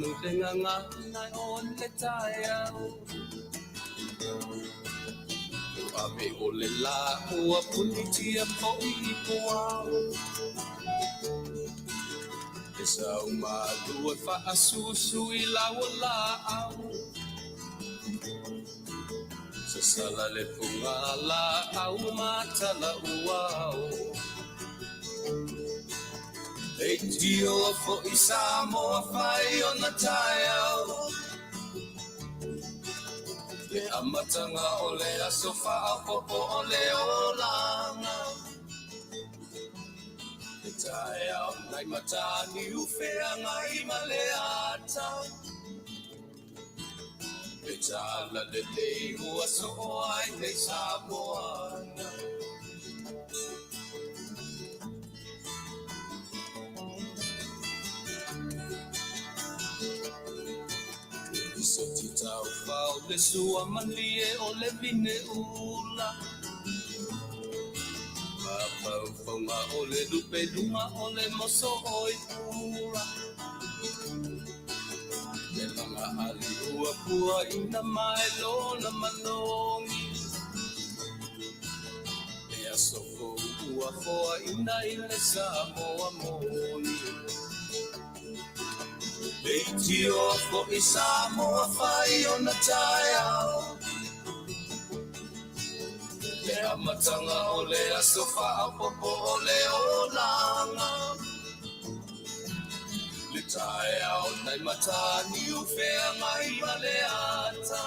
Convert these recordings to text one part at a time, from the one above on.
Le gagana o le taeao Ave o le lā ua punitia foi i puao E sau malu e faasusu i lau laau Sasala le fugalaau ma talauao Leitioa foi Samoa fai ona taeao Le amataga o le aso faaopoopo o le olaga Le taeao nai Mataniu Feagai ma le ata Le talalelei ua soo ai nei Samoana. Soti taufao le sua malie o le vine ula Mafaufauga o le lupeluga o le moso o i pula Le laga ali ua puaina mai lona manogi Le aso fou ua foaina i le Samoa moni Leitioa foi Samoa fai ona taeao Le amataga o le aso faaopoopo o le olaga Le taeao nai Mataniu Feagai ma le ata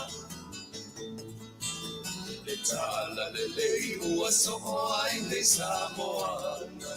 Le talalelei ua soo ai nei Samoana.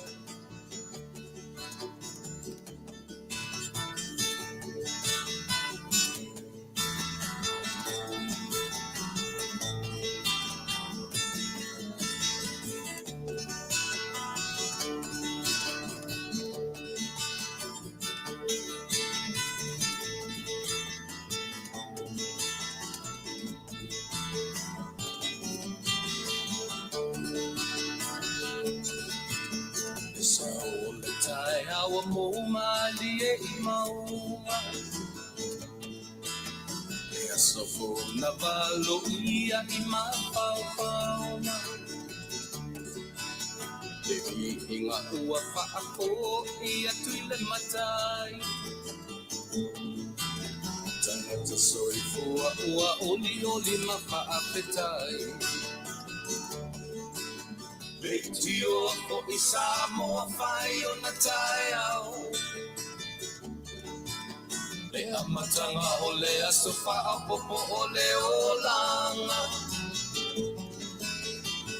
Le sao o le taeao ua mou malie i mauga Le aso fou na valoia i mafaufauga Le viiga ua faafoi atu i le Matai Tagata soifua ua olioli ma faafetai Leitioa foi Samoa fai ona taeao Le amataga o le aso faaopoopo o le olaga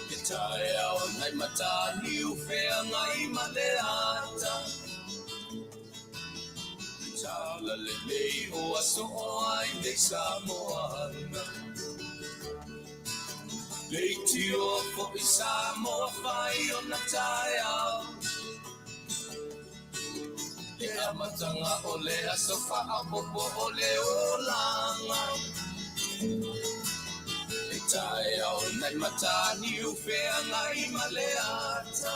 Le taeao nai Mataniu Feagai ma le ata Le talalelei ua soo ai nei Samoana Leitioa foi Samoa fai ona taeao Le amataga o le aso faaopoopo o le olaga Le taeao nai Mataniu Feagai ma le ata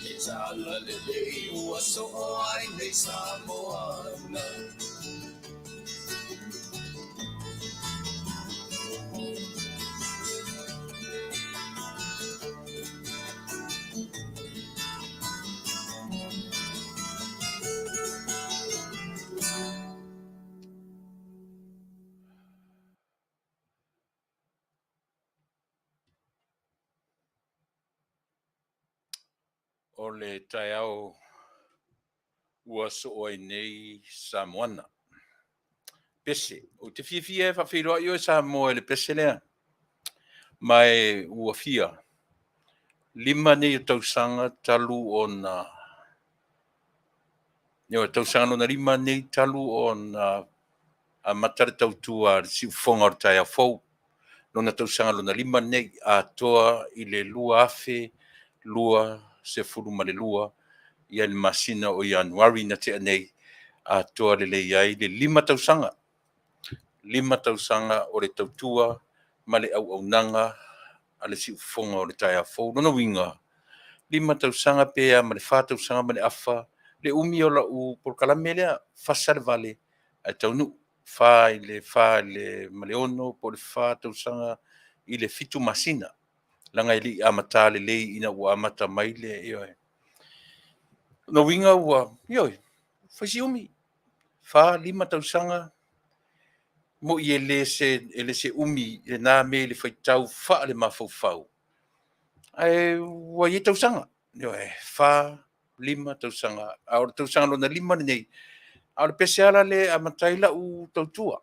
Le talalelei ua soo ai nei Samoana. O le taeao ua soo ai nei Samoana. Pese. Ou te fiafia e faafeiloai oe Samoa i le pese lea. Ma e ua fia 5 nei o tausaga talu ona o tausaga lona 5 nei talu ona amata le tautua a le siufofoga o le taeao fou. Lona tausaga lona 5 nei atoa i le 2022 ia le masina o Ianuari na tea nei atoa lelei ai le 5 tausaga. 5 tausaga o le tautua ma le auaunaga a le siufofoga o le taeao fou. Lona uiga, 5 tausaga pe a ma le 4 tausaga ma le afa, Le umi o lau polokalame lea, fasa le vale ae taunuu, 4 i le 4 i le ma le 6 po o le 4 tausaga i le 7 masina, leaga e le i amata lelei ina ua amata mai le, ioe. O lona uiga ua, ioe, fai si umi, 4, 5 tausaga, mo'i e le se umi lena mea i le faitau faale-mafaufau, ae ua i ai tausaga, ioe, 4, 5 tausaga, a o le tausaga lona 5 lenei, a o le pese lava la lea e amata ai lau tautua,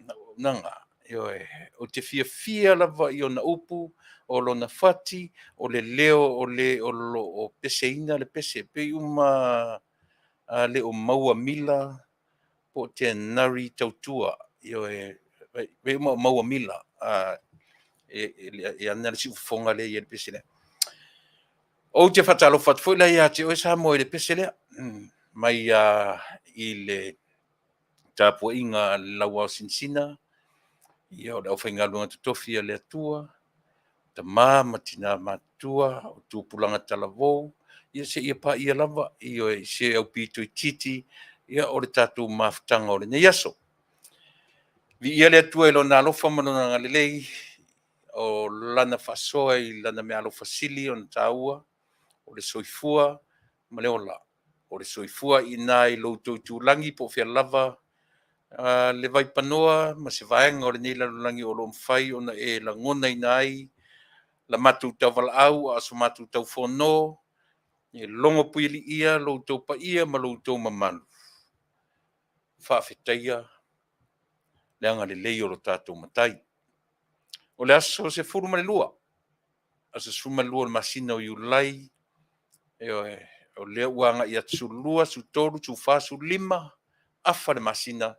lau auaunaga, ioe. Ou te fiafia lava i ona upu, o lona fati, o le leo o le o lo o peseina le pese, e pei uma a le o maua Mila po o Tenari Tautua, ioe, pei uma o maua Mila, e ana le siufofoga lea e i ai le pese lea. Ou te faatalofa atu foi la ia te oe Samoa i le pese lea, mai lava i le tapuaiga a le Lauao Sinasina, ia o le aufaigaluega totofi a le Atua, tama ma tina matutua, o tupulaga talavou, ia seia paia lava, ioe, i se aupito itiiti o le tatou mafutaga o lenei aso. Viia le Atua i Lona alofa ma Lona agalelei, o Lana faasoa i Lana meaalofa sili ona taua, o le soifua ma le ola. O le soifua i ina i lo outou itulagi po o fea lava le vaipanoa ma se vaega o lenei lalolagi o lo o mafai ona e lagonaina ai la matou tauvalaau a o so matou taufono, e logo puialiia lo outou paia ma lo outou mamalu, faafetaia le agalelei o lo tatou Matai. O le aso 12, aso 12 o le masina o Iulai, ioe, o lea ua agai atu 12, 13, 14, 15, afa le masina,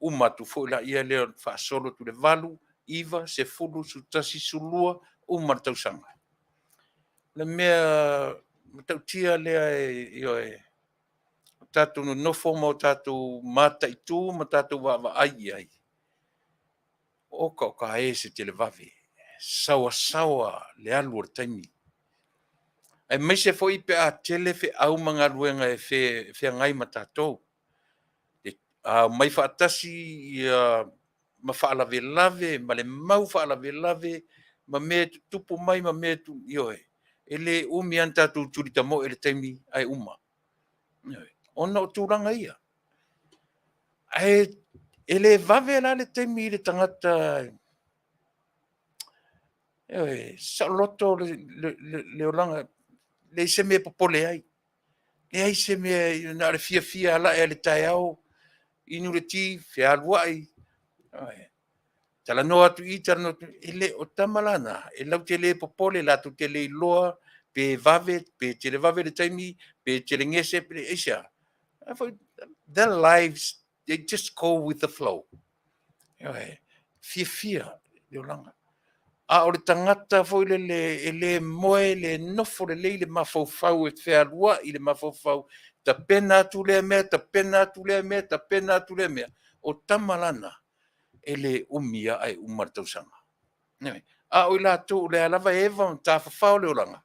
uma atu foi lea faasolo atu i le 8, 9, 10, 11, 12, uma le tausaga. O le mea matautia lea, ioe, o tatou nonofo ma o tatou mataitu ma tatou vaavaai i ai, oka oka e se televave, saoasaoa le alu o le taimi, aemaise foi pe a tele feau ma galuega e feagai ma tatou. A omai faatasi ma faalavelave ma le mau faalavelave ma mea e tutupu mai ma mea e ioe, e le umi lava ona tatou tulitamoe i le taimi ae uma, ona o tulaga ia. Ae e le vave la le taimi i le tagata, ioe, saoloto le olaga, leai se mea e popole ai, leai se mea, na o le fiafia e ala ae i le taeao, inu le ti, fealuai, talanoa atu i, talanoa atu i. E le, o tama la na, e latou te le popole, latou te le iloa pe vave pe televave le taimi, pe telegese pe aisea. Their lives, they just go with the flow. Ioe, fiafia le olaga. A o le tagata foi lele e le moe, le nofo lelei le mafaufau e fealuai le mafaufau, tapena atu lea mea, tapena atu lea mea, tapena atu lea mea, o tama la na, e le umi lava ae uma le tausaga. A o i latou o lea lava e eva ma tafafao le olaga,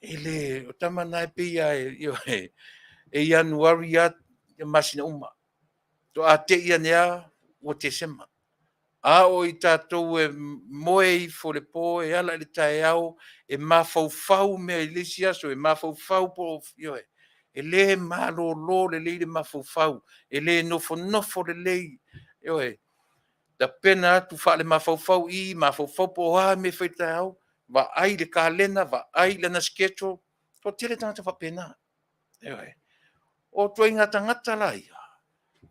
e le, o tama na e pei lava e Ianuari lava masina uma, faatoa te i ane lava ua Tesema. A o i tatou e moe ifo i le po e ala i le taeao e mafaufau mea i le isi aso, e mafaufau po o, ioe, e le malolo lelei le mafaufau, e le nofonofo lelei, ioe, tapena atu faale-mafaufau i, mafaufau po o a mea e fai taeao, vaai i le kalena, vaai i lana schedule. E toatele tagata faapena. Ioe. O ituaiga tagata la ia,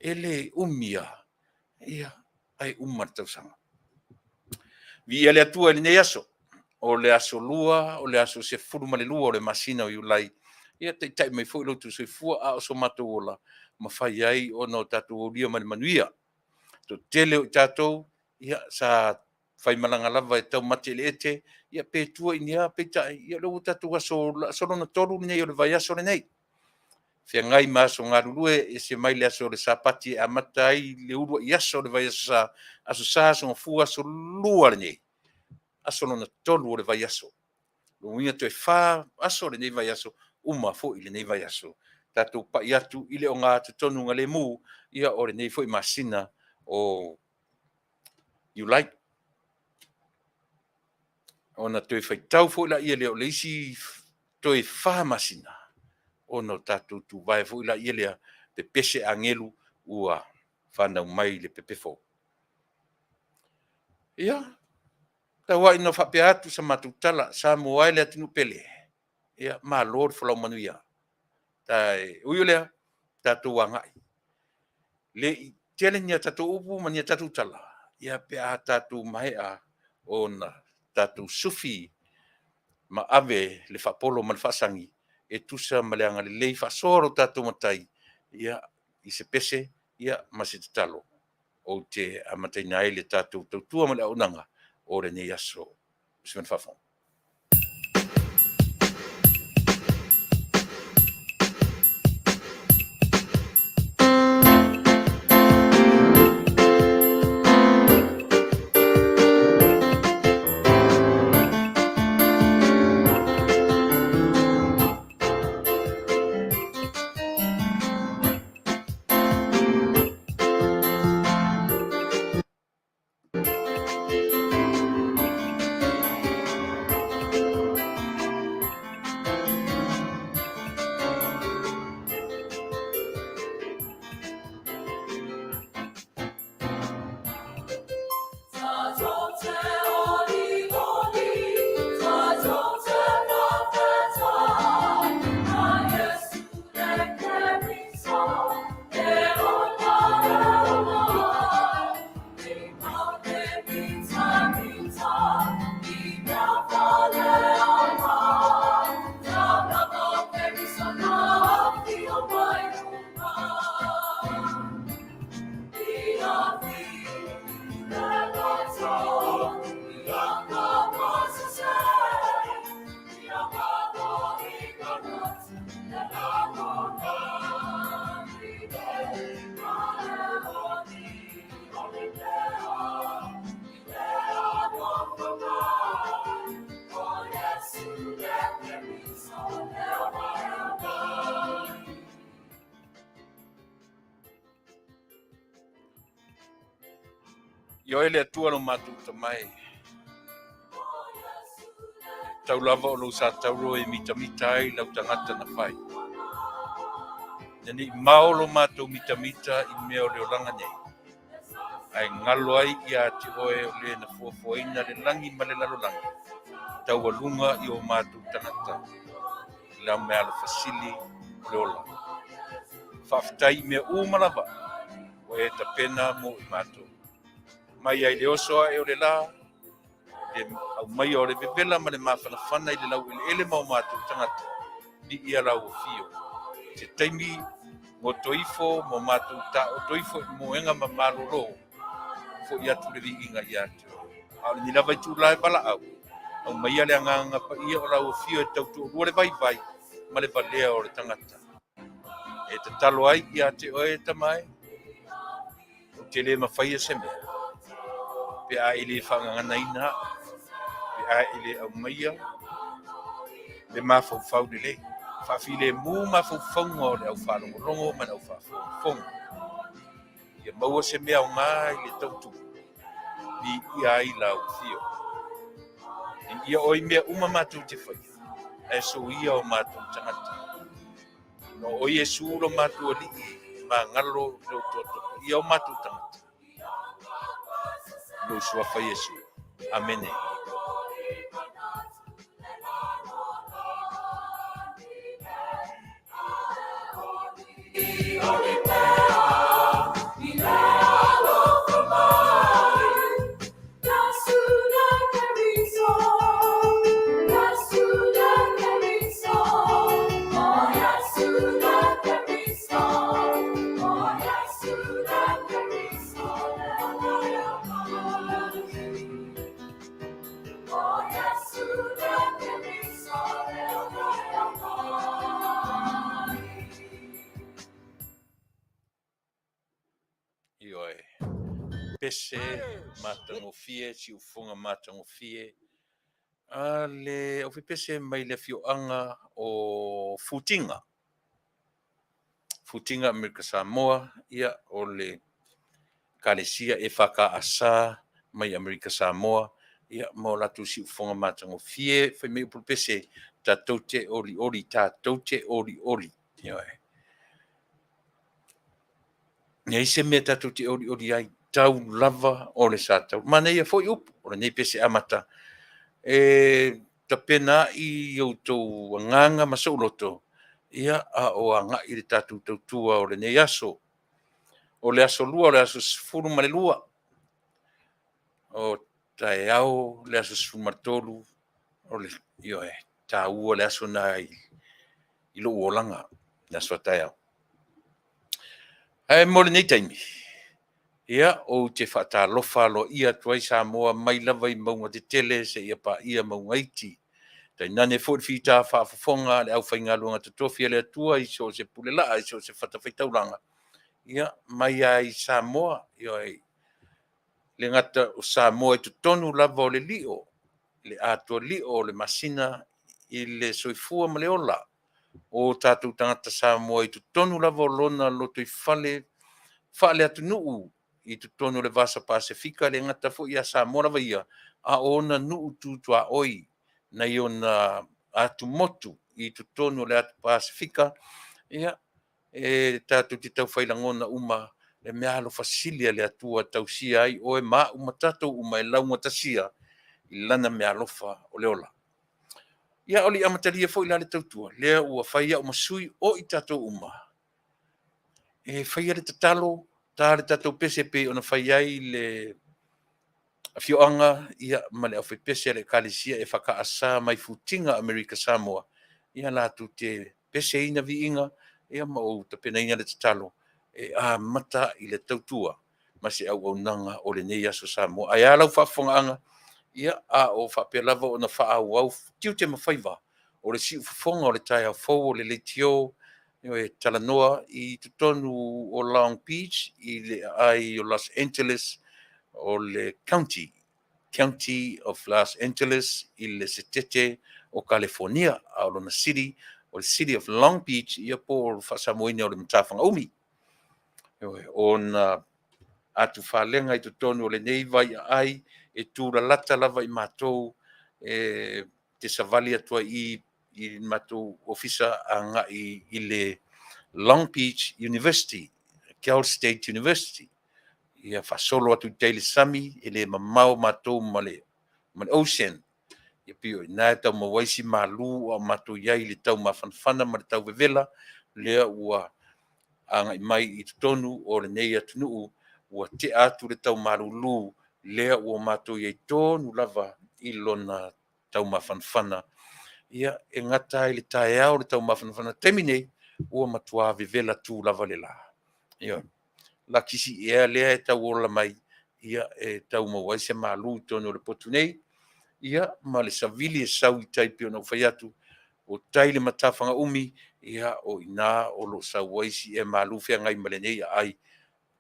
e le umi lava ae uma le tausaga. Viia le Atua i lenei aso, o le aso Lua, o le aso 12 o le masina o Iulai. Ia taitai mai foi lo outou soifua a o so matou ola, mafai ai ona tatou aulia ma le manuia. Toatele o i tatou sa faimalaga lava e taumate i le ete, ia pe tua i ni a, peitai, ia o lea ua tatou aso lona 3 lenei o le vaiaso lenei. Feagai ma aso galulue, ese mai le aso o le Sapati e amata ai le uluai aso o le vaiaso Sa, aso Sa, aso Gafua, aso Lua lenei, aso lona 3 o le vaiaso. Lona uiga toe 4 aso lenei vaiaso, uma foi lenei vaiaso. tatou pa'i atu i le ogatotonu galemu ia o lenei foi masina o Iulai. Ona toe faitau foi laia lea o le isi toe 4 masina ona o tatou tuvae foi laia lea, pepese agelu ua fanau mai i le pepe fou. Ia, tau lava ina faapea atu sa matou tala, Samoa e le atunuu pele, ia malo le folau manuia. Ae ui o lea, tatou agai, le i tele ni a tatou upu ma ni a tatou tala, ia pe a tatou maea ona tatou sufi ma ave le faapolo ma le faasagi e tusa ma le agalelei faasoa o lo tatou Matai i se pese ma se tatalo ou te amataina ai le tatou tautua ma le auaunaga o lenei aso. Manuia le faafofoga. Ioe le Atua lo matou tamai, tau lava o lou sa tauro e mitamita ai lau tagata na fai. Ina nei mao lo matou mitamita i mea o le olaga nei, ae galo ai ia te oe o le na fuafuaina le lagi ma le lalolagi, taualuga i o matou tagata, i lau meaalofa sili o le ola. Faafetai i mea uma lava ua e tapena mo i matou. Mai ai le oso ae o le la, le aumaia o le vevela ma le mafanafana i le laueleele ma o matou tagata, viia lau afio. Se taimi goto ifo ma o matou taoto ifo i moega ma malolo, fo'i atu le viiga ia te oe. A o lenei lava itula e valaau, aumaia le agaga paia o lau afio e tautoalua le vaivai ma le valea o le tagata. E tatalo ai ia te oe e Tama e, ou te le mafaia se mea, pe a e le faagaganaina au, pe a e le aumaia le mafaufau lelei. Faafilemu mafaufauga o le aufaalogologo ma le aufaafogafoga. Ia maua se mea aoga i le tautu, viia ai lau afio. Viia oe i mea uma matou te faia, ae soia o matou tagata. Ona o Iesu lo matou Alii e magalo i lou toto paia o matou tagata. I lou suafa Iesu. Amene. Ioe. Pese matagofie, siufofoga matagofie a le aufaipese mai le afioaga o Futiga. Futiga Amerika Samoa, ia, o le Ekalesia EFKS mai Amerika Samoa, ia, ma o latou siufofoga matagofie. Fai mai upu o le pese, tatou te olioli, tatou te olioli. Ioe. Leai se mea tatou te olioli ai, tau lava o le sa tau. Manaia foi upu o lenei pese amata e tapena ai outou agaga ma sou loto, ia, a o agai le tatou tautua o lenei aso. O le aso Lua o le aso 12, o taeao le aso 13, o le, ioe, taua le aso lena i lou olaga, le aso a taeao. Ae mo lenei taimi, ia, ou te faatalofa aloaia atu ai Samoa mai lava i mauga tetele seia paia mauga iti, tainane foi le fita faafofoga a le aufaigaluega totofi a le Atua i so o se pulelaa i so o se fatafaitaulaga, ia, mai lava i Samoa, ioe, e le gata o Samoa i totonu lava o le lio, le atoa lio o le masina i le soifua ma le ola o tatou tagata Samoa i totonu lava o lona lotoifale faale-atunuu i totonu o le Vasa Pasefika, e le gata foi ia Samoa lava ia, a o ona nuu tu tuaoi nai ona atumotu i totonu o le atu Pasefika, ia, e tatou te taufai lagona uma le meaalofa sili a le Atua e tausia ai oe ma au ma tatou uma e laugatasia i lana meaalofa o le ola. Ia, a o le i amatalia foi la le tautua, lea ua fai au ma sui o i tatou uma e faia le tatalo, ta le tatou pese e pei ona fai ai le afioaga, ia, ma le aufaipese a le Ekalesia EFKS mai Futiga Amerika Samoa, ia latou te peseina viiga, ia ma ou tapenaina le tatalo e amata ai le tautua ma se auaunaga o lenei aso Samoa. Ae a lau faafofogaaga? Ia, a o faapea lava ona faaauau tiute ma faiva o le siufofoga o le taeao fou o le leitio e talanoa i totonu o Long Beach i le aai o Los Angeles o le County, County of Los Angeles i le Setete o Kalifonia, a o lona city o le City of Long Beach, ia po o le faa-Samoaina o le Matafaga-umi. Ona atufalega i totonu o lenei vaiaai e tulalata lava i matou e te savali atu ai i i le matou ofisa agai i le Long Beach University, Cal State University. Ia faasolo atu i tai i le sami, e le mamao matou ma le ocean. E pei o i ina e tau maua ai si malu a o matou i ai i le tau mafanafana ma le tau vevela, lea ua agai mai i totonu o lenei atunuu, ua tea atu le tau malulu, lea ua matou i ai tonu lava i lona taumafanafana. Ia, e gata lava i le taeao le taumafanafana, o le taimi nei, ua matua vevela tu lava le la. Ioe. Lakisi ea lea e tau ola mai, ia, e tau maua ai se malu i totonu o le potu nei, ia, ma le savili e sau i tai pei ona ou fai atu, o tai i le matafaga-umi, ia, o i ina o lo o sau ai si ea malu feagai ma lenei aai.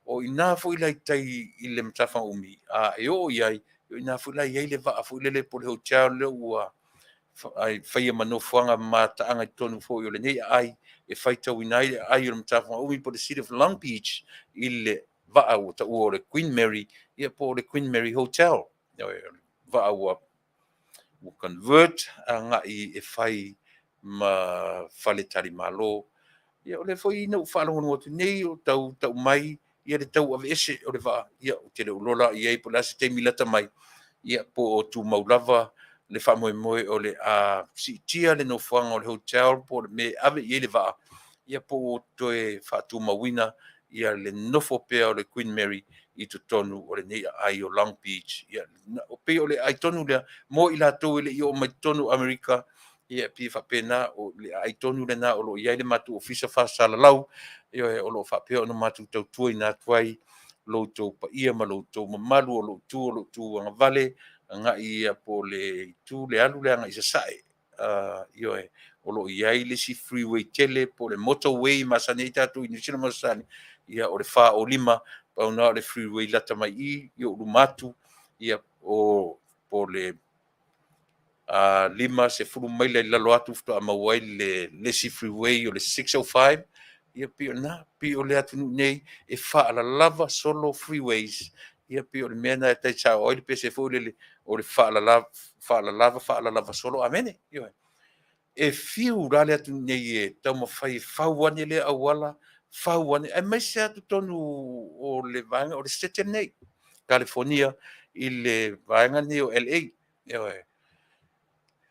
O i ina foi la i tai i le matafaga-umi, a e oo i ai, o i ina foi la e i ai le vaa foi lele po o le hotel lea ua faia ma nofoaga mataaga i totonu foi o lenei aai e faitauina ai le aai o le Matafaga-umi po o le City of Long Beach i le vaa ua taua o le Queen Mary, ia po o le Queen Mary Hotel. Vaa ua convert agai e fai ma faletalimalo. Ia o lea foi na ou faalogologo atu nei o tau tau mai ia le tau aveese o le vaa, ia ou te le o iloa la i ai po o le a se taimi lata mai, ia po o tumau lava le faamoemoe o le a siitia le nofoaga o le hotel po o le mea e ave i ai le vaa, ia po ua toe faatumauina ia le nofo pea o le Queen Mary i totonu o lenei aai o Long Beach. Ia, pei o le aai tonu lea mo i latou e le i oo mai totonu o Amerika, ia pei e faapena, o le aai tonu lena o lo o i ai le matou ofisa faasalalau, ioe, o lo o faapea ona matou tautuaina atu ai lo outou paia ma lo outou mamalu, o lo o tu agavale agai ia po o le itu le alu lea agai i sasae, ioe, o lo o i ai le isi freeway tele po o le motorway e masani ai tatou i Niu Sila ma Ausetalia, ia o le 405, pau lena o le freeway lata mai i i ou luma atu, ia o po o le 50 maila i lalo atu faatoa maua ai le isi freeway o le 605. Ia pei o lena, pei o le atunuu nei e faalalava solo freeways. Ia pei o le mea lena e tai sao ai le pese foi lele o le faalalava faalalava faalalava solo amene. Ioe. E fiu la le atunuu nei e taumafai e fau ane lea auala, fau ane, aemaise lava totonu o le vaega o le Setete lenei, Kalifonia i le vaega lenei o LA. Ioe.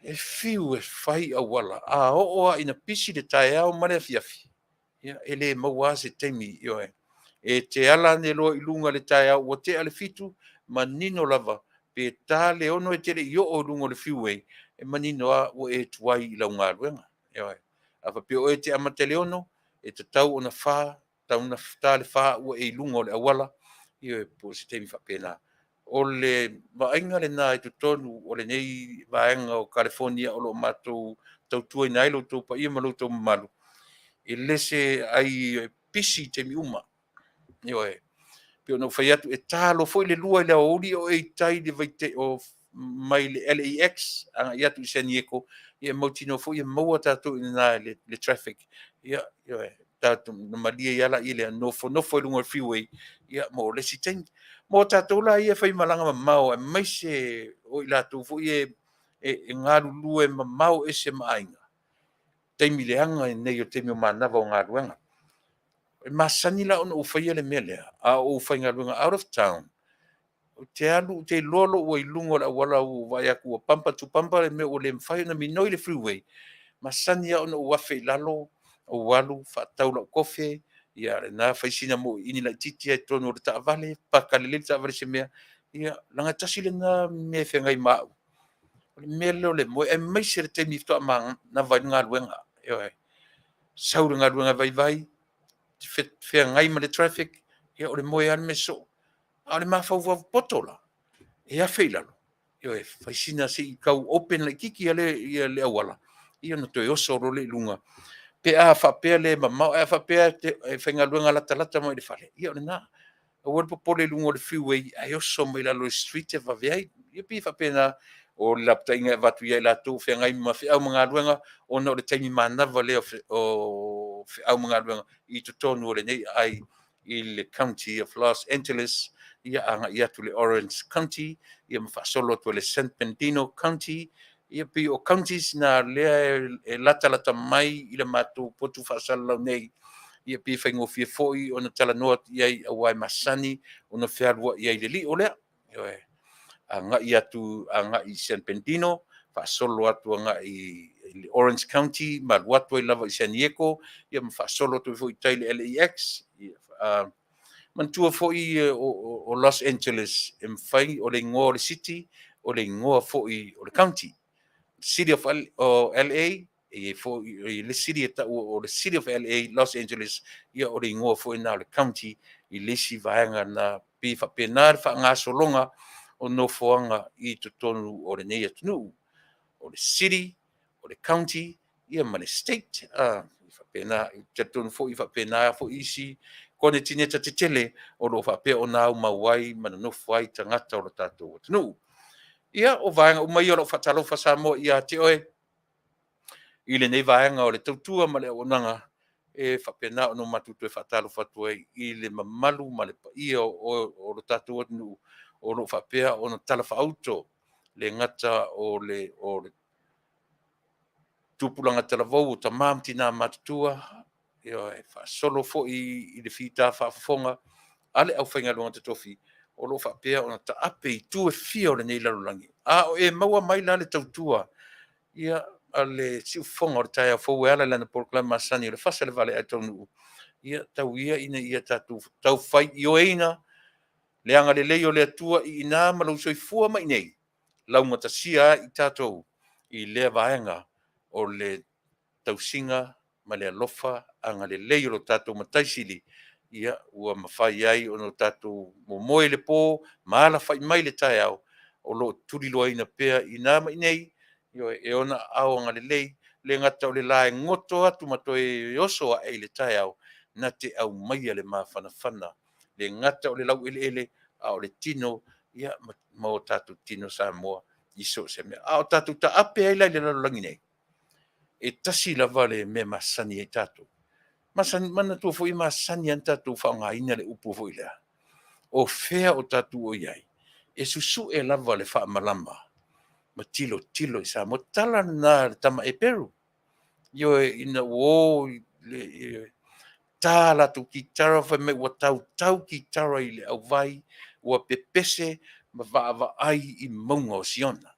E fiu e fai auala, a oo lava ina pisi le taeao ma le afiafi, ia e le maua lava se taimi. Ioe. E te ala ane loa i luga i le taeao ua tea le 7, manino lava pe ta le 6 e te le i oo i luga o le freeway, e manino lava ua e tuai i lau galuega. Ioe. A faapea o oe e te amata i le 6, e tatau ona 4, tatau ona ta le 4 ua e i luga o le auala, ioe, po o se taimi faapena. O le vaaiga lena i totonu o lenei vaega o Kalifonia o lo o matou tautuaina ai lo outou paia ma lo outou mamalu, e le se ai e pisi i taimi uma. Ioe. Pei ona ou fai atu, e ta loa foi le 2 i le aoauli o e i tai i le o mai le LAX agai atu i San Diego, ia e mautinoa foi e maua tatou i ina i le traffic. Ia, ioe, tatou ona malie ai lava lea, nofonofo i luga o le freeway mo le isi taimi. Mo tatou la ia e faimalaga mamao aemaise o i latou foi ia e galulue mamao ese ma aiga, taimi leaga lenei o le taimi o manava o galuega. E masani la ona ou faia le mea lea, a o ou faigaluega out of town, ou te alu, ou te iloa loa ua i luga o le auala ua ou vaai atu ua bumper to bumper le mea ua le mafai ona minoi le freeway, masani lava ona ou afe i lalo, ou alu faatau lau kofe, ia lena fai sina mauiini laitiiti lava i totonu o le taavale, paka lelei le taavale i se mea, ia, leaga e tasi lena mea e feagai ma au, o le mea lea o le moe, aemaise le taimi faatoa manava ai le galuega. Ioe. Sau le galuega vaivai, feagai ma le traffic, ia o le moe lava le mea soo. A o le mafaufau poto la, e afe i lalo, ioe, fai sina se i tau open laitiiti le auala, ia ona toe oso loa lea i luga pe a faapea le mamao. Ae a faapea e faigaluega latalata mai i le fale, ia o lena. Aua le popole i luga o le freeway ae oso mai lalo i le street e vave ai. Ia pei e faapena o le lapataiga e avatu ia i latou o feagai ma feau ma galuega, ona o le taimi manava lea o feau ma galuega i totonu o lenei aai i le County of Los Angeles, ia agai atu i le Orange County, ia ma faasolo atu i le San Bernardino County. Ia pei o counties na lea e latalata mai i le matou potu faasalalau nei, ia pei e faigofie foi ona talanoa atu i ai aua e masani ona fealuai ai i le lio lea. Ioe. Agai atu agai i San Bernardino, faasolo atu agai i le Orange County, ma alu atu ai lava i San Diego, ia ma faasolo atu ai foi i tai i le LAX. Ia, manatua foi o Los Angeles, e mafai o le igoa o le city, o le igoa foi o le county. City of LA, e i ai foi le city e tau o le City of LA, Los Angeles, ia o le igoa foi lena o le county i le isi vaega na pei faapena le faagasologa o nofoaga i totonu o lenei atunuu. O le city, o le county, ia ma le state. Faapena, e talitonu foi faapena foi isi konetineta tetele o lo o faapea ona aumau ai ma nonofo ai tagata o le tatou atunuu. Ia, o vaega uma ia o lau faatalofa Samoa ia te oe i lenei vaega o le tautua ma le auaunaga e faapena ona matou toe faatalofa atu ai i le mamalu ma le paia o le tatou atunuu o lo o faapea ona talafaauto le gata o le tupulaga talavou o tama ma tina matutua, ioe, faasolo foi i le fita faafofoga a le aufaigaluega totofi o lo o faapea ona taape i itu e fia o lenei lalolagi. A o e maua mai la le tautua ia a le siufofoga o le taeao fou e ala i lana polokalame masani o le fasa i le vale ae taunuu, ia tau ia ina ia tatou taufai ioeina le agalelei o le Atua i ina ma lou soifua mai i inei, laugatasia ai i tatou i lea vaega o le tausiga ma le alofa agalelei o lo tatou Matai Sili, ia ua mafai ai ona tatou momoe i le po ma alafai mai i le taeao, o lo o tuliloaina pea i ina ma i inei, ioe, e ona aao agalelei, le gata o le la e goto atu ma toe oso ae i le taeao, na te aumaia le mafanafana, le gata o le laueleele, a o le tino, ia, ma o tatou tino Samoa i so o se mea. A o tatou taape ai la i le lalolagi nei, e tasi lava le mea e masani ai tatou. Masani, manatua foi e masani lava ona tatou faaaogaina le upu foi lea, o fea o tatou o i ai, e susue lava le faamalama ma tilotilo i Samoa. Tala lena a le tama Eperu, ioe, ina ua o i le ta latou kitara fai mai ua tautau kitara i le auvai, ua pepese ma vaavaai i mauga o Siona.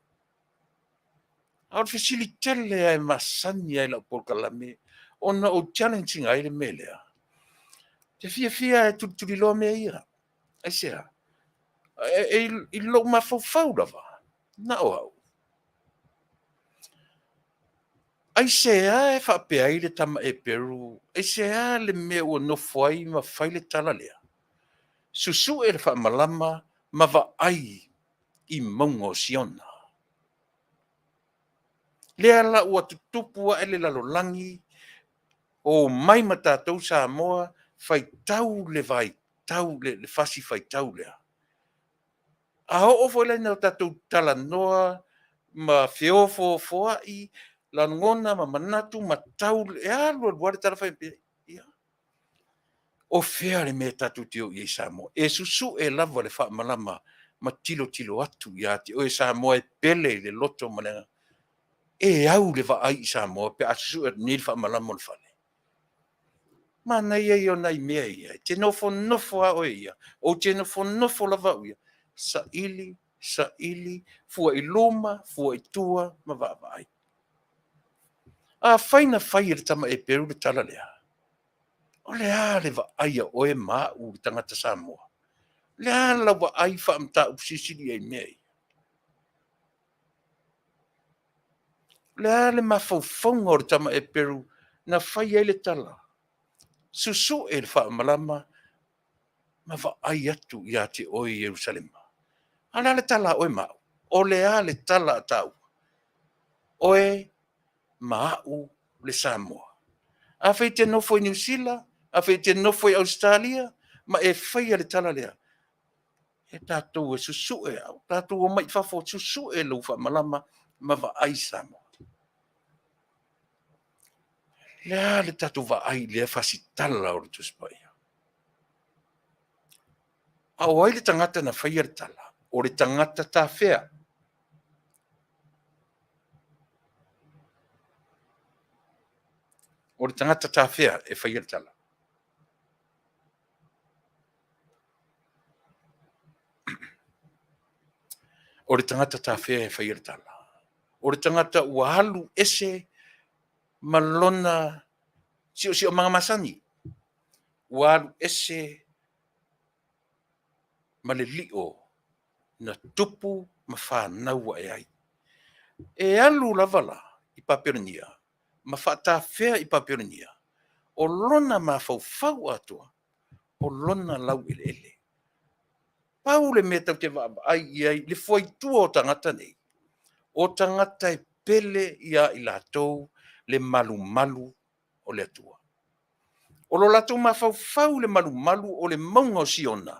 A o le fesili tele lava e masani lava i lau polokalame ona ou challenge ina ai le mea lea, ou te fiafia lava e tulituliloa mea ia. Aisea? I lou mafaufau lava, na o au, aisea e faapea ai le tama Eperu, aisea le mea ua nofo ai ma fai le tala lea? Susue le faamalama ma vaai i mauga o Siona. Lea la ua tutupu ae le lalolagi, omai ma tatou Samoa, faitau le vaitau, le fasi faitau lea. A oo foi la ina tatou talanoa ma feofoofoai lagona ma manatu ma tau, e alu alu lava le tala fai mai, ia, o fea le mea tatou te o i ai Samoa? E susue lava le faamalama ma tilotilo atu ia te oe Samoa e pele i le loto ma le agaga. E au le vaai i Samoa pe a susue atu nei le faamalama o le fale. Manaia ia o nai mea ia, e te nofonofo lava oe ia, ou te nofonofo lava au ia, saili, saili, fua i luma, fua i tua ma vaavaai. Afai na fai e le tama Eperu le tala lea, o le a le vaai a oe ma au le tagata Samoa? O le a lau vaai faamataupu silisili i ai i mea ia? O le a le mafaufauga o le tama Eperu na fai ai le tala, susue le faamalama ma vaai atu ia te oe Ierusalema? A o le a le tala a oe ma au? O le a le tala a tāua? Oe ma au le Samoa. Afai e te nofo i Niu Sila, afai e te nofo i Ausetalia ma e faia le tala lea, e tatou e susue, tatou omai i fafo, susue lou faamalama ma vaai Samoa. O le a le tatou vaai i lea fasitala o le Tusi Paia? A o ai le tagata na faia le tala? O le tagata tafea. O le tagata tafea e faia le tala. O le tagata tafea e faia le tala. O le tagata ua alu ese ma lona siosiomaga masani, ua alu ese ma le lio na tupu ma fanau ae ai. E alu lava la i Papelonia ma faatafea i Papelonia, o lona mafaufau atoa, o lona laueleele. Pau le mea tatou te vaavaai i ai i le fuaitua o tagata nei, o tagata e pele ia i latou le malumalu o le Atua. O lo latou mafaufau i le malumalu o le mauga o Siona,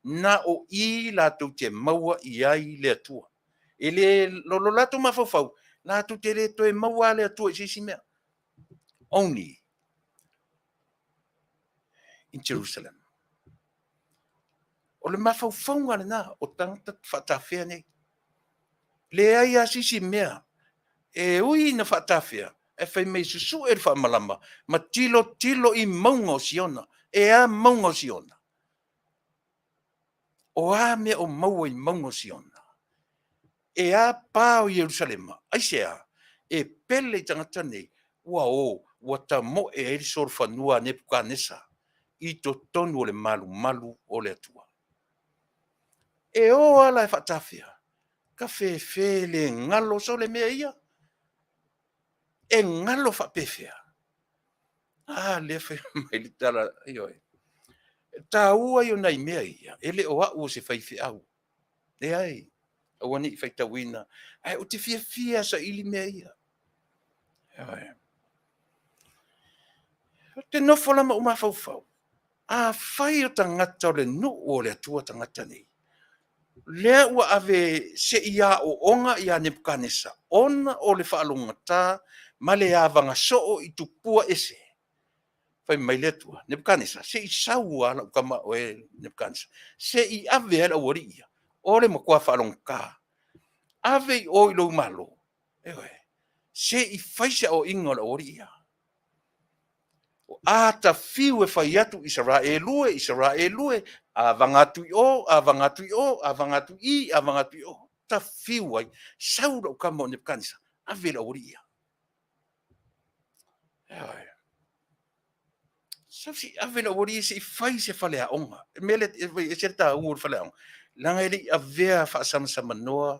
na o i latou te maua i ai le Atua. E le o lo latou mafaufau, latou te le toe maua le Atua i se isi mea. Only in Jerusalem. O le mafaufauga lena o tagata faatafea nei. Leai lava se isi mea e ui ina faatafea, ae fai mai susue le faamalama ma tilotilo i mauga o Siona. E a mauga o Siona? O a mea o maua i mauga o Siona? E a pa o Ierusalema? Aisea? E pele i tagata nei, ua o, ua tamoe ai le solofanua a Nepukanesa i totonu o le malumalu o le Atua. E o lava la e faatafea, tafefe le galo sole mea ia. E galo faapefea? A lea e fai mai le tala, ioe. E taua ia o nai mea ia, e le o au o se faifeau. Leai, aua ne i faitauina, ae ou te fiafia e saili mea ia. Ioe. Ou te nofo la ma ou mafaufau, afai o tagata o le nuu o le Atua tagata nei, lea ua ave se i aooga ia Nepukanesa ona o le faalogogata ma le avaga soo i tupua ese. Fai mai le Atua, Nepukanesa, se i sau lava lau tama oe Nepukanesa, se i ave lava le aualii ia, o le matua faalogogata, ave i o i lou malo, ioe, se i fai se aoaiga o le aualii ia. A ta fiu e fai atu Isaraelu e, Isaraelu e, a vaga atu i o, a vaga atu i o, a vaga atu i i, a vaga atu i o, ta fiu ai, sau lau tama o Nepukanesa, ave le aualii ia. Ioe. Sau se i ave le aualii ia se i fai se faleaoga. O le mea lea e ese le taua o le faleaoga, leaga e le i avea faasamasamanoa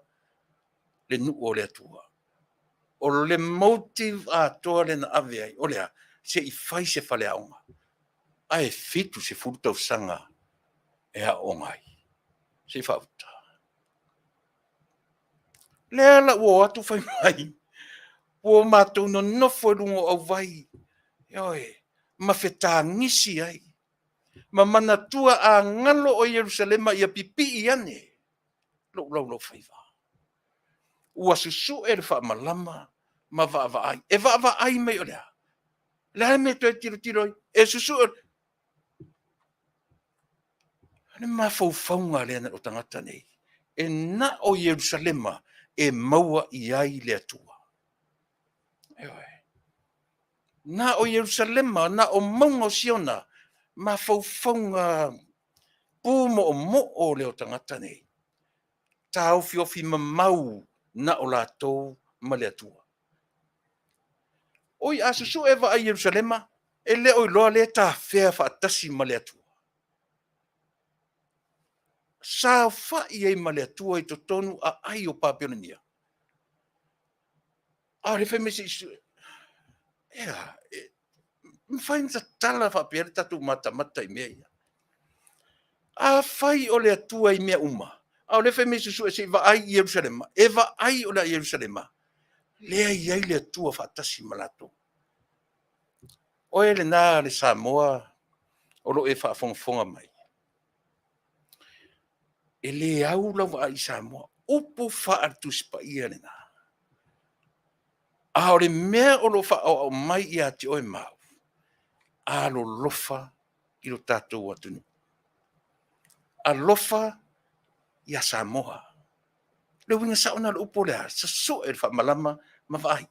le nuu o le Atua. O le motive atoa lea na ave ai, o le a? Se i fai se faleaoga. Ae 70 tausaga e aooga ai, se i faauta. O lea la ua o atu fai mai, ua matou nonofo i luga o auvai, ioe, ma fetagisi ai, ma manatua a galo oe Ierusalema, ia pipii ane lou laulaufaiva. Ua susue le faamalama ma vaavaai. E vaavaai mai o le a? O le a le mea e toe tilotilo ai? E susue. O le mafaufauga lea o tagata nei, e na o Ierusalema e maua i ai le Atua. Ioe. Na o Ierusalema, na o mauga o Siona, mafaufauga pumoomoo lea o tagata nei, taofiofi mamau na o latou ma le Atua. Oi, a susue vaai i Ierusalema, e le o iloa o lea e tafea faatasi ma le Atua. Saofai ai ma le Atua i totonu aai o Papelonia. A o lea e fai mai se i susue. E a, e mafai ona tatala faapea le tatou matamata i mea ia? Afai o le Atua i mea uma, a o lea e fai mai e susue se i vaai i Ierusalema, e vaai o le a Ierusalema? Lea e i ai le Atua faatasi ma latou. Oe lena le Samoa o lo o e faafogafoga mai, e le au lau vaai i Samoa. Upu faale-Tusi Paia lena. A o le mea o lo o faaoao mai ia te oe ma au, alolofa i lo tatou atunuu. Alofa ia Samoa. O le uiga sao lena o le upu lea, susue le faamalama ma vaai.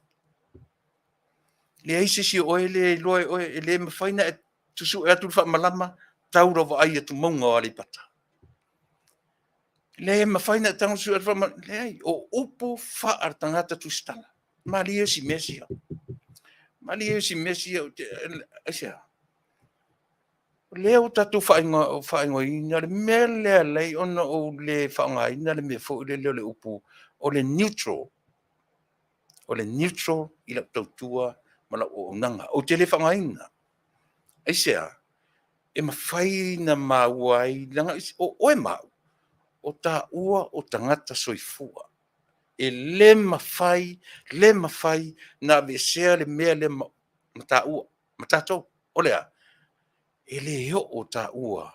E leai se isi o oe lea e iloa e oe, e le mafai ona e susue atu le faamalama tau lau vaai atu i mauga o Aleipata. E le mafai ona e tago sue le faamalama, leai, o upu faaletagata tusitala. Malie si mea sia. Malie si mea sia. Aisea? O lea ua tatou faaigoaina le mea lea e ala ai ona ou le faaaogaina le mea foi lele o le upu o le neutral. O le neutral i lau tautua ma lau auaunaga. Ou te le faaaogaina. Aisea? E mafai ona maua ai, leaga o oe ma au, o taua o tagata soifua. E le mafai, le mafai ona aveesea le mea lea ma taua, ma tatou. O le a? E le oo taua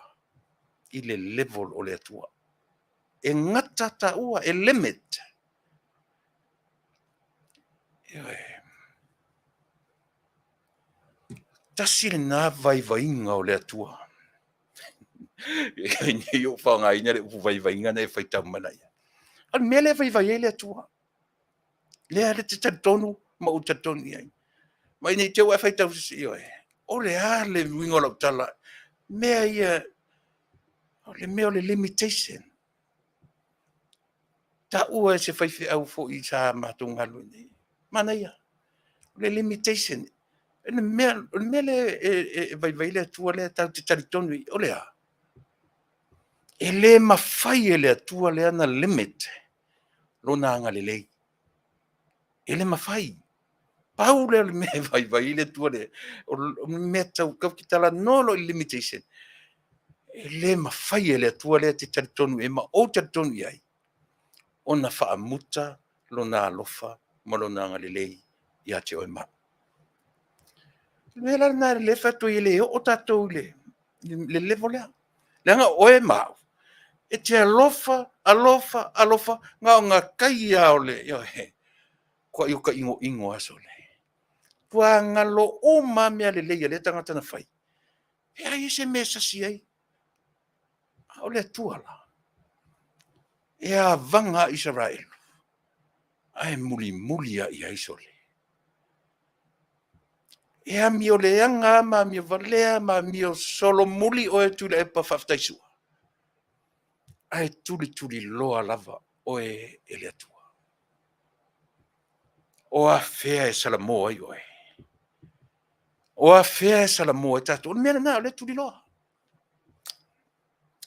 i le level o le Atua. E gata taua, e limit. Ioe. Tasi lena vaivaiga o le Atua. Ne i ou faaaogaina le upu vaivaiga na e faitau mai laia. O le mea lea e vaivai ai le Atua. Lea e te talitonu ma ou talitonu i ai. Ma ina ne i te i ua e faitau sese, ioe, o le a le uiga o lau tala? Mea ia, o le mea o le limitation. Taua e se faifeau foi sa matou galulue nei. Manaia. O le limitation. O le mea lea e vaivai ai le Atua lea tatou te talitonu i ai, o le a? E le mafai e le Atua lea ona limit lona agalelei. E le mafai. Pau lea o le mea e vaivai ai le Atua lea, o le mea tau te talanoa loa i le limitation, e le mafai e le Atua lea e te talitonu i ai ma ou talitonu i ai, ona faamuta lona alofa ma lona agalelei ia te oe ma au. O le mea la lena lea e fai atu ai e le oo tatou i le level lea. Leaga o oe ma au, e te alofa, alofa, alofa, na ona tai lava o le, ioe, matuai ota inoino lava sole. Ua galo uma lava mea lelei a lea tagata na fai. E ai se mea e sasi ai. A o le Atua la, e avaga a Isaraelu, ae mulimuli lava i ai sole. E amio leaga ma amio valea ma amio solomuli oe Tuilaepa faafetai Sua, ae tulituliloa lava oe e le Atua. O afea e salamo ai oe? O afea e salamo ai tatou? O le mea lena o lea e tuliloa.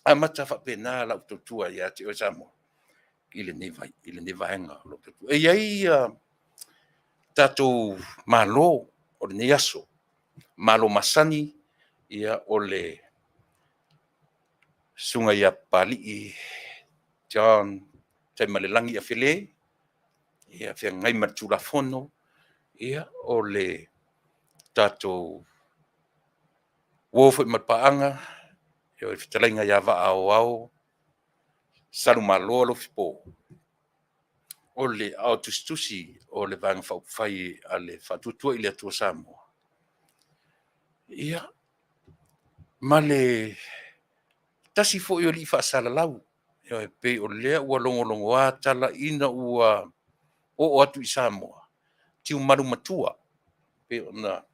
Amata faapena lau tautua ia te oe Samoa i lenei vaega o lau tautua. E i ai tatou Malo o lenei aso, Malo masani, ia o le Susuga ia Papalii John Taimalelagi Afelé, ia feagai ma le Tulafono, ia o le tatou uo foi ma le paaga, le fetalaiga ia Vaa Aoao Salumaloa Alofipo, o le Aao Tusitusi o le Vaega Faaupufai a le Faatuatua i le Atua Samoa, ia, ma le tasi foi o alii faasalalau, e pei o lea ua logologoa tala ina ua oo atu i Samoa, Tiumalu matua, e pei ona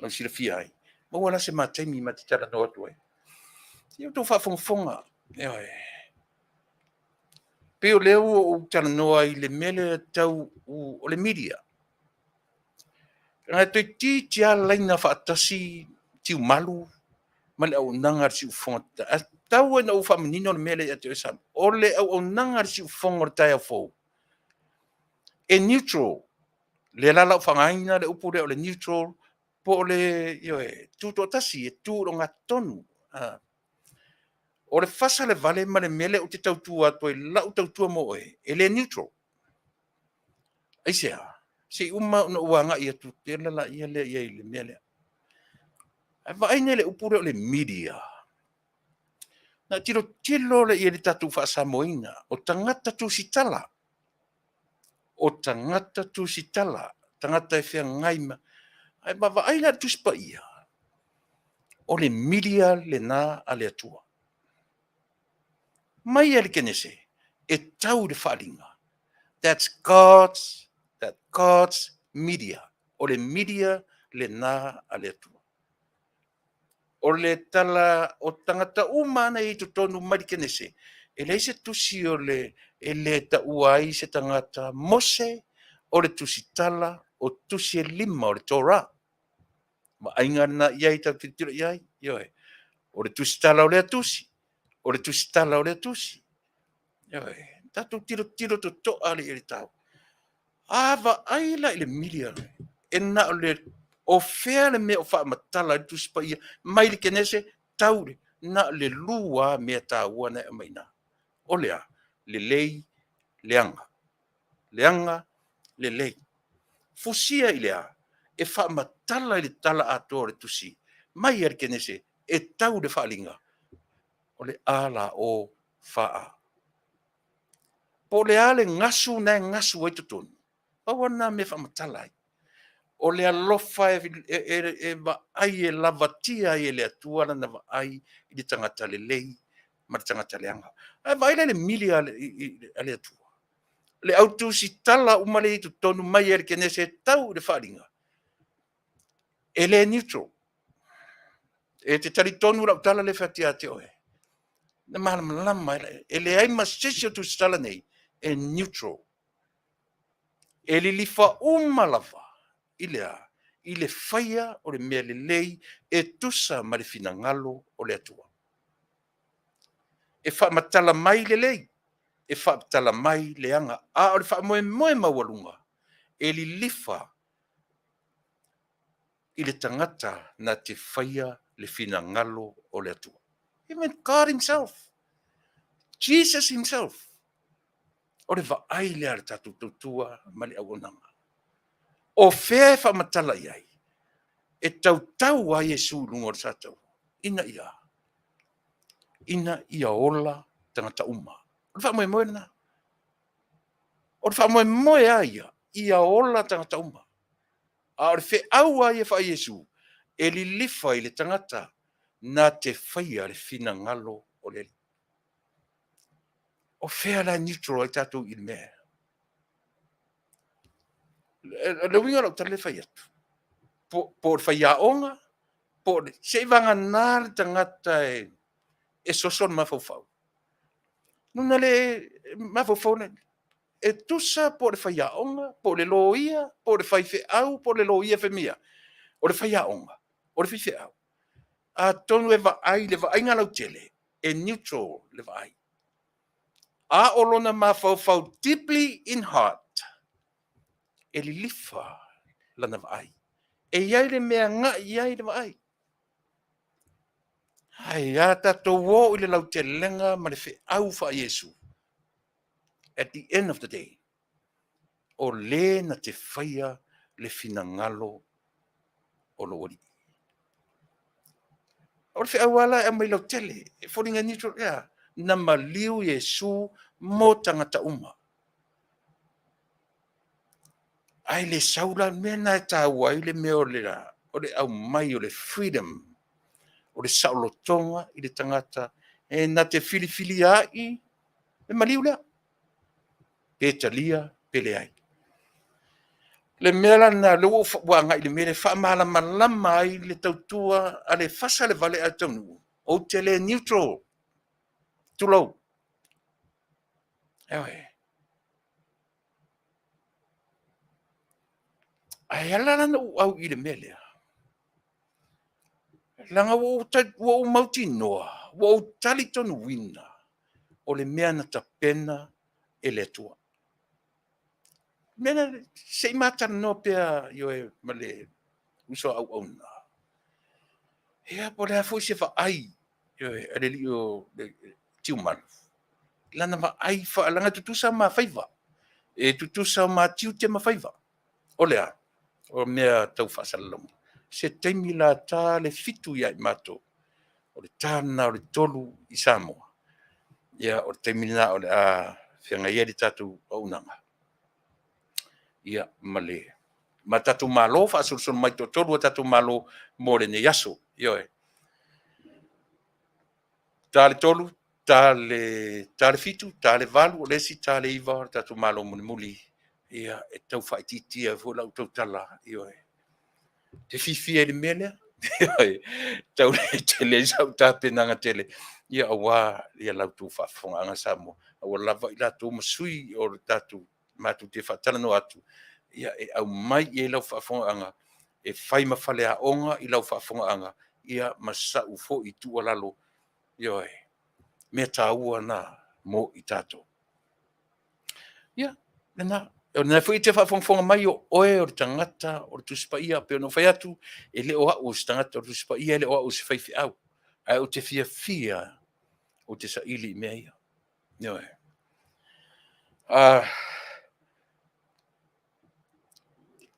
silafia ai, maua la se ma taimi ma te talanoa atu ai. Se i outou faafogafoga, ioe, e pei o lea ua ou talanoa i le mea lea tau o le media. Leaga toeitiiti lava laina faatasi Tiumalu ma le auaunaga a le Siufofoga. Ae tau lava ina ou faamanino le mea lea ia te oe Samoa. O le auaunaga a le Siufofoga o le taeao fou, e neutral. O lea la o le a ou faaaogaina le upu lea o le neutral po o le, ioe, tutoatasi, e tu i le ogatotonu. O le fasa le vale ma le mea lea ou te tautua atu ai i lau tautua mo oe, e le neutral. Aisea? Se i uma ona ou agai atu tele lea i ai i le mea lea. Ae vaai nei i le upu lea o le media. Ona e tilotilo lea i ai i le tatou faa-Samoaina, o tagata tusitala, o tagata tusitala, tagata e feagai ma... Ae vaavaai la i le Tusi Paia, o le media lena a le Atua. Mai lava i le Kenese e tau i le Faaaliga, that's God's media. O le media lena a le Atua. O le tala o tagata uma lava na i ai i totonu mai le Kenese, e leai se tusi e le taua ai se tagata Mose o le tusitala o tusi e 5 o le Torah. Vaaiga lena i ai, tatou tilotilo i ai, ioe. O le tusitala o lea tusi, o le tusitala o lea tusi. Ioe. Tatou tilotilo totoa i le taua. A vaai la i le media, e na o le, o fea le mea o faamatala ai le Tusi Paia mai le Kenese tau i le, na o le 2 lava mea taua na e aumai i ina. O le a? Lelei, leaga. Leaga, lelei. Fusia i le a? E faamatala i le tala atoa o le tusi mai lava i le Kenese e tau i le Faaaliga, o le A L O F A. Po o le a le gasu na e gasu ai totonu, pau lava lena mea e faamatala ai. O le alofa e vaai e lavatia ai e le Atua lana vaai i le tagata lelei ma le tagata leaga. Ae vaai la i le media a le Atua, le au tusitala uma lea e i totonu mai lava i le Kenese e tau i le Faaaliga, e le neutral. E te talitonu lau tala lea e fai atu ia te oe, na malamalama ai, e leai ma se isi o tusitala nei e neutral. E lilifa uma lava i le a? I le faia o le mea lelei e tusa ma le finagalo o le Atua. E faamatala mai lelei, e faamatala mai leaga, a o le faamoemoe maualuga, e lilifa i le tagata na te faia le finagalo o le Atua. Even God Himself, Jesus Himself, o le vaai lea a le tatou tautua ma le auaunaga. O fea e faamatala i ai? E tautau ai Iesu i luga o le sataua, ina ia ola tagata uma. O le faamoemoe lena. O le faamoemoe lava ia, ia ola tagata uma. A o le feau lava ia faa-Iesu, e lilifa i le tagata na te faia le finagalo o le Alii. O fea la e neutral ai tatou i le mea? Le uiga o lau tala lea e fai atu, po o le faiaoga, po o le, seivagana le tagata e soso le mafaufau. Ona le mafaufau lea, e tusa po o le faiaoga, po o le loia, po o le faifeau, po o le loia fai mai a, o le faiaoga, o le faifeau. Atonu e vaai le vaaiga lautele, e neutral le vaai. A o lona mafaufau deeply in heart, e lilifa lana vaai. E i ai le mea e agai i ai le vaai. Ae a tatou o i le lautelega ma le feau faa-Iesu, at the end of the day, o le na te faia le finagalo o lou Alii. O le feau lava la e aumai lautele, e foliga e neutral, ea, na maliu Iesu mo tagata uma. Ae le sau la le mea lena e taua ai le mea o le aumai o le freedom, o le saolotoga i le tagata e na te filifilia ai le maliu lea, pe talia pe leai. Le mea la lena lea ua agai i le mea lea e faamalamalama ai le tautua a le fasa le vale ae taunuu, ou te le neutral. Tulou. Ioe. Ae ala la ona ou au i le mea lea, leaga ua ou mautinoa, ua ou talitonuina, o le mea na tapena e le Atua. O le mea lea, se i ma talanoa pea Ioe ma le uso a auauna, ia po o le a foi se vaai, ioe, a le alii o Tiumalu, lana vaai leaga e tutusa ma faiva, e tutusa ma tiute ma faiva. O le a? O mea tau faasalalauga. Se taimi la ta le 7:00 ia i matou, o le ta lena o le 3:00 i Samoa, ia o le taimi lena o le a feagai ai le tatou auaunaga ma le tatou Malo, faasolosolo mai, e toatolu a tatou Malo mo lenei aso. Ioe. Ta le 3:00, ta le 7:00, ta le 8:00 o le isi, ta le 9:00 le tatou Malo mulimuli, ia e tau faaitiitia ai foi la outou tala. Ioe. Ou te fiafia i le mea lea, e tau le tele ai sau tapenaga tele aua la outou faafofogaaga Samoa, a ua lava i latou ma sui o le tatou matou te faatalanoa atu, e aumai i ai lau faafofogaaga e fai ma faleaoga i lau faafofogaaga ma sau foi tuualalo, ioe, mea taua na mo i tatou. Ia, lena. O lena foi e te faafogafoga mai o oe o le tagata o le Tusi Paia. E pei ona ou fai atu, e le o au o se tagata o le Tusi Paia, e le o au o se faifeau, ae ou te fiafia ou te saili i mea ia. Ioe.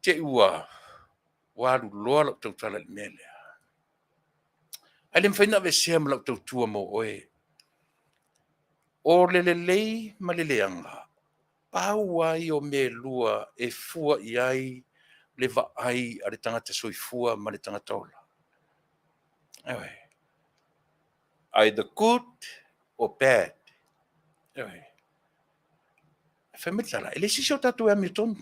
Te i ua alu loa lau tautala i le mea lea, ae le mafai ona aveesea ma lau tautua mo oe. O le lelei ma le leaga, pau lava ia o mea e lua e fua i ai le vaai a le tagata soifua ma le tagata ola. Ioe. Either good or bad. Ioe. Fai mai le tala, e leai se isi o tatou e amiotonu.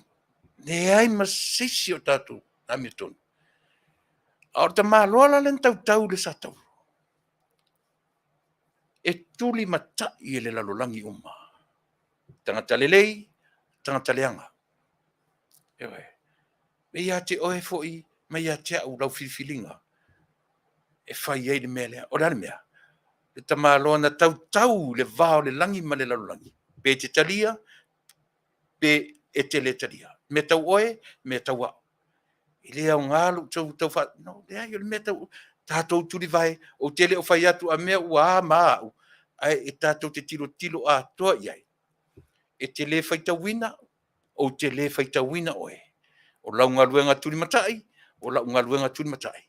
Leai ma se isi o tatou e amiotonu. A o le tamaloa la lea na tautau i le satauro, e tulimatai e le lalolagi uma, tagata lelei, tagata leaga. Ioe. E ia te oe foi ma ia te au lau filifiliga e fai ai le mea lea. O le a le mea? Le tamaloa na tautau i le va o le lagi ma le lalolagi, pe te talia, pe e te le talia. Mea tau oe, mea tau au. E le aoga lou tau faa... No, leai, o le mea tau... tatou tulivae, ou te le o fai atu a mea ua a ma a au, ae e tatou te tilotilo atoa i ai. E te le faitauina, ou te le faitauina oe. O lau galuega tulimatai, o lau galuega tulimatai.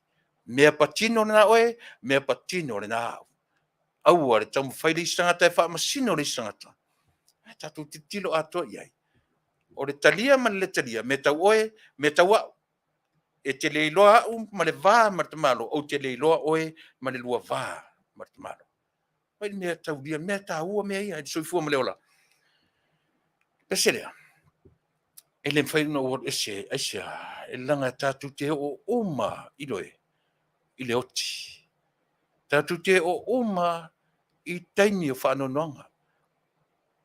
Mea patino lena oe, mea patino lena au. Aua le taumafai le isi tagata e faamasino le isi tagata. Ae tatou tilotilo atoa i ai. O le talia ma le le talia, mea tau oe, mea tau au. E te le iloa au ma le va ma le tamaloa, ou te le iloa oe ma le lua va ma le tamaloa. Vaai i le mea taulia, mea taua mea ia i le soifua ma le ola. Pese lea, e le mafai ona ou alu ese. Aisea? Leaga tatou te oo uma i le oti. Tatou te oo uma i taimi o faanoanoaga.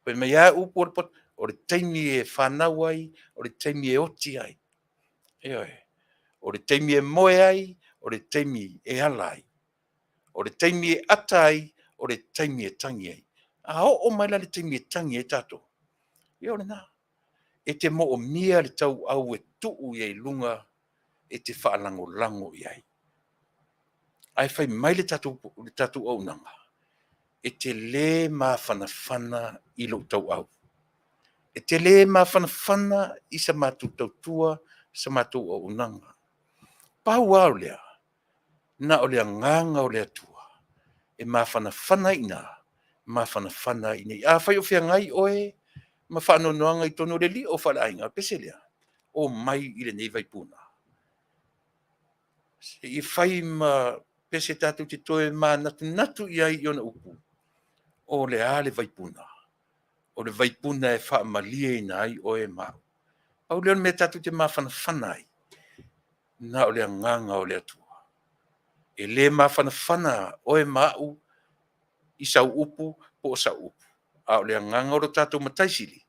Fai mai lava upu o le poto, o le taimi e fanau ai, o le taimi e oti ai. Ioe. O le taimi e moe ai, o le taimi e ala ai. O le taimi e ata ai, o le taimi e tagi ai. A oo mai la i le taimi e tagi ai tatou, ia o lena. E te moomia le tauau e tuu i ai i luga e te faalagolago i ai. Ae fai mai le tatou auaunaga, e te le mafanafana i lou tauau, e te le mafanafana i sa matou tautua, sa matou auaunaga. Pau lava o lea, na o le Agaga o le Atua e mafanafana ai i ina, mafanafana ai i inei. Afai o feagai oe ma faanoanoaga i totonu o le lio faaleaiga, o le pese lea, omai i lenei vaipuna, se i fai ma pese tatou te toe manatunatu i ai i ona upu, o le a le vaipuna? O le vaipuna e faamalieina ai oe ma au. Pau lea o le mea tatou te mafanafana ai, na o le Agaga o le Atua. E le mafanafana oe ma au i sau upu po o sau upu, a o le agaga o lo tatou Matai Sili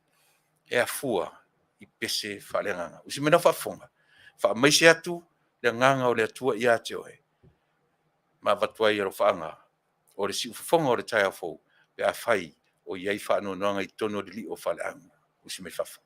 e afua i pese faaleagaga. Usi mai lau faafofoga, faamaise atu le agaga o le Atua ia te oe ma avatu ai alofaaga o le siufofoga o le taeao fou pe afai o i ai faanoanoaga i totonu o le lio faaleaiga. Usi mai fafo.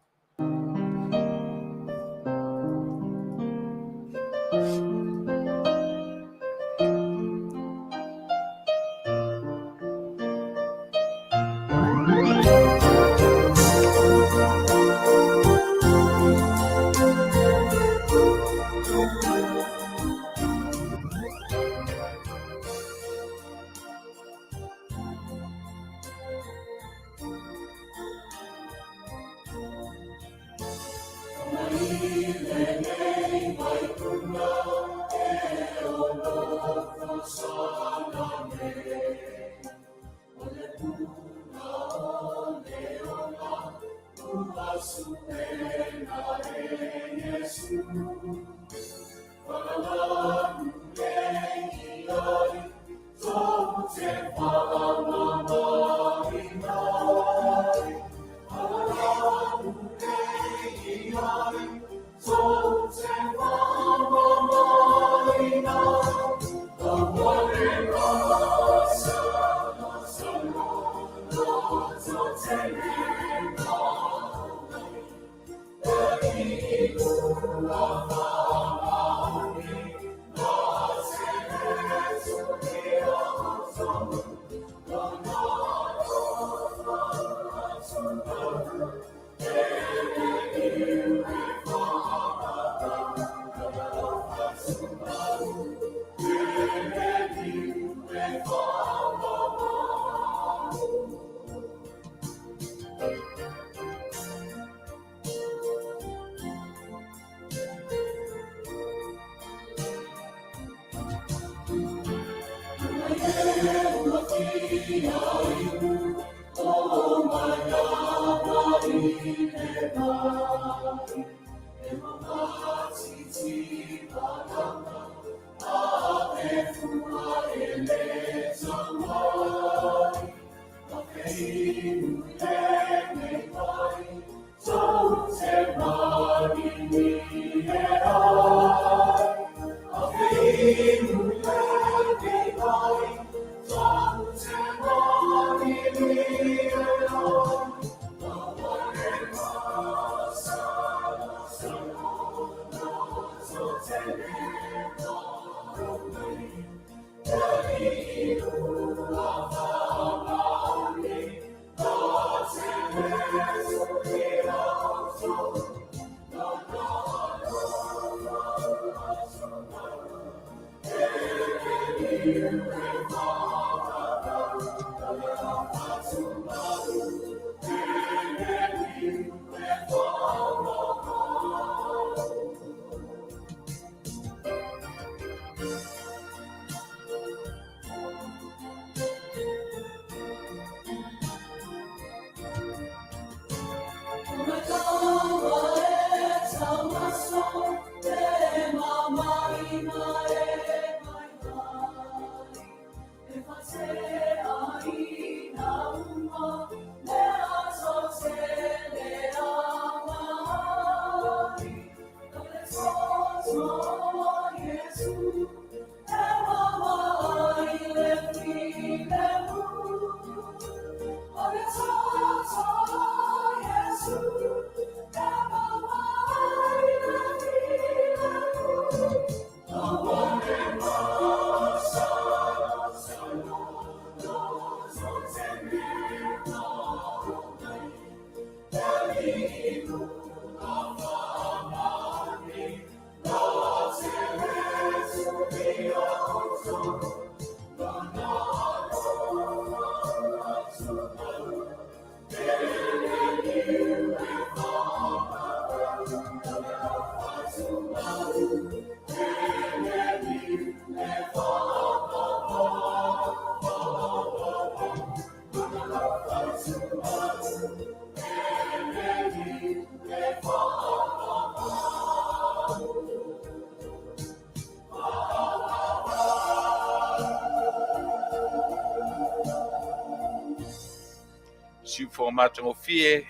Siufofoga matagofie,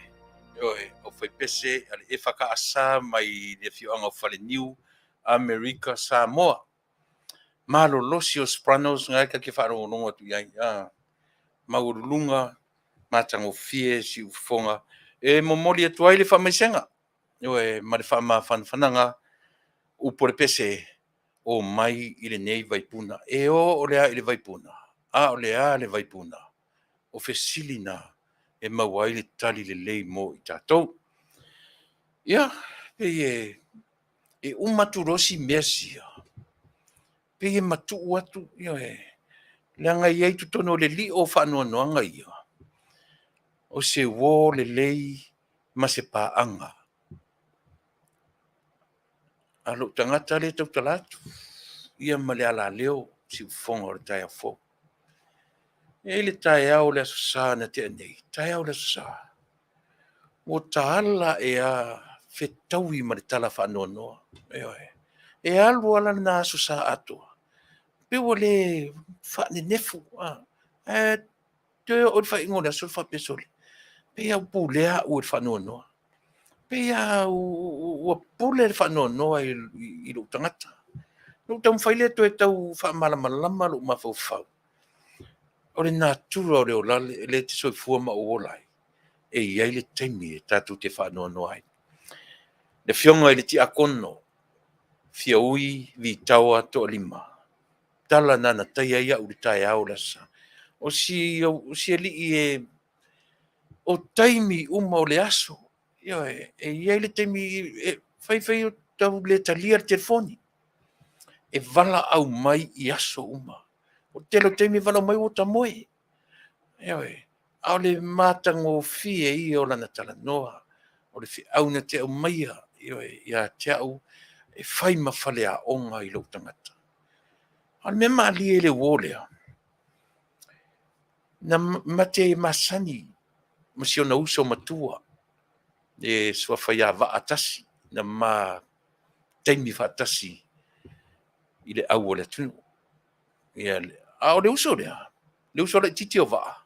ioe, aufaipese a le EFKS mai le afioaga o Faleniu, Amerika Samoa. Malolosi o Sopranos na e ta te faalogologo atu i ai. Maualuluga matagofie siufofoga e momoli atu ai le faamaisega, ioe, ma le faamafanafanaga. Upu o le pese, o mai i lenei vaipuna. E o o le a i le vaipuna? A o le a le vaipuna? O fesili na e maua ai le tali lelei mo i tatou. Ia, pei e uma atu loa si mea sia, pei e matuu atu, ioe, leaga e i ai i totonu o le lio o faanoanoaga ia, o se uo lelei ma se paaga a lou tagata lea e tautala atu, ia ma le alaleo siufofoga o le taeao fou. E i ai le taeao o le Aso Sa na tea nei, taeao o le Aso Sa, ua taala ae lava fetaui ma le tala faanoanoa. Ioe. E alu lava la lena Aso Sa atoa, pei ua le faanenefu, ae toe oo i le faaiuga o le aso faapea, sole, pei lava ua pulea au e le faanoanoa. Pei lava ua pule le faanoanoa i lou tagata. Ona ou taumafai lea e toe tau faamalamalama lou mafaufau, o le natura o le ola lea e te soifua ma ou ola ai, e i ai le taimi e tatou te faanoanoa ai. Le Afioga i le Tiakono Fiaui Vitaoa Toalima, o tala na na taia ai au i le taeao o le Aso Sa. O si alii o taimi uma o le aso, ioe, e i ai le taimi e fai fai o tau le talia le telefoni, e valaau mai i aso uma. O le tele o taimi e valaau mai ua ta moe. Ioe. A o le matagofie ia o lana talanoa, o le feau na te aumaia, ioe, ia te au, e fai ma faleaoga i lou tagata. A o le mea malie i le uo lea, na ma te masani ma si ona uso matua, le suafa ia Vaatasi, na ma taimi faatasi i le au o le atunuu. A o le uso lea, le uso laitiiti o Vaa,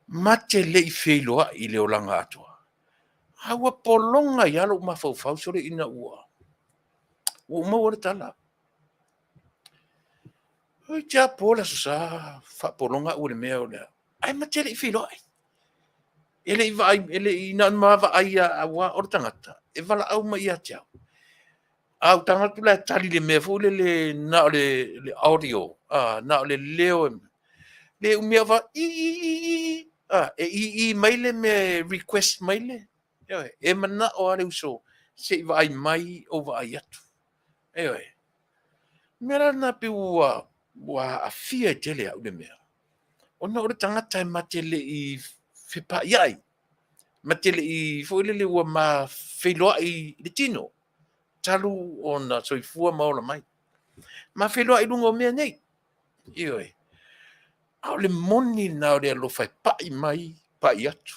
ma te le i feiloai i le olaga atoa. A ua pologa ai lava lou mafaufau sole ina ua ou maua le tala. Toeitiiti lava po le Aso Sa faapologa au i le mea o le a, ae ma te le i feiloai. E le i vaai, e le i, na ona ma vaai lava aua o le tagata e valaau mai ia te au. A ou tago atu la e tali i le mea foi lele na o le audio, na o le leo, le umi lava o ii ii ii, e ii mai le mea e request mai le, ioe, e manao lava le uso se i vaai mai ou vaai atu. Ioe. O le mea la lena pei ua aafia ai tele au i le mea, ona o le tagata e ma te le i fepaiai, ma te le i foi lele ua ma feiloai i le tino talu ona soifua ma ola mai. Ma feiloai i luga o mea nei. Ioe. A o le moni lena o le alofa e pai mai, pai atu.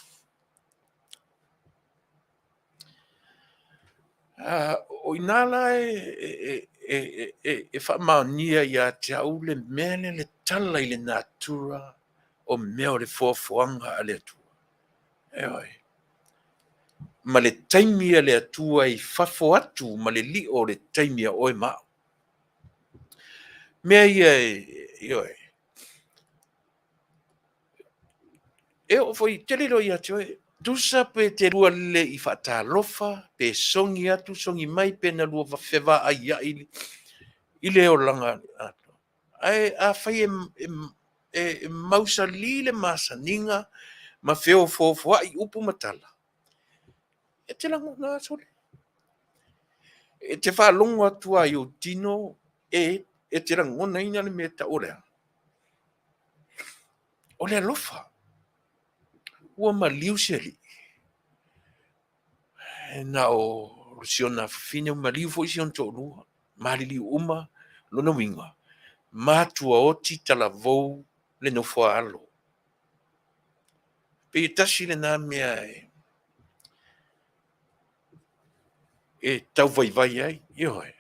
O i ina la e faamaonia ia te au le mea lea le tala i le natura o mea o le foafoaga a le Atua. Ioe. Ma le taimi a le Atua i fafo atu ma le lio o le taimi a oe ma au. Mea ia ioe. E oo foi tele loa ia te oe. Tusa pe te lua le i faatalofa, pe sogi atu, sogi mai, pe na lua fevaaiai i le olaga. Ae afai e mausali le masaniga ma feofoofoai upu ma tala, e te lagona sole. E te faalogo atu ai ou tino e te lagonaina le mea tau o le a. O le alofa. Ua maliu se alii. Na o si ona fafine, ua maliu foi si ona toalua. Maliliu uma lona uiga, matua oti talavou le nofo a alo. Pe tasi lena mea e tauvaivai ai. Ioe.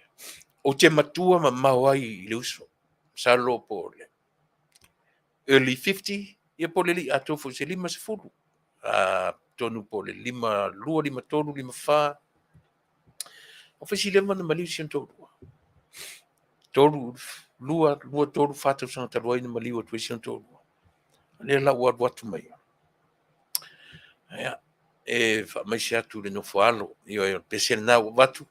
O te matua mamao ai i le uso. Masalo po o le early 50, ia po o le lei atoa foi se 50. Tonu po o le 52, 53, 54. O faisi leva na maliu si ona toalua. 3, 2, 2, 3, 4 tausaga talu ai na maliu atu ai si ona toalua. Lea la ua alu atu mai. Ia, e faamaise atu le nofo alo. Ioe, o le pese lena ua avatu.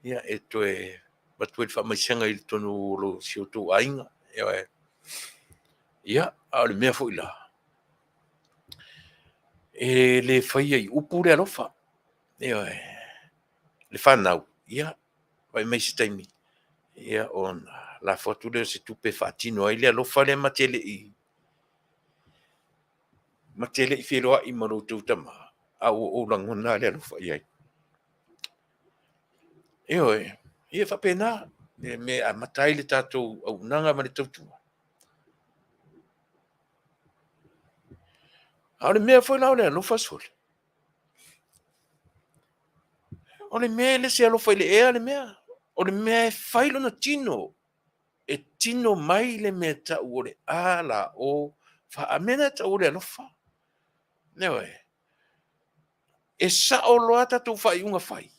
Ia, e toe avatu ai le faamaisega i totonu o si o outou aiga. Ioe. Ia, a o le mea foi la, e le faia i upu le alofa. Ioe, le fanau, ia, fai mai se taimi, ia, ona lafo atu lea o se tupe e faatino ai le alofa lea ma te le i feloai ma lo outou tama, a ua ou lagona le alofa i ai. Ioe, ia faapena, le mea amata ai le tatou auaunaga ma le tautua. A o le mea foi la o le alofa sole, o le mea e le se alofa i le ea le mea. O le mea e fai lona tino, e tino mai le mea tau o le A la O, fa mea na tau o le alofa. Ioe. E sao loa tatou faaiuga fai.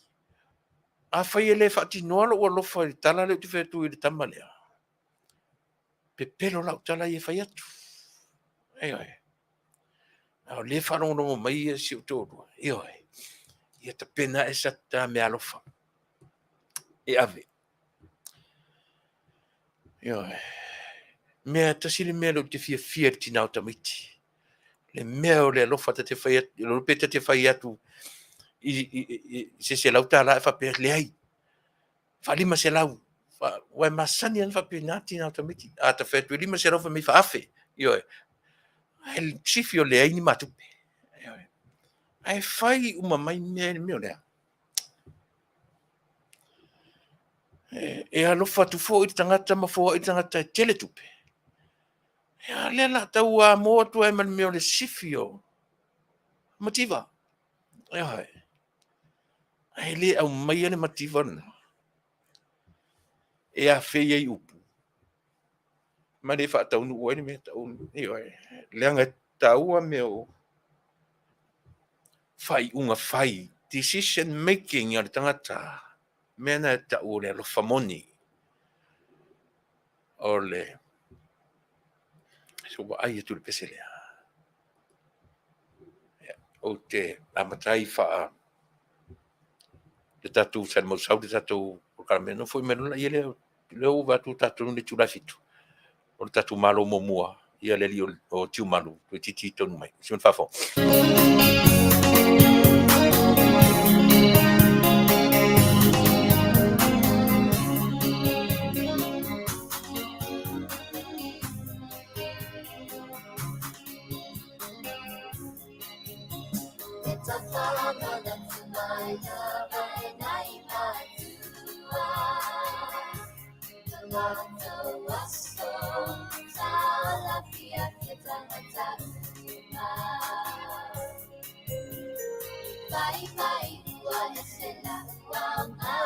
A fai e le faatinoa lou alofa i le tala lea ou te fai atu i le tama lea, pepelo lau tala ia fai atu. Ioe. A o le faalogologo mai ia si ou toalua. Ioe. Ia tapena e sa ta mea alofa. E ave. Ioe. Mea tasi le mea lea ou te fiafia i le tina o tamaiti. Le mea o le alofa ta te fai atu, lo pe ta te fai atu i se $100 e faapea leai. Fa 500. Ua masani ana faapena tina o tamaiti. A ta fai atu e 500 fa mai fa afe. Ioe. Ai sifi o leai ni matupe. Ioe. Ai fai uma mai mea le mea o lea. E alofa atu foi le tagata ma foai le tagata e tele tupe. Ia lea la tau a mo atu ai ma le mea o le sifi o mativa. Ioe. Ai le au mai le mativa lena. E afei ai upu. Ma le faataunuu ai le mea tau. Ioe. Leaga e taua mea o faaiuga fai, decision making a le tagata. Mea na e tau o le alofa moni. O le so vaai atu le pese lea. O te amatai faa le tatou salemausau le tatou polokalame. No foi mai lona ia lea lea ua atu tatou le itula e 7. O le tatou malo muamua ia le alii o Tiumalu toe titi tonu mai. Si ona faafo. Mai mai ua ese la ua.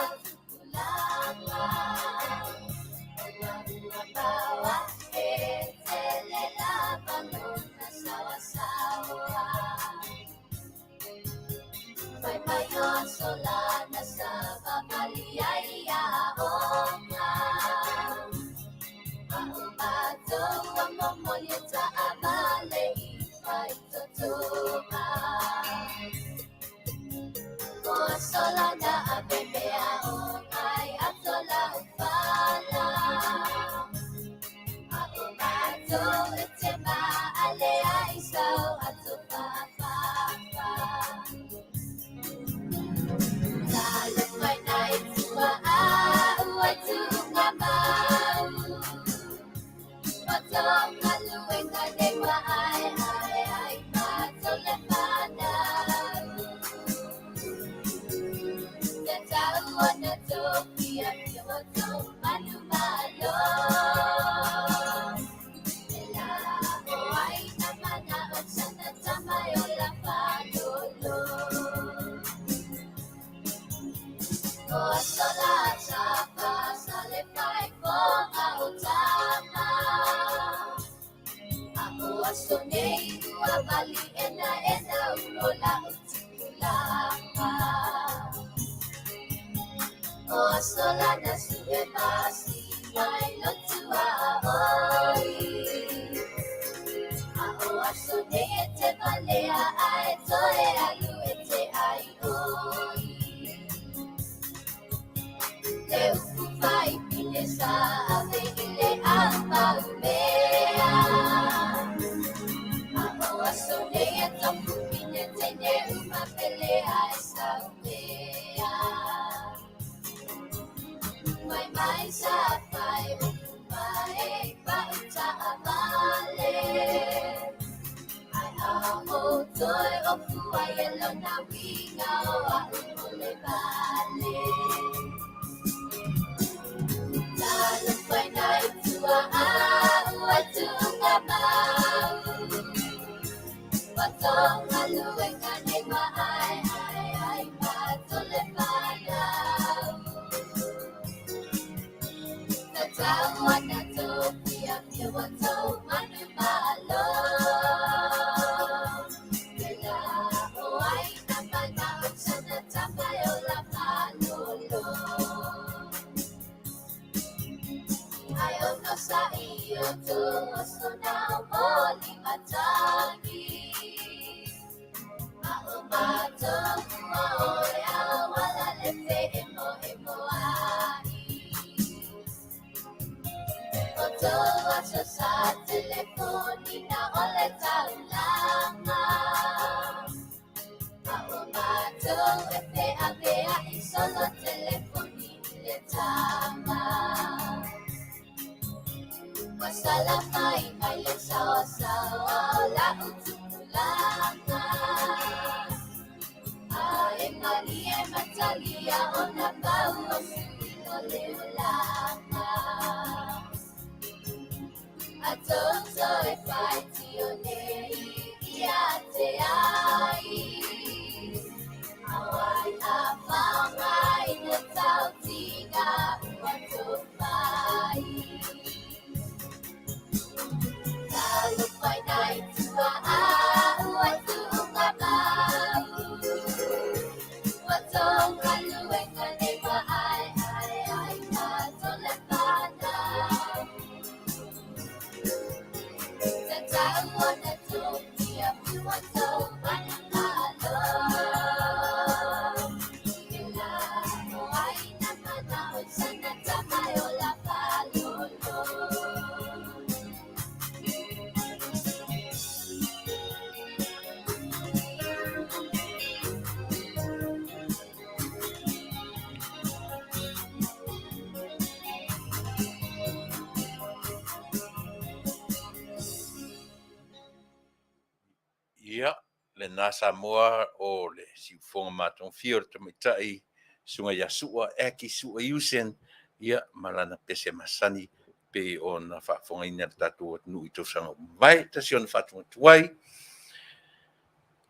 Ia, lena Samoa o le siufoga matagofie o le tamaitai susuga ia Sua, Aki Sua Iusen, ia, ma lana pese masani pei ona faafofogaina e le tatou atunuu i tausaga ua mavae, tasi ona faatuatuai.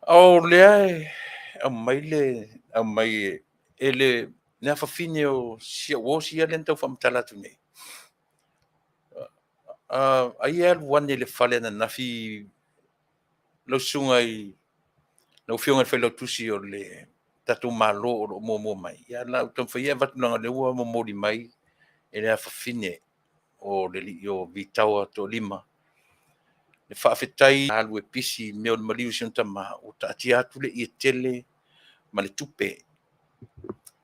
O lea e aumai le aumai e le le afafine o si au uo sia lea na tau faamatala atu nei. Ai e alu ane i le fale ananafi lau susuga i lau Afioga i le Failautusi o le tatou Malo o lo o muamua mai, ia o le a ou taumafai ia e avatu leaga o lea ua momoli mai e le afafine o le alii o Vitaoa Toalima le faafetai alu e pisi i mea o le maliu o si ona tama, ua taatia atu le ie tele ma le tupe.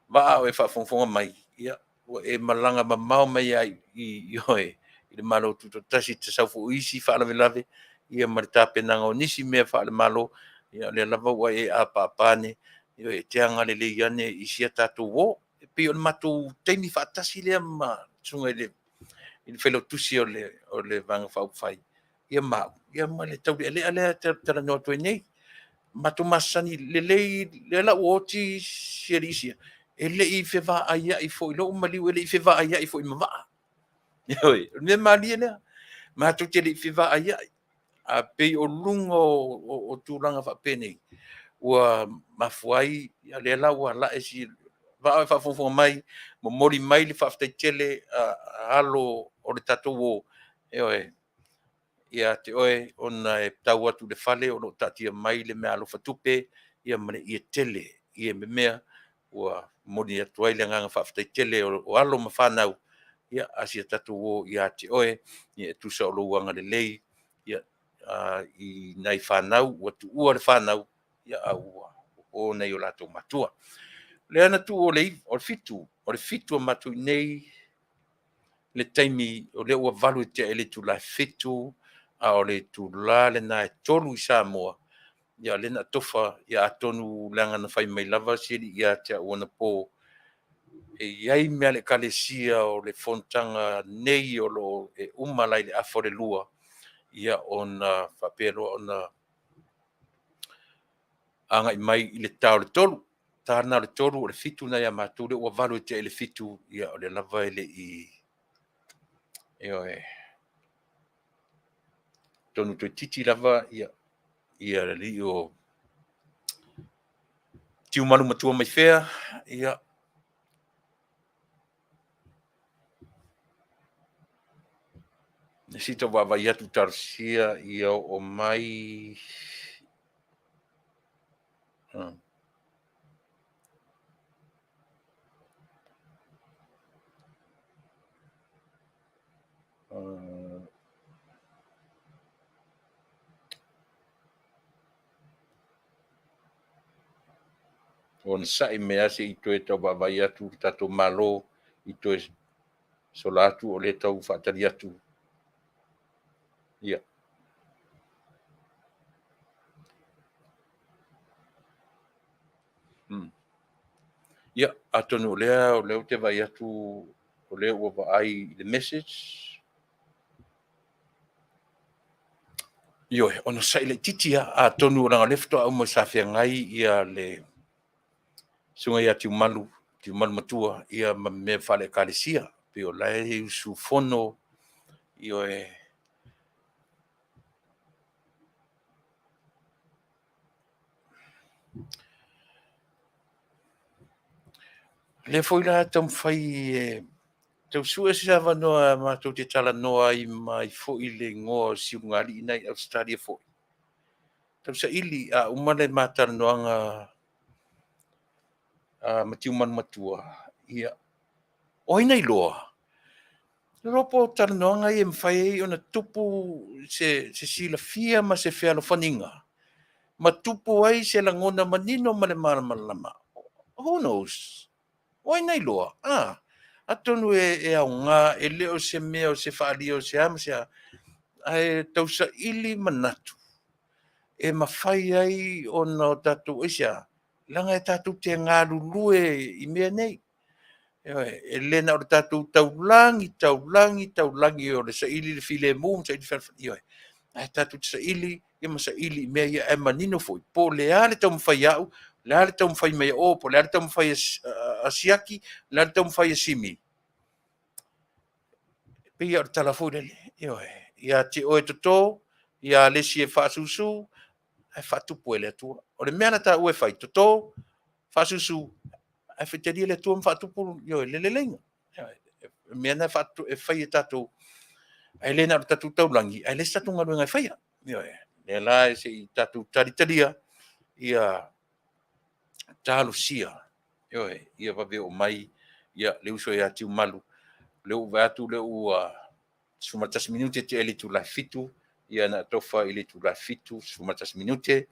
Vaa o e faafogafoga mai, ia ua e malaga mamao mai lava i oe i le Malo Tutoatasi e te sau foi i isi faalavelave ia ma le tapenaga o nisi mea faale-Malo, ia o lea lava ua e apaapa ane, e te agalelei ane i si a tatou o. E pei o le matou taimi faatasi lea ma le Susuga i le Failautusi o le Vaega Faaupufai ia ma au, ia ma le taulealea lea e talanoa atu ai nei. Matou masani lelei, lea la ua oti si alii sia, e le i fevaaiai foi i lou maliu, e le i fevaaiai foi ma vaa. Ioe, o le mea malie lea, matou te le i fevaaiai, ae pei o luga o tulaga faapenei ua mafua ai, o lea la ua la'e. Vaa o e faafogafoga mai, momoli mai le faafetai tele a alo o le tatou uo, ioe, ia te oe ona e tau atu i le fale o lo o taatia mai le meaalofa tupe ma le ie tele, ie memea ua momoli atu ai le agaga faafetai tele o alo ma fanau a si a tatou uo ia te oe e tusa o lou agalelei i nai fanau ua tuua le fanau ae ua po nai o latou matua. O lea na tuu o le 7, o le 7 a matou i inei le taimi o lea ua 8 tea i le itula e 7, a o le itula lena e 3 i Samoa. Ia o lea na atofa, atonu leaga na fai mai lava si alii ia te au anapo, e i ai mea a le Ekalesia o le fonotaga nei o lo o e uma la i le 1:30, ia ona faapea loa ona agai mai i le ta o le 3. O le ta lena o le 3 o le 7 lena ia matou, lea ua 8 tea i le 7, ia o lea lava e le i... Ioe. Atonu toeitiiti lava le alii o Tiumalu matua mai fea, ia se i tau vaavaai atu, talosia ia oo mai. Onosai mai lava se i toe tau vaavaai atu le tatou Malo i toe sola atu o lea e tau faatali atu. Ia. Ia, atonu o lea ou te vaai atu o lea ua vaai i le message. Ioe, onosai laitiiti lava, atonu leaga o lea faatoa uma sa feagai le Susuga ia Tiumalu, Tiumalu Matua ma mea faale-Ekalesia. Pei o la e usufono, ioe. O lea foi la e taumafai e tau sue se avanoa matou te talanoa ai mai foi i le igoa o Siugalii na e i Ausetalia foi. Tausaili, a uma le ma talanoaga ma Tiumalu Matua, ia, o ai na iloa? E iloa po o talanoaga ia e mafai ai ona tupu se silafia ma se fealofaniga ma tupu ai se lagona manino ma le malamalama. Who knows? O ai na iloa? Atonu e aoga, e le o se mea o se faaalia o se a ma se a, ae tausaili manatu e mafai ai ona o tatou, aisea? Leaga e tatou te galulue i mea nei. Ioe. E le na o le tatou taulagi, taulagi, taulagi o le saili le filemu ma saili le fealofani, ioe, ae tatou te saili ma saili i mea ia, ae manino foi po o le a le taumafai a au, o le a le taumafai mai a o, po o le a le taumafai a Siaki, o le a le taumafai a Simi, e pei lava o le tala foi lele, ioe, ia te oe e toto, ia le isi e faasusu, ae faatupu e le Atua. O le mea la taua e fai, toto, faasusu, ae faitalia le Atua ma faatupu le leleiga. O le mea lena e fai e tatou, ae le na o le tatou taulagi, ae leai se tatou galuega e faia. Ioe. O lea la se i tatou talitalia Talosia, ioe, ia vave oo mai ia le uso ia Tiumalu. O lea ua ou vaai atu o lea ua 11 minute tea i le itula e 7, ia na atofa i le itula e 7:11 minute.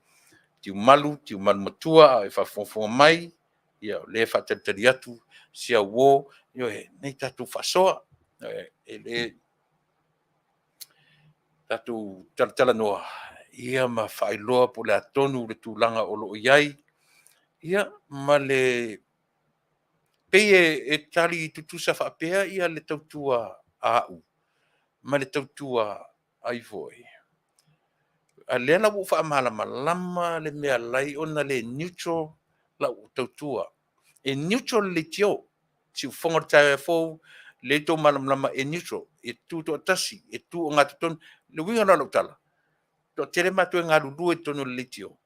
Tiumalu, Tiumalu matua a o e faafogafoga mai, ia o lea e faatalitali atu si au uo, ioe, nei tatou faasoa, e le tatou talatalanoa ia ma faailoa po o le a tonu le tulaga o lo o i ai, ia ma le pei e tali tutusa faapea ia le tautua a au ma le tautua ai foi. A lea la ua ou faamalamalama le mea e ala ai ona le neutral lau tautua. E neutral le leitio, siufofoga o le taeao fou, lea e outou malamalama e neutral, e tutoatasi, e tu ogatotonu. Le uiga la o lau tala, e toatele matou e galulue i totonu o le leitio,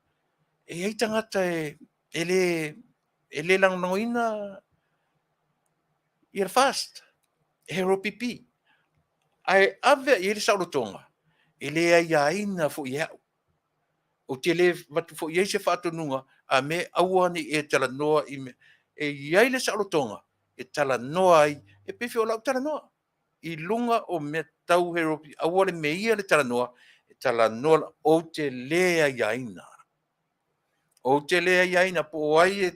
e i ai tagata e le lagolagoina ia le FAST, e HRPP. Ae ave i ai le saolotoga, e le aiaina foi e au. Ou te le avatu foi i ai se faatonuga, a mea e aua ne i e talanoa i mea. E i ai le saolotoga e talanoa ai, e pei foi o lau talanoa i luga o mea tau HRPP, aua le mea ia le talanoa, e talanoa, ou te le aiaina. Ou te le aiaina po o ai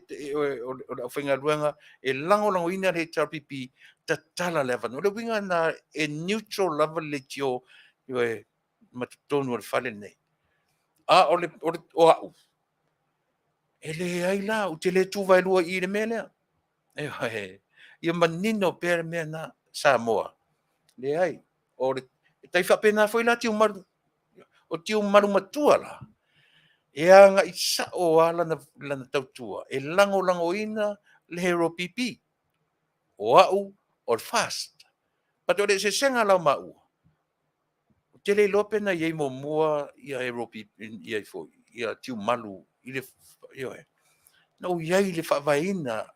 o le aufaigaluega e lagolagoina le HRPP, tatala le avanoa. O le uiga lena, e neutral lava le leitio ma totonu o le fale lenei. A o au, e leai la, ou te le tu vaelua i i i le mea lea. Ioe. Ia manino pea le mea lena Samoa. Leai, e tai faapena foi la Tiumalu. O Tiumalu matua la, e agai sao lava lana tautua, e lagolagoina le HRPP. O au o le FAST. But o le eseesega la o maua, ou te le iloa pe na i ai muamua ia Tiumalu i le, ioe. Na ou i ai i le faavaeina,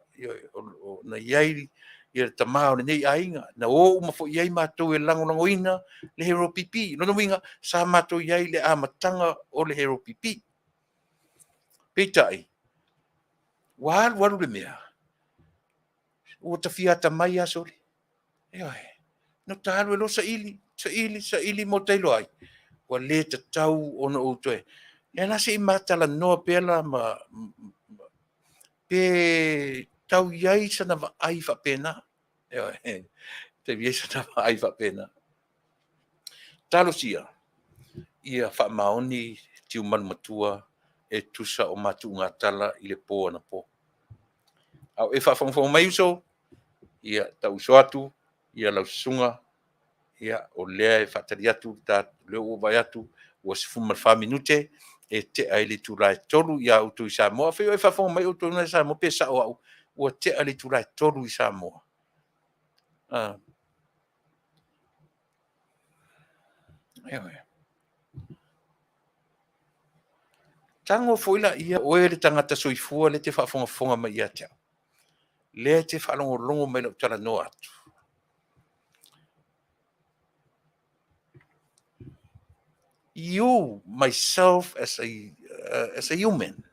na i ai le tama o lenei aiga, na o uma foi i ai matou e lagolagoina le HRPP. O lona uiga, sa matou i ai i le amataga o le HRPP. Peitai, ua alu alu le mea, ua ta fia atamai lava sole. Ioe. Na ota alu ai loa saili, saili, saili ma ota iloa ai, ua le tatau ona ou toe. Ia la se i ma talanoa pea la ma pe tau i ai sana vaai faapena. Ioe, tau i ai sana vaai faapena. Talosia ia faamaoni Tiumalu matua e tusa o matuugatala i le po anapo. A o e faafogafoga mai uso, ia tau uso atu ia lau susuga, ia o lea e faatali atu, o lea ua ou vaai atu ua 14 minute e tea ai le itula e 3:00 ia outou i Samoa. Afai o e faafofoga mai outou i Samoa pe sao au, ua tea le itula e 3:00 i Samoa. Ioe. Tago foi laia oe le tagata soifua lea e te faafogafoga mai ia te au, lea e te faalogologo mai i lau talanoa atu. You, myself as a human,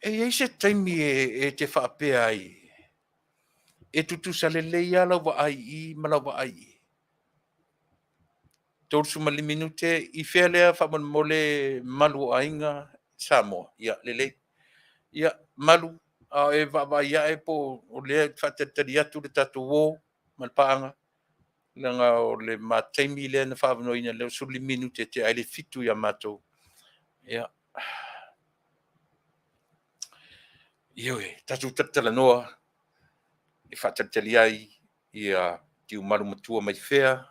e i ai se taimi e te faapea ai, e tutusa lelei lava lau vaai i i ma lau vaai i i. 35 minute i fea lea faamolemole Malu o Aiga Samoa? Ia, lelei. Ia, Malu, a o e vaavaai ae po o lea e faatalitali atu le tatou uo ma le paaga, leaga o le ma taimi lea na faaavanoaina lea ua 15 minute e tea ai le 7:00 ia matou. Ia, ioe, tatou talatalanoa e faatalitali ai ia Tiumalu matua mai fea,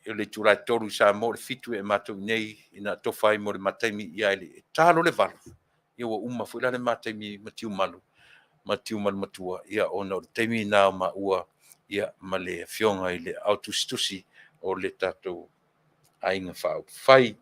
o le itula e 3:00 i Samoa, o le 7:00 ia matou i inei ina atofa ai mo le ma taimi, ia ta loa le 8:00, ia ua uma foi la le ma taimi ma Tiumalu, ma Tiumalu matua, ia ona o le taimi lena o maua ma le afioga i le aotusitusi o le tatou Aiga Faaupufai.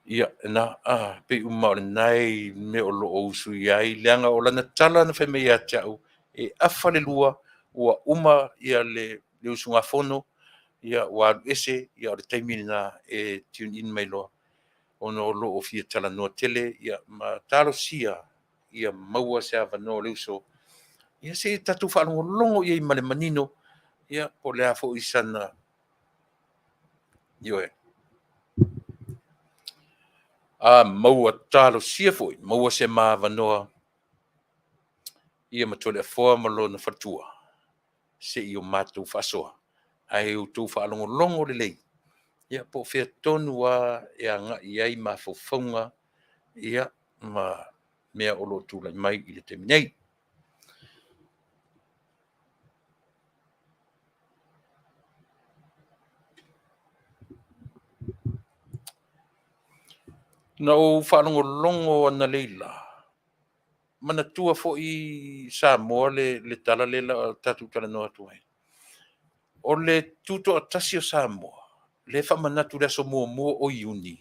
Ia, na, a, pei uma o lena e mea o lo o usu i ai, leaga o lana tala na fai mai ia te au, e afa le lua, ua uma ia le, le usugafono, ia ua alu ese, ia o le taimi lena e tune in mai loa, ona o lo o fia talanoa tele, ia ma talosia ia maua se avanoa o le uso, ia se i tatou faalogologo i ai ma le manino, ia po o le a foi sana Ioe. A maua talosia foi, maua se ma avanoa ia Matualeafoa ma lona faletua, se i o matou faasoa, ae outou faalogologo lelei, ia po o fea tonu lava e agai i ai mafaufauga ia ma mea o lo o tulai mai i le taimi nei. Na ou faalogologo analeila, manatua foi Samoa le, le tala lea la tatou talanoa atu ai. O le tutoatasi o Samoa, lea e faamanatu i le aso muamua o Iuni,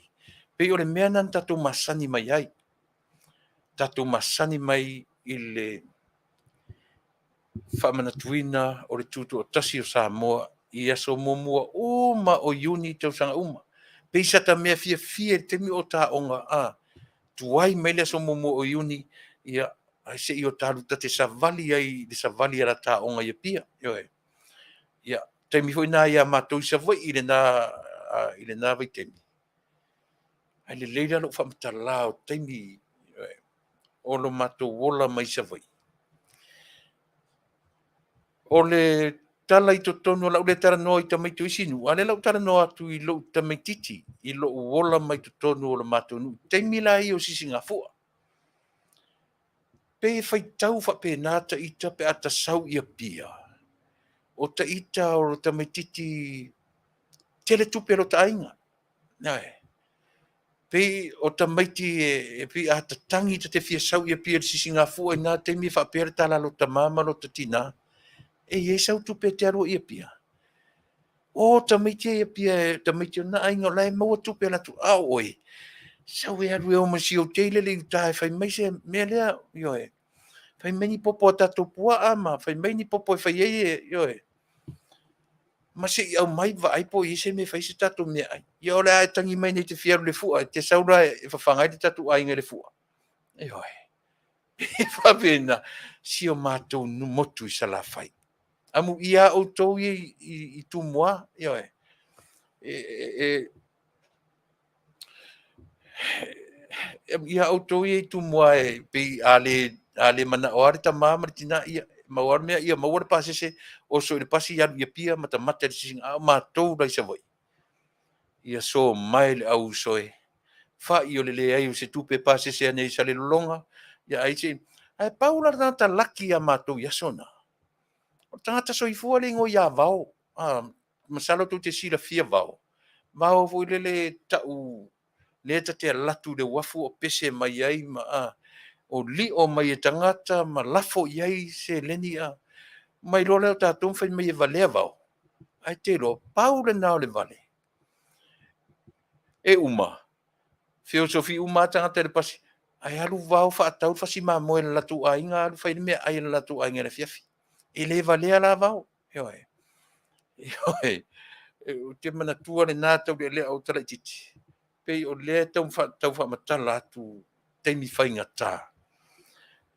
pei o le mea lena na tatou masani mai ai. Tatou masani mai i le faamanatuina o le tutoatasi o Samoa i aso muamua uma o Iuni tausaga uma. Pei sata mea fiafia i le taimi o ta aoga, a tuai mai le aso muamua o Iuni, ia, ae se i o ta alu ta te savali ai i le savali a la ta aoga i Apia. Ioe. Ia, taimi foi lena ia matou i Savaii i lena, i lena vaitaimi. Ae lelei la lou faamatala o taimi o lo matou ola mai Savaii. O le tala i totonu o lau le talanoa i tamaiti o isi nuu, a o lea o le a ou talanoa atu i lou tamaitiiti, i lou ola mai totonu o le matou nuu, taimi la ia o Sisigafua. Pei e faitau faapena ta ita pe a ta sau i Apia, o ta ita o tamaitiiti tele tupe a lota aiga. Ioe. Pei o tamaiti e pei a tatagi ta te fia sau i Apia i le Sisigafua i na taimi e faapea le tala a lota tama ma lota tina, e i ai sau tupe e te alu ai i Apia? O tamaiti ia i Apia, tamaiti o na aiga o la e maua tupe a latou, a o oe, sau e alu e o ma si ou teile i uta e fai mai se mea lea, ioe, fai mai ni popo a tatou puaa ma fai mai ni popo e fai ai e, ioe, ma se i aumai vaai po o i ai se mea e fai ai se tatou meaai. Ia o le a e tagi mai nei e te fia alu i le fua, e te sau la e fafaga ai le tatou aiga i le fua. Ioe. E faapena si o matou motu i Salafai. Amuia outou ia i Tumua, ioe. Amuia outou ia i Tumua e pei a le manao lava le tama ma le tina, ia maua lava le mea, ia maua le pasese, oso i le pasi alu i Apia, matamata i le sisiga, a o matou la i Savaii, ia so mae le au uso e. Fai o le leai o se tupe e pasese ane ai i Salelologa, ia ai se... Ae pau la le tagata laki ia matou i aso na, o le tagata soifua le igoa ia Vao. Masalo tou te silafia Vao. Vao foi lele tau lea ta te alu atu i le uafu o pese mai ai ma o lio mai e tagata ma lafo i ai seleni a mai loa lea o tatou ma fai mai e valea Vao. Ae te iloa, pau lena o le vale. E uma, feosofi uma lava tagata i le pasi, ae alu Vao faatau le fasi mamoe a le latou aiga, alu fai le meaai a le latou aiga i le afiafi. E le valea la Vao. Ioe. Ioe. Ou te manatua lena taulealea o ta laitiiti, pei o lea e tau faamatala atu taimi faigata.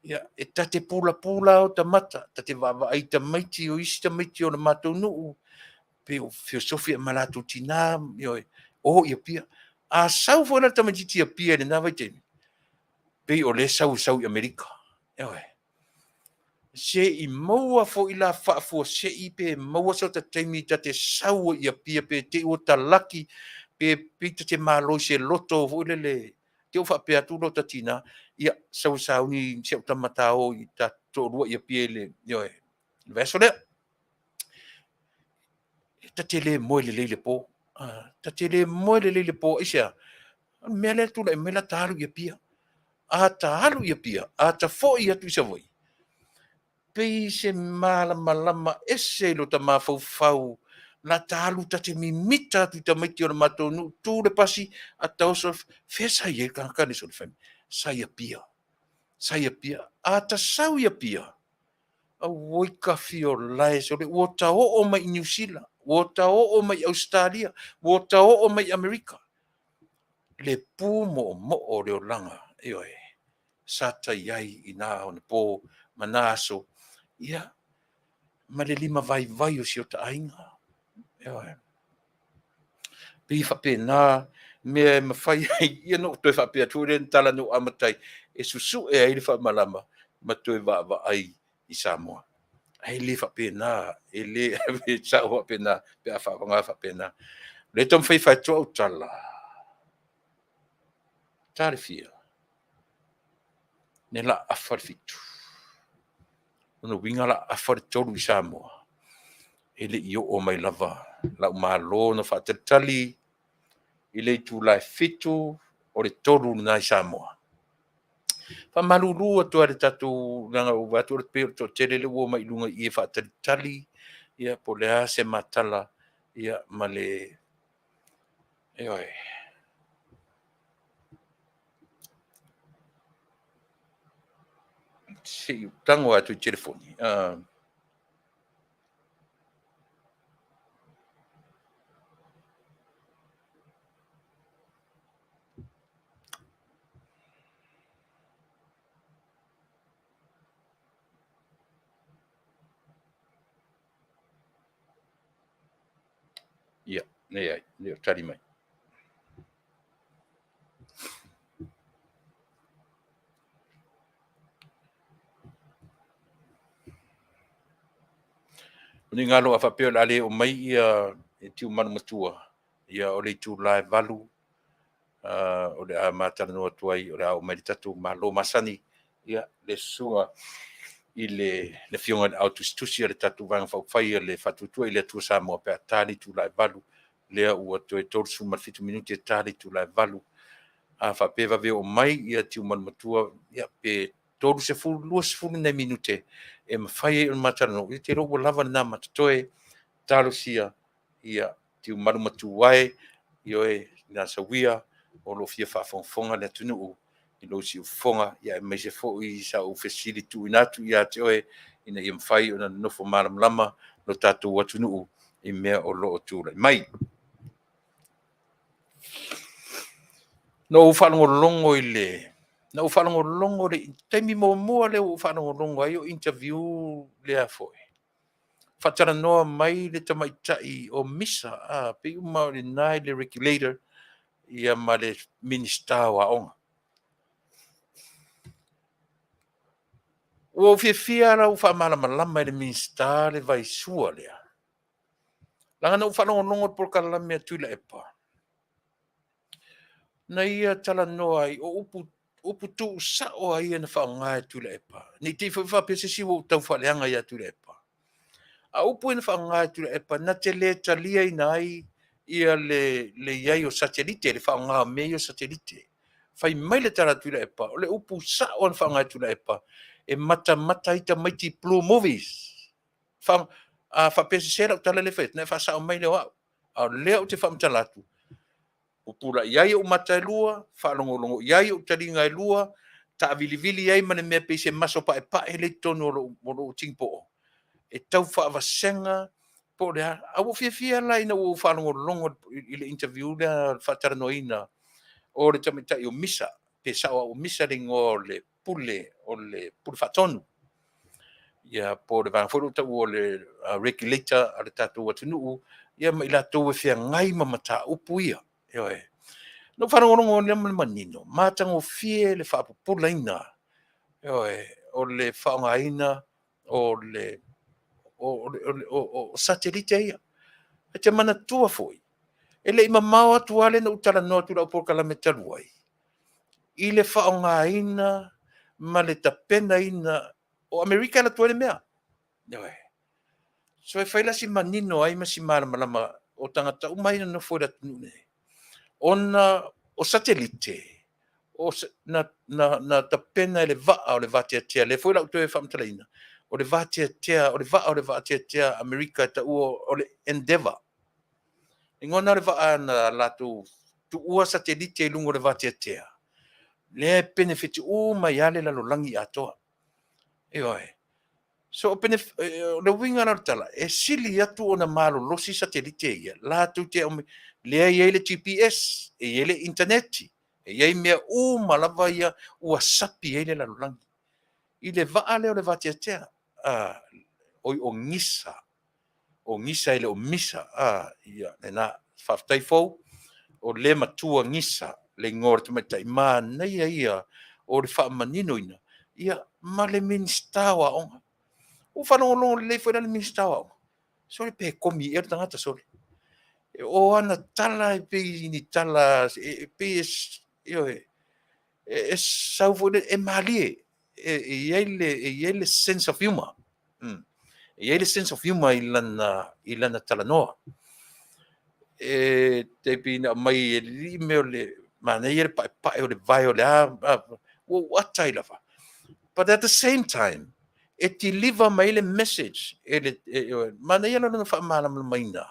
Ia, e ta te pulapula o ta mata, ta te vaavaai i tamaiti o isi tamaiti o le matou nuu, pei o feosofi ma latou tina, ioe, o i Apia. A sau foi la le tamaitiiti i Apia i lena vaitaimi, pei o lea e sau e sau i Amerika. Ioe. Se i maua foi la faafuasei pe maua sota taimi ta te sau ai i Apia pe te i ua ta laki pe pei ta te malo i se loto foi lele te i ua faapea atu lota tina, ia sau e sauni si au tama ta o i ta toalua i Apia i le, ioe, le vaiaso lea. E ta te le moe lelei i le po. Ta te le moe lelei i le po, aisea? O le mea lea e tulai mai la ta alu i Apia. A ta alu i Apia, a ta foi atu i Savaii, pei se malamalama ese i lota mafaufau. La ta alu ta te mimita atu i tamaiti o le matou nuu, tu le pasi, a taoso, fea sa i ai le tagata lenei sole fai mai, sa i Apia, sa i Apia. A ta sau i Apia, auoi kafiolae sole, ua ta oo mai i Niu Sila, ua ta oo mai i Ausetalia, ua ta oo mai i Amerika. Le pumoomoo o le olaga, ioe, sa ta i ai i na onapo ma na aso, ia, ma le limavaivai o si o ta aiga. Ioe. Pei e faapena mea e mafai ai, ia na ou toe faapea atu foi lea i le tala na ou amata ai, e susue ai le faamalama ma toe vaavaai i Samoa. Ae le faapena, e le sao faapena pe a faaaoga faapena. O lea e taumafai e fai atu au tala, ta le fia? O lea o le a afa le 7:00. O lona uiga o le a afa le 3:00 i Samoa, e le i oo mai lava lau malo na faatalitali i le itula e 7:00, o le 3:00 lena i Samoa. E faamalulu atu lava i le tatou, leaga ua ou vaai atu pei o le toatele lea ua omai i luga i i e faatalitali ia po o le a se ma tala ma le... Ioe. Se i ou tago atu i le telefoni. Ia, leai, e le o tali mai. O ni galo a faapea o le a le oo mai Tiumalu Matua, ia o le itula e 8:00 o le a ma talanoa atu ai o le a oo mai i le tatou malo masani le susuga i le Afioga i le Aotusitusi a le tatou Vaega Faaupufai a le Faatuatua i le Atua Samoa pe a ta le itula e 8:00. Lea ua toe 37 minute ta le itula e 8:00. A faapea e vave oo mai Tiumalu Matua, ia pe 30, 20 ni nai minute e mafai ai ona ma talanoa, ou te iloa ua lava lena ma totoe. Talosia ia Tiumalu Matua e, ioe Sauia, o lo o fia faafogafoga le atunuu i lou siufofoga, aemaise foi sau fesili tuuina atu ia te oe ina ia mafai ona nonofo malamalama lo tatou atunuu i mea o lo o tulai mai. Na ou faalogologo i le taimi muamua lea ua ou faalogologo ai o interview lea foi, faatalanoa mai le tamaitai o Misa, pei uma o i ina i le Regulator ma le Minisita o Aoga. Ua ou fiafia lava la ua faamalamalama e le Minisita le vaisua lea, leaga na ou faalogologo i le polokalame a Tuilaepa, na ia talanoa ai, o upu tuusao lava ia na faaaoga e Tuilaepa, ne i te i foi ua faapea se isi ua ou tau faaleaga ia Tuilaepa, a o upu ia na faaaoga e Tuilaepa na te le taliaina ai le i ai o satelite, le faaaoga o mea ia o satelite. Fai mai le tala a Tuilaepa, o le upu sao lava na faaaoga e Tuilaepa, e matamata ai tamaiti i blue movies. A faapea e sese lau tala lea e fai atu, ona e faasao mai lea o au. A o lea ou te faamatala atu, pupula i ai ou mata e lua, faalogologo i ai ou taliga e lua, taavilivili i ai ma le mea pei se maso paepae lea e i totonu o lou tinipo'o, e tau faavasega po o le a. Ae ua ou fiafia la ina ua ou faalogologo i le interview lea, le faatalanoaina o le tamaitai o Misa, pe sao lava ua Misa le igoa o le Pule, o le Pule Faatonu, ia po o le vaega foi lea ua taua o le Regulator a le tatou atunuu, ia ma i latou e feagai ma mataupu ia. Ioe. Na ou faalogologo lea ma le manino, matagofie le faapupulaina, ioe, o le faaaogaina o satelite ia. E te manatua foi, e le i mamao atu lava lea na ou talanoa atu i lau polokalame talu ai, i le faaaogaina ma le tapenaina o Amerika e alu atu ai le mea. Ioe. So e fai la si manino ai ma si malamalama o tagata uma ia e nonofo i le atunuu lenei, ona o satelite, na tapena e le vaa o le vateatea, lea foi o le a ou toe faamatalaina, o le vateatea, o le vaa o le vateatea a Amerika e taua o le Endeavour. Igoa lena o le vaa na latou tuua satelite i luga o le vateatea, lea e penefiti uma ai lava le lalolagi atoa. Ioe. So, o le uiga la o le tala, e sili atu ona malolosi satelite ia, latou te aumaia, lea e i ai le GPS, e i ai le initaneti, e i ai mea uma lava ia ua sapi ai le lalolagi. I le vaa lea o le vateatea, oi o Gisa, o Gisa e le o Misa. Ia lena. Faafetai Fou, o le matua Gisa le igoa o le tamaitai manaia ia o le faamaninoina ia ma le Minisita o Aoga. Ua ou faalogologo lelei foi la i le Minisita o Aoga, sole pe komi ea le tagata sole. O ana tala e pei ni tala e pei e, ioe, e sau foi lele, e malie, e i ai le sense of humor. E i ai le sense of humor i lana talanoa. E tai pei na aumai e le alii mea o le manaia le paepae o le vae o le a, ua ou ata ai lava. But at the same time, e deliver mai le message, e le, e, manaia la lona faamalamalamaina,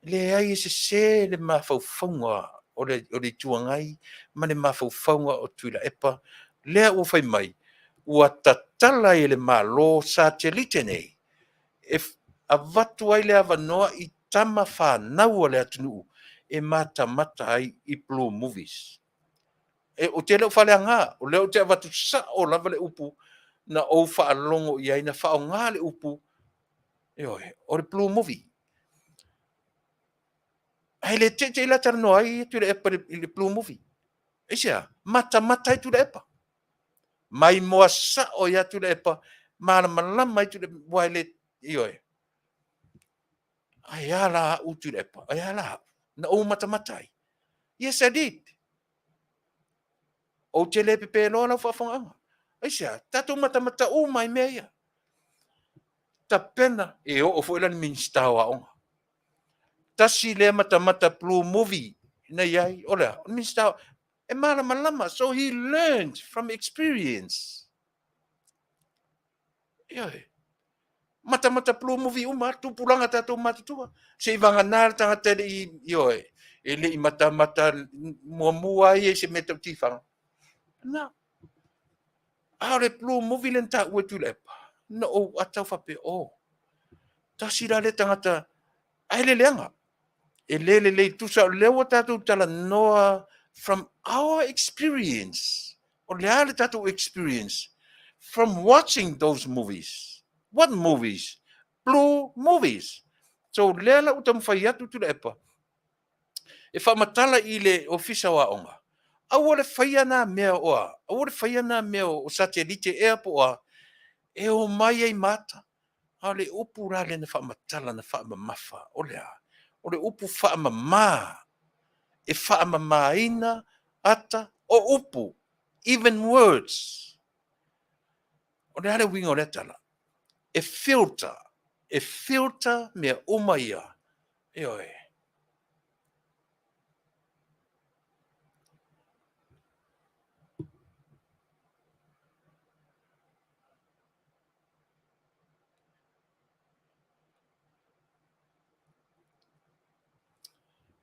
leai e sese le mafaufauga o le Itu Agai ma le mafaufauga o Tuilaepa, lea ua fai mai, ua tatala e le Malo satelite nei e avatu ai le avanoa i tama fanau a le atunuu e matamata ai i blue movies. E, ou te le o faaleaga, o lea ou te avatu sao lava le upu na ou faalogo i ai, na faaaoga le upu, ioe, o le blue movie. Ae le teitei la talanoa ai Tuilaepa i le blue movie. Aisea? Matamata ai Tuilaepa. Maimoa sao ia Tuilaepa, malamalama ai Tuilaepa, aua e le, ioe. Ae a la au Tuilaepa? Ae a la au? Na ou matamata ai. Yes, I did. Ou te le pepeloa lau faafofogaaga. Aisea? Tatou matamata uma i mea ia. Tapena, e oo foi la i le Minisita o Aoga. Tasi lea matamata blue movie na i ai, o le a? O le Minisita e malamalama. So he learned from experience. Ioe. Matamata blue movie uma, tupulaga tatou matutua. Seivagana le tagata e le i, ioe, e le i matamata muamua ai i se mea tau tifaga. Na. A o le blue movie lea na taua e Tuilaepa, na ou ata ou faapea, oh, tasi la lea tagata, ae le leaga. E le lelei tusa, o lea ua tatou talanoa from our experience. O le a le tatou experience? From watching those movies. What movies? Blue movies. So lea la ua taumafai atu Tuilaepa, e faamatala i le Ofisa o Aoga, aua le faia nā mea o a, aua le faia nā mea o satelite ea po o a, e omai ai ma ata. A o le upu la lea na faamatala na faamamafa, o le a? O le upu faamama, e faamamaina ata o upu, even words. O le a le uiga o lea tala? E filter, e filter mea uma ia. Ioe.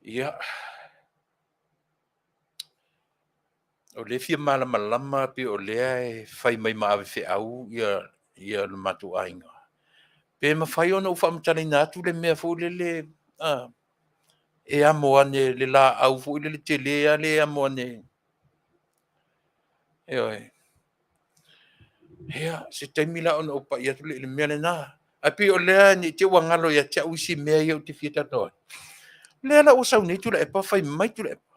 Ia. O lea e fia malamalama pei o lea e fai mai ma ave feau ia ia le matou aiga. Pe mafai ona ou faamatalaina atu le mea foi lele e amo ane le laau foi lele tele lava lea e amo ane. Ioe. Ia, se taimi la ona ou pai atu lea i le mea lena. Ae pei o lea ne i te i ua galo ia te au isi mea ia ou te fia talanoa ai. Lea la ua sau nei Tuilaepa, fai mai Tuilaepa,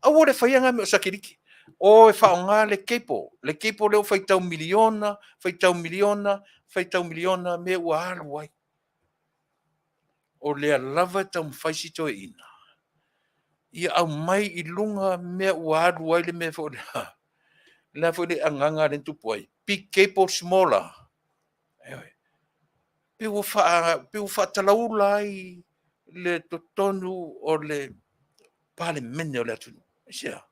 aua le faia ngā mea o satelite. O e faaaoga le cable, le cable lea ua faitau miliona, faitau miliona, faitau miliona mea ua alu ai. O lea lava e taumafai si toeaina ia aumai i luga mea ua alu ai le mea foi lea, le a foi le agaga lea na tupu ai, big cable smaller. Ioe. Pei ua pei ua faatalaula ai le totonu o le Palemene o le atunuu. Aisea?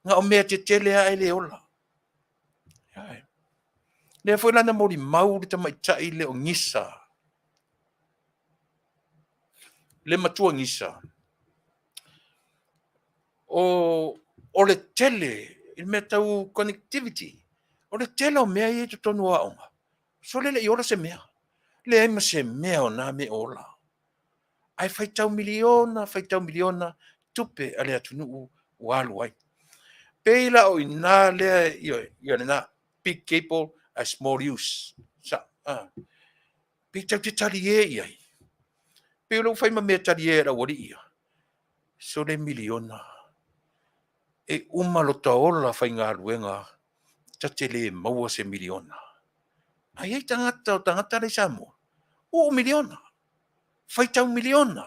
Na o mea tetele lava e le ola. Ioe. Lea foi la na molimau le tamaitai lea o Gisa. Le matua gisa, o le tele i le mea tau connectivity, o le tele o mea ia i totonu o aoga, sole le i ola se mea. Leai ma se mea o na mea ola. Ae faitau miliona, faitau miliona tupe a le atunuu ua alu ai. Pei la o i ina lea, ioe, lena, big cable a small use. Sa, pei tatou te talie i ai. Pei o lea ua fai ma mea talie e le aualii ia. Sole miliona. E uma lota ola faigaluega ta te le maua se miliona. Ae i ai tagata o tagata la i Samoa, uu miliona, faitau miliona.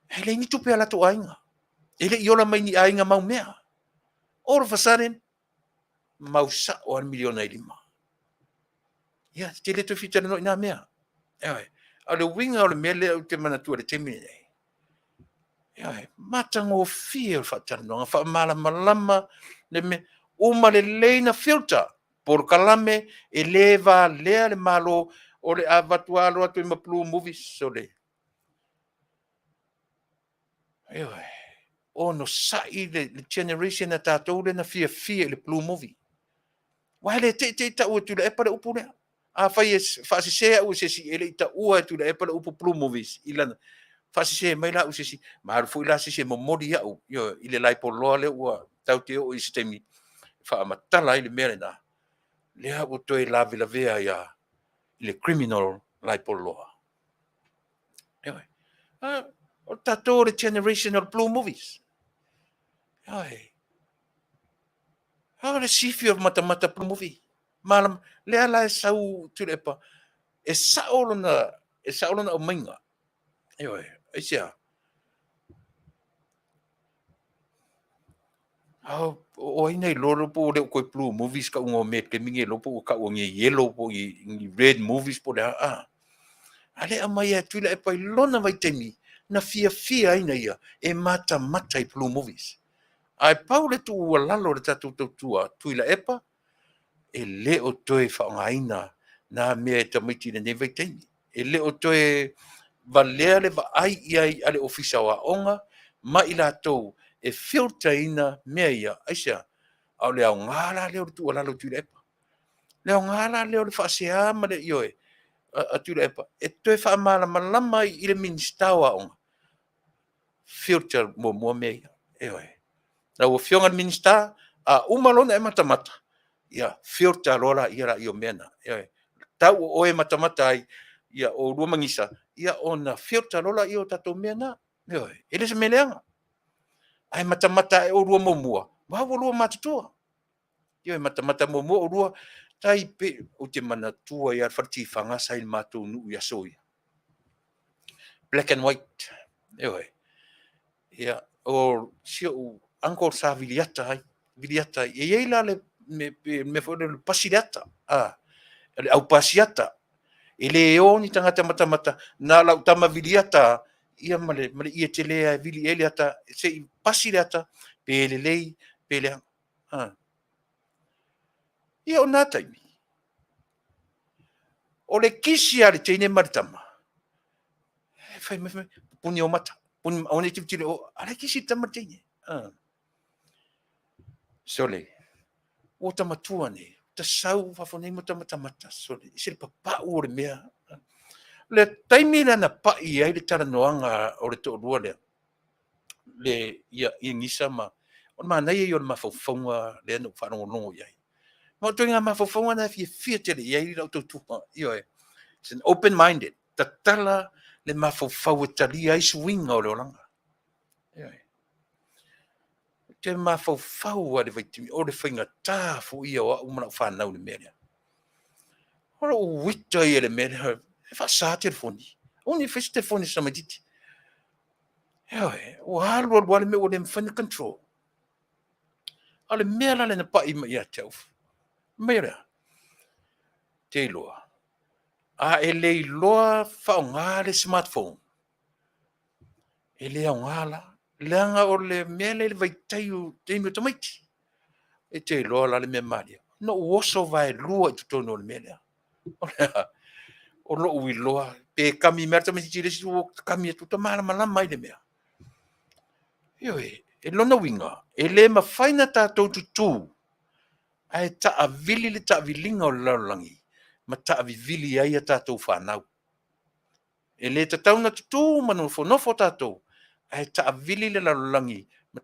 E leai ni tupe a latou aiga. E le i ola mai ni aiga mau mea. All of a sudden, mau sao lava le miliona i lima. Ia, te le toe fia talanoa i nā mea. Ioe. A o le uiga o le mea lea ou te manatua i le taimi lenei, ioe, matagofie o le faatalanoaga, faamalamalama le mea, uma lelei na filter, polokalame e le valea le Malo o le avatu alo atu ai ma blue movies, sole. Ioe, onosai le generation a tatou lea na fiafia i le blue movie. Aua e le te i te i tau e Tuilaepa le upu lea. Afai e faasese au e se isi e le i taua e Tuilaepa le upu blue movies i lana, faasese mai la au e se isi, ma alu foi la se isi e momoli au, ioe, i le laipoloa lea ua tatou te oo i se taimi e faamatala ai le mea lena, lea ua toe lavelavea ai i le criminal laipoloa. Ioe. O tatou o le generation o le blue movies. Ioe. O le sifi o matamata blue movie. Malam, lea la e sau Tuilaepa, e sao lona aumaiga. Ioe, aisea? O ai na iloa po ua le o toe blue movies ka uga o mea i le taimi lenei po ua tau ni yellow po o ni red movies po o le a. A lea aumai e Tuilaepa i lona vaitaimi na fiafia ai na ia e matamata i blue movies. Ae pau le tuualalo o le tatou tautua Tuilaepa, e le o toe faaaogaina nā mea e tamaiti i lenei vaitaimi. E le o toe valea le vaai i ai a le Ofisa o Aoga ma i latou e filter ina mea ia, aisea? A o le aoga la lea o le tuualalo i Tuilaepa. Le aoga la lea o le faasea ma le ioe a Tuilaepa e toe faamalamalama ai i le Minisita o Aoga, filter muamua mea ia. Ioe. Lau Afioga i le Minisita, a uma loa ona e matamata, ia filter loa laia o mea na. Ioe. Tau o oe e matamata ai, ia oulua ma Gisa, ia ona filter loa laia o tatou mea na. Ioe. E le se mea leaga. Ae matamata ae oulua muamua, aua ua oulua matutua. Ioe, matamata muamua oulua, tai pe, ou te manatua ia le fale tifaga sa i le matou nuu i aso ia. Black and white. Ioe. Ia, o si ou uncle sa viliata ai, viliata ai. E i ai la le mea foi lea o le pasi le ata, le au pasiata. E le o ni tagata matamata, na lau tama viliata ia ma le ie tele e vili ai le ata, se i pasi le ata, pe lelei, pe leaga. Ia o nā taimi, o le kisi a le teine ma le tama, e fai mai, puni o mata, puni, o nei tilotilo, o, a le kisi le tama le teine. Sole, ua ta matua nei, ta sau fafo nei mo ta matamata, sole, i se le papau o le mea. Le taimi lea na pai ai le talanoaga o le toalua lea, le ia ia Gisa ma o le manaia ia o le mafaufauga lea na ou faalogologo i ai. Ma o ituaiga mafaufauga na e fiafia tele i ai lau tautua. Ioe, it's an open minded, tatala le mafaufau e talia ai suiga o le olaga. Ioe. Te mafaufau a le vaitaimi o le faigata foi ia o au ma lau fanau i le mea lea. O lou uita ia i le mea lea, e faasa telefoni. Aua ne i faia se telefoni a se tamaitiiti. Ioe, ua alu alu lava le mea ua le mafai ona control. A o le mea la lea na pai mai ia te au, mai o le a? Te iloa, a e le iloa faaaoga le smartphone, e le aoga la. Leaga o le mea lea i le vaitaimi o tamaiti. E te iloa la le mea malie. Na ou oso vaelua i totonu o le mea lea. O le a? O lou iloa. Pe kami mai le tamaitiiti i le isi itu, ua kami atu, ua malamalama ai le mea. Ioe, e lona uiga, e le mafai ona tatou tutū ae taavili le taaviliga o le lalolagi ma taavivili ai a tatou fanau. E le tatau ona tutū ma nofonofo tatou ae taavili le lalolagi ma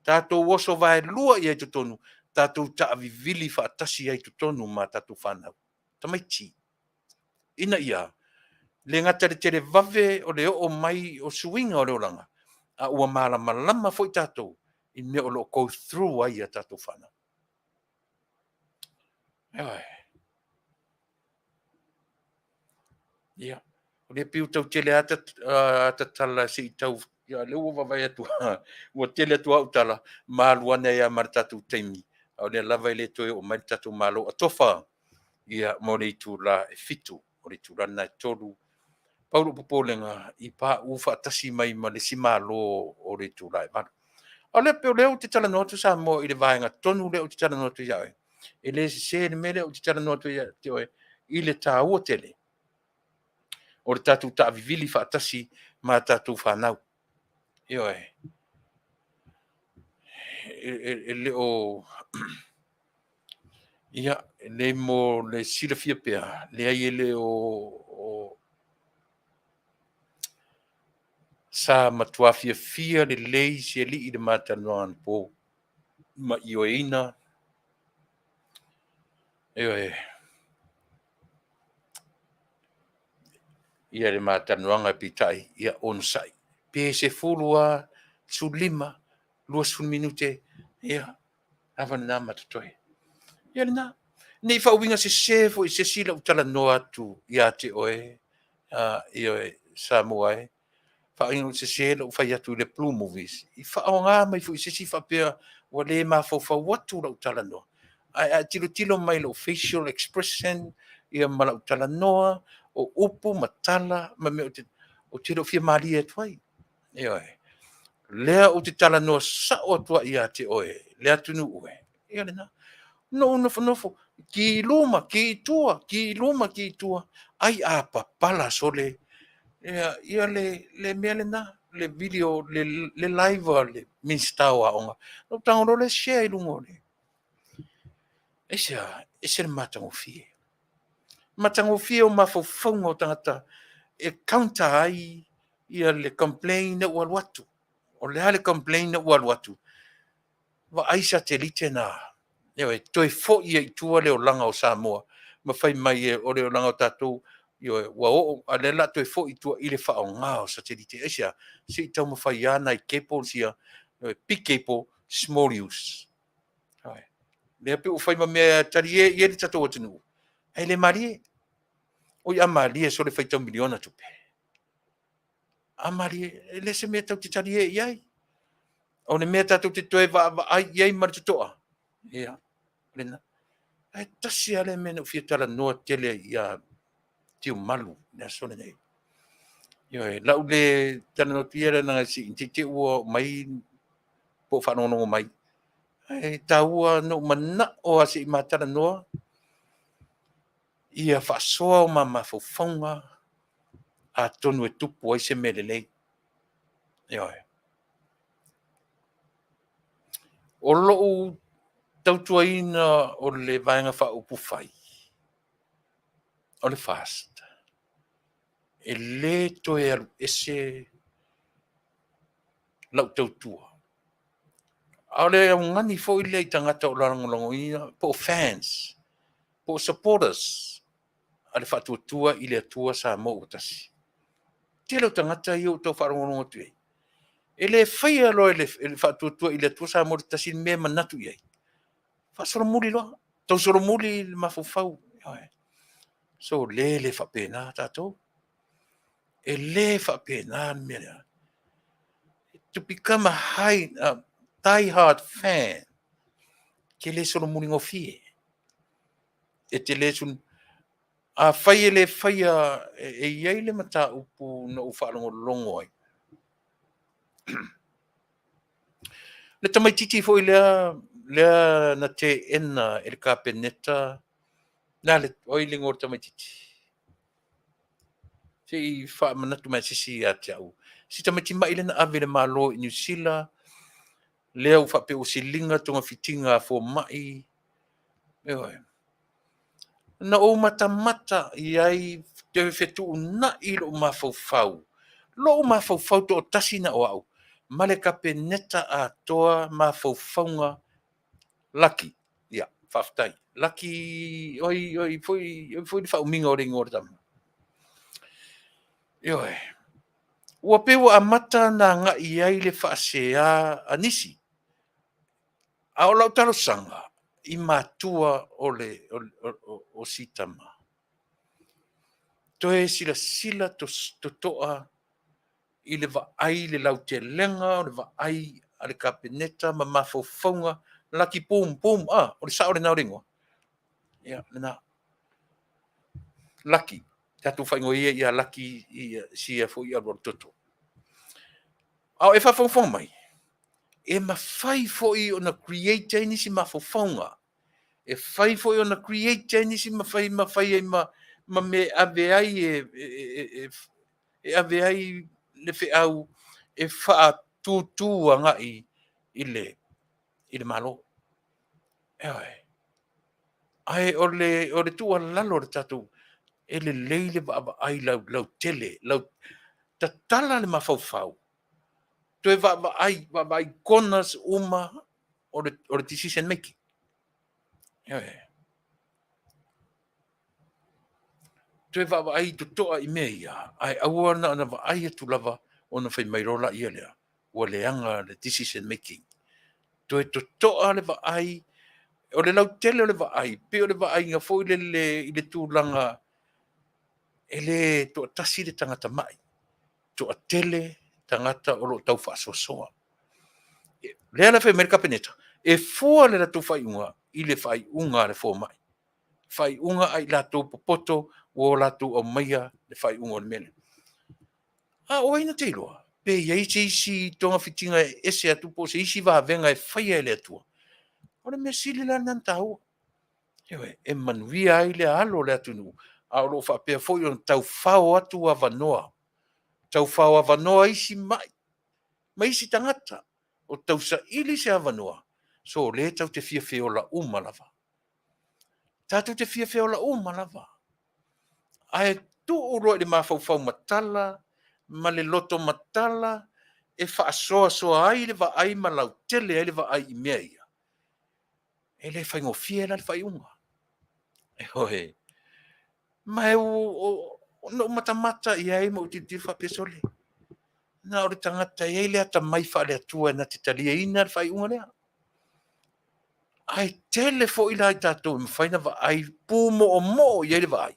tatou oso vaelua i ai i totonu, tatou taavivili faatasi ai i totonu ma tatou fanau, tamaiti, ina ia le gata i le televave o le oo mai o suiga o le olaga, a ua malamalama foi tatou i mea o lo o go through ai a tatou fanau. Ioe. Ia, o lea e pei ua tau tele ata tala se i tau, ia lea ua vaavaai atu ua tele atu au tala, ma alu ane ai lava ma le tatou taimi, a o lea lava e le toe oo mai le tatou Malo. Atofa ia mo le itula e 7:00, o le itula lena e 3. Pau lou popolega, i pauu faatasi mai ma le isi Malo o le itula e 8:00. A o lea pei o lea ou te talanoa atu Samoa i le vaega tonu lea ou te talanoa atu ia oe, e le sese le mea lea ou te talanoa atu ia te oe i le taua tele o le tatou taavivili faatasi ma tatou fanau. Ioe. E le o... Ia, le mo le silafia pea, leai e le o... Sa matua fiafia lelei si alii i le ma talanoaga anapo ma ioeina, ioe, ia le ma talanoaga, peitai, ia onosai, pe 10 lava, 15, 20 minute, ia, lava lena ma totoe. Ia lena. Ne i faauiga sese foi i se isi lau talanoa atu ia te oe, ioe, Samoa e, faauiga sese lou fai atu i le Blue Movies, i faaaoga mai foi e se isi faapea ua le mafaufau atu lau talanoa. Ae a e tilotilo mai i lou facial expression ia ma lau talanoa, o upu ma tala ma mea ou te le o fia malie atu ai. Ioe. O lea ou te talanoa sao atu ai ia te oe, le atunuu e, ia lena. Na ou nofonofo, ki i luma, ki i tua, ki i luma, ki i tua, ai a papala sole ia le mea lena, le video, le live a le Minisita o Aoga. Na ou tago loa lea share i luga o le... Aisea? E ese le matagofie. Matagofie o mafaufauga o tagata e counter ai ia le complain ua alu atu. O le a le complain ua alu atu? Vaai satelite na, ioe, toe foi ai i tua le olaga o Samoa ma fai mai o le olaga o tatou, ioe, ua oo, a o lea o le a toe foi i tua i le faaaoga o satelite. Aisea? Se i taumafai lava nai cables ia, big cable, small use. Ioe. Lea pei ua fai ma mea e talie i ai le tatou atunuu, ae le malie. Oi a malie sole faitau miliona tupe. A malie, e le se mea tatou te talie i ai. O le mea tatou te toe vaavaai i ai ma le totoa, ia, lena. Ae tasi lava le mea na ou fia talanoa tele ai ia Tiumalu i le aso lenei. Ioe, lau le talanoa atu ia leaga se i te i ua oo mai po o faalogologo mai. Ae taua na ou manao lava se i ma talanoa ia faasoa o ma mafaufauga atonu e tupu ai se mea lelei. Ioe. O lou tautuaina o le Vaega Faaupufai, o le FAST, e le toe alu ese lau tautua. A o le augani foi lea i tagata o lagolagoina po o fans, po o supporters a le Faatuatua i le Atua Samoa ua Tasi. Tele o tagata ia ua tau faalogologo atu i ai, e le faia loa e le Faatuatua i le Atua Samoa ua Tasi le mea e manatu i ai, faasolomuli loa, tausolomuli le mafaufau. Sole, e le faapena tatou. E le faapena le mea lea. To become a die hard fan, e te le solomuli gofie. E te le afai e le faia, e i ai le mataupu na ou faalogologo ai. Le tamaitiiti foi lea lea na teena e le Kapeneta, o ai le igoa o le tamaitiiti? Se i faamanatu mai se isi ia te au. Si tamaiti mai lea na ave i le Malo i Niu Sila, lea ua faapea ua siliga togafitiga a fomai. Ioe. Na ou matamata i ai toe fetuunai lou mafaufau, lou mafaufau toatasi na o au, ma le Kapeneta atoa mafaufauga Laki. Ia, faafetai. Laki, oi, oi, foi, oi foi le faaumiga o le igoa o le tama. Ioe. Ua pei ua amata ona agai i ai le faasea a nisi. A o lau talosaga i matua o le o si tama, toe silasila totoa i le vaai i le lautelega o le vaai a le Kapeneta ma mafaufauga Laki Boom Boom, a, o le sao lena o le igoa? Ia, lena. Laki, tatou faaigoa ia ia Laki ia sia foi alualutoto. A o e faafogafoga mai, e mafai foi ona create ai nisi mafaufauga, e fai foi ona create ai nisi ma fai ma fai ai ma ma mea e ave ai e ave ai le feau e faatutu agai i le i le Malo. Ioe. Ae o le tuualalo a le tatou, e lelei le vaavaai lautele, tatala le mafaufau, toe vaavaai, vaavaai corners uma o le decision making. Ioe. Toe vaavaai totoa i mea ia, ae aua na ona vaai atu lava ona fai mai loa lea, ua leaga le decision making. Toe totoa le vaai, o le lautele o le vaai, pei o le vaaiga foi lele i le tulaga e le toatasi le tagata mai, toatele tagata o lo o tau faasoasoa. Lea la e fai mai le Kapeneta, e fua le latou faaiuga i le faaiuga a le fomai, faaiuga a i latou popoto ua latou aumaia le faaiuga o le mea lea. A o ai na te iloa pe i ai se isi togafitiga e ese atu po o se isi vavega e faia e le Atua? O le mea sili la lena ona taua. Ioe, e manuia ai le alo o le atunuu, a o lo o faapea foi ona taufao atu avanoa, taufao avanoa isi mai ma isi tagata o tausaili se avanoa. So o lea tatou te fia feola uma lava. Tatou te fia feola uma lava. Ae tuu loa i le mafaufau matala ma le loto matala e faasoasoa ai le vaai ma lautele ai le vaai i mea ia, e le faigofie la le faaiuga. Ioe. Ma na ou matamata i ai ma ou tilotilo faapea, sole, na o le tagata e i ai le atamai faale-Atua na te taliaina le faaiuga lea. Ae tele foi la i tatou e mafai ona vaai pumoomoo i ai le vaai,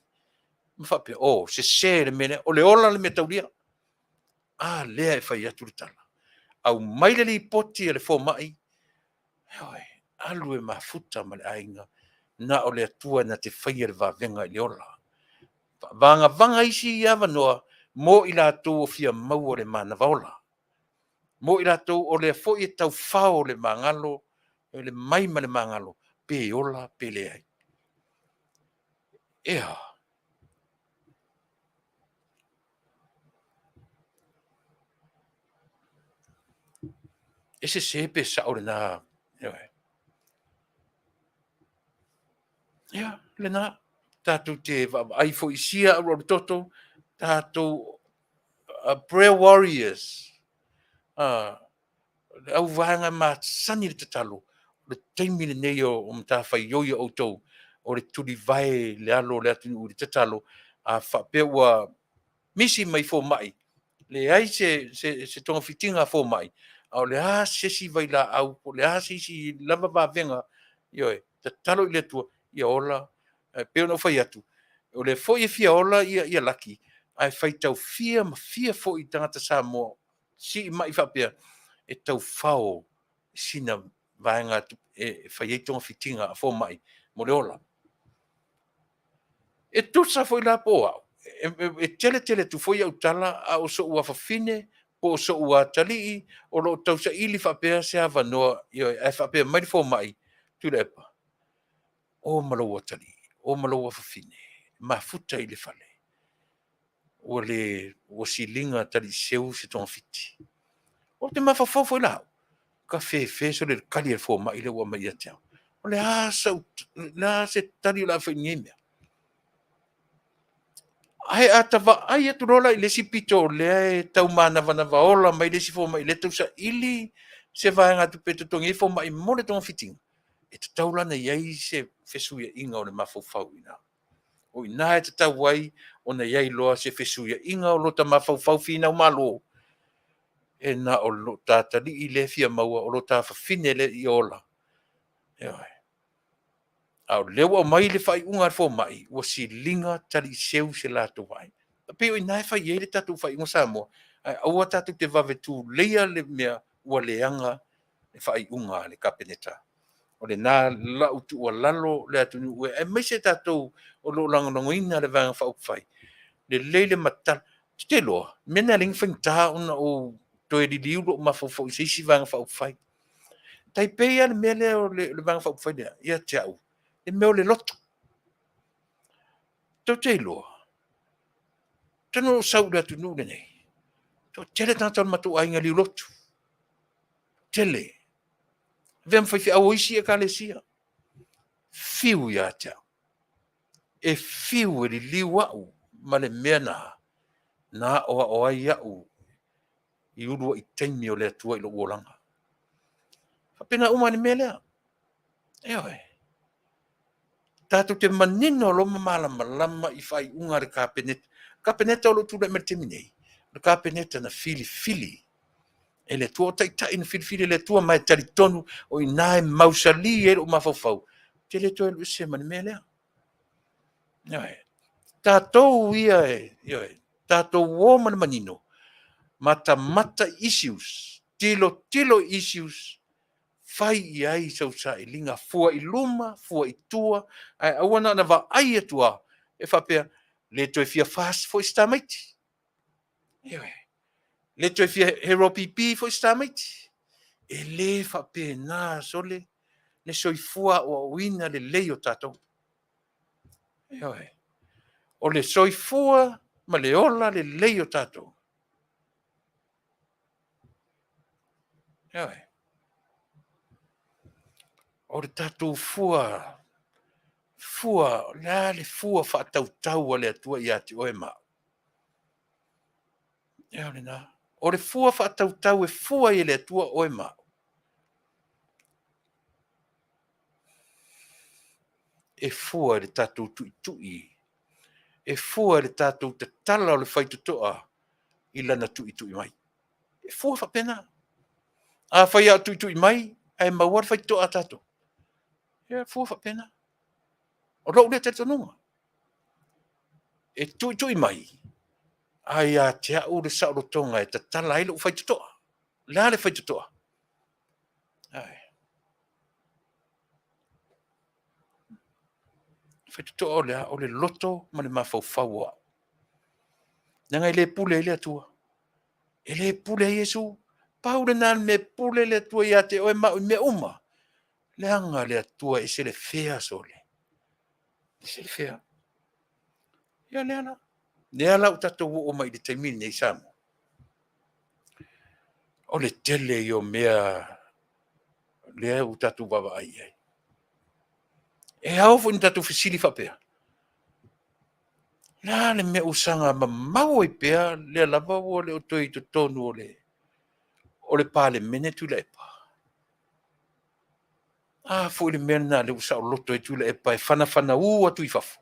ma faapea, o, sese le mea lea, o le ola le mea taulia. A lea e fai atu le tala, aumai le lipoti a le fomai, ioe, alu e mafuta ma le aiga, na o le Atua na te faia le vavega i le ola. Faavagavaga isi avanoa mo i latou o fia maua le manava ola, mo i latou o lea foi e taufao le magalo, le mai ma le magalo, pe ola pe leai. Ea, e sese pe sao lena. Ioe. Ia, lena. Tatou te vaavaai foi i sia alualutoto, tatou prayer warriors, le auvaega masani i le tatalo, o le taimi lenei o matafaioi a outou o le tulivae le alo o le atunuu i le tatalo. A faapea ua misi mai fomai, leai se togafitiga a fomai, a o le a se isi vailaau po o le a se isi lava vavega, ioe, tatalo i le Atua ia ola. E pei ona ou fai atu, o lea foi e fia ola ia Laki, ae faitau fia ma fia foi tagata Samoa sii mai faapea e taufao sina vaega e fai ai togafitiga a fomai mo le ola. E tusa foi la po o au, e tele tele atu foi au tala, a o sou afafine po o sou atalii o lo o tausaili faapea se avanoa, ioe, ae faapea mai le fomai, Tuilaepa, o ma lou atalii, o ma lou afafine, mafuta i le fale. Ua le, ua siliga taliiseu se togafiti. Ou te mafaufau foi la au, ka fefe sole i le tali a le fomai lea ua aumai ia te au. O le a sau, le a se tali o le a fai i lenei mea? Ae a ta vaai atu loa la i le isi pito o lea e tau manavanava ola mai le isi fomai o lea e tau saili se vaegatupe e totogi ai fomai mo le togafitiga, e tatau la ona i ai se fesuiaiga o le mafaufau i ina. O i ina e tatau ai ona i ai loa se fesuiaiga o lota mafaufau finau malo, e na o lo ta atalii lea e fia maua, o lo ta fafine lea ia ola. Ioe. A o lea ua aumai le faaiuga a le fomai, ua siliga taliiseu se latou vaai. E pei o i ina e fai i ai le tatou faaiuga Samoa, ae aua tatou te vave tuleia le mea ua leaga le faaiuga a le Kapeneta. O lena lau tuualalo le atunuu e, aemaise tatou o lo o lagolagoina le Vaega Faaupufai, lelei le matala. Ou te iloa, o le mea lena e ala ai ona faigata ona ou toe liliu lou mafaufau i se isi Vaega Faaupufai. E tai pei lava le mea lea o le Vaega Faaupufai lea, ia te au, le mea o le lotu. Tou te iloa, talu ona ou sau i le atunuu lenei, e toatele tagata o le matou aiga e liulotu, toatele. Avea ma faifeau o isi ekalesia. Fiu ia te au, e fiu e liliu au ma le mea na na aoao ai au i uluai taimi o le Atua i lou olaga. E faapena uma lava i le mea lea. Ioe. Tatou te manino loa ma malamalama i faaiuga a le Kapeneta. O le Kapeneta o lo o tulai mai i le taimi nei, o le Kapeneta na filifili e le Atua, o Taitai na filifili e le Atua, ma e talitonu o i ina e mausali ai lou mafaufau, ou te le toe alu ese ma le mea lea. Ioe. Tatou ia, ioe, tatou o ma le manino, matamata i issues, tilotilo i issues, fai i ai sau sailiga, fua i luma, fua i tua, ae aua na ona vaai atu lava e faapea, le toe fia FAST foi se tamaiti. Ioe. Le toe fia HRPP foi se tamaiti. E le faapena sole le soifua aoaoina lelei o tatou. Ioe. O le soifua ma le ola lelei o tatou. Ioe. O le tatou fua, fua, o le a le fua faatautau a le Atua ia te oe ma au? Ia o lena. O le fua faatautau e fua ai e le Atua oe ma au, e fua i le tatou tuitui, e fua i le tatou tatala o le faitotoa i lana tuitui mai. E fua faapena. Afai lava o tuitui mai ae maua le faitotoa a tatou, ia e fua faapena. O lou lea talitonuga. E tuitui mai, ae ia te au le saolotoga e tatala ai lou faitotoa. O le a le faitotoa? Faitotoa o le a? O le loto ma le mafaufau o au. Leaga e le pule ai le Atua. E le pule ai Iesu. Pau lena o le mea e pule le Atua ia te oe ma au i mea uma. Leaga le Atua e ese le fea sole. E ese le fea. Ia lea la. Lea la ua tatou oo mai i le taimi lenei Samoa, o le tele ia o mea lea ua tatou vaavaai i ai. E ao foi ona tatou fesili faapea, o le a le mea ua saga mamao ai pea lea lava ua le o toe i totonu o le Palemene Tuilaepa? A foi le mea lena o lea ua saoloto ai Tuilaepa e fanafanau atu i fafo,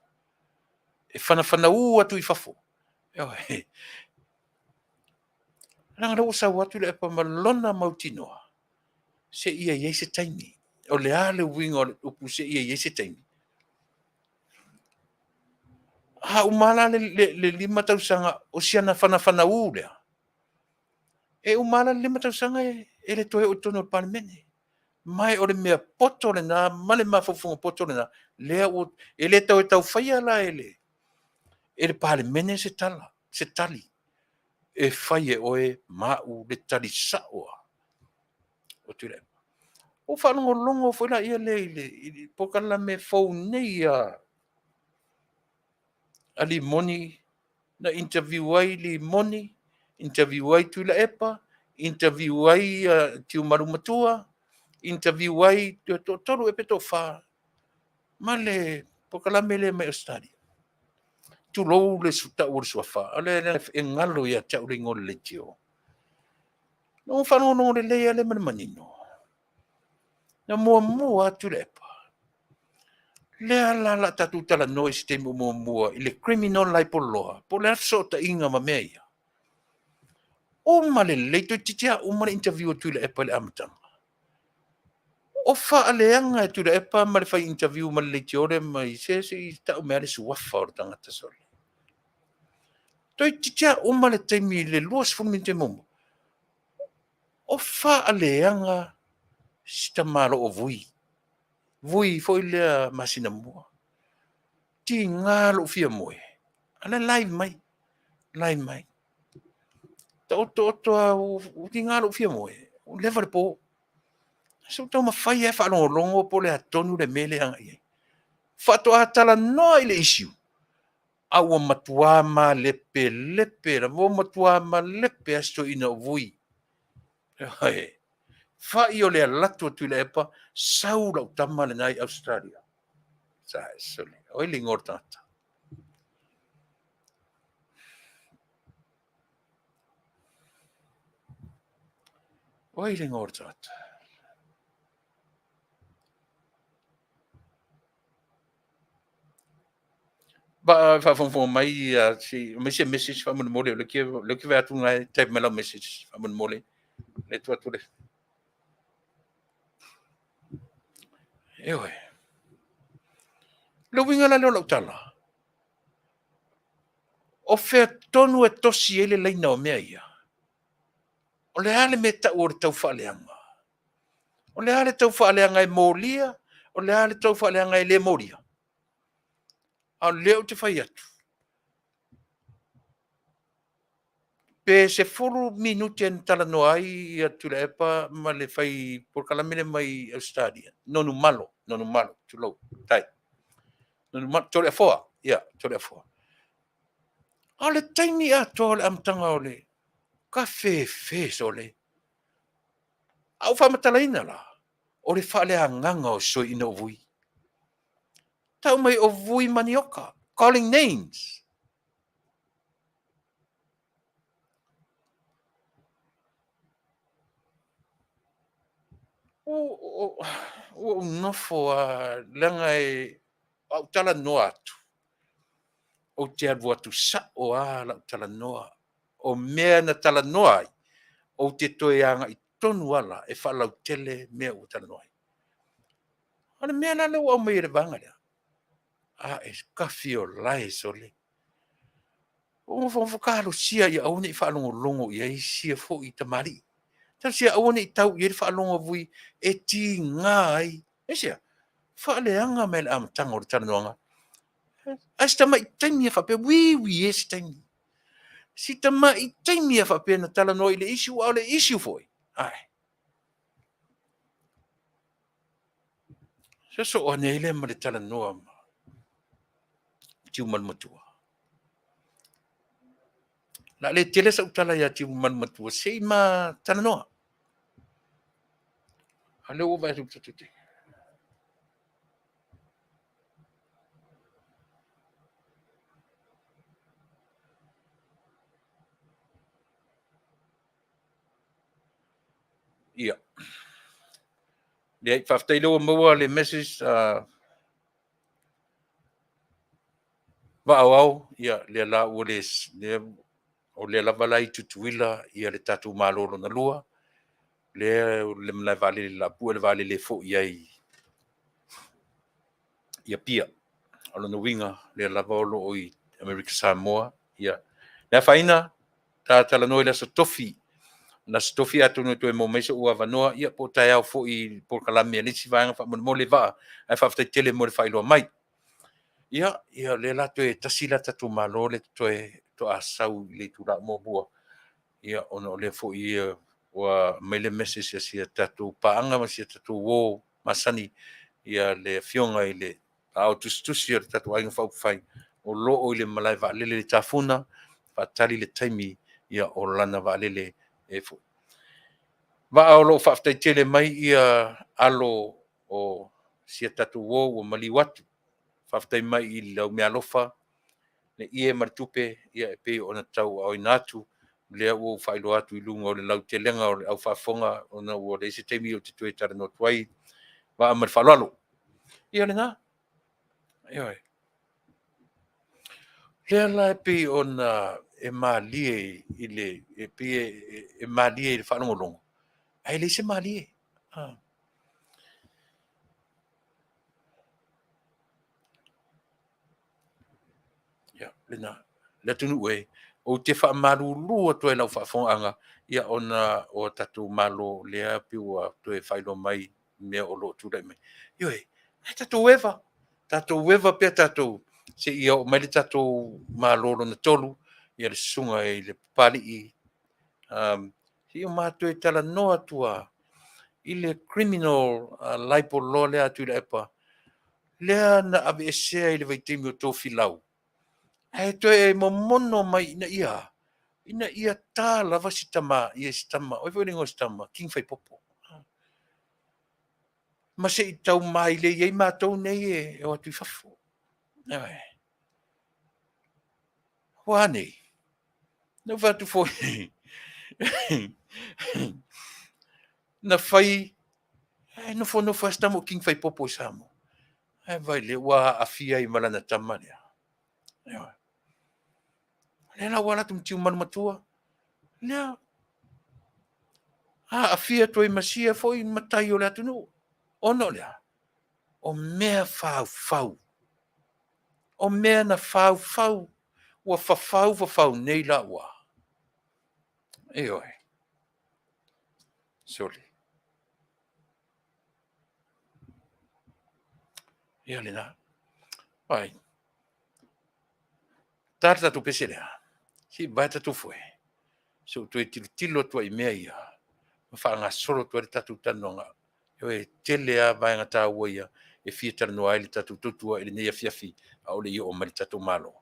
e fanafanau atu i fafo. Ioe. Leaga o lea ua sau lava Tuilaepa ma lona mautinoa, seia i ai se taimi. O le a le uiga o le upu seia i ai se taimi? A uma lava la le 5 tausaga o si ana fanafanau lea, e uma lava la le 5 tausaga e le toe oo i totonu o le Palemene. Ma o le mea poto lena ma le mafaufauga poto lena, lea ua, e le toe tau faia la e le Palemene se tala, se tali. E fai e oe ma au le tali sao lava o Tuilaepa. Ou faalogologo foi lea i le polokalame fou nei a Rimoni. Na interview ai Limoni, interview ai Tuilaepa, interview ai Tiumalu Matua, interview ai toatolu ea pe toafa ma le polokalame lea mai Ausetalia. Tulou le tau o le suafa, o le e galo ia te au le igoa o le leitio. Na ou faalogologo lelei lava lea ma le manino. Na muamua atu Tuilaepa, lea la o le a tatou talanoa i se taimi o muamua i le criminal laipoloa, po o le a le fesootaiga ma mea ia. Uma lelei, toeitiiti lava uma le interview a Tuilaepa i le amataga. O faaleaga e Tuilaepa ma le fai interview ma le leitio lea mai, se i tau mai lava le suafa o le tagata sole. Toeitiiti lava uma le taimi i le 20 minute muamua, o faaleaga si tamaloa Vui, Vui foi lea Masinamua. Tiga lou fia moe, a o la e live mai, live mai. Taoto oto lava, ua tiga lou fia moe, ua leva le po. Se i ou taumafai lava e faalogologo po o le a tonu le mea lea e agai i ai. Faatoa talanoa i le issue, a ua matua malepelepe lava, ua matua malepe lava si toeaina o Vui. Fai o le alu atu a Tuilaepa, sau lau tama lena i Ausetalia. Sae sole, o ai le igoa o le tagata? O ai le igoa o le tagata? Faafogafoga mai, se i aumai se message faamolemole, o lea ou te vaai atu o lena e type mai lau message faamolemole. O lea e tuu atu le... Ioe. O le uiga la lea o lau tala, o fea tonu e tosi ai le laina o mea ia? O le a le mea e tau o le taufaaleaga? O le a le taufaaleaga e molia? O le a le taufaaleaga e le molia? A o lea ou te fai atu, pe 10 minute na talanoa ai Tuilaepa ma le fai polokalame lea mai Ausetalia, Nonumalo, Nonumalo, tulou, tai. Nonumalo, Toleafoa, ia Toleafoa. A o le taimi atoa o le amataga o le kafefe sole. A ou faamatalaina la, o le faaleagaga o si toeaina o Vui. Tau mai o Vui manioka, calling names. Ua ou nofo lava, leaga a ou talanoa atu, ou te alu atu sao lava lau talanoa. O mea na talanoa ai, ou te toe agai tonu lava la e faalautele mea ua talanoa ai. O le mea la lea ua aumai e le vaega lea, a e tafiolae sole. Ua ou nofonofo, talosia ia aua ne i faalogologo i ai sia foi tamalii. Talosia ia aua ne i tau i ai le faalogo a Vui e tiga ai. Aisea? Faaleaga mai lava i le amataga o le talanoaga. Ae si tamai taimi lava faapea, ui ui e se taimi. Si tamai taimi lava faapea na talanoa i le issue, a o le issue foi, ae. Sosoo ane ai lea ma le talanoa ma Tiumalu Matua. O le a le tele sau tala ia Tiumalu Matua, se i ma talanoa. A o lea ua ou vaai atu i le tatou taimi. Ia, leai, faafetai o lea ua maua le message Vaa o Ao, ia lea la ua le, o lea lava la e i Tutuila le tatou Malo lona lua, lea e i le malae vaalele o le a pue le vaalele e foi ai i Apia. O lona uiga, o lea lava o lo o i Amerika Samoa. Le afaina, ta talanoa i le Aso Tofi, le Aso Tofi atonu e toe maua mai sou avanoa, ia po o taeao foi i le polokalame a le isi vaega faamolemole Vaa, ae faafetai tele mo le faailoa mai. Ia, o lea la toe tasi le tatou Malo lea e totoe faatoa sau i le itula muamua, ia ona o lea foi ua aumai le message a si a tatou paaga ma si a tatou uo masani, le Afioga i le Aao Tusitusi a le tatou Aiga Faaupufai o lo o i le malae vaalele i le tafuna. Faatali le taimi ia o lana vaalele e foi. Vaa o lo o faafetai tele mai ia alo o si a tatou uo ua maliu atu. Faafetai mai i lau meaalofa, le ie ma le tupe, ia e pei ona tauaaoina atu, lea ua ou faailoa atu i luga o le lautelega o le aufaafofoga, ona ua leai se taimi ou te toe talanoa atu ai. Vaa ma le faaaloalo. Ia lena. Ioe. O lea la e pei ona e malie i le, e pei e malie i le faalogologo, ae leai se malie. Ia, lena. Le atunuu e, ou te faamalulu atu ai i lau faafofogaaga, ia ona o a tatou malo lea e pei ua toe faailoa mai mea o lo o tulai mai. Ioe, ae tatou eva, tatou eva pea tatou seia oo mai le tatou Malo lona tolu, ia le Susuga i le Papalii, seia o matou talanoa atu lava i le Criminal Libel Law lea a Tuilaepa, lea na aveesea i le vaitaimi o Tofilau, ae toe momono mai ina ia a? Ina ia ta lava si tama, o ai foi le igoa o si tama? King Faaipopo. Ma se i tau mailei ai matou nei e o atu i fafo. Ioe. Ua a nei? Na ou fai atu foi, na fai, ae nofonofo lava si tama o King Faaipopo i Samoa. Ae vaai laia ua aafia ai ma lana tama lea. Ioe. O lea la ua alu atu ma Tiumalu matua, lea, aafia atu ai ma sia foi matai o le atunuu. Ona o le a? O mea faufau. O mea na faufau, ua fafau fafau nei la ua. Ioe. Sole, ia lena. Vaai, ta le tatou pese lea, se i vavae tatou foe, se i ou toe tilotilo atu ai i mea ia, ma faagasolo atu ai le tatou talanoaga. Ioe, e tele lava vaega taua ia e fia talanoa ai le tatou tautua i lenei afiafi, a o le i oo mai le tatou Malo.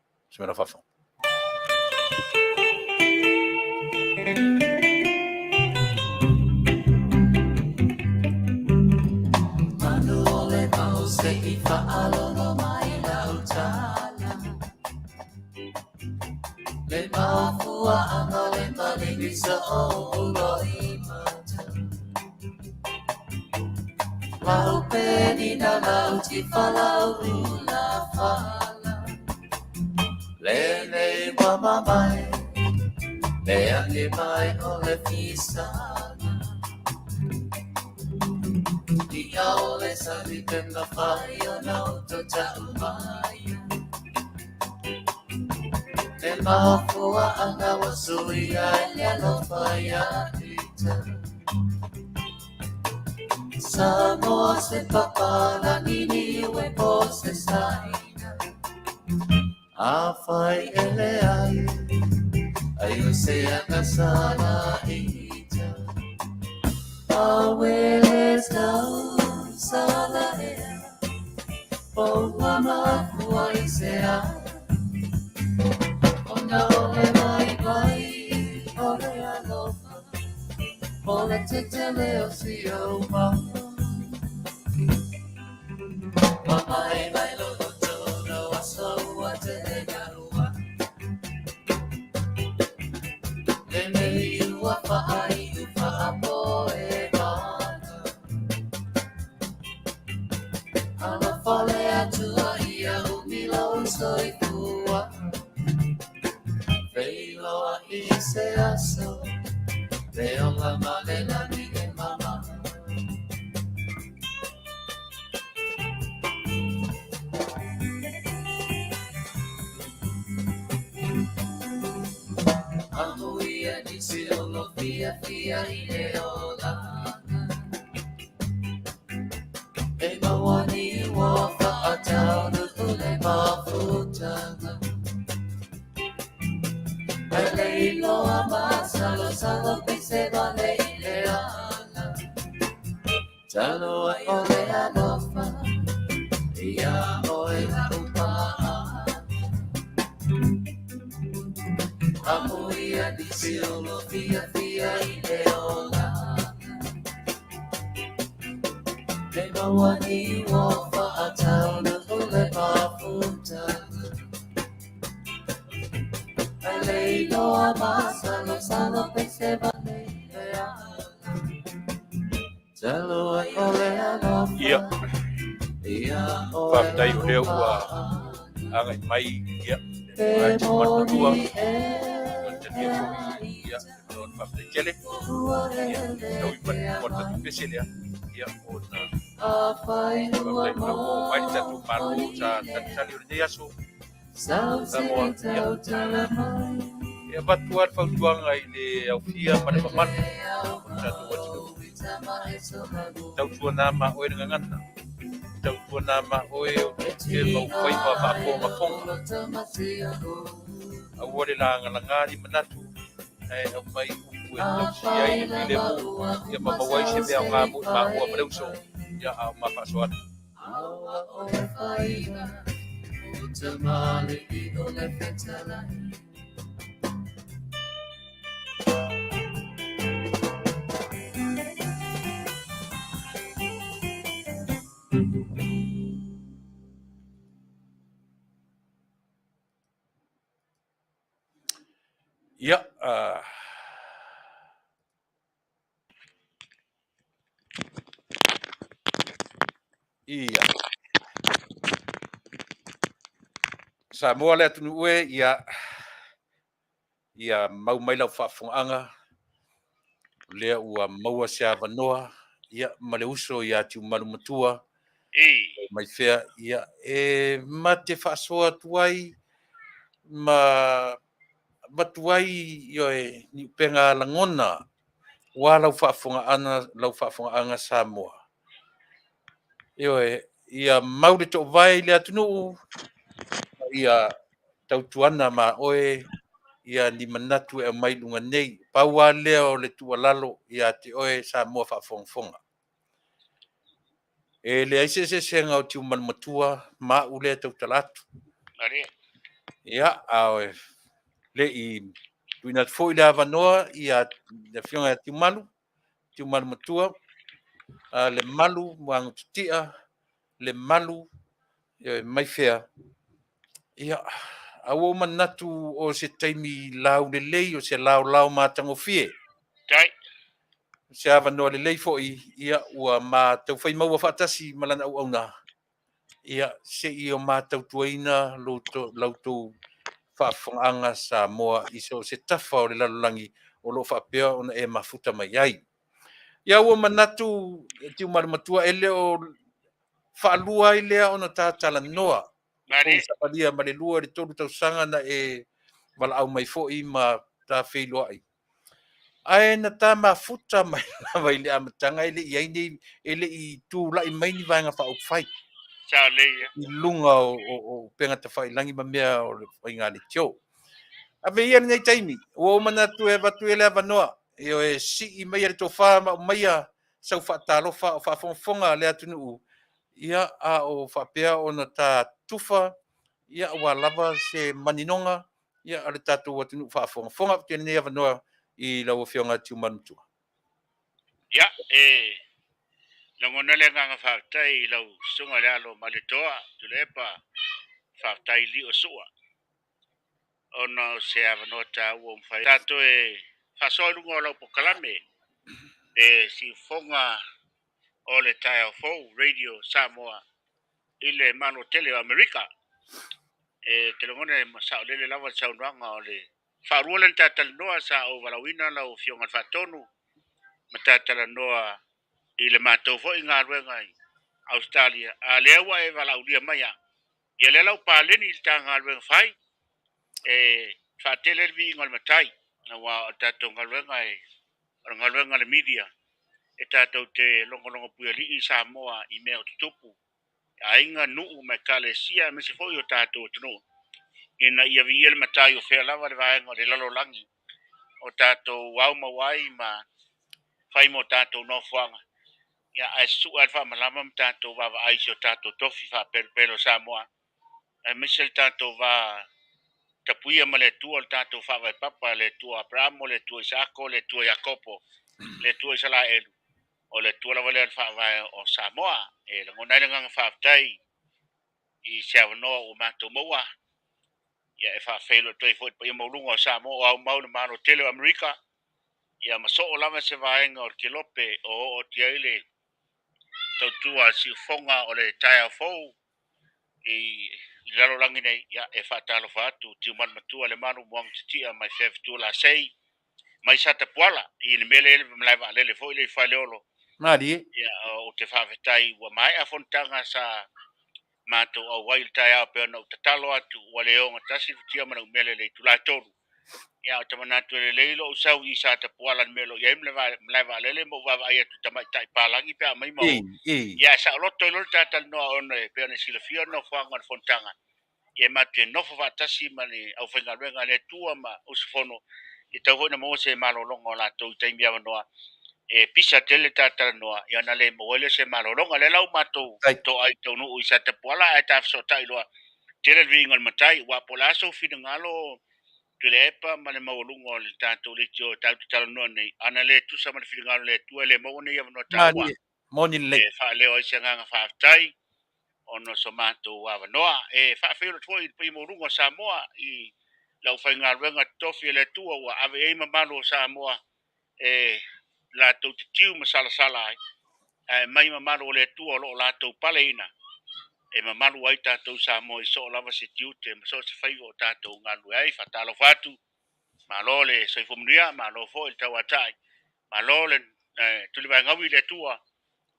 Ia, faafetai o lea ua agai mai ia le matua o le talia foi ia o le faafetai tele ia tau i mo le tatou pese lea ia ona faafetai mo mai le tatou Malo sa talitali o lenei aso Samoa ia e avatu lava le fautuaga i le aufia ma le mamalu o le tatou atunuu. Tautuana ma oe le gagana, tautuana ma oe o te maufaiva faafogafoga. Aua le lagalaga ni manatu ae aumai upu e tausi ai le filemu ia ma maua ai se mea aoga mo i maua ma le uso ia a o ma faasoa atu. Ia, ia. Samoa le atunuu e, ia, ia mau mai lau faafofogaaga, o lea ua maua se avanoa, ia, ma le uso ia Tiumalu Matua, mai fea, ia, e mate faasoa atu ai, ma avatu ai ioe, ni upega lagona ua lau faafofogaaga Samoa. Ioe, ia mau le toovae i le atunuu, ia tautuana ma oe, ia ni manatu e aumai luga nei. Pau lava lea o le tuualalo ia te oe Samoa faafogafoga. E leai se eseesega o Tiumalu Matua ma au lea e tautala atu. Ia, a le i tuuina atu foi le avanoa ia le afioga ia Tiumalu, Tiumalu Matua, le malu Muagutitia, le malu mai fea. Ia, a ua ou manatu o se taimi laulelei o se laolao matagofie. Se avanoa lelei foi, ia, ua matou maua faatasi ma lana auauna, ia, se i o matautuaina lau faafofogaaga Samoa i so o se tafa o le lalolagi o lo o faapea ona e mafuta mai ai. Ia, ua manatu Tiumalu Matua e le o faalua ai lea ona tatalanoa savalia ma le 2 i le 3 tausaga na e valaau mai foi ma ta feiloai. Ae na ta mafuta mai lava i le amataga e le i ai nei, e le i tulai mai ni vaega faaupufai i luga o upega tafailagi ma mea o le faiga leitio. Ave ia lenei taimi, ua ou manatu e avatu ia le avanoa, e sii mai le tofa ma aumaia sau faatalofa o faafogafoga le atunuu, ia a o faapea ona ta tufa, ia ua lava se maninoga ia a le tatou atunuu faafogafoga. Ou te lenei avanoa i lau afioga Tiumalu Matua. Ia, e lagona le agaga faafetai i lau susuga le alo Malietoa Tuilaepa, faafetai lio sua ona o se avanoa taua ua mafai tatou e faasoa i luga o lau polokalame e siufofoga o le taeao fou Radio Samoa i le Malo tele o Amerika. E te lagona e saolele lava le saunoaga o le faalua lea na tatalanoa sa ou valaauina lau afioga i le Faatonu ma tatalanoa i le matou foi galuega i Australia, a lea ua e valaaulia mai a ia lea lau paleni i le ta galuega fai e faatele le viiga o le matai aua o le tatou galuega e o le galuega le media e tatou te logologo puialii i Samoa i mea o tutupu aiga nuu ma ekalesia aemaise foi o tatou atunuu ina ia viia le matai o fea lava le vaega o le lalolagi o tatou au maua ai ma fai mo tatou nofoaga. Ia ae susua le faamalama ma tatou vaavaai i si o tatou tofi faapelopelo o Samoa aemaise le tatou va Tapuia ma le Atua le tatou faavae papa, le Atua Aperamo, le Atua Isaako, le Atua Iakopo, le Atua Isalaelu, o le Atua lava lea o le faavae o Samoa. E lagona ai le agaga faafetai i se avanoa ua matou maua, ia e faafeiloai atu ai foi i le paia maualuga o Samoa o aumau i le Malo tele o Amerika, ia ma soo lava se vaega o le kelope o oo atu i ai le tautua a le siufofoga o le taeao fou i le lalolagi nei. Ia, e faatalofa atu Tiumalu Matua Lemalu Moana Titia mai Fefitu Lasei mai Satapuala i le mea lea i le malae vaalele foi lea i Faleolo. Malie. Ia, ou te faafetai ua maea fonotaga sa matou auai i le taeao pei ona ou tatalo atu ua le ogatasi le futia ma le umele i le itula e 3. Ia, ou te manatu e lelei lou sau i Satapuala i le mea o lo o i ai le malae vaalele ma ou vaavaai atu i tamaitai palagi pe a aumai ma o. Ia, e saoloto ai loa le ta talanoa ona e pei ona e silafia le nofoaga o le fonotaga. Ia, e matou te nofo faatasi ma le aufaigaluega a le Atua ma usufono, e tatau foi ona maua se malologa o latou i taimi avanoa. E pisa tele ta talanoa, ia ona le maua ai lea o se malologa. O lea la ua matou toai taunuu i Satapuala ae ta fesootai loa, tele le viiga o le Matai, aua po o le a sou finagalo Tuilaepa ma le maualuga o le tatou leitio tatou te talanoa nei, ana le tusa ma le finagalo o le Atua e le maua nei avanoa taua. Malie, moni lelei. E faaleo ai se agaga faafetai ona o so matou avanoa. E faafeiloai atu foi i le paia maualuga o Samoa i le aufaigaluega totofi a le Atua ua ave i ai mamalu o Samoa e latou te tiu ma salasala ai, ae aumai mamalu o le Atua o lo o latou paleina e mamalu ai tatou Samoa i soo lava se tiute ma soo se faiva o tatou galulue ai. Faatalofa atu, malo le soifua manuia, malo foi le tauatai, malo le tulivaegaui i le Atua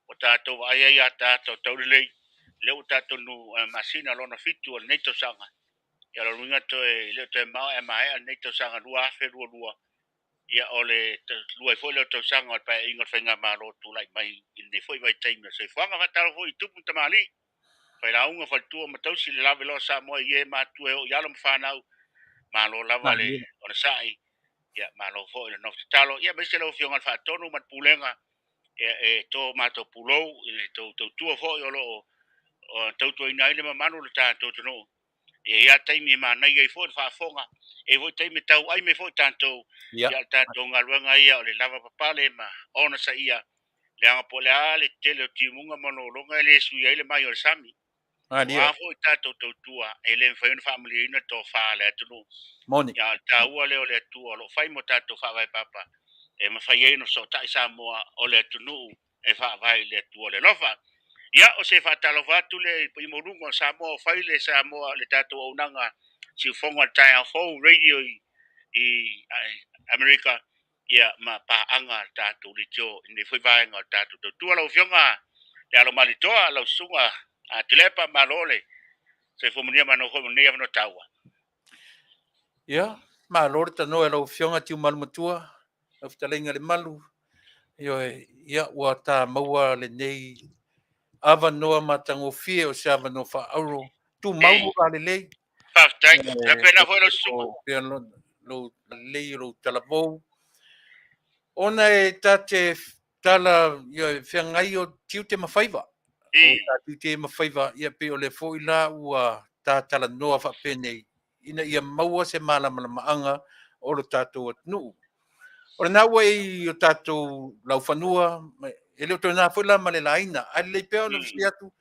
ua tatou vaai ai ataata o taulelei, lea ua tatou nu masina lona 7 o lenei tausaga. Ia o le uiga toe le o toe mao ae maea lenei tausaga 2022, ia o le lua ai foi lea o tausaga o le paeaiga o le faigamalo tulai mai i lenei foi vaitaimi o le soifuaga. Faatalofa foi i tupu ma tamalii, failauga, faletua ma tausi le laveloa Samoa i e matua e oo i alo ma fanau, malo lava le onosai, ia malo foi le nofo tatalo. Ia aemaise lau Afioga i le Faatonu ma le Pulega, ia e to matou pulou i le tou tautua foi o lo o tautuaina ai le mamalu o le tatou atunuu. E i ai lava taimi e manaia ai foi le faafofoga, e i ai foi taimi e tauaime foi tatou, ia o le tatou galuega ia o le lavapapale ma onosaia, leaga po o le a le tele o timuga ma lologa e le sui ai le mai o le sami. O a foi tatou tautua, e le mafai ona faamalieina le tofa a le atunuu. Moni. Ia, o le taua lea o le Atua o lo o fai mo tatou faavae papa, e mafai ai ona fesootai Samoa o le atunuu e faavae i le Atua o le alofa. Ia, o se faatalofa atu lea i le paia maualuga o Samoa o fai le Samoa le tatou auaunaga siufofoga o le taeao fou radio i Amerika, ia ma paaga a le tatou leitio i lenei foi vaega o le tatou tautua. Lau Afioga le Alo Malietoa, lau Susuga Tuilaepa, malo le soifua manuia, malo foi mo lenei avanoa taua. Ia, malo le tanoa i lau Afioga Tiumalu Matua, lau fetalaiga Lemalu. Ioe, ia ua ta maua lenei avanoa matagofie o se avanoa faaauro tumau lo lalelei. Faafetai. Faapena foi lau susuga. Pea lou lelei o lou talavou. Ona e ta te tala ia feagai o tiute ma faiva. O ta tiute ma faiva, ia pei o le foi la ua ta talanoa faapenei ina ia maua se malamalamaaga o lo tatou atunuu. O lena ua i o tatou laufanua, e le o toe na foi la ma le laina, ae lelei pea ona fesili atu,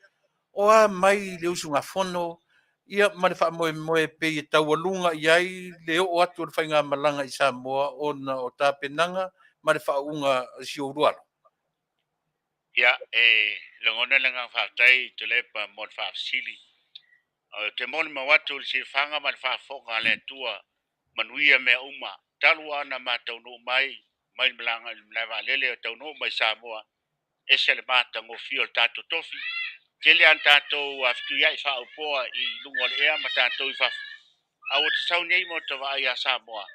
o a mai le usugafono ia ma le faamoemoe pei e taualuga i ai le oo atu o le faigamalaga i Samoa ona o tapenaga ma le faauuga o si ou alo? Ia, e lagona le agaga faafetai Tuilaepa mo le faafesili. Ou te molimau atu i le silafaga ma le faafofoga a le Atua, manuia mea uma. Talu lava ona mataunuu mai mai le malaga i le malae vaalele o taunuu mai Samoa, ese le matagofie o le tatou tofi. Tele lava na tatou fetuiai faaupoa i luga o le ea ma tatou i fafo, a ua tasau nei ma ota vaai ia Samoa,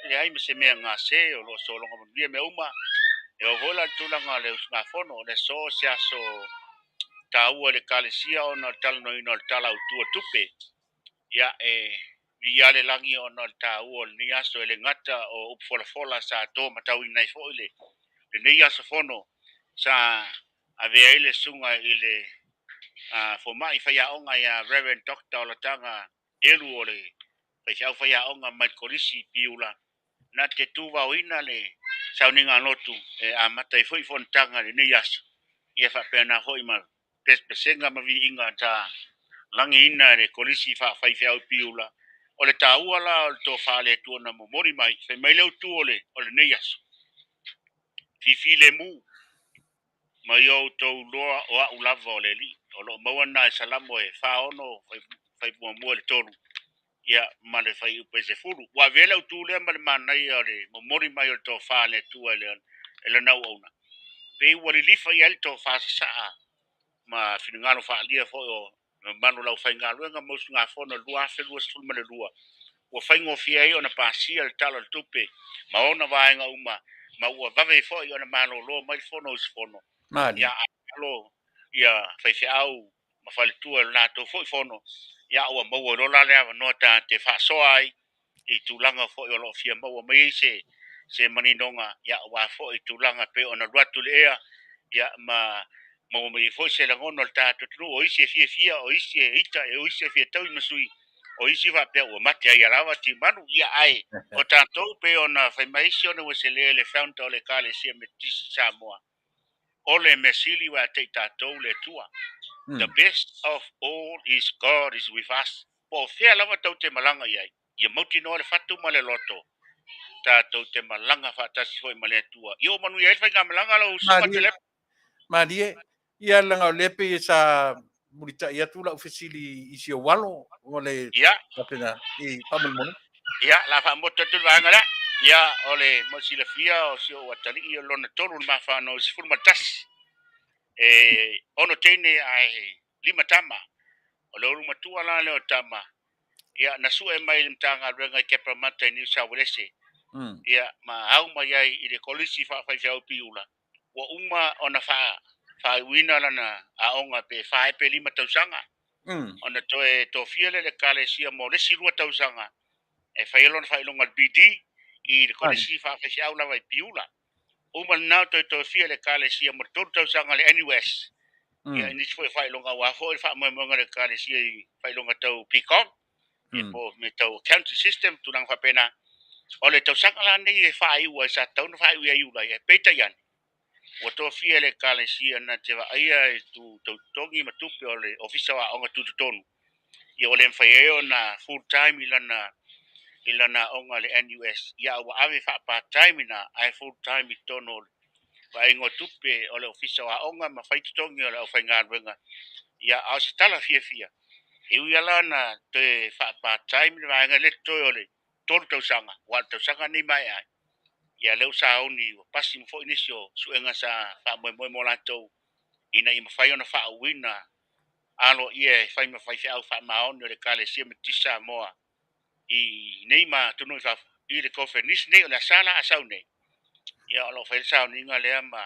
e leai ma se mea gase, o lo o sologa manuia mea uma. E oo foi la i le tulaga o le usugafono, o le aso se aso taua i le Ekalesia ona o le talanoaina o le Tala Autu o le Tupe. Ia, e viia le lagi ona o le taua o lenei aso, e le gata o upu folafola sa to matauina ai foi lenei aso fono sa avea ai le susuga i le fomai faiaoga ia Reverend Dr. Olataga Elu o le Faifeau faiaoga mai le Kolisi i Piula na te tuvaoina le sauniga lotu e amata ai foi fonotaga i lenei aso. Ia faapena foi ma pesepesega ma viiga sa lagiina e le Kolisi Faafaifeau i Piula. O le taua la o le tofa a le Atua na momoli mai, fai mai le autu o lenei aso, Fifilemu ma ia outou iloa o au lava o le Alii. O lo o maua lena i Salamo e 46 fai muamua i le 3 ia ma le fuaiupu e 10. Ua avea le autu lea ma le manaia o le momoli mai o le tofa a le Atua e lana auauna, pei ua lilifa i ai le tofa sasaa ma finagalo faaalia foi o le mamalu o le aufaigaluega ma usugafono i le 2022, ua faigofie ai ona pasia le Tala o le Tupe ma ona vaega uma, ma ua vave ai foi ona malolo mai le Fono Usufono. Malie. Ia alo ia faifeau ma faletua i le latou foi fono, ia ua maua loa la le avanoa ta te faasoa ai i tulaga foi o lo o fia maua mai ai se maninoga, ia aua foi tulaga e pei ona alu atu i le ea, ia ma maua mai ai foi se lagona o le tatou atunuu. O isi e fiafia, o isi e ita, o isi e fia taui ma sui, o isi faapea ua mate ai lava timalu, ia ae o tatou pei ona fai mai isi ona ueselē le founder o le Ekalesia Metotisi Samoa, o le mea sili ua te i tatou le Atua. The best of all is God is with us. Po o fea lava tou te malaga i ai, ia mautinoa le fatu ma le loto, tatou te malaga faatasi foi ma le Atua. Ia ua manuia ai le faigamalaga lau susuga Malie. Tuilaepa. Malie. Ia leaga o lea pei sa mulitai atu lau fesili i si ou alo o le Ia, faapena i faamolemole. ia, la faamoto atu le vaega lea. Ia, o le mo le silafia o si ou atalii o lona tolu le mafanau i 11. E 6 teine ae 5 tama. O le ulu matua la lea o tama, ia na sue mai le Matagaluega i Keparamata i Niu Sauelese, ia ma au mai ai i le Kolisi Faafaifeau i Piula, ua uma ona faaiuina lana aoga pe 4 pe 5 tausaga. Ona toe tofia lea e le Ekalesia mo le isi 2 tausaga e fai ai lona faailoga o le BD i le Kolisi Faafaifeau lava i Piula. Uma lena toe tofia le Ekalesia mo le 3 tausaga le NUS. Ia i nisi foi o faailoga aua foi le faamoemoega o le Ekalesia i faailoga tau BCom, ia po o mea tau accounting system, tulaga faapena. O le tausaga la nei e faaiu ai, sa tatau ona faaiu ia Iulai, ae peitai ane, ua tofia le Ekalesia na te vaaia i tu tautogi ma tupe o le Ofisa o Aoga Tutotonu. Ia ua le mafai ai ona full time i lana aoga le NUS. Ia ua ave faa-part time ina, ae full time i totonu o le vaaiga o tupe o le Ofisa o Aoga ma fai totogi o le aufaigaluega. Ia, a o se tala fiafia, e ui lava na toe faa-part time le vaega lea totoe o le 3 tausaga, aua o le tausaga nei maea ai. Ia lea ua sauni ua pasi ma foi nisi o suega sa faamoemoe mo latou ina ia mafai ona faauuina aloaia e fai ma faifeau faamaoni o le Ekalesia Metotisi Samoa i nei ma atunuu i fafo i le conference nei o le asa la a sau nei. Ia o lo o fai le sauniga lea ma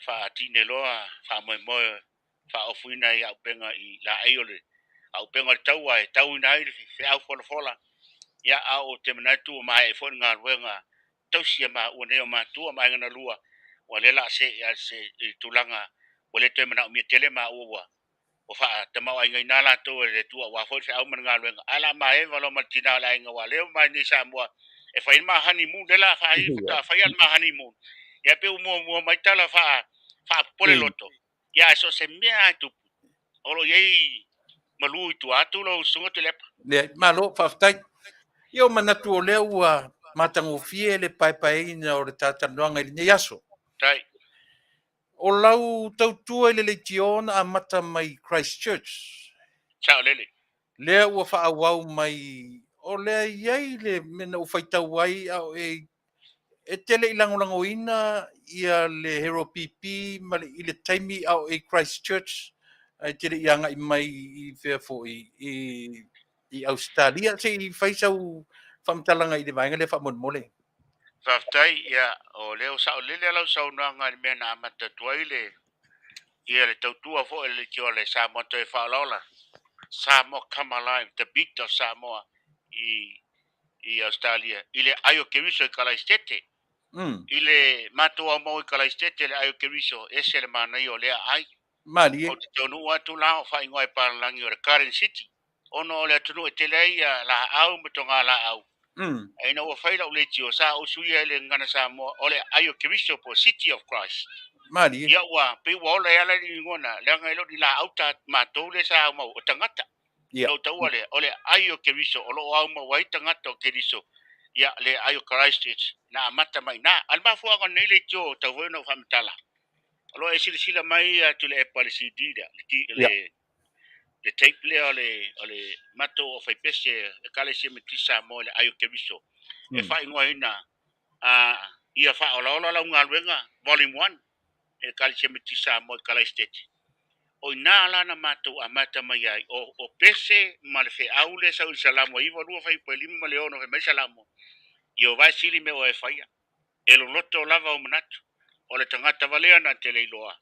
faatine loa faamoemoe faaofuina ai auupega i laei o le auupega o le taua e tauina ai le feau folafola. Ia a o te manatu ua maea foi le galuega tausi a maua nei o matua ma aiga na lua, ua le la se se i tulaga ua le toe manaomia tele maua ua faatamauaigaina latou e le Atua aua foi le feau ma le galuega. Ae la maeva loa ma le tina o le aiga ua lea mai nei Samoa e fai le ma honeymoon le la fai faatoa faia le ma honeymoon. Ia pe ua muamua mai tala faapopole loto. Ia ae so o se mea lava e tupu, o lo o i ai malu i tua atu lau susuga Tuilaepa. Leai, malo, faafetai. Ia o manatu o lea ua matagofie le paepaeina o le talatalanoaga i lenei aso. Tai. O lau tautua i le leitio na amata mai Christchurch. Saolele. Lea ua faaauau mai, o lea i ai le mea na ou faitau ai a o e te le i lagolagoina ia le Hero PP ma le, i le taimi a o e Christchurch, ae te le i agai mai i fea foi i Australia. Se i fai sau faamatalaga i le vaega lea faamolemole. Faafetai, ia o lea o saolele lau saunoaga i le mea na amata atu ai le ia le tautua foi le leitio le Samoa toe faaolaola. Samoa come alive, the beat of Samoa i Australia i le ai o Keriso i Kalaistete. I le matou aumau i Kalaistete le ai o Keriso, ese le manaia o lea ai. Malie. Ou te taunuu atu la o faaigoa e palalagi o le Garden City. Ona o le atunuu e tele ai laau ma togalaau. Ae ina ua fai lau leitio, sa ou suia i le gagana Samoa, o le aai o Keriso po o City of Christ. Malie. Ia ua pei ua ola ai lava le igoa na, leaga e le o ni laau ta matou lea sa aumau, o tagata. Ia. Na ou taua lea, o le aai o Keriso, o lo o aumau ai tagata o Keriso, ia le aai o Christchurch, na amata mai i ina. A o le mafuaaga o lenei leitio tau foi ona ou faamatala, o lo o e silasila mai Tuilaepa i le CD lea, Ia. le tape lea o le matou aufaipese Ekalesia Metotisi Samoa i le aai o Keriso, e faaigoaina ia faaolaola lau galuega Volume 1, Ekalesia Metotisi Samoa i Kalaisiteti. O i ina la na matou amata mai ai, o pese ma le feau lea sau i le Salamo 92 fuaiupu e 5 ma le 6 fai mai Salamo, Ieova e sili mea ua e faia, e loloto lava ou manatu, o le tagata valea na te le iloa,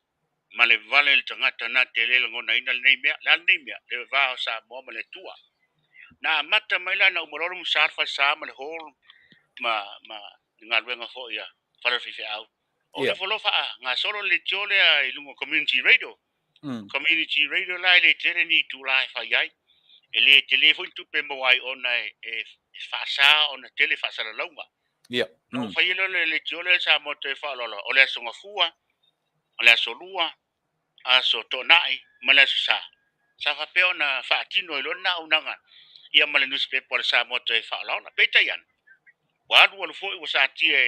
ma le vale le tagata na te le lagonaina lenei mea. O le a lenei mea? Le va o Samoa ma le Atua. Na amata mai la na uma loa le musa le falesa ma le hall ma le galuega foi a fale o le faifeau. O ifo loa faagasolo le leitio lea i luga o community radio. Community radio la e le tele ni itula e fai ai. E le tele foi ni tupe e maua ai ona e faasa ona tele faasalalauga. Na ou faia loa le leitio lea Samoa toe faaolaola, o le Aso Gafua, o le Aso Lua, Aso Toonai ma le Aso Sa. Sa faapea ona faatino ai loa lena auaunaga ia ma le nusipepa o le Samoa toe faaolaola. Peitai ane, ua alu alu foi ua satia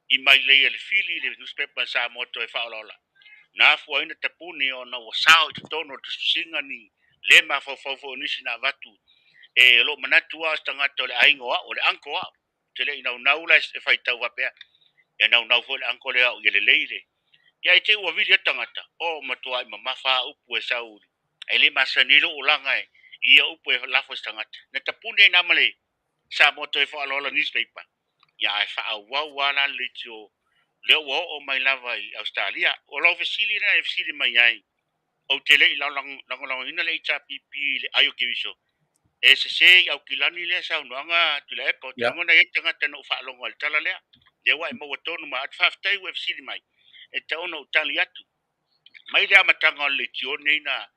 i mailei a le fili le nusipepa a le Samoa toe faaolaola. Na afua ai ona tapuni ona ua sao i totonu o le tusitusiga ni le mafaufau foi o nisi na avatu. E o lou manatu lava o se tagata o le aiga o au, o le uncle o au. Ou te le i naunau la e faitau faapea, e naunau foi le uncle lea o au ia lelei le. Ia i te i ua vili atu tagata, o matuai mamafa lava upu e sau, e le masani ai lou olaga i ia upu e lafo i se tagata. Na tapuni ai na ma le Samoa toe faaolaola newspaper, ia ae faaauau lava la le leitio lea ua oo mai lava i Ausetalia. O lau fesili lena e fesili mai ai, ou te le i lagolagoina le HRPP i le ai o Keriso, e sese i Aukilani lea saunoaga Tuilaepa, ou te lagona e i ai tagata na ou faalogo ai i le tala lea, lea ua e maua tonu ma atu. Faafetai ua e fesili mai, e tatau ona ou tali atu. Mai le amataga o le leitio lenei na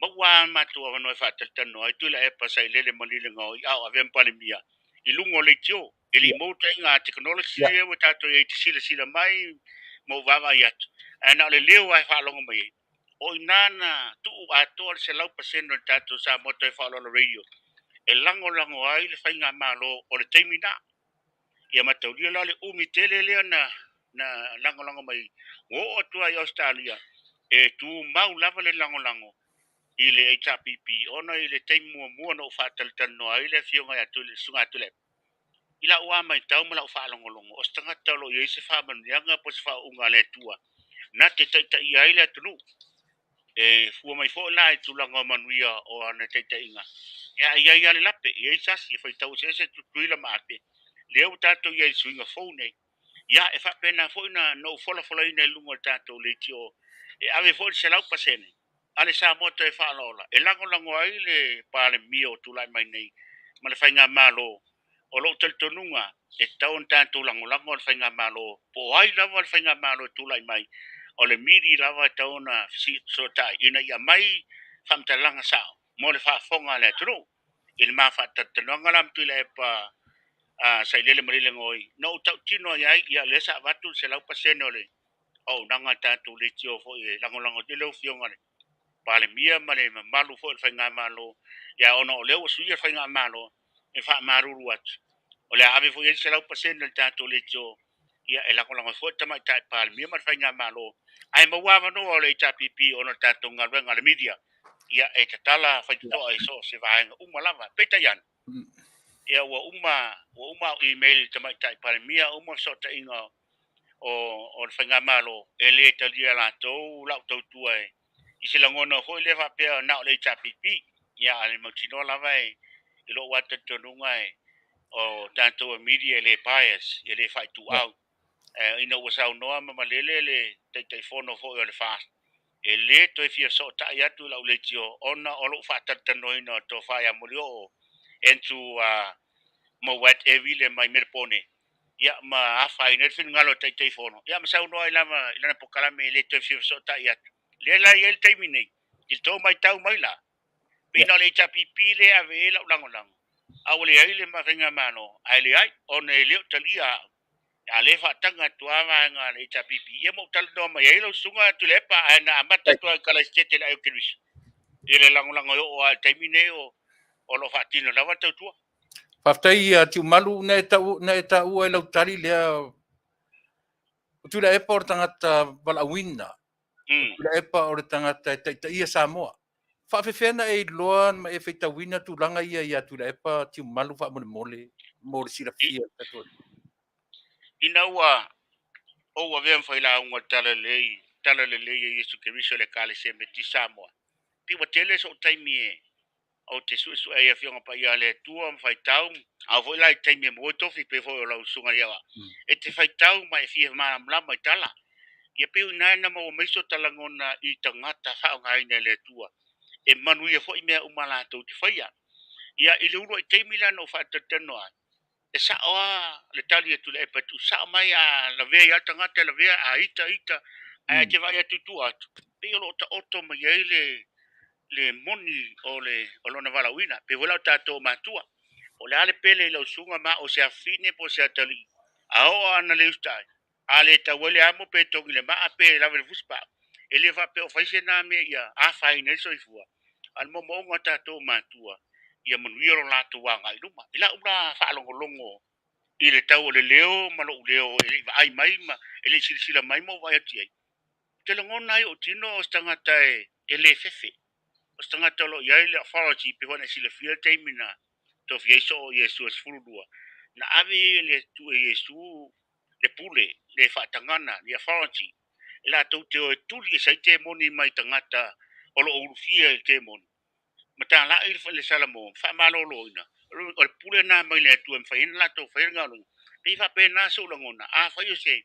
maua lava matou avanoa e faatalatalanoa ai Tuilaepa Sailele Malielegaoi a o avea ma Palemia i luga o leitio. E le i maua ituaiga technology lea ua tatou i ai e te silasila mai ma ou vaavaai atu, ae na o le leo lava e faalogo mai ai. O i ina na tuu atoa le 100% o le tatou Samoa toe faaolaola radio e lagolago ai le faigamalo o le taimi na. Ia mataulia la le umi tele lea na lagolago mai ai. Ua oo atu lava i Ausetalia e tumau lava le lagolago i le HRPP ona i le taimi muamua na ou faatalatalanoa ai le afioga ia le Susuga ia Tuilaepa, i lau lava matau ma lau faalogologo, o se tagata o lo o i ai se faamanuiaga po o se faauuga a le Atua na te taitaia ai le atunuu. E fua mai foi la i tulaga o manuia o ana taitaiga, ia e i ai lava le lape, e i ai sasi, e faitau eseese Tutuila ma Ape, lea ua tatou i ai i le suiga fou nei. Ia, e faapena foi na ou folafolaina i luga o le tatou leitio, e ave foi le 100% a le Samoa toe faaolaola, e lagolago ai le Palemia o tulai mai nei ma le faigamalo. O lou talitonuga, e tatau ona tatou lagolago le faigamalo, po o ai lava le faigamalo e tulai mai, o le mili lava e tatau ona fesootai ina ia aumai faamatalaga sao mo le faafofoga a le atunuu. I le ma faatalatalanoaga la ma Tuilaepa Sailele Malielegaoi, na ou tautino ai ai, ia lea sa avatu le 100% o le auaunaga a le tatou leitio foi e lagolago atu ai lau Afioga i le Palemia ma le mamalu foi o le faigamalo, ia ona o lea ua suia le faigamalo, e faamalulu atu, o le a ave foi i ai le 100% o le tatou leitio, ia e lagolago ai foi le Tamaitai Palemia ma le faigamalo, ae maua avanoa o le HRPP ona o le tatou galuega a le media, ia e tatala faitotoa i so o se vaega uma lava. Peitai ane, ia ua uma au email i le Tamaitai Palemia, uma fesootaiga o le faigamalo, e le talia latou lau tautua i se lagona foi lea faapea na o le HRPP. Ia a le mautinoa lava e i lou lava talitonuga o tatou e media e le bias, e le faaituau. Ina ua saunoa ma malele le Taitaifono foi o le FAST, e le toe fia fesootai atu i lau leitio ona o lou faatalatalanoaina o le tofa ia Molioo Andrew Mowat Evile mai Melepone, ia ma afaina ai le finagalo o le Taitaifono, ia ma saunoa ai lava i lana polokalame e le toe fia fesootai atu. Lea la e i ai le taimi nei, i le tou matau mai la, Pei na o le HRPP lea e ave i ai lau lagolago, a ua leai le faigamalo, ae leai, ona e le o talia au. A lea e faataga atu lava vaega a le HRPP, ia ma ou talanoa mai ai lau Susuga Tuilaepa, ae na amata atu lava i Kalaisete i le ai o Keriso, i le lagolago e oo lava i le taimi lenei o lo o faatino lava le tautua. Faafetai Tiumalu, na e taua i lau tali lea, o Tuilaepa o le tagata valaauina, o Tuilaepa o le tagata e taitaia Samoa. Faafefea na e iloa ma e faitauina tulaga ia ia Tuilaepa, Tiumalu faamolemole mo le silafia? Ina ua ou avea ma failauga le Tala Lelei a Iesu Keriso le Ekalesia Metotisi Samoa, pei ua tele sou taimi e ou te suesue ai Afioga Paia a le Atua ma faitau, a oo foi la i taimi e maua ai tofi pei foi o lau susuga i le e te faitau ma e fia malamalama i tala. Ia pei o i ina na maua mai so ta lagona i tagata faaaogaina e le Atua e manuia foi mea uma latou te faia. Ia i le uluai taimi la na ou faatalatalanoa ai, e sao lava le tali a Tuilaepa e tuusao mai, a lavea ai lava le tagata e lavea, a ita ita, ae te vaai atu i tua atu, pei o lo o taoto mai ai le moni o lona valaauina. Pei foi la o tatou matua, o le a le pele i lau susuga ma o se afafine po o se atalii, a oo lava ina le usitai, a le tau ai le amo pe togi le maa pe lave i le fusipau, e le faapea o fai se na mea ia afaina ai le soifua, a o le moomooga o tatou matua, ia manuia lo latou agai i luma. I lau la faalogologo i le tau o le leo ma lou leo e le i vaai mai ma e le i silasila mai ma ou vaai atu i ai, ou te lagona ai ou tino o se tagata e le fefe, o se tagata o lo o i ai le authority, pei foi ona e silafia le taimi na tofia ai soo o Iesu e 12, na ave ai e le Iesu le pule, le faatagana, le authority, e latou te o e tuli ese ai temoni mai tagata o lo o ulufia i le temoni, ma talai le Salamo, faamaloloina. O le pule lena mai le Atua e mafai ai ona latou faia le galuega. Pei faapena sou lagona, afai o se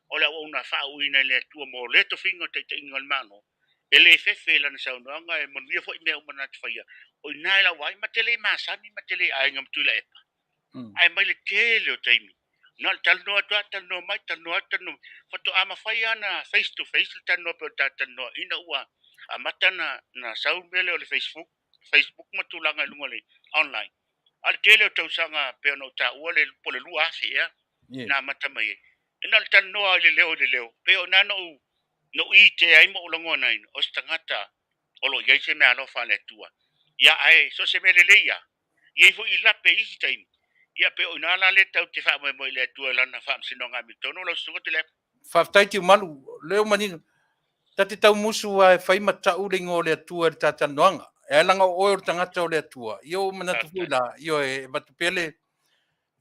o le auauna faauuina e le Atua mo lea tofiga o taitaiga o le Malo, e le fefe i lana saunoaga, e manuia foi mea uma na te faia. O i ina e lau vaai, ma te le masani ma te le aiga ma Tuilaepa. Ae mai le tele o taimi, na o le talanoa atu lava, talanoa mai, talanoa atu, talanoa mai. Faatoa mafai lava ona face to face le talanoa pei o le ta talanoa, ina ua amata na sau le mea lea o le Facebook ma tulaga i luga o le online. A o le tele o tausaga pei ona ou taua le po o le 2000 ea na amata mai ai. E na o le talanoa i le leo i le leo, pei o i ina na ou ite ai ma ou lagonaina, o se tagata o lo o i ai se meaalofa a le Atua. Ia ae so o se mea lelei lava, e i ai foi i lape i isi taimi, ia pei o i ina la lea tatou te faamoemoe i le Atua i lana faamasinoga amiotonu lau Susuga Tuilaepa. Faafetai Tiumalu, o lea ua manino. Ta te taumusu lava e fai ma tau le igoa o le Atua i le ta talanoaga. E ala ona o oe o le tagata o le Atua, ia ua ou manatu foi la, ioe, e avatu pea le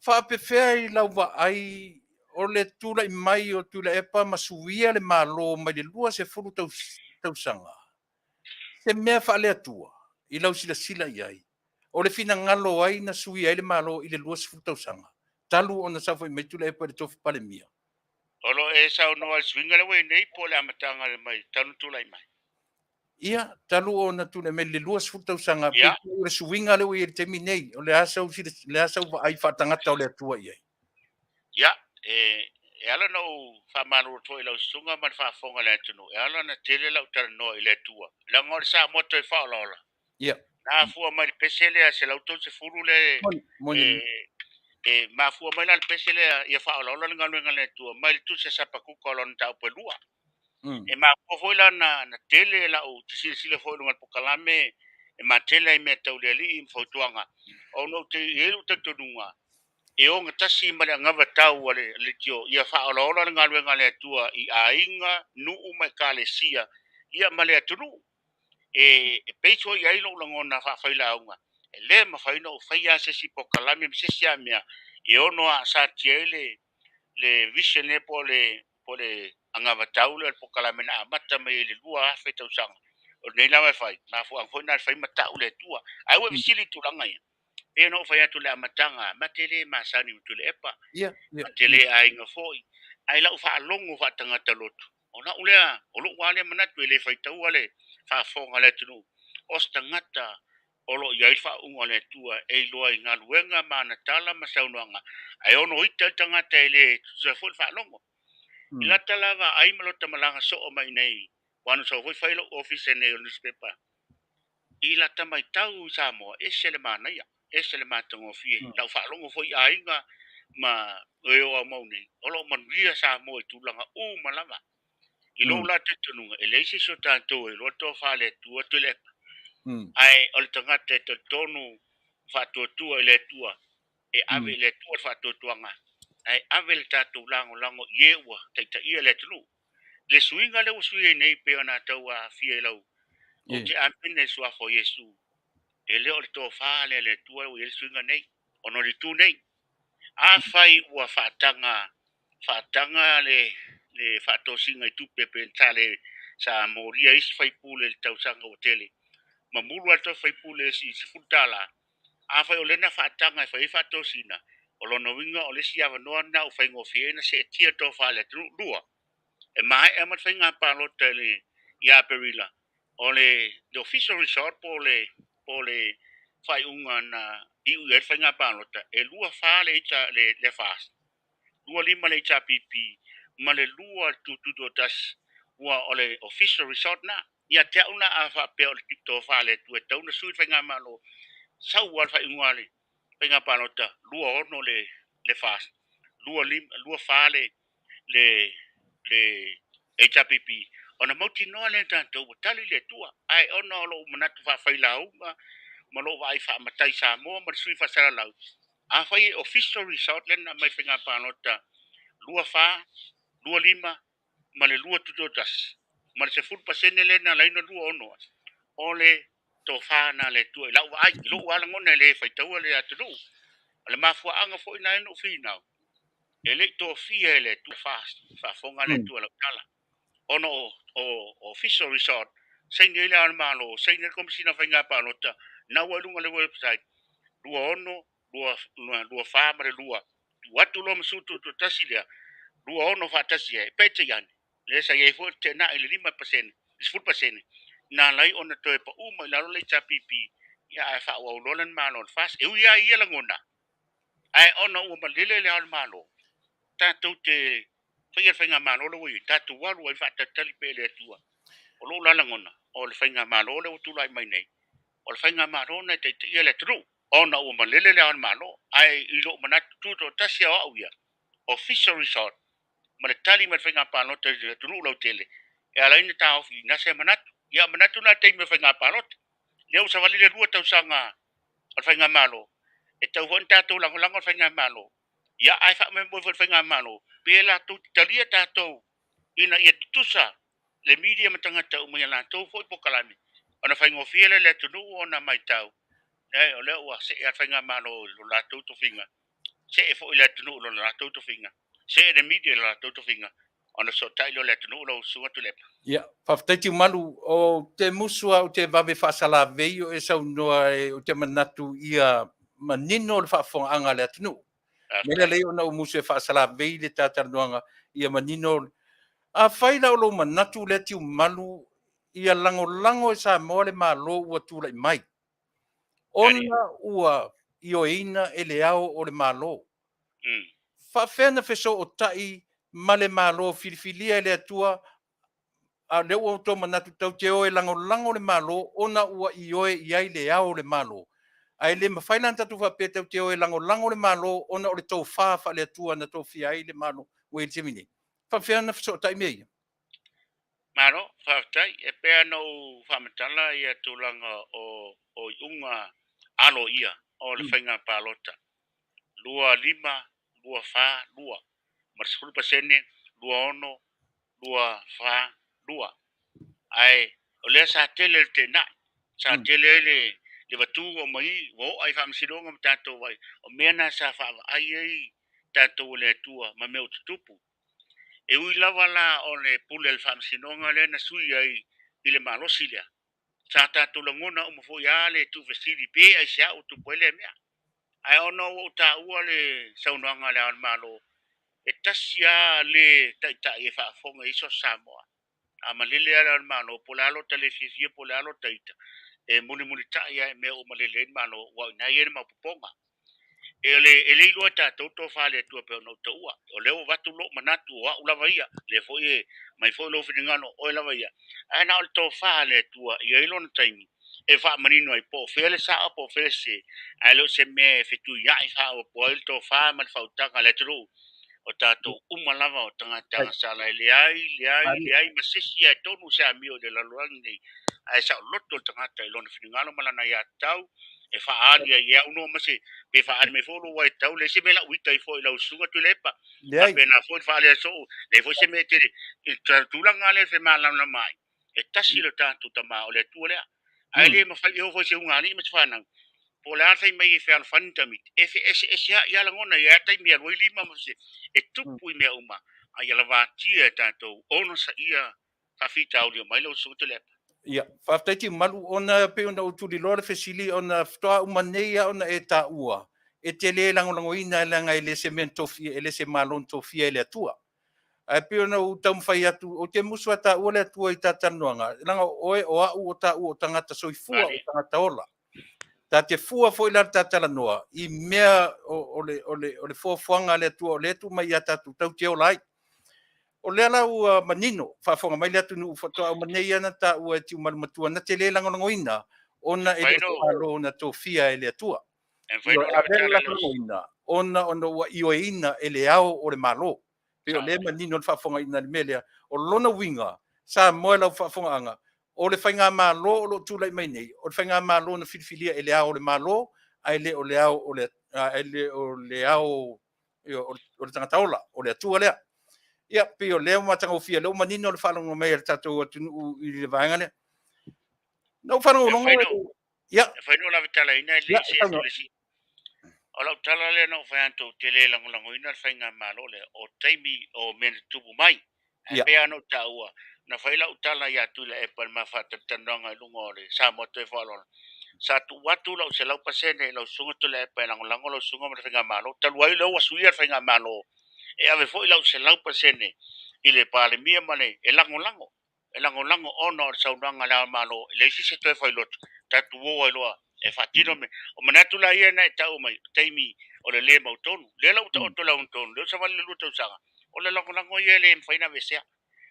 faapefea i lau vaai o le tulai mai o Tuilaepa ma suia le Malo mai le 20 tausaga, se mea faale-Atua i lau silasila i ai, o le finagalo o ai na suia ai le Malo i le 20 tausaga talu ona saofai mai Tuilaepa i le tofi Palemia? O lo o e saunoa i le suiga lea ua i ai nei po o le amataga mai talu ona tulai mai? Ia, talu ona tulai mai i le 20 tausaga, pei o le suiga lea ua i ai i le taimi nei, o le a sau vaai faatagata o le Atua i ai? Ia, e ala ona ou faamalulu atu foi i lau susuga ma le faafofoga a le atunuu, e ala ona tele lau talanoa i le Atua, leaga o le Samoa toe faaolaola. Na afua mai le pese lea 130 lea e mafua mai la le pese lea ia faaolaola le galuega a le Atua mai le tusi a Sapakuka o lona mataupu e 2. E mafua foi la na tele lau te silasila foi i luga o le polokalame e matele ai mea tau le alii ma fautuaga, ona ou te i ai lou talitonuga e ogatasi ma le anavatau a le leitio ia faaolaola le galuega a le Atua i aiga, nuu ma ekalesia ia ma le atunuu. E pei foi i ai lou lagona faafailauga, e le mafai ona ou faia se isi polokalame ma se isi lava mea e ono aasatia ai le vision lea po o le anavatau lea o le polokalame na amata mai i le 2000 tausaga. O lenei lava e fai, mafuaaga foi lena e fai ma tau le Atua. Ae ua e fesili i tulaga ia, pei ona ou fai atu i le amataga, ma te le masani ma Tuilaepa, ma te le aiga foi, ae lau faalogo faatagata lotu, o lau lea, o lou lava lea manatu e le faitaua le faafofoga a le atunuu, o se tagata o lo o i ai le faauuga o le Atua e iloa i galuega ma ana tala ma saunoaga, ae ono ita le tagata e le tutusa foi le faalogo. I lata la vaai ma lota malaga soo mai nei, aua na sau foi fai lou ofisa nei o le newspaper. I lata matau i Samoa, ese le manaia, ese le matagofie. Lau faalogo foi i aiga ma e o aumau nei, o lo o manuia Samoa i tulaga uma lava. I lou la talitonuga, e leai se isi o tatou e iloa le tofa a le Atua Tuilaepa. Ae o le tagata e talitonu faatuatua i le Atua, e ave i le Atua le faatuatuaga, ae ave le tatou lagolago i e ua taitaia le atunuu. Le suiga lea ua sui ai nei pei ona tau aafia i lau ou te amene i le suafa o Iesu, e le o le tofa lea a le Atua ua i ai le suiga nei, ona o le itu nei. Afai ua faataga faataga le faatosina i tupe pe sa le sa molia isi faipule i le tausaga ua tele, mamulu lava le toe faipule i $10. Afai o lea na faataga e fai ai faatosina, o lona uiga o le isi avanoa lena ua faigofie ai ona seetia le tofa a le atunuu. Lua, e maea ma le faiga palota ia Aperila, o le official result po o le faaiuga na iu i ai le faiga palota, e 24 le FAST, 25 le HRPP ma le 2 le Tutoatasi, ua o le official result na. Ia te au na, a faapea o le tofa a le Atua e tatau ona sui le faigamalo, sau lava le faaiuga a le faiga palota, 26 le FAST, 25, 24 le HRPP, ona mautinoa lea tatou ua tali le Atua. Ae ona o lou manatu faafailauga ma lou vaai faamatai Samoa ma le sui faasalalau, afai e official result lea na aumai faiga palota 24, 25 ma le 2 Tutoatasi ma le 10% lea na ala ai ona 26, o le tofa na le Atua i lau vaai, i lou lagona e le faitaua le atunuu. O le mafuaaga foi na ai na ou finau, e le i tofia e le Atua FAST, faafofoga le Atua i lau tala, ona o official result, saini ai le Ao o le Malo, saini ai le Komesina o Faiga Palota, na ua i luga o le website, 26, 24 ma le 2, tuu atu loa ma Sui Tutoatasi lea, 26 faatasi ai, peitai ane, lea sa i ai foi le feteenai i le 5%, 10%, na ala ai ona toe pau mai lalo le HRPP, ia ae faaauau loa le Malo o le FAST. E ui lava i ia lagona, ae ona ua malele le Ao o le Malo, tatou te faia le faigamalo lea ua i ai, tatou alu ai faatalitali pea i le Atua. O lou la lagona, o le faigamalo lea ua tulai mai nei, o le faigamalo na e taitaia le atunuu, ona ua malele le Ao o le Malo. Ae i lou manatu tutoatasi o au ia, official result ma le tali mai le faiga palota i le atunuu lautele, e ala ai ona taofi i se manatu. Ia manatu na taimi o faiga palota. Lea ua savali le 2 tausaga o le faigamalo, e tau foi ona tatou lagolago le faigamalo. Ia ae faamoemoe foi le faigamalo, pe latou te talia tatou ina ia tutusa le media ma tagata uma ia latou foi polokalame, ona faigofie lea i le atunuu ona matau, o lea ua see lava le faigamalo i lo latou tofiga, see foi le atunuu i lo latou tofiga, see le media i lo latou tofiga, ona fesootai lea o le atunuu lau Susuga Tuilaepa. Ia, faafetai Tiumalu, o te musu au te vave faasalavei o e saunoa o te manatu ia manino le faafofogaaga a le atunuu. Mea lea ona ou musu e faasalavei le tatalanoaga ia manino. Afai la o lou manatu lea Tiumalu ia lagolago e Samoa le Malo ua tulai mai, ona ua ioeina e le Ao o le Malo. Faafefea na fesootai ma le Malo filifilia e le Atua, a lea ua outou manatu tatou te o e lagolago le Malo ona ua ioe i ai le Ao o le Malo. Ae le mafai la ona tatou faapea tatou te o e lagolago le Malo ona o le tofa faale-Atua na tofia ai le Malo ua i ai i le taimi nei. Faafefea ona fesootai mea ia? Malo, faafetai. E pei ona ou faamatala ia tulaga o iuga aloaia o le faiga palota. 25, 24, 2. Ma le 10%, 26, 24, 2. Ae o lea sa tele le feteenai, sa tele ai le vatu o mai ua oo i faamasinoga ma tatou vai. O mea na sa vaavaai ai tatou e le Atua ma mea o tutupu. E ui lava la o le pule a le faamasinoga lea na sui ai i le malosi lea, sa tatou lagona uma foi lava le tuufesili pe aisea ua tupu ai lea mea. Ae ona ua ou taua le saunoaga a le Ao o le Malo, e tasi lava le taitai e faafofoga i so Samoa. A malele lava le Ao o le Malo, po o le a lota le fiafia po o le a lota ita, e mulimulitai lava i mea ua malele ai le Malo, aua o i ina e i ai le maopoopoga. E le iloa e tatou le tofa a le Atua pei ona ou taua. O lea ua avatu lou manatu o au lava ia, lea foi e mai foi lou finagalo o oe lava ia. Ae na o le tofa a le Atua e i ai lona taimi, e faamanino ai po o fea le sao po o fea le sese, ae le o se mea e fetuiai faaopoopo ai le tofa ma le faautaga a le atunuu. O tatou uma lava o tagata agasala, e leai, leai, leai ma se isi lava e tonu se amio i le lalolagi nei, ae saoloto le tagata i lona finagalo ma lana aiatatau e faaali ai e au no ma se pe faaali mai foi lou aiatatau, leai se mea lau ita ai foi i lau susuga Tuilaepa. Leai. Faapena foi le faaali a sou, leai foi se mea tele i le tulaga lea e femalamalama ai. E tasi lo tatou Tama o le Atua lea. Ae le mafai e oo foi se ugaalii ma se fanau. Po o le a le fai mai e fealofani tamaiti, e feeseeseai lava lagona i a taimi e alu ai lima ma se e tupu i mea uma, a ia lavatia e tatou onosaia faafitauli o mai lau susuga Tuilaepa. Ia, faafetai Tiumalu, ona pei ona ou tuliloa le fesili ona faatoa uma nei lava ona e taua, e te le lagolagoina leaga e le se mea na tofia, e le se Malo na tofia e le Atua. Ae pei ona ou taumafai atu, ou te musu a taua le Atua i ta talanoaga, leaga o oe, o au, o taua o tagata soifua, o tagata ola. Ta te fua foi la le ta talanoa i mea o le foafoaga a le Atua o lea e tuu mai ia tatou tau te ola ai. O lea la ua manino, faafofoga mai le atunuu faatoa uma nei ana taua e Tiumalu Matua na te le lagolagoina ona e le o se Malo na tofia e le Atua. E mafai ona A lea lagolagoina ona ua ioeina e le Ao o le Malo. Pei o lea manino le faafofogaaina i le mea lea. O lona uiga, Samoa i lau faafofogaaga, o le faigamalo o lo o tulai mai nei, o le faigamalo na filifilia e le Ao o le Malo, ae le o le Ao o le ae le o le Ao o le tagata ola, o le Atua lea. Ia, pei o lea ua matagofie, lea ua manino le faalogo mai a le tatou atunuu i le vaega lea. Na ou faalogologo ia. E fai no lavetalaina e le se atu le isi. O lau tala lea na ou fai atu ou te le lagolagoina le faigamalo lea, o taimi o mea na tupu mai. Ae pei lava ona ou taua, na fai lau tala ia Tuilaepa i le ma faatalatalanoaga i luga o le Samoa Toe Faaaloalo. Sa tuu atu lau 100% i lau susuga Tuilaepa e lagolago lau susuga ma le faigamalo. Talu ai lea ua suia le faigamalo, e ave foi lau 100% i le Palemia ma le e lagolago. E lagolago ona o le saunoaga a Le Ao o le Malo, e leai se isi e toe fai lotu, tatou o ai loa e faatino mea. O manatu la ia na e tau mai, o taimi o le le mautonu. Lea la ua taoto le amiotonu, lea ua savali le 2 tausaga, o le lagolago ia e le mafai ona aveesea.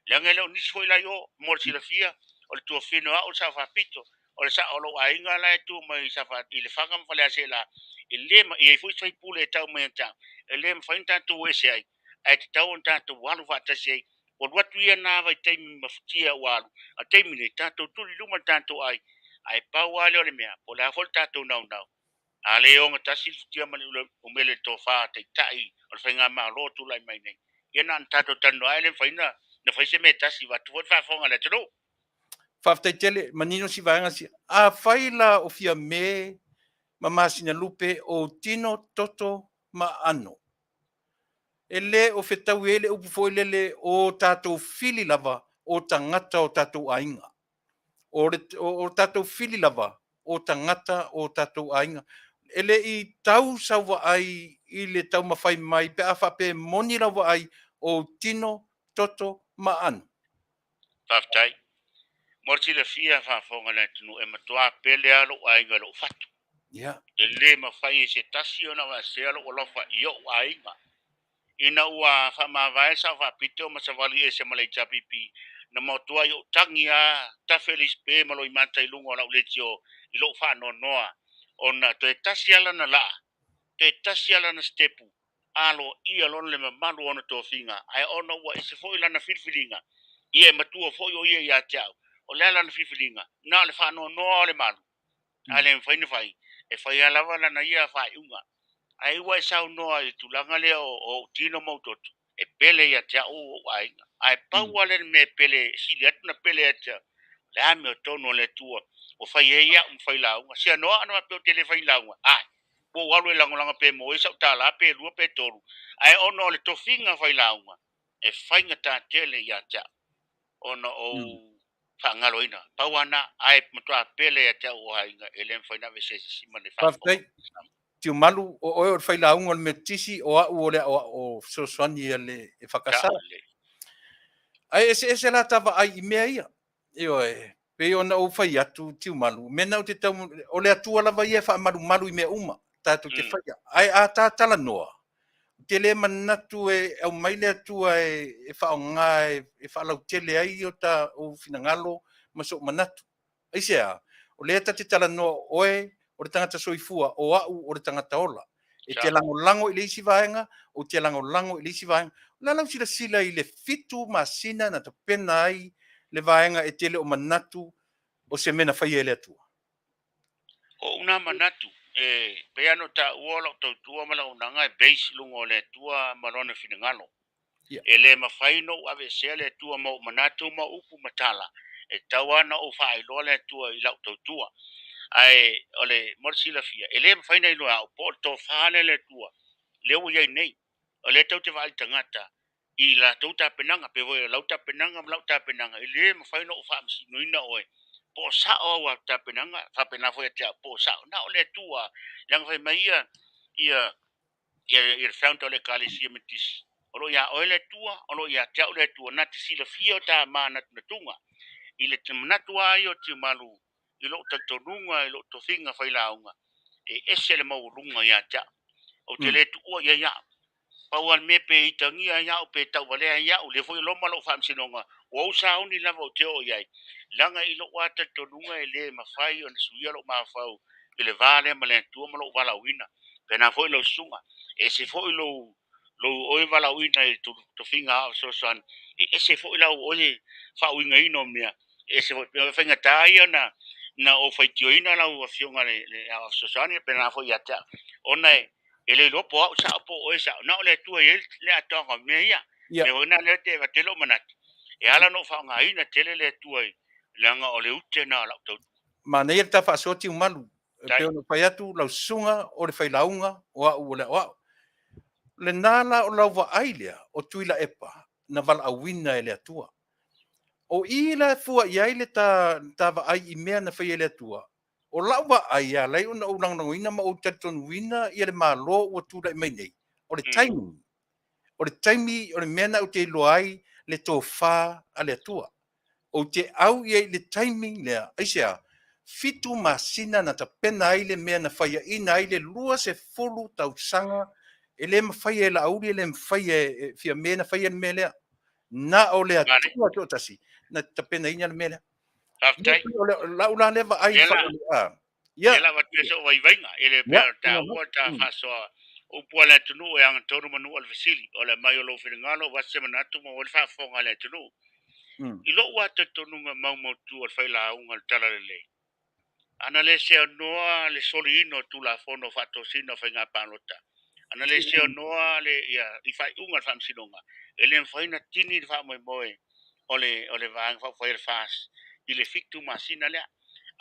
Leaga e le o nisi foi la i o, mo le silafia, o le tuafafine o au o le Sao Faapito, o le sao o lou aiga la e tu mai i Lefaga ma Faleaseela, e le e i ai foi sui usufono e tau mai ia te au, e le mafai ona tatou o ese ai, ae tatau ona tatou alu faatasi ai. Ua alu atu ia na vaitaimi mafatia ua alu, a o le taimi nei, tatou tuli i luma le tatou ai, ae pau lava lea o le mea, po o le a foi le tatou naunau, a le ogatasi le futia ma le umele i le tofa taitai o le faigamalo o tulai mai nei, ia na ona tatou talanoa ae le mafai ona fai se mea e tasi, vaeatu foi le faafofoga a le atunuu. Faafetai tele, manino si vaega sia. Afai la o Fiame ma Masinalupe o tino, toto ma aano, e le o fetaui ai le upu foi lele o tatou fili lava o tagata o tatou aiga. O tatou fili lava o tagata o tatou aiga. E le i tau sau vaai i le taumafai mai pe a faapea e moni lau vaai o tino, toto ma aano. Faafetai. Mo le silafia faafofoga a le atunuu, e matua pele lava lou aiga i lou fatu. E le mafai e se tasi ona aveesea lou alofa i ou aiga. Ina ua faamavae Sao Faapito ma savali ese ma le HRPP, na matuai ou tagi lava tafe le isipe ma loimata i luga o lau leitio i lou faanoanoa, ona toe tasi lava lana laa, toe tasi lava lana sitepu, aloaia loa le mamalu o ona tofiga, ae ona ua ese foi lana filifiliga, ia e matua foi o ia ia te au. O le a lana filifiliga? Na o le faanoanoa o le malu, ae le mafai ona fai, e fai lava lana ia faaiuga. Ae ua e saunoa i le tulaga lea o ou tino ma ou toto, e pele ia te au ou aiga. Ae pau lava lea le mea e pele, sili atu na pele ia te au, le amiotonu o le Atua, ua fai ai au ma failauga. Seanoa ana faapea ou te le failauga, ai, ua ou alu e lagolago pe maua ai sau tala pe lua pe tolu. Ae ona o le tofiga failauga, e faigata tele ia te au, ona ou faagaloina. Pau lava na, ae matua pele ia te au o aiga, e le mafai ona aveesea e se isi ma le Faafetai. Tiumalu, o oe o le failauga o le Metotisi, o au o le aoao fesoasoani a le EFKS. Ae eseese la ta vaai i mea ia. Ioe, pei ona ou fai atu Tiumalu, mea na ou te tau, o le Atua lava ia e faamalumalu i mea uma, tatou te faia. Ae a ta talanoa, te le manatu e aumai le Atua e faaaoga e faalautele ai o ta ou finagalo ma sou manatu. Aisea? O lea ta te talanoa o oe o le tagata soifua, o au o le tagata ola. E te lagolago i le isi vaega, ou te lagolago i le isi vaega. O le a lau silasila i le 7 masina na tapena ai le vaega e tele o manatu o se mea na faia e le Atua? O una manatu, e pei ona taua lou tautua ma lau auaunaga e base i luga o le Atua ma lona finagalo. E le mafai ona ou aveesea le Atua ma ou manatu ma upu ma tala, e tatau lava ona ou faailoa le Atua i lau tautua. Ae o le mo le silafia, e le mafai ona iloa e au po o le tofa lea a le Atua lea ua i ai nei. O lea tatou te vaai i tagata i latou tapenaga, pei foi o lau tapenaga ma lau tapenaga, e le mafai ona ou faamasinoina oe po o sao au tapenaga, faapena foi ia te au po o sao. Na o le Atua, leaga fai mai ia ia ia ia le founder o le Ekalesia Metotisi, o lo o ia oe le Atua, o lo o ia te au le Atua, na te silafia o ta manatunatuga. I le manatu lava ia o Tiumalu, i lou talitonuga, i lou tofiga failauga, e ese le maualuga ia te au. Ou te le tuua i ai au. Pau lava le mea pe itagia ai au, pe tauvalea ai au, lea foi e loma lou faamasinoga, ua ou sauni lava ou te oo i ai, leaga i lou lava talitonuga e le mafai ona suia lou mafaufau i le va lea ma le Atua ma lou valaauina. Pena foi lau susuga, e ese foi lou oe valaauina i tofiga aoao fesoasoani, e ese foi lau oe faauigaina o mea, e ese foi, e faigata ia na ou faitioina lau afioga le aoao fesoasoani, pena foi ia te au, ona e le iloa po o au sao po o oe sao, na o le Atua e i ai le atoaga o mea ia. Mea foi na lea te avatu ai lou manatu, e ala ona ou faaaogaina tele le Atua leaga o le ute na o lau tautua. Manaia le ta faasoa Tiumalu, e pei ona fai atu lau susuga o le failauga, o au o le aoao. Lena la o lau vaai lea o Tuilaepa na valaauina e le Atua. O i la e fua i ai le ta vaai i mea na faia e le Atua. O lau vaai e ala ai ona ou lagolagoina ma ou talitonuina ia le Malo ua tulai mai nei, o le taimi. O le taimi o le mea na ou te iloa ai le tofa a le Atua. Ou te au i ai i le taimi lea, aisea, 7 masina na tapena ai le mea na faiaina ai le 20 tausaga, e le mafai e Laauli, e le mafai e Fiame na faia le mea lea. Na o le Atua toatasi na tapenaina le mea lea. Faafetai. Lau la lea vaai Ia lava tu so vaivaiga e le pea taua ta faasoa upu a le atunuu e agatonu manu o le fesili o le mai o lou finagalo ua se manatu ma ua le faafofoga a le atunuu. I lou lava talitonuga maumautu o le failauga o le Talalelei, ana le seanoa le soliina o Tulafono o Faatosina o Faiga Palota, ana le seanoa le ia i faaiuga o le Faamasinoga, e le mafai ona tini le faamoemoe o le Vaega Faaupufai a le FAST i le 7 masina lea.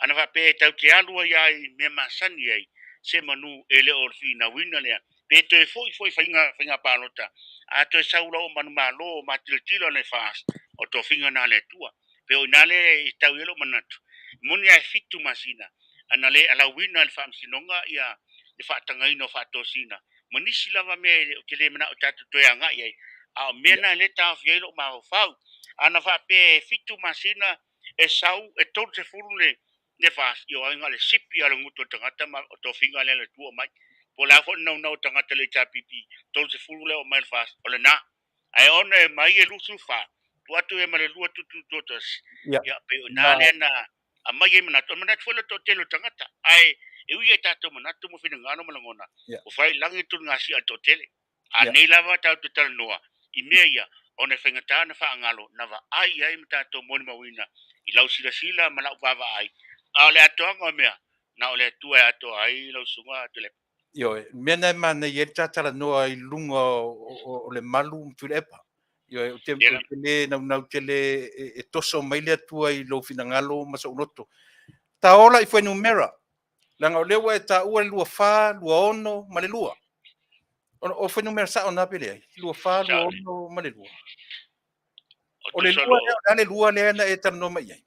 Ana faapea e tau te alu ai lava i mea masani ai, se manu e le o le finauina lea, pe toe foi foi faiga palota, a toe sau loa o manumalo ma tilotilo le FAST, o tofiga na a le Atua. Pe o i ina lea e tau i ai lou manatu, moni lava e 7 masina, ana le alauina e le Faamasinoga ia le faatagaina o faatosina, ma nisi lava mea ou te le manao tatou toe agai ai, a o mea na lea e taofi ai lou mafaufau. Ana faapea e 7 masina e sau e 30 le FAST, ia o aiga le sipi a le gutu o le tagata ma o tofiga lea le Atua mai. Po o le a foi le naunau o tagata le HRPP, 30 lea o mai le FAST, o lena. Ae ona e mai e 24, tuu atu e ma le 2 tutu toatasi. Ia, pei o ina lea na aumai ai manatu. O le manatu foi le toatele o tagata. Ae e ui ai tatou manatu ma finagalo ma lagona, ua fai i lagi le tuligasia a le toatele. A nei lava tatou te talanoa i mea ia, ona e faigata ona faagalo, na vaai ai ma tatou molimauina i lau silasila ma lau vaavaai. A o le atoaga o mea, na o le Atua e atoa ai lau susuga Tuilaepa. Ioe, mea na e manaia ai le tatalanoa i luga o le malu ma Tuilaepa. Ioe, ou te le naunau tele e toso mai le Atua i lou finagalo ma sou loto. Ta ola i fuainumera, leaga o lea ua e taua le 24, 26 ma le 2. O fuainumera sao na pe leai? 24, 26 ma le 2. O le 2 lea, o le a le 2 lea na e talanoa mai ai?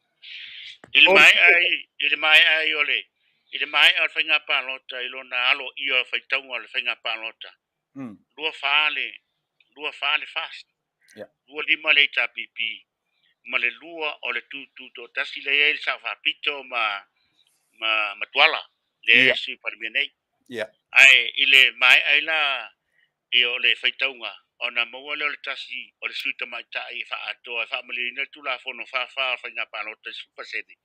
I le maea ai o le i le maea o le faiga palota i lona alo ia o le faitauga o le faiga palota, 24 le FAST, 25 le HRPP, ma le 2 o le tutu toatasi lea i ai le Sao Faapito ma Tuala, lea e Sui Palemia nei. Ae i le maea ai la o le faitauga, ona maua lea o le tasi o le sui tamaitai e faaatoa e faamalieina le Tulafono 44 o le faiga palota i 10%.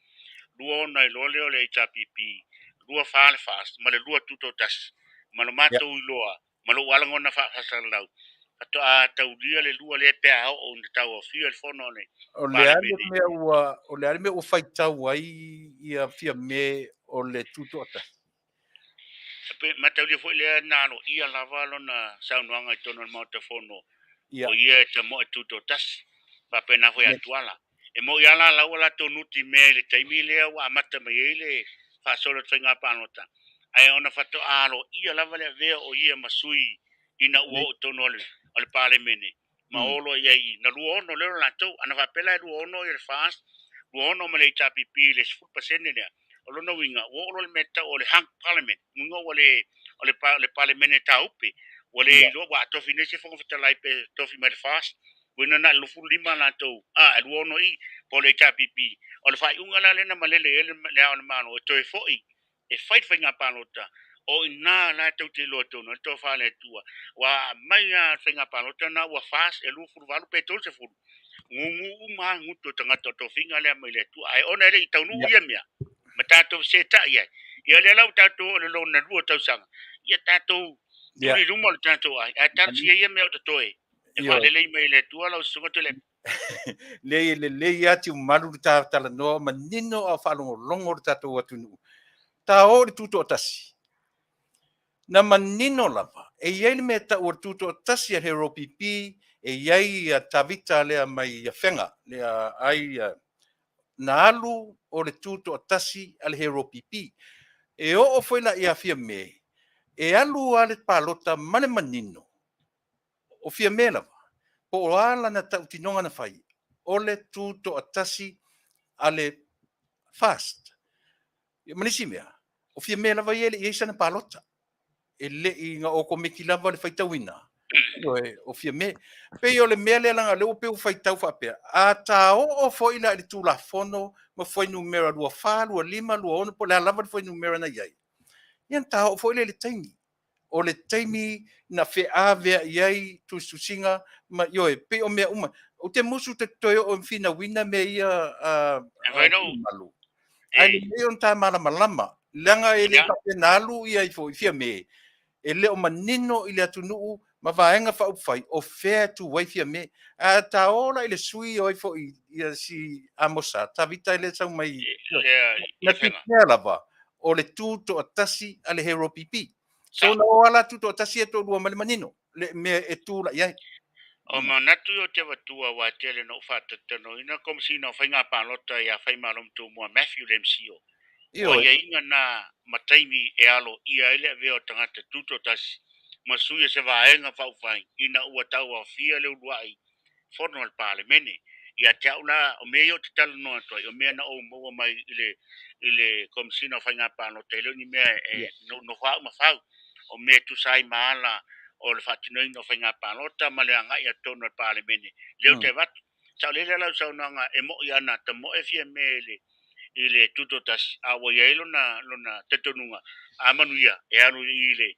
26 ai loa lea o le HRPP, 24 le FAST ma le 2 Tutoatasi, ma lo matou iloa ma lou lava lagona faasalalau, faatoa taulia le 2 lea pe a oo ina tauaofia le fono a le O le a le Palemene. mea ua o le a le mea ua faitau ai ia Fiame o le Tutoatasi? E mataulia foi lea na aloaia lava lona saunoaga i totonu o le Maota Fono, o ia e tamoe Tutoatasi, faapena foi ia Tuala. E moni lava la la ua latou nutimea i le taimi lea ua amata mai ai le faasolo o le faiga palota, ae ona faatoa aloaia lava le avea o ia ma sui ina ua oo i totonu o le Palemene ma o loa i ai i i. Na 26 lea o latou, ana faapea la e 26 le FAST, 26 ma le HRPP i le 10% lea, o lona uiga ua oo loa i le mea e tau o le hung parliament, uiga ua le o le Palemene taupe, ua le iloa ua tofi nei se Fofoga Fetalai pe tofi mai le FAST, uiga na o le 25 latou, a e 26 i po o le HRPP. O le faaiuga la lea na malele i ai le Ao o le Malo e toe foi e fai le faiga palota, o i ina la tou te iloa tonu ai le tofa a le Atua. Ua aumai lava le faiga palota lena ua FAST e 28 pe 30, gugu uma lava gutu o tagata o tofiga lea mai le Atua. Ae ona e le i taunuu ia mea, ma tatou fesetai ai, ia lea la ua tatou oo i le lona lua tausaga, ia tatou tuli i luma o le tatou ai, ae talosia ia mea o totoe e faalelei mai e le Atua lau Susuga Tuilaepa. Leai, e lelei lava Tiumalu le ta talanoa manino a o faalogologo le tatou atunuu. Ta o i le Tutoatasi, na manino lava, e i ai le mea e tau o le Tutoatasi a le HRPP, e i ai ia Tavita lea mai Afega, lea ai na alu o le Tutoatasi a le HRPP. E oo foi la ia Fiame, e alu lava le palota ma le manino, o Fiame lava, po o a lana tautinoga na fai, o le Tutoatasi a le FAST. Ma le isi mea, o Fiame lava ia e le i i ai sana palota. E le i na okometi lava le faitauina, o Fiame. Pei o le mea lea leaga o lea ua pei ua faitau faapea, a ta oo foi la i le Tulafono ma fuainumera 24, 25, 26, po o le a lava le fuainumera na i ai, ia ona ta oo foi lea i le taimi. O le taimi na feaveai ai tusitusiga ma ioe, pei o mea uma. Ou te musu ou te toe oo e finauina mea ia malu. Ae lelei ona ta malamalama, leaga e le faapea na alu ia ifo i Fiame, e le o manino i le atunuu ma Vaega Faaupufai o fea e tu ai Fiame. Ae ta o la i le sui o ai foi ia si Amosa Tavita lea e sau mai na tutea lava o le Tutoatasi a le HRPP. So na o ala Tutoatasi e toalua ma le manino le mea e tulai ai. O manatu ia ou te avatua aua e tele ina ou faatalatalanoaina Komesina o Faiga Palota ia Faimalomatumua Tumua Matthew le MCO. O aiaiga na ma taimi e aloaia ai le avea o tagata tutoatasi ma sui o se Vaega Faaupufai ina ua tauaofia le uluai fono a le Palemene. Ia te au la, o mea ia ou te talanoa atu ai, o mea na ou maua mai i le Komesina o Faiga Palota, e le o ni mea e nofo au ma fau, o mea e tusa ai ma ala o le faatinoina o faiga palota ma le agai atu totonu o le Palemene. Lea ou te avatu. Saolele lau saunoaga e moni ana tamoe Fiame i le Tutoatasi, a ua i ai lona talitonuga, a manuia e alu i le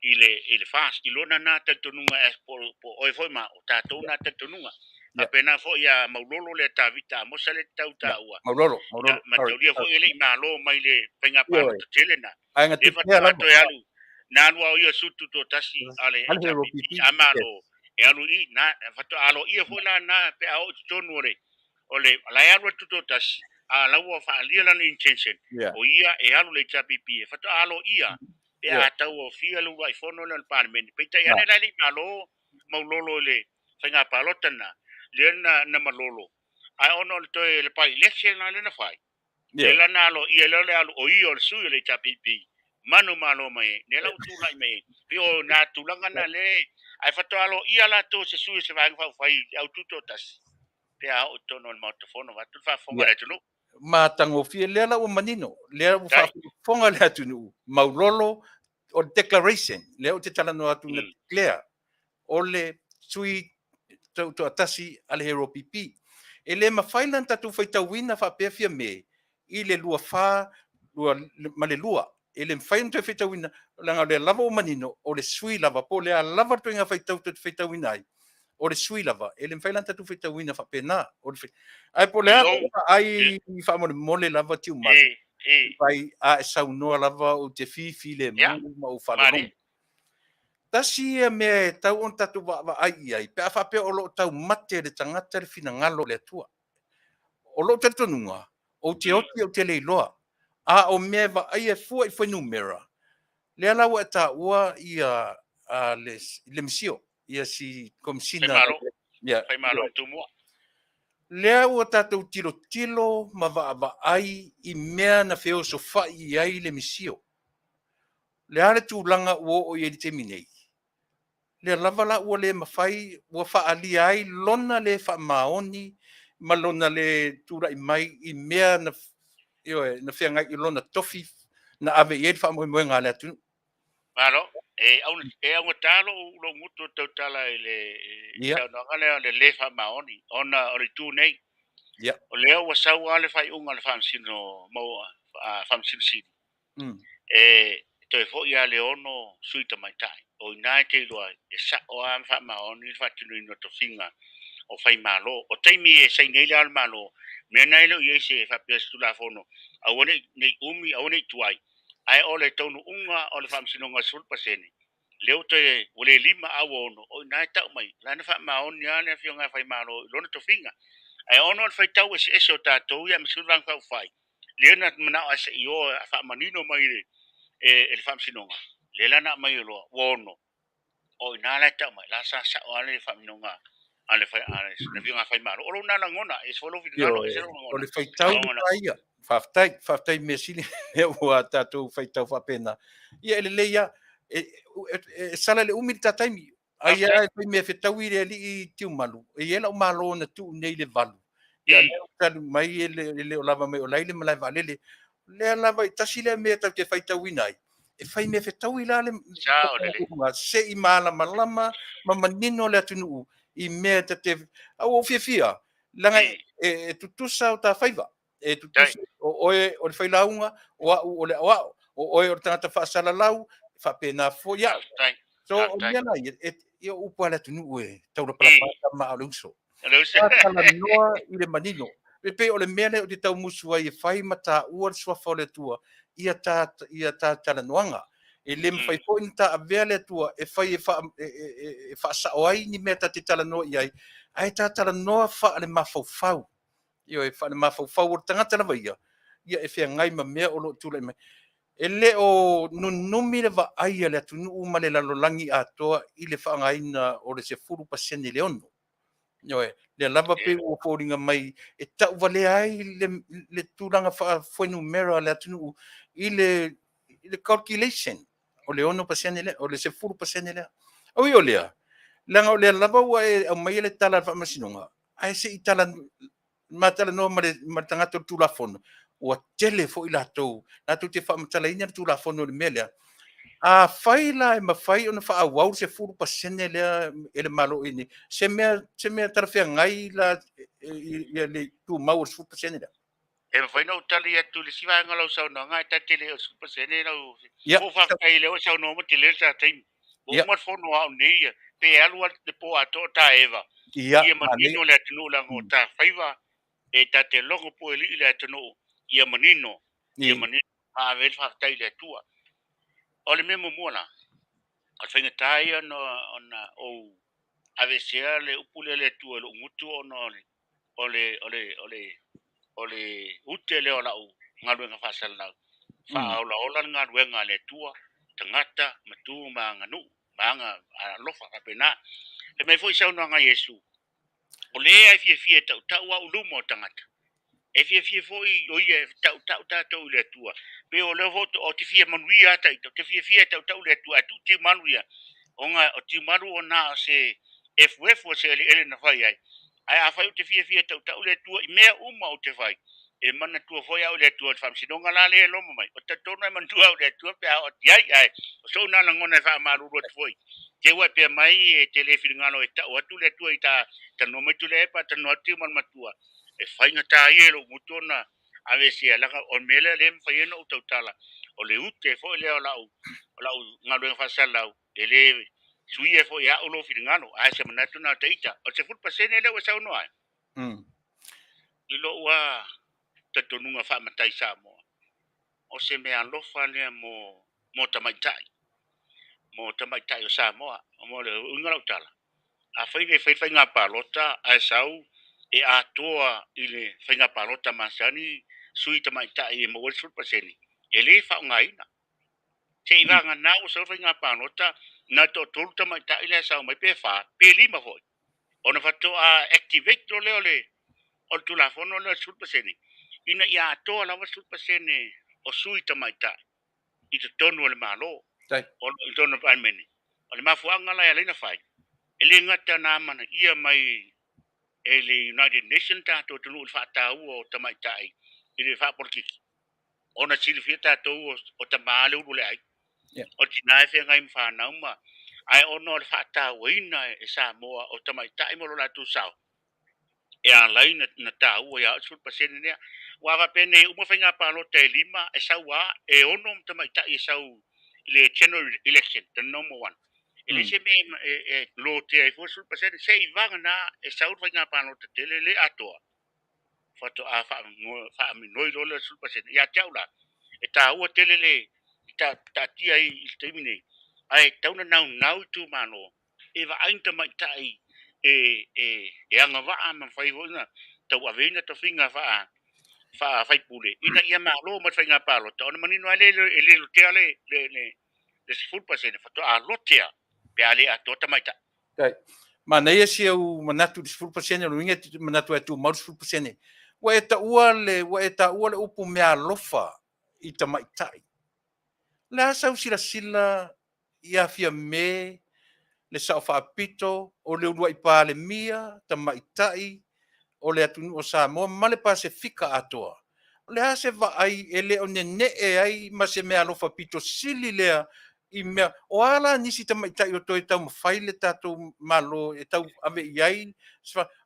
i le FAST, i lona na talitonuga po o oe foi ma o tatou na talitonuga. Faapena foi ia Maulolo lea Tavita Amosa lea te tau taua. Maulolo, Maulolo. Mataulia foi e le i malo mai le faiga palota tele na. Le faatoa toe alu, na alu au ia su Tutoatasi a le HRPP, a malo e alu i na faatoa aloaia foi la na pe a oo i totonu o le la e alu le Tutoatasi, a la ua faaalia lana intention o ia e alu le HRPP e faatoa aloaia pe a tauaofia le uluai fono lea o le Palemene. Peitai ane la e le i malo Maulolo i le faiga palota na lea na malolo, ae ona o le toe le by election la lea na fai, lea la na aloaia lea o le alu o ia o le sui o le HRPP manu malo mai ai, lea la ua tulai mai ai. Pei o nā tulaga na lea, ae faatoa aloaia latou se sui o se Vaega Faaupufai i le au Tutoatasi pe a oo i totonu o le Maota Fono, vaeatu le faafofoga a le atunuu. Matagofie, lea la ua manino, lea ua faafofoga le atunuu, Maulolo, o le declaration, lea ou te talanoa atu na declare, o le sui toatasi a le HRPP. E le mafai la ona tatou faitauina faapea Fiame i le 24 ma le 2. E le mafai ona toe faitauina, leaga o lea lava ua manino, o le sui lava, po o le a lava le ituaiga faitau tou te faitauina ai, O le sui lava, e le mafai la ona tatou faitauina faapena. O le ae po o le a ai faamolemole lava Tiumalu. Vai a e saunoa lava ou te fifilemu ma ou faalogologo. Tasi ia mea e tau ona tatou vaavaai i ai, pe a faapea o lo o taumate le tagata le finagalo o le Atua. O lou talitonuga, ou te oti ou te le iloa. A o mea e vaaia e fua i fuainumera, lea la ua e taua ia le misio, ia si Komesina. Faimalo Tumua. Lea ua tatou tilotilo ma vaavaai i mea na feosofai i ai le misio. Le a le tulaga ua oo i ai i le taimi nei? Lea lava la ua le mafai, ua faaalia ai lona le faamaoni ma lona le tulai mai i mea na, ioe, na feagai i lona tofi na ave i ai le faamoemoega a le atunuu. Malo, e augatā lou gutu tautala i le saunoaga lea o le lē faamaoni, ona o le itu nei. O lea ua sau lava le faaiuga a le Faamasino Faamasino Sili, e toe foi lava le 6 sui tamaitai. O i ina e te iloa ai, e sao lava ma faamaoni le faatinoina o tofiga o faimalo. O taimi e saini ai le Ao o le Malo, mea na e le o i ai se faapea se Tulafono, aua ne i umi, aua ne i tuai, ae o le taunuuga o le Faamasinoga 10%, lea ua toe ua le 5 a ua 6, o i ina e tau mai, la na faamaoni lava le afioga a Faimalo i lona tofiga. Ae ona o le faitau eseese o tatou ia aemaise foi le Vaega Faaupufai, lea na manao ae se i o e faamanino mai e le Faamasinoga, lea la na aumai loa ua 6, o i ina la e tau mai, la sa sao lava le faamaninoga a le afioga a Faimalo. O lou na lagona, e ese foi lou finagalo, ese lou lagona. O le faitau ia. Faafetai, faafetai mea sili ua tatou faitau faapena. Ia e lelei lava, e sala le umi le ta taimi. Ai lava e fai mea fetaui le alii Tiumalu, e i ai lau malo na tuu nei i le 8. Ia lea ua tali mai e le o lava mai o la e i le malae vaalele. Lea lava tasi lea mea tatou te faitauina ai, e fai mea fetaui la le se i malamalama ma manino le atunuu i mea tate au ou fiafia leaga e tutusa o ta faiva, e tutusa o oe o le failauga, o au o le aoao, o oe o le tagata faasalalau, faapena foi au. So o mea la ia, ia upu a le atunuu e taulapalapa tama a o le uso. Talanoa i le manino. E pei o le mea lea ou te taumusu ai e fai ma taua le suafa o le Atua ia ta talanoaga. E le mafai foi ona ta avea le Atua e fai e faasao ai ni mea ta te talanoa i ai, ae ta talanoa faale-mafaufau. Ioe, faale-mafaufau o le tagata lava ia, ia e feagai ma mea o lo o tulai mai. E le o nunumi le vaai a le atunuu ma le lalolagi atoa i le faaaogaina o le 10% i le 6. Ioe, lea lava pe ua foliga mai e tauvalea ai le tulaga faafuainumera a le atunuu i le calculation o le 6% lea, o le 10% lea. Ui o lea, leaga o lea lava ua e aumaia le tala a le Faamasinoga, ae se i tala ma talanoa ma le tagata o le Tulafono, ua tele foi latou te faamatalaina le Tulafono i le mea lea. A fai la e mafai ona faaauau le 10% lea e le Malo i se mea talafeagai la ia le tumau o le 10% lea. E mafai ona ou tali atu i le isi vaega o lau saunoaga, e ta te le o le 10% lau ua faafetai lea ua saunoa ma tele le ta taimi. Ua uma le fono au nei, pe alu le po atoa ta eva. Ia manino le atunuu leaga o ta faiva, e ta te logo puelii le atunuu, ia manino, ia manino, ma ave le faafetai i le Atua. O le mea muamua la, o le faigata ia ona ou aveesea le upu lea le Atua i lou gutu ona o le ute lea o lau galuega faasalalau. Faaolaola le galuega a le Atua, tagata, matu ma aganuu, ma aga alofa faapena. Fai mai foi saunoaga a Iesu, o lea e fiafia e tautau au luma o tagata. E fiafia foi o ia e tautau tatou i le Atua. Pe o lea foi o te fia manuia ata ita, o te fiafia e tautau le Atua, ae tuu tiumalu ia. Ona o tiumalu o na o se efuefu o se eleele na fai ai. Ae a fai o te fiafia e tautau le Atua i mea uma o te fai, e manatua foi au le Atua i le Faamasinoga la lea e loma mai. O talitonu e manatua au le Atua pe a oo atu i ai, ae o sou na lagona e faamalulu atu foi. Te ua e pea mai e te le finagalo e tau atu le Atua i ta talanoa mai Tuilaepa, talanoa atu Tiumalu Matua. E faigata ia i lou gutu ona aveesea, leaga o le mea lea lea e mafai ai ona ou tautala. O le ute foi lea o lau galuega faasalalau, e le Suia foi e a'u lou finagalo, ae se manatu na o ta ita. O le 10% lea ua e saunoa ai. I lo'u a talitonuga faamatai Samoa, o se mea alofa lea mo mo tamaitai, mo tamaitai o Samoa. Mo le uiga o lau tala, afai le fai faiga palota ae sau e atoa i le faiga palota masani sui tamaitai e maua ai le 10%, e le faaaogaina. Se i vagana ua sau le faiga palota na toatolu tamaitai la e sau mai, pe fa pe lima foi, ona faatoa activate loa lea o le Tulafono lea o le 10% ina ia atoa lava le 10% o sui tamaitai i totonu o le Malo, i totonu o le Palemene. O le mafuaaga la e ala ai ona fai, e le gata na amanaia mai e le United Nations tatou atunuu i le faataua o tamaitai i le faapolokiki, ona silafia tatou o tama le ulu o le aiga, o tina e feagai ma fanau ma ae ona o le faatauaina e Samoa o tamaitai ma lo latou sao, e ala ai na taua ia au le 10% lea. Ua faapenei uma faiga palota e lima e sau a e 6 tamaitai e sau i le general election, the normal one. E le se mea e lotea ai fua le 10%, se i vagana e sau le faiga palota tele le atoa, faatoa faaminoi loa le 10%. Ia te au la, e taua tele le taatia ai i le taimi nei, ae tatau ona naunau itumalo e vaai ni tamaitai e agavaa ma mafai foi ona tauaveina tofiga faa-faipule ina ia malo mai le faiga palota, ona manino ai lea e le lotea le 10%, faatoa lotea pe a le atoa tamaitai. Manaia si au manatu i le 10%, o le uiga e manatu e tumau le 10%. Ua e taua le upu meaalofa i tamaitai. O le a sau silasila ia Fiame, le Sao Faapito, o le uluai Palemia, tamaitai o le atunuu o Samoa ma le Pasefika atoa. O le a se vaai e le o nenee ai ma se meaalofa pito sili lea i mea o a la nisi tamaitai o toe taumafai le tatou Malo e tau ave i ai?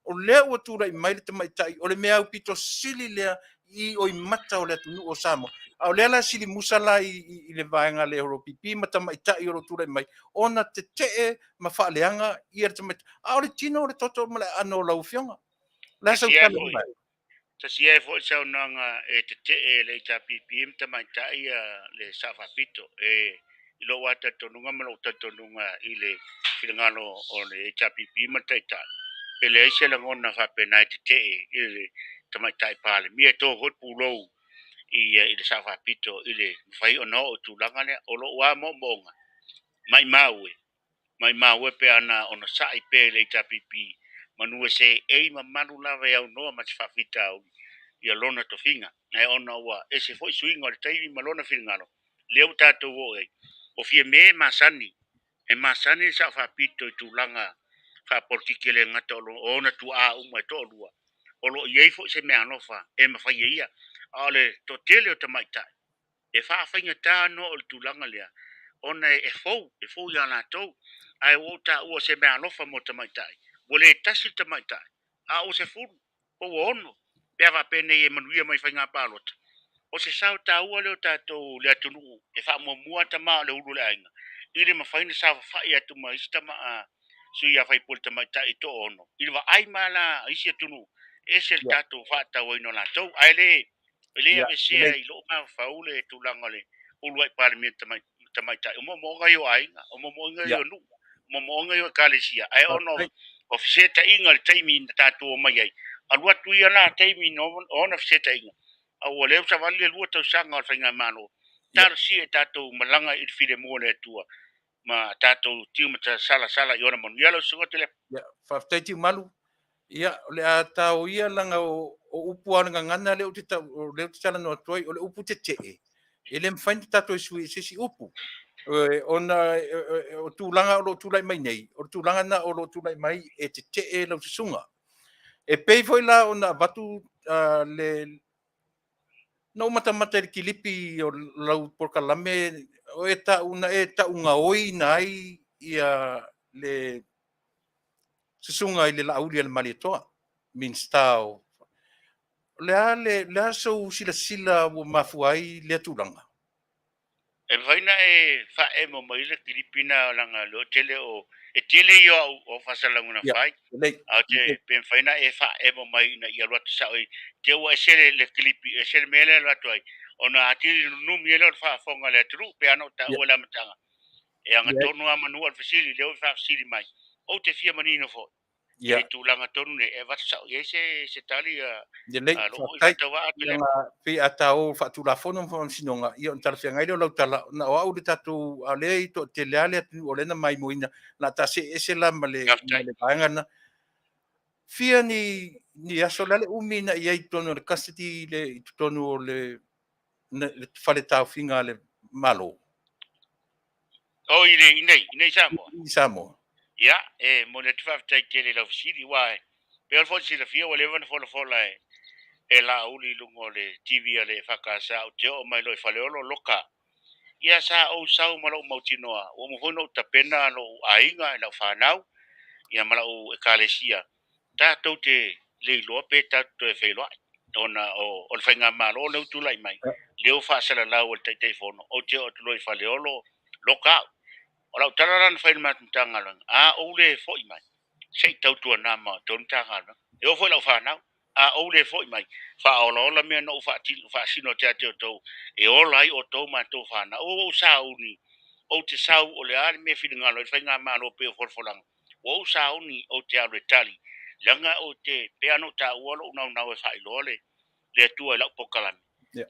O lea ua tulai mai le tamaitai, o le mea aupito sili lea i oimata o le atunuu o Samoa. A o lea la sili musa la i le vaega a le HRPP ma tamaitai o lo o tulai mai ona tetee ma faaleaga ia le tamaitai. A o le tino o le toto ma le aano o lau Afioga. O le a sau tala mai? Tasi ai foi saunoaga e tetee le HRPP ma tamaitai le Sao Faapito. E i lou talitonuga ma lou talitonuga i le finagalo o le HRPP ma le Taitai, e leai se lagona faapena e tetee i le tamaitai Palemia. E to foi le pulou i le Sao Faapito i le mafai ona oo i tulaga lea. O lou lava moomooga, maimau e, maimau e pe ana onosai pea i le HRPP, manu e seei mamalu lava e aunoa ma se faafitauli ia lona tofiga. Ae ona ua ese foi suiga o le taimi ma lona finagalo, lea ua tatou oo ai. O Fiame e masani, e masani le Sao Faapito i tulaga faapolitiki, e le gata o ona tuaa uma e toalua, o lo o i ai foi se meaalofa e mafai e ia. A o le toatele o tamaitai, e faafaigata ona oo i le tulaga lea, ona e fou, e fou ia latou. Ae ua ou taua o se meaalofa mo tamaitai. Ua le tasi le tamaitai, a ua 10, po ua 6, pe a faapenei e manuia mai faiga palota. O se sao taua lea o tatou le atunuu e faamuamua tama o le ulu o le aiga, i le mafai ona saofafai atu ma isi tama sui usufono tamaitai e toaono. I le vaai ma la a isi atunuu, e ese le tatou faatauaina o latou. Ae le aveesea i lou mafaufau le tulaga o le uluai Palemia tamaitai. O moomooga ia o aiga, o moomooga ia o nuu, o moomooga ia o ekalesia. Ae ona o fesetaiga i le taimi na tatou omai ai, alu atu ia la taimi na ona fesetaiga, a ua lea ua savali le 2 tausaga o le faigamalo, talosia e tatou malaga i le filemu o le Atua ma tatou tiu ma salasala i ona manuia. Lau susuga Tuilaepa. Ia, faafetai Tiumalu. Ia, o le a tao ia laga o upu lava o le gagana lea ou te talanoa atu ai, o le upu tetee, e le mafai ona tatou sui i se isi upu. Ona o tulaga o lo o tulai mai nei, o le tulaga na o lo o tulai mai e tetee lau susuga. E pei foi la ona avatu le na ou matamata i le kilipi o lau polokalame o e tau na e taugaoina ai ia le susuga i le Laauli a le Malietoa, Minisita o le a sou silasila ua mafua ai lea tulaga? E mafai ona e faaemo mai le kilipi na leaga o lea tele o e tele ia o au faasalalauga na fai. Ae te pe mafai ona e faaemo mai ina ia alu atu sao i te ua ese le kilipi, ese le mea lea e alu atu ai, ona atili nunumi ai lea o le faafofoga a le atunuu, pe ana o taua i le amataga. E agatonu lava manu o le fesili lea ua e faafesili mai, ou te fia manino foi i le tulaga tonu nei e avatu sao i ai se tali a lou foi faatauvaa atu lea. Pei a ta o faatulafono ma faamasinoga, ia ona talafeagai lea o lau tala, na o au le tatou, a o lea e toatele lava le atunuu o lea na maimoaina, o le a ta see ese la ma le vaega lena. Fia ni aso, o le a le umi na i ai i totonu o le custody i totonu o le fale taofiga a le Malo? O i le inei, inei Samoa. I Samoa. Ia, e momoli atu faafetai tele i lau fesili, aua e pei foi ona silafia ua leva ona folafola e Laauli i luga o le TV a le EFKS, ou te oo mai loa i Faleolo loka. Ia sa ou sau ma lou mautinoa, ua uma foi ona ou tapena lou aiga, lau fanau, ia ma lau ekalesia, tatou te le iloa pe tatou toe feiloai, ona o le faigamalo lea ua tulai mai, lea ua faasalalau e le Taitaifono, ou te oo atu loa i Faleolo, loka au. O lau tala la na fai i le matou Matagaluega, a ou le foi mai, se i tautuana ma outou le Matagaluega. E oo foi i lau fanau, a ou le foi mai, faaolaola mea na ou faasino atu ia te outou, e ola ai outou ma outou fanau. Ua ou sauni, ou te sau o le a le mea e finagalo ai le faigamalo pei o folafolaga, ua ou sauni ou te alu e tali, leaga ou te, pei lava ona ou taua lou naunau e faailoa le Atua i lau polokalame.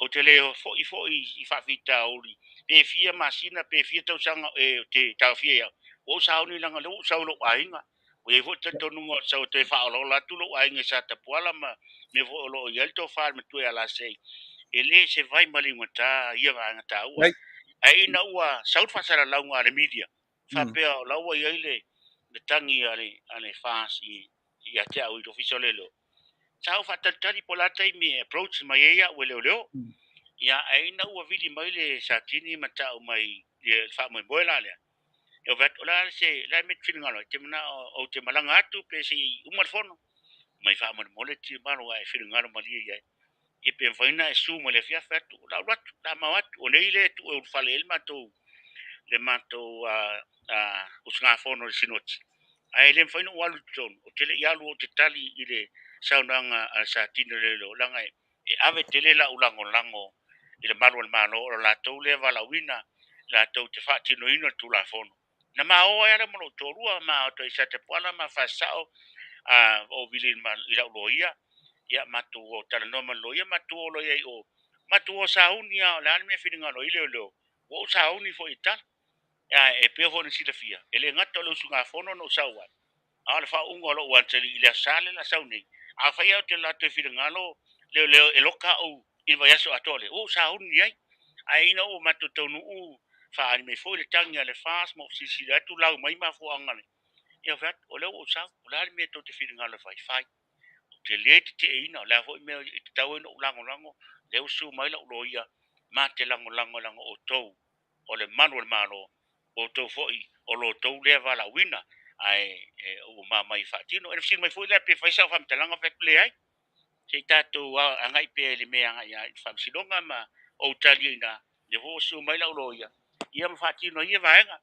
Ou te le foi foi i faafitauli, pe fia masina, pe fia tausaga ou te taofia ai au. Ua ou sauni leaga o lea ua ou sau i lou aiga. Ua i ai foi le talitonuga o le sau e toe faaolaola atu lou aiga i Satapuala ma mea foi o lo o i ai le tofa a le matua ia Lasei. E le se vai ma liugata ia vaega taua. Ae ina ua sau le faasalalauga a le media, faapea o la ua i ai le tagi a le FAST ia te au i le Ofisa o Leoleo, sa ou faatalitali po o le a le taimi e approach mai ai au e leoleo. Ia, ae ina ua vili mai le Satini ma tau mai le faamoemoe la lea, e fai atu, o le a se le a mea e te finagalo ai, te manao ou te malaga atu pe se i uma le fono. Mai faamolemole Tiumalu ae finagalo malie i ai. Ia pe mafai ona e susu mai le afiafi atu, o le a ou alu atu, o le a mao atu. O nei le tuu e ulufale ai le matou usugafono i le Sinoti. Ae le mafai ona ou alu i totonu, ou te le i alu ou te tali i le saunoaga a le Satini o Leoleo, leaga e ave tele lau lagolago i le malu o le Malo, o le latou lea valaauina, latou te faatinoina le Tulafono. Na ma o ai lava ma lou toalua, ma o atu ai i Satapuala ma Fasisao, ou vili i lau loia, ia matou o talanoa ma le loia, matou o loa i ai i o, matou o sauni lava, o le a le mea e finagalo ai leoleo, ua ou sauni foi i tala. E pei foi ona silafia, e le gata o le usugafono na ou sau ai, a o le faauuga o lou answer i le Aso Sa lea o le a sau nei, afai lava ou te alu atu e finagalo leoleo e loka au i le vaiaso atoa lea, ua ou sauni ai. Ae ina ua matou taunuu, faaali mai foi le tagi a le FAST ma ou silasila atu lau mai mafuaaga le, ia ou fai atu, o lea ua ou sau, o le a le mea tou te finagalo e fai, fai. Ou te le teteeina, o le a foi mea e tatau ai ona ou lagolago, lea ua susu mai lau loia, ma te lagolago leaga o outou o le malu o le Malo, o outou foi o lo outou lea valaauina, ae ua mamai e faatino. E fesili mai foi lea pe fai sau faamatalaga, fai atu leai, se i tatou agai pea i le mea e agai ai i le faamasinoga ma ou tali ai i ina, lea foi ua susu mai lau loia, ia ma faatino ai ia vaega.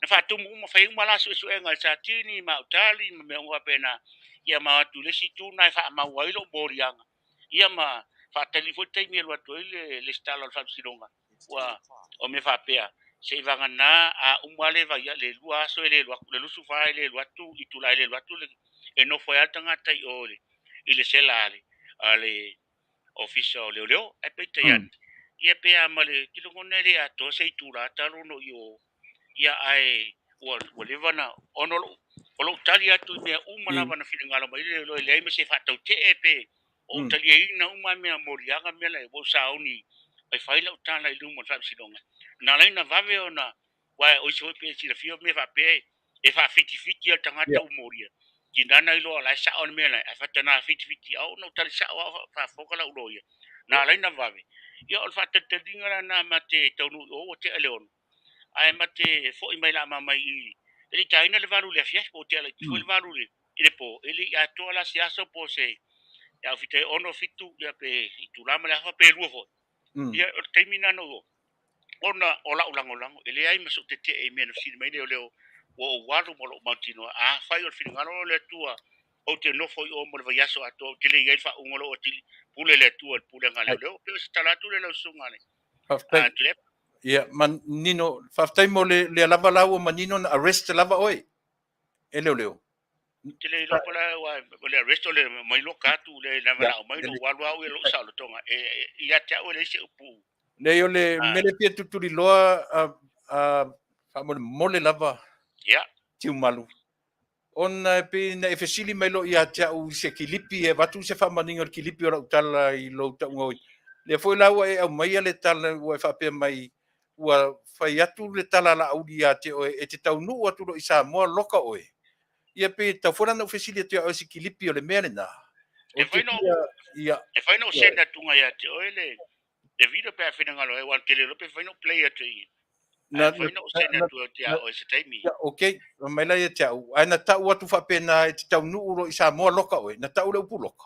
Na faatumu uma, fai uma la suesuega a le Satini ma au tali ma mea uma faapena, ia ma o atu i le isi itu lena e faamau ai lou moliaga, ia ma faatali foi le taimi e alu atu ai le resitala o le faamasinoga. Ua o mea faapea, se i vagana a uma le vaia, le 2 aso e le alu atu, le 24 e le alu atu, itula e le alu atu, e nofo ai lava le tagata i o i le sela a le Ofisa o Leoleo. Ae peitai ane, ia pe a ma le tilogona e le atoa se itula talu ona i o, ia ae ua leva na, ona o lou tali atu i mea uma lava na finagalo mai le leoleo, e leai ma se faatautee pe o taliaina uma mea moliaga mea la ua sauni e fai lau tala i luma o le faamasinoga. Na ala ai ona vave ona, aua o isi foi pe silafia mea faapea e faafitifiti le tagata ua molia. Tinana iloa la e sao le mea la, ae faatana fitifiti au ona ou tali sao au faafofoga lau loia. Na ala ai ona vave. Ia o le faatalitaliga la na ma te taunuu i o ua tea le 6. Ae ma te foi mai la mamai i e le i taina le 8 i le afiafi, po o tea laiti foi le 8 i le po, e le i atoa la se aso po o se au fita e 6, 7, ia pe itula ma le afa pe 2 foi. Ia o le taimi na na o Ona o la'u lagolago e leai ma so'u tete'e i mea na fesili mai leoleo ua ou alu ma lo'u mautinoa. Afai o le finagalo o le Atua ou te nofo i o mo le vaiaso atoa, ou te le i ai le faauuga o lou atili, pule le Atua i le pulega a leoleo. Pei o se tala atu lea lau susuga le Faafetai. Tuilaepa. Ia, manino, faafetai mo le lea lava la ua manino na arrest lava oe e leoleo. Te le iloa po la ua o le arrest o le mai loka atu le na manao mai lou alu au i lou saolotoga e ia te au e leai se upu. Leai, o le mea lea e fia tutuliloa faamolemole lava. Ia. Tiumalu. Ona e pei na e fesili mai loa ia te au i se kilipi e avatu se faamanino i le kilipi o lau tala i lou tauga o lea foi la ua e aumaia le tala ua e faapea mai ua fai atu le tala a Laauli ia te oe e te taunuu atu loa i Samoa loka oe. Ia pei e tatau foi la ona ou fesili atu ia oe i se kilipi o le mea lena. E fai no Ia. E fai no send atu ia te oe le video pe a finagalo ai, aua ou te le iloa pe fai no play atu i Na, fai no send atu ia oe se taimi. Ia, ok, mai la ia te au. Ae na tau atu faapena e te taunuu loa i Samoa loka oe. Na tau le upu loka.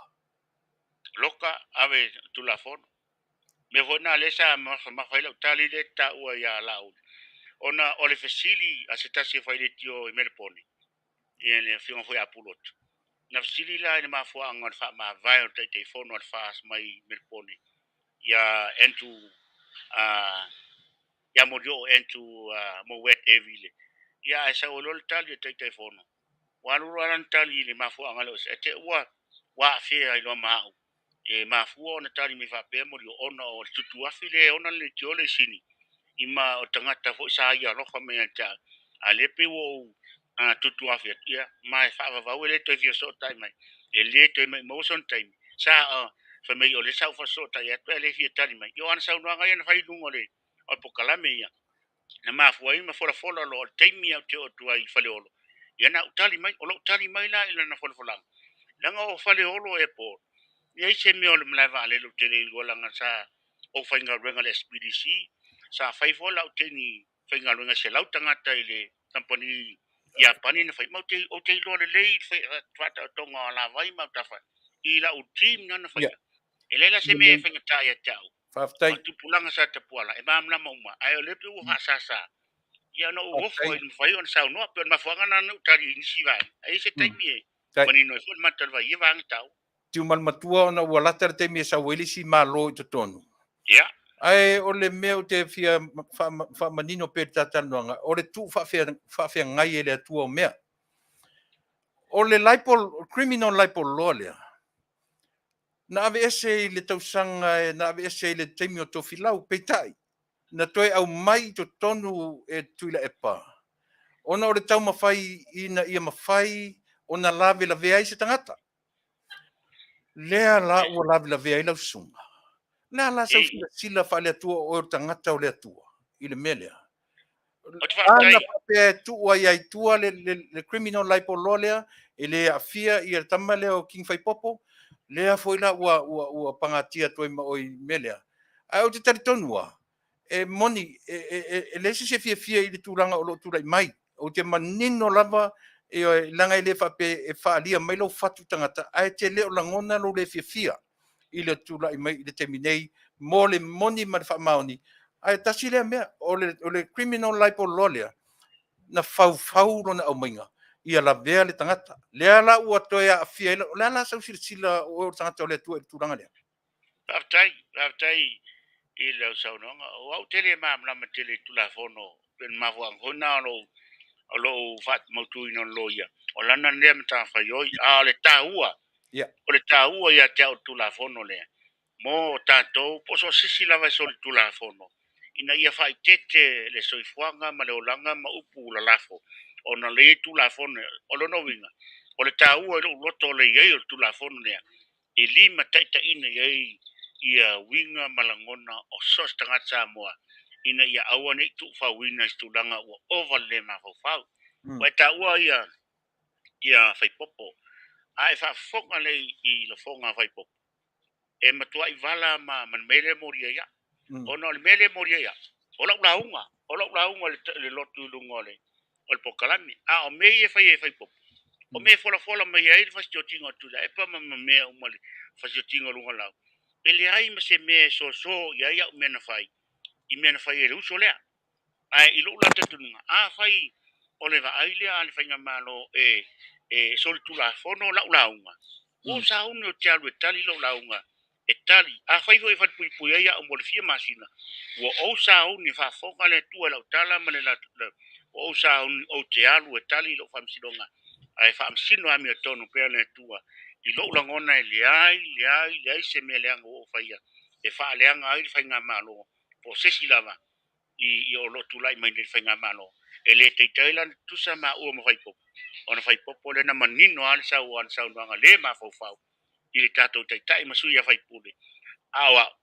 Loka ave Tulafono. Mea foi na lea sa mafamafa ai lau tali lea e taua ia Laauli. Ona o le fesili a se tasi e fai leitio i Melepone, ia le afioga foi ia Pulotu. Na fesili la i le mafuaaga o le faamavae o le Taitaifono a le FAST mai Melepone ia Andrew ia Molioo Andrew Mowat Evile. Ia ae sau ai loa le tali a le Taitaifono. Ua alu loa lana tali i le mafuaaga lea o se te ua aafia ai loa ma au. E mafua ona tali mai faapea Molioo ona o le tutuafi le ona le leitio le isini i ma o tagata foi sa ia alofa mai ia te au. A lea pei ua ou tutuafi atu, ia, ma e faavavau e le toe fia fesootai mai. E le toe maumau sona taimi. Sa fai mai o lea sa ou faasootai atu ae le fia tali mai. Ia o ana saunoaga ia na fai i luga o le polokalame ia. Na mafua ai ma folafola loa o le taimi au te oo atu ai i Faleolo. Ia na ou tali mai, o lou tali mai la i lana folafolaga. Leaga o Faleolo Airport, e leai se mea o le malae vaalele ou te le iloa leaga sa ou faigaluega i le SPDC, sa fai foi lau teine faigaluega 100 tagata i le kamupani Iapani na fai, ma ou te iloa lelei le faataotoga o alavai ma autafa i lau team na na faia. E leai la se mea e faigata ia te au. Faafetai. O tupulaga sa tapuala e malamalama uma, ae o lea pei ua faasasa. Ia na ou ofo ai mafai ona saunoa, pei o le mafuaaga lena na ou tali i nisi vaega. Ae i ai se taimi e manino ai foi le mata o le vai i ia vaega taua. Tiumalu matua ona ua lata le taimi e sau ai le isi Malo i totonu. Ia. Ae o le mea ou te fia faamanino pea i le ta talanoaga, o le tuu faafeagai e le Atua o mea. O le libel, criminal libel law lea, na aveese i le tausaga, na aveese i le taimi o Tofilau, peitai, na toe aumai i totonu e Tuilaepa, ona o le taumafai ina ia mafai ona lavelavea ai se tagata. Lea la ua lavelavea ai lau susuga. Le a la sau silasila faale-Atua o oe o le tagata o le Atua i le mea lea? Ana faapea e tuu ai ai tua le criminal libel law lea, e le aafia ia le tama lea o King Faipopo, lea foi la ua pagatia atu ai ma oe i le mea lea. Ae ou te talitonu lava, e moni, e leai se isi e fiafia i le tulaga o lo o tulai mai. Ou te manino lava, ioe, leaga e le faapea e faaalia mai lou fatu tagata, ae te le o lagona lou le fiafia i le tulai mai i le taimi nei mo le moni ma le faamaoni. Ae tasi lea mea, o le criminal libel law lea, na faufau lona aumaiga ia lavea le tagata. Lea la ua toe aafia ai, o le a la sau silasila o oe o le tagata o le Atua i le tulaga lea? Faafetai, faafetai i lau saunoaga. O au tele e malamalama tele i Tulafono, pe o le mafuaaga foi lena o lou faamautuina o le loia, o lana lea matafaioi. A o le taua, o le taua ia te au o le Tulafono lea, mo tatou, po o so o se isi lava e solitulafono, ina ia faaeteete le soifuaga ma le olaga ma upu lalafo, ona o lea e i ai Tulafono. O lona uiga, o le taua i lou loto o le i ai o le Tulafono lea, e limataitaiina i ai ia uiga ma lagona o so o se tagata Samoa, ina ia aua ne i tuufauina i se tulaga ua ova le le mafaufau. Ua e taua ia Faipopo, a e faafofoga lelei i lafoga a Faipopo, e matuai vala ma le mea lea e molia ai au. Ona o le mea lea e molia ai au, o lau lauga, o lau lauga i le lotu i luga o le polokalame. A o mea ia e fai e Faipopo, o mea e folafola mai ai le fasiotiga o Tuilaepa ma mea uma le fasiotiga o luga lau, e leai ma se mea e soso i ai au mea na fai. i mea na fai e le uso lea. Ae i lou la talitonuga, afai o le vaai lea a le faigamalo e solitulafono lau lauga, ua ou sauni ou te alu e tali lau lauga, e tali. Afai foi e falepuipui ai au mo le fia masina, ua ou sauni e faafofoga le Atua i lau tala ma le ua ou sauni ou te alu e tali lou faamasinoga, ae faamasino amiotonu pea le Atua. I lou lagona e leai, leai, leai se mea leaga ua ou faia e faaleaga ai le faigamalo po o se isi lava i o lo o tulai mai nei le faigamalo. E le taitai la ona tutusa maua ma Faipopo, ona Faipopo lea na manino lava le saunoaga le mafaufau i le tatou taitai ma sui a faipule. A o au,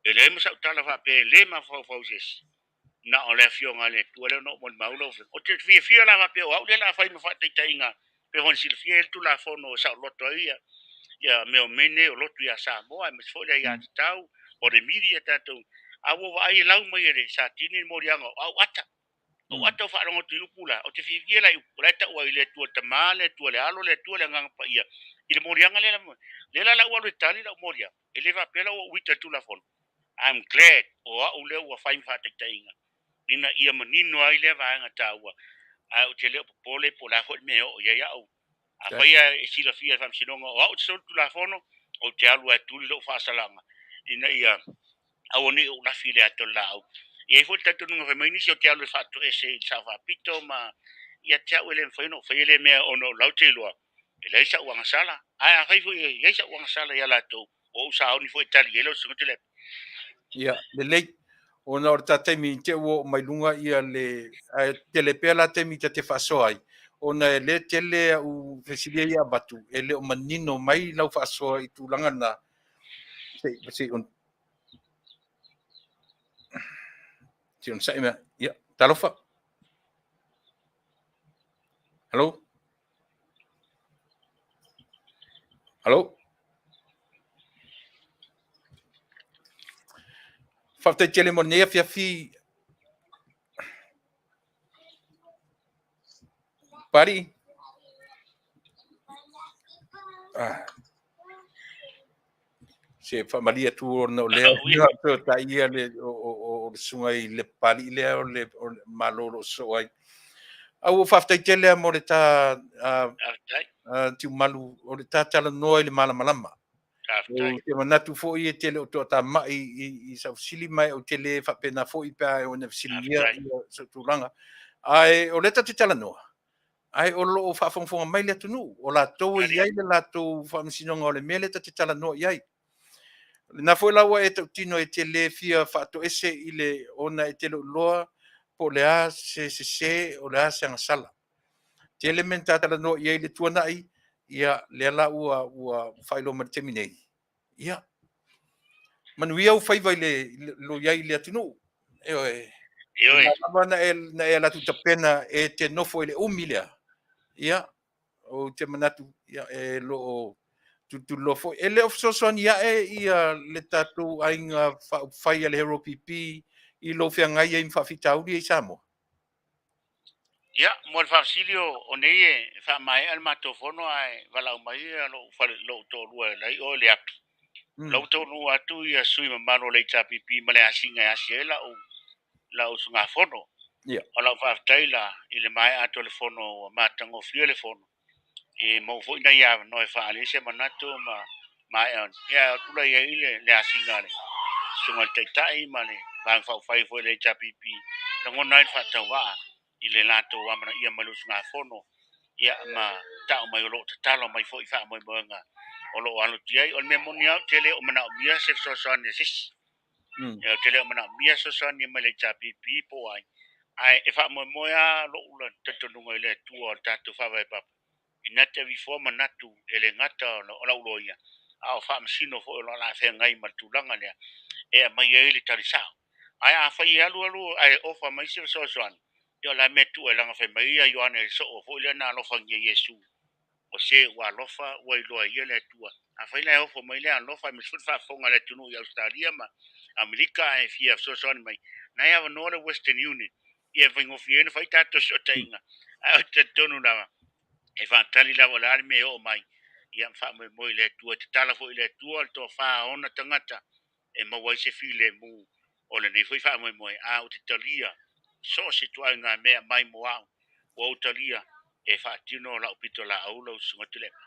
e leai ma sau tala faapea e le mafaufau i se isi, na o le Afioga a le Atua lea na ou molimau lau Afioga. Ou te fiafia la faapea o au lea o le a fai ma faataitaiga, pei foi ona silafia e i ai le Tulafono e saoloto ai ia mea o mea nei o lotu ia Samoa, aemaise foi le aiatatau, o le media tatou. A ua vaai e lau mai e le Satini le moliaga o au ata. Ou ata o faalogo atu i upu la, ou te fiafia la i upu, o la e tau ai le Atua le Tama, le Atua le Alo, le Atua le Agaga Paia, i le moliaga lea, lea la lau alu e tali lau moliaga, e le faapea la ua ou ita i le Tulafono. I'm glad o au lea ua fai ma faataitaiga, ina ia manino ai lea vaega taua, ae ou te le o popole po o le a foi le mea e oo i ai au. Afai e silafia e le Faamasinoga o au ou te soli Tulafono, ou te alu ae tuli lou faasalaga, ina ia aua ne i ou lafi i le ata o le laau. E i ai foi le talitonuga fai mai nisi ou te alu e faatoese i le Sao Faapito ma ia te au e le mafai ona ou faia lea mea ona o la ou te iloa e leai sau agasala. Ae afai foi e i ai sau agasala ia latou, o ou sauni foi e tali i ai lau Susuga Tuilaepa. Ia, lelei. Ona o le ta taimi te ua oo mai luga ia le ae tele pea la taimi ta te faasoa ai, ona e le tele au fesilia ia avatu, e le o manino mai lau faasoa i tulaga na. Se i onosai mea. Ia, talofa. Hello? Hello? Faafetai tele mo lenei afiafi. Pari? Ah. Se faamalie atu ona o lea o ia le o le susuga i le Papalii lea o le Malo o lo o sosoo ai. A ua faafetai tele mo le ta tiumalu o le ta talanoa i le malamalama. Ou te manatu foi e te le o toatamai i sau fesili mai, ou te le faapena foi pe a e ona fesiligia sau tulaga. Ae o lea ta te talanoa, ae o lo o faafogafoga mai le atunuu, o latou e i ai le latou faamasinoga o le mea lea ta te talanoa i ai. Lena foi la ua e tautino e te le fia faatoese i le ona e te le o iloa po o le a se sese, o le a se agasala. Tele mea na ta talanoa i ai i le tuanai, ia lea la ua faailoa mai i le taimi nei. Ia, manuia ou faiva i le lo i ai i le atunuu. Ioe. Lava na e alu atu tapena e te nofo i le umi lea. Ia, ou te manatu ia, e lo o tulituliloa foi. E le o fesoasoani ae ia le tatou aiga faaupufai a le Hero PP i lou feagai ai ma faafitauli i Samoa? Ia, mo le faafesili o nei e faamaea le matou fono ae valaau mai lou toalua e lai o le api. Lau taunuu atu ia sui mamalu o le HRPP ma le asiga e asi ai lau usugafono. O lau faafetai la i le maea atu o le fono ua matagofie le fono. E maua foi nai avanoa e faaali ai se manatu ma maea. Ia, tulai ai le asiga a le susuga i le Taitai ma le Vaega Faaupufai foi o le HRPP. Lagona ai le faatauvaa i le latou amanaia mai le usugafono, ia ma tau mai o lo o tatalo mai foi faamoemoega o lo o alo atu i ai. O le mea moni lava, ou te le o manaomia se fesoasoani a se isi. Ou te le o manaomia se fesoasoani mai le HRPP po o ai. Ae e faamoemoe lava lou talitonuga i le Atua o le tatou faavae papa, ina te avifoa manatu e le gata o lau loia, a o faamasino foi o lo o la feagai ma le tulaga lea, e aumai ai le tali sao. Ae afai e alu alu ae ofa mai se fesoasoani, ia o la mea tuu e laga fai mai ia Ioane le soo foi lea na alofagia Iesu, o se ua alofa ua iloa ia le Atua. Afai la e ofo mai le alofa aemaise foi le faafofoga a le atunuu i Ausetalia ma Amerika ae fia fesoasoani mai, na e avanoa le Western Union ia e faigofie ai ona fai tatou fesootaiga. Ae ou te talitonu lava e faatali lava o le a le mea e oo mai, ia faamoemoe i le Atua, e tatala foi i le Atua le tofa a ona tagata e maua ai se filemu. o lenei foi faamoemoe, a ou te talia so o se ituaiga mea mai mo au, ua ou talia e faatino lau pitolaau lau Susuga Tuilaepa.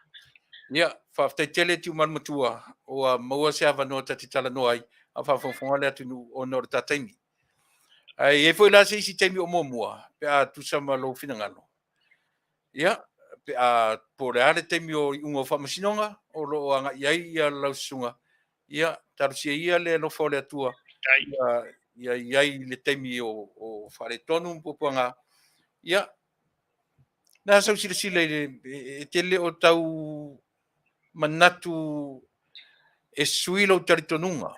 Ia, faafetai tele Tiumalu Matua, ua maua se avanoa ta te talanoa ai, a o faafogafoga le atunuu ona o le ta taimi. Ae i ai foi la se isi taimi o muamua, pe a tusa ma lou finagalo. Ia, pe a po o le a le taimi o iuga o faamasinoga o lo o agai ai ia lau susuga, ia, talosia ia le alofa o le Atua, ia i ai le taimi o faaletonu ma puapuaga. Ia, na sau silasila i le e te le o tau manatu e sui lou talitonuga,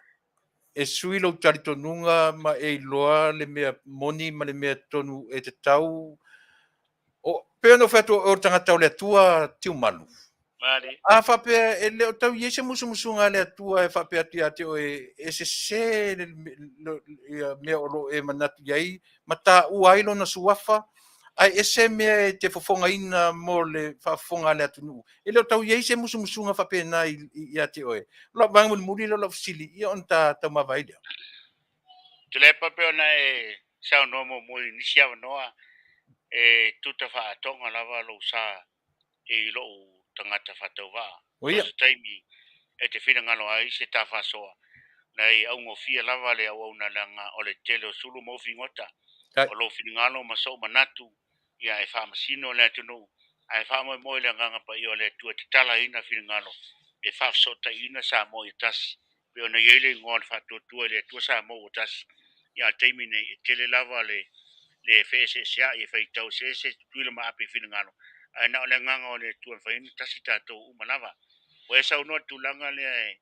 e sui lou talitonuga ma e iloa le mea moni ma le mea tonu e tatau. O, pei ona ou fai atu, o le tagata o le Atua Tiumalu. A faapea e le o tau i ai se musumusuga a le Atua e faapea atu ia te oe e sese ia mea o lo o e manatu i ai ma taua ai lona suafa, ae ese mea e te fofogaina mo le faafofoga a le atunuu. E le o tau i ai se musumusuga faapena ia te oe. O lau vaega mulimuli lea o lau fesili, ia ona ta taumavae ai lea. Tuilaepa, pei ona e saunoa muamua i nisi avanoa, e tuta faatoga lava lou sa i lou tagata faatauvaa. O ia. So o se taimi e te finagalo ai se ta faasoa, leai, e augofie lava le auauna leaga o le tele o sulu ma ufi gota. O lou finagalo ma sou manatu, ia e faamasino le atunuu, ae faamoemoe le Agaga Paia o le Atua e tatalaina finagalo, e faafesootaiina Samoa ia tasi, pei ona i ai le igoa o le Faatuatua i le Atua Samoa ua tasi. Ia a le taimi nei, e tele lava le feeseeseai e faitau eseese Tutuila ma Ape i finagalo, ae na o le Agaga o le Atua e mafai ona tasi tatou uma lava. Ua e saunoa i le tulaga lea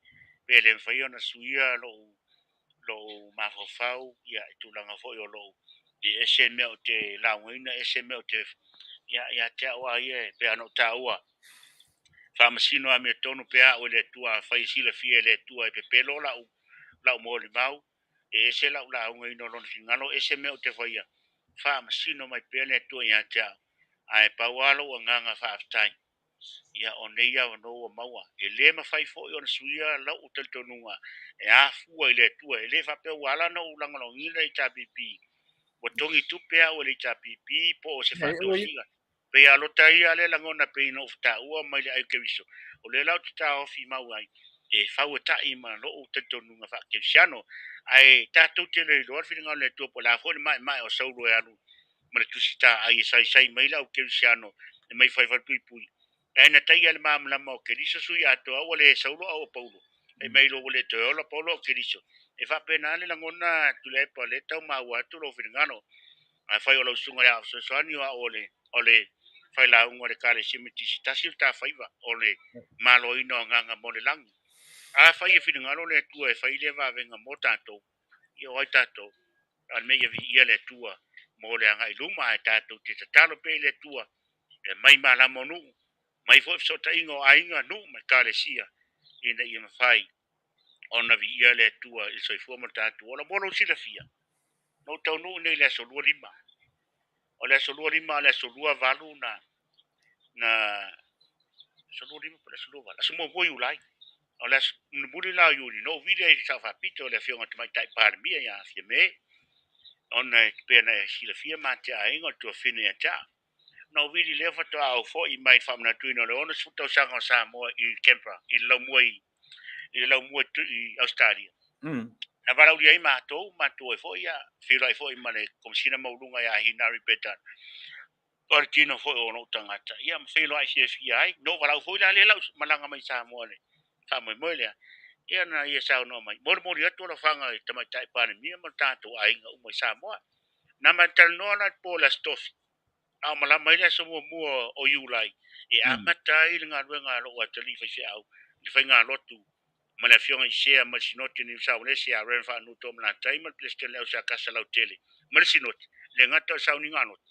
pe le mafai ona suia lou mafaufau, ia, i tulaga foi o lou e ese mea ou te laugaina, ese mea ou te ia ia te au a ia e pei ona ou taua, faamasino amiotonu pea au e le Atua. Afai e silafia e le Atua e pepelo lau molimau, e ese lau laugaina o lona finagalo, ese mea ou te faia, faamasino mai pea le Atua ia te au. Ae pau lava lou agaga faafetai, ia, o nei avanoa ua maua, e le mafai foi ona suia lau talitonuga e afua i le Atua. E le faapea ua ala ona ou lagolagoina le HRPP, ua togi tupe au e le HRPP po o se faatosina. Pei a lota ia le lagona pei na ou taua mai le ai Keriso, o lea la ou te taofi mau ai, e fau e tai ma lou talitonuga faakerisiano. Ae tatou te le iloa le finagalo o le Atua, po o le a foi le maemae o Saulo e alu ma le tusi taai e saisai mai le au kerisiano e mai fai falepuipui, ae na taia le malamalama o Keriso sui atoa, ua le Saulo a ua Paulo, e mai lo ua le toe ola Paulo o Keriso. E faapena le lagona, Tuilaepa, lea tau maua atu lou finagalo. Afai o lau susuga i le Fesoasoani o au o le failauga o le Ekalesia Metotisi, tasi le ta faiva o le maloina o agaga mo le lagi. Afai e finagalo le Atua e fai lea vavega mo tatou, ia o ai tatou? A o le mea ia viia le Atua mo le agai luma, ae tatou te tatalo pea i le Atua e mai malama o nuu, mai foi fesootaiga o aiga, nuu ma ekalesia, ina ia mafai ona viia le Atua i le soifua ma le tatou ola. Mo lou silafia, na ou taunuu nei i le aso 25. O le aso 25, o le aso 28 na aso 25 po o le aso 28, aso muamua Iulai. O le aso mulimuli la o Iuni, na ou vili ai i le Sao Faapito o le Afioga i le Tamaitai Palemia ia Fiame, ona e pei ona e silafia ma te aiga o le tuafafine ia te au. Na ou vili lea faatoa ou foi mai i le faamanatuina o le 60 tausaga o Samoa i Canberra, i le laumua i le laumua i Ausetalia. Na valaaulia ai matou, matou ai foi ia, feiloai foi ma le Komesina Maualuga ia Hinari Beddard, o le tino foi o lou tagata, ia ma feiloai fiafia ai. Na ou valaau foi la lea lau malaga mai Samoa le faamoemoe lea, ia na ia saunoa mai, molimoli atu alofaga i Tamaitai Palemia ma le tatou aiga uma i Samoa. Na ma talanoa la po o le Aso Tofi, a o malama ai le aso muamua o Iulai, e amata ai le galuega a lou atalii faifeau i le faigalotu ma le Afioga i Sea ma le Sinoti o Niu Saolesi ia Reverend Faanuuto Malatai ma le Peresetene o le Auseakasa lautele ma le Sinoti, le gata o le sauniga lotu,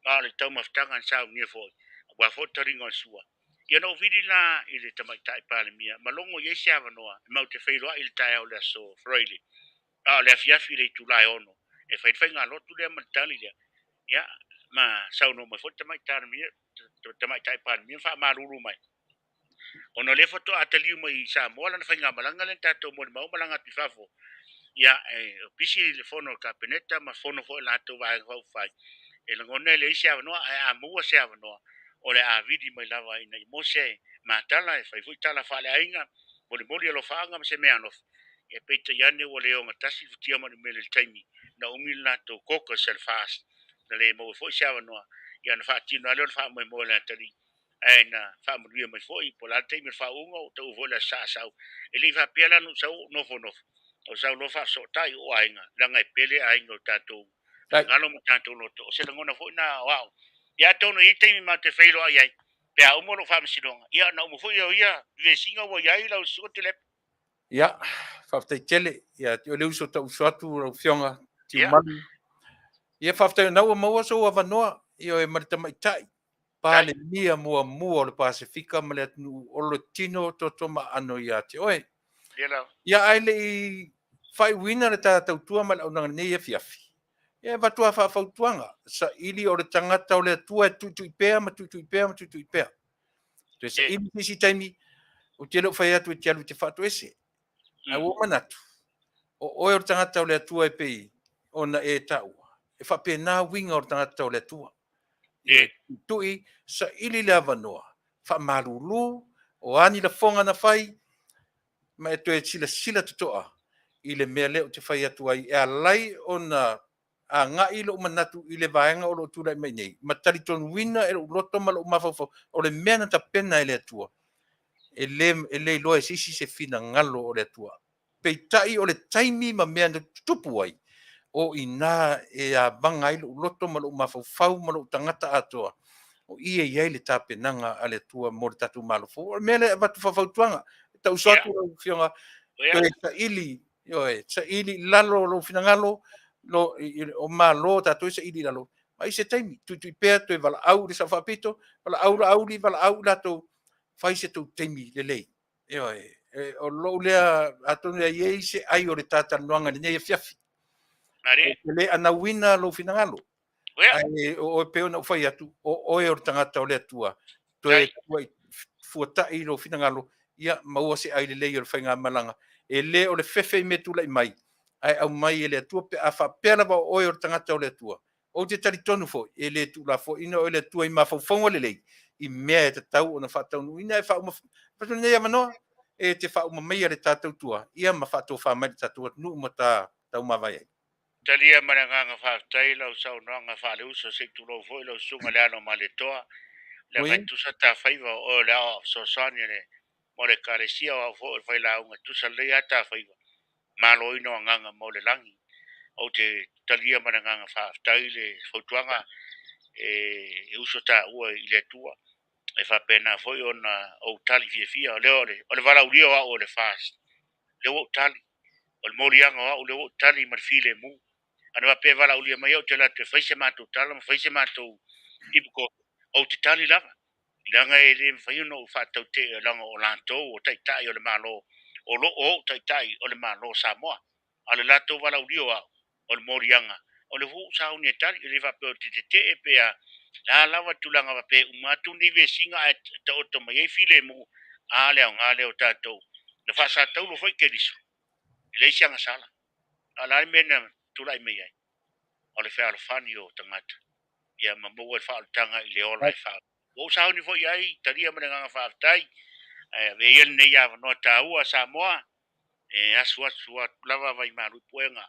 a o le taumafataga na saunia foi, aua foi le taliga o le sua. Ia na ou vili la i le Tamaitai Palemia ma logo i ai se avanoa e matou te feiloai i le taeao o le aso Faraile, a o le afiafi i le itula e 6 e fai le faigalotu lea ma le tali lea. Ia, ma saunoa mai foi le Tamaitai Palemia ma faamalulu mai, ona o lea faatoa taliu mai i Samoa lana faigamalaga lea na tatou molimau malaga atu i fafo. Ia, e pisi le fono o le Kapeneta ma fono foi latou vaega faaupufai, e lagona e leai se avanoa, ae a maua se avanoa, o le a vili mai lava ina ia maua se matala e fai foi tala faaleaiga, molimoli alofaaga ma se meaalofa. Ia peitai ane ua le ogatasi le futia ma le umele i le taimi na umi le latou caucus a le FAST, na le maua foi se avanoa, ia ona faatino lava lea o le faamoemoe o le atalii, ae na faamanuia mai foi po o le a le taimi o le faauuga, ua taua foi le Aso Sa a sau. E le i faapea la na ou sau ou nofonofo, ou sau loa faafesootai o aiga, leaga e pele aiga o tatou finagalo ma tatou loto. O se lagona foi na o au. Ia atonu e i ai taimi matou te feiloai ai, pe a uma lou faamasinoga, ia ona uma foi o ia vesiga ua i ai lau Susuga Tuilaepa. Ia, faafetai tele. Ia te oe le uso tau uso atu lau Afioga Tiumalu. Ia faafetai o lena ua maua sou avanoa, ioe, ma le tamaitai Palemia muamua o le Pasefika ma le atunuu o le tino toto ma aano ia te oe. Ia, ae le i faaiuina le ta tautua ma le auaunaga i lenei afiafi, ia e avatu lava faafautuaga, saili o le tagata o le Atua e tuitui pea ma tuitui pea ma tuitui pea. Toe saili se isi taimi, ou te le o fai atu e te alu e te faatoese. Ae ua ou manatu, o oe o le tagata o le Atua e pei ona e taua, e faapena uiga o le tagata o le Atua. E tuitui, saili le avanoa, faamalulu, o a ni lafoga na fai, ma e toe silasila totoa i le mea lea ou te fai atu ai, e ala ai ona agai lou manatu i le vaega o lo o tulai mai nei, ma talitonuina e lou loto ma lou mafaufau, o le mea na tapena e le Atua, e le iloa e se isi se finagalo o le Atua. Peitai o le taimi ma mea na tutupu ai, o i ina e avaga ai lou loto ma lou mafaufau ma lou tagata atoa, o i e i ai le tapenaga a le Atua mo le tatou Malo fou. O le mea lea e avatu faafautuaga, tauso atu lau Afioga, toe saili, ioe, saili i lalo lou finagalo, o Malo tatou e saili i lalo, ai se taimi, tuitui pea, toe valaau i le Sao Faapito, valaau Laauli, valaau i latou, fai se tou taimi lelei. Ioe, o lou lea, atonu e i ai se ai o le ta talanoaga i lenei afiafi. Ou te le anauina lou finagalo, ae o oe pei ona ou fai atu, o oe o le tagata o le Atua, toe fuatai lou finagalo, ia maua se ai lelei o le faigamalaga. E le o le fefe i mea tulai mai, ae aumai e le Atua pe a faapea lava o oe o le tagata o le Atua. Ou te talitonu foi, e le tuulafoaiina oe e le Atua i mafaufauga lelei, i mea e tatau ona faataunuuina. E faauma atu lenei avanoa, e te faauma maia le ta tautua, ia ma faatofa mai le tatou atunuu ma ta taumavae ai. Talia ma le agaga faafetai lau saunoaga faaleuso, se i tulou foi lau susuga i le alo o Malietoa, leaga e tusa tafaiva o oe o le aoao fesoasoani mo le Ekalesia, o au foi o le failauga, e tusa lelei lava tafaiva, maloina o agaga mo le lagi. Ou te talia ma le agaga faafetai le fautuaga e uso taua i le Atua. E faapena foi ona ou tali fiafia, o lea o le valaaulia o au o le FAST, lea ua ou tali, o le moliaga o au lea ua ou tali ma le filemu. Ana faapea e valaaulia mai au ou te alu atu e fai se matou tala ma fai se matou ipukofi, ou te tali lava, leaga e le mafai ona ou faatautee, leaga o latou o taitai o le Malo, o lo o ou taitai o le Malo o Samoa. A o le latou valaaulia o au, o le moliaga, o le foi ua sauni e tali, e le faapea ou te tetee pe a, le a lava tulaga faapea e uma atu ni vesiga ae taoto mai ai filemu, a le aoga lea o tatou. Na faasataulo foi Keriso, e leai se agasala. A o le a le mea na tulai mai ai? O le fealofani o tagata, ia ma maua le faaolataga i le ola e faa. Ua ou sauni foi i ai, talia ma le agaga faafetai, ae avea ia lenei avanoa taua Samoa, e asuasu atu lava vaimalu i puega.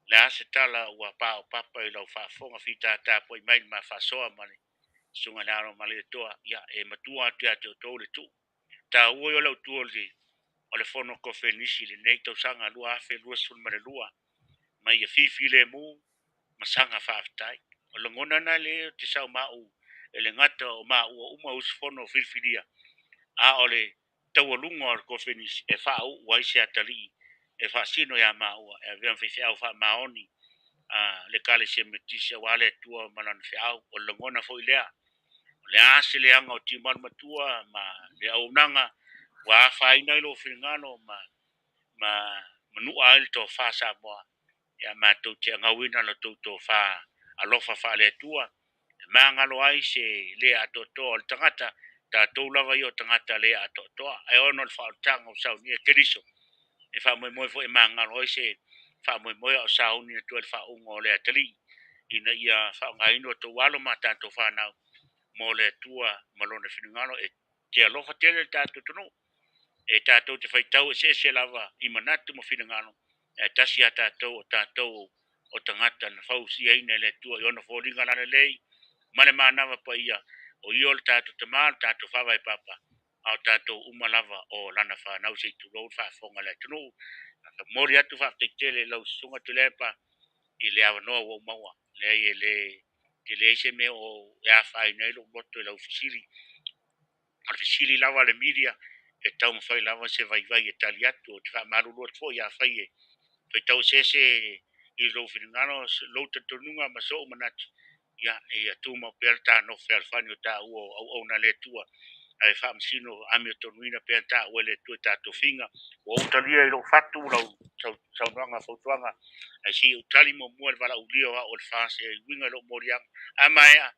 Le a se tala ua paopapa i lau faafofoga fitatapuai mai le ma faasoa ma le susuga i le Alo o Malietoa, ia e matua atu ia te outou le tuu. Taua ia o le autu o le Fono Kofenisi i lenei tausaga 2022, mai ia fifilemu ma saga faafetai. O le lagona na lea ou te sau ma au e le gata o maua uma usufono filifilia, a o le taualuga o le Kofenisi e faauu ai se atalii e faasino ia maua e avea ma faifeau faamaoni a le Ekalesia Metotisi aua le Atua ma lana feau. O le lagona foi lea, o le a se leaga o tiumalu matua ma le auaunaga ua afaina ai lou finagalo ma manua ai le tofa Samoa, ia matou te agauina la outou tofa alofa faale-Atua, e magalo ai se le atoatoa o le tagata, tatou lava ia o tagata le atoatoa, ae ona o le faaolataga o saunia e Keriso, e faamoemoe foi e magalo ai se faamoemoe a o sauni atu ai le faauuga o le atalii ina ia faaaogaina o outou alo ma a tatou fanau mo le Atua ma Lona finagalo. E te alofa tele le tatou atunuu, e tatou te faitau eseese lava i manatu ma finagalo, ae tasi a tatou o tatou o tagata na fausiaina e le Atua i ona foliga lalelei ma le manava paia, o ia o le tatou Tama, o le tatou Faavae Papa, a o tatou uma lava o lana fanau, se i tulou le faafofoga a le atunuu. E momoli atu faafetai tele i lau Susuga Tuilaepa i le avanoa ua ou maua. Leai, e le tele ai se mea o e afaina ai lou loto i lau fesili. O le fesili lava a le media, e taumafai lava se vaivai e tali atu. Ou te faamalulu atu foi afai e faitau eseese i lou finagalo, lou talitonuga ma sou manatu, ia, ia tumau pea le ta nofo fealofani o taua o auauna a le Atua, ae faamasino amiotonuina pea taua e le Atua i ta tofiga. Ua ou talia i lou fatu lau saunoaga fautuaga, ae se i ou tali muamua i le valaaulia o au o le FAST e uiga i lou moliaga. A maea,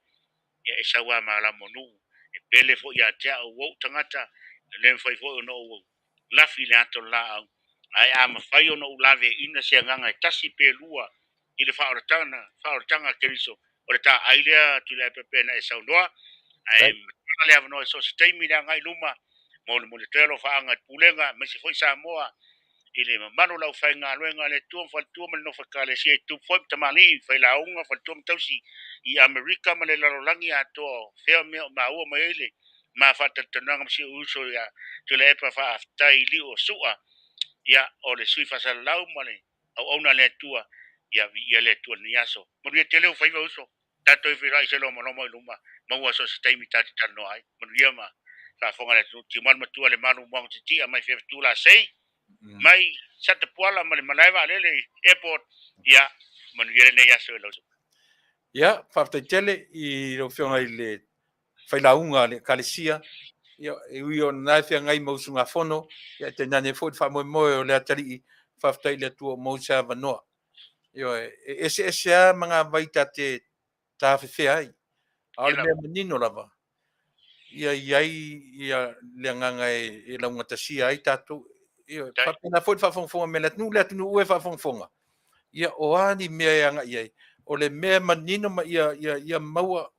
ia e sau lava malama o nuu, e pele foi ia te au ua ou tagata, e le mafai foi ona ou lafi i le ata o le laau, ae a mafai ona ou laveaiina se agaga e tasi pe lua i le faaolataga a Keriso, o le taai lea Tuilaepa pei ona e saunoa, ae matala le avanoa i so o se taimi i le agai i luma, molimoli atu ai alofaaga i le Pulega aemaise foi Samoa i le mamalu o le aufaigaluega a le Atua ma faletua ma le nofo Ekalesia i tupu foi ma tamalii, failauga, faletua ma tausi i Amerika ma le lalolagi atoa, o fea mea o maua mai ai le ma faatalatalanoaga ma si ou uso ia Tuilaepa. Faafetai i liu o Su'a, ia o le sui faasalalau ma le auauna a le Atua, ia viia le Atua i lenei aso. Manuia tele ou faiva uso, tatou i feiloai se lomaloma i luma, maua so o se taimi ta te talanoa ai. Manuia ma faafofoga le atunuu. Tiumalu matua le malu muaga titia mai Fefitu Lasei, mai Satapuala ma le malae vaalele i airport. Ia, manuia lenei aso i lau Ia, faafetai tele i lau Afioga i le failauga a le Ekalesia. Ia, e ui o lena e feagai ma usugafono, ia, e tainane foi le faamoemoe o le atalii, faafetai i le Atua ua maua se avanoa. Ioe, e eseese lava magavai ta te tafefea ai, a o le mea manino lava, ia i ai ia le agaga e laugatasia ai tatou. Ioe, faapena foi le faafogafoga mai a le atunuu, le atunuu e faafogafoga, ia o a ni mea e agai ai, o le mea manino ma ia maua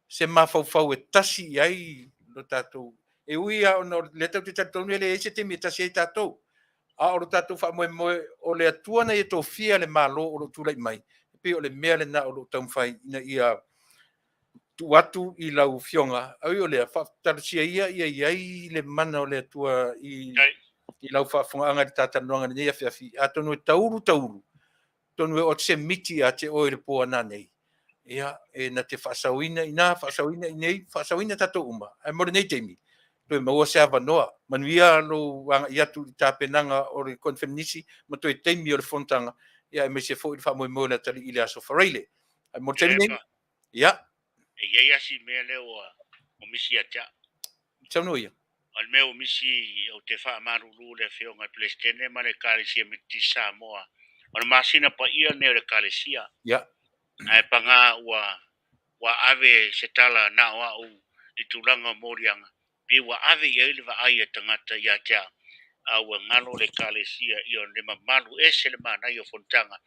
se mafaufau e tasi i ai lo tatou. E ui lava ona o lea tatou te talitonu e leai se taimi e tasi ai tatou, a o lo tatou faamoemoe o le Atua na ia tofia le Malo o lo o tulai mai, e pei o le mea lena o lo o taumafai ina ia tuu atu i lau Afioga. A ui o lea, faatalosia ia ia i ai le mana o le Atua i lau faafofogaaga i le ta talanoaga i lenei afiafi. Atonu e taulu taulu, atonu e oo atu se miti ia te oe i le po a nanei, ia, e na te faasaoina i ina, faasaoina i inei, faasaoina tatou uma. Ae mo lenei taimi, toe maua se avanoa. Manuia lou agai atu i le tapenaga o le Koneferenisi ma toe taimi o le fonotaga, ia aemaise foi le faamoemoe o le atalii i le Aso Faraile. Ae mo le taimi nei, ia. E i ai lava si mea lea ua misi ia te au. Saunoa ia. O le mea ua misi, ou te faamalulu i le Afioga i le Peresetene ma le Ekalesia Metotisi Samoa, o le masina paia lenei o le Ekalesia. Ia. Ae paga ua ave se tala na o au i tulaga o moliaga, pei ua ave i ai le vaai a tagata ia te au, a ua galo le Ekalesia i le mamalu ese le manaia o fonotaga.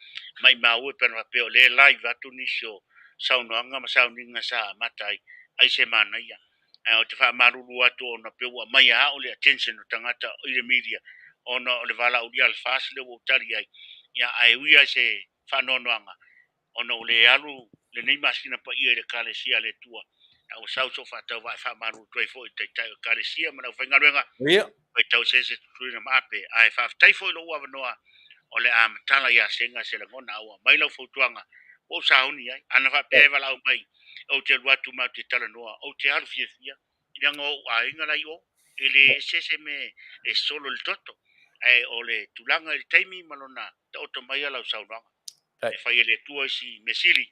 Maimau e pe ana faapea o lea e live atu nisi o saunoaga ma sauniga sa amata ai, ai se manaia. Ae ou te faamalulu atu ona pei ua aumai a au le attention o tagata i le media ona o le valaaulia a le FAST lea ua ou tali ai. Ia, ae ui lava i se faanoanoaga ona ua le alu lenei masina paia i le Ekalesia a le Atua, a ua sau sou faatauvaa e faamalulu atu ai foi i le Taitai o Ekalesia ma le aufaigaluega. Ia. Faitau eseese tutuina ma ape. Ae faafetai foi i lou avanoa o le a matala ia Sega se lagona, a ua aumai lau fautuaga ua ou sauni ai. Ana faapea e valaau mai ou te alu atu matou te talanoa, ou te alu fiafia, leaga o ou aiga la i o, e le ese se mea e solo i le toto, ae o le tulaga i le taimi ma lona taoto mai a lau saunoaga. E fai e le Atua isi mea sili,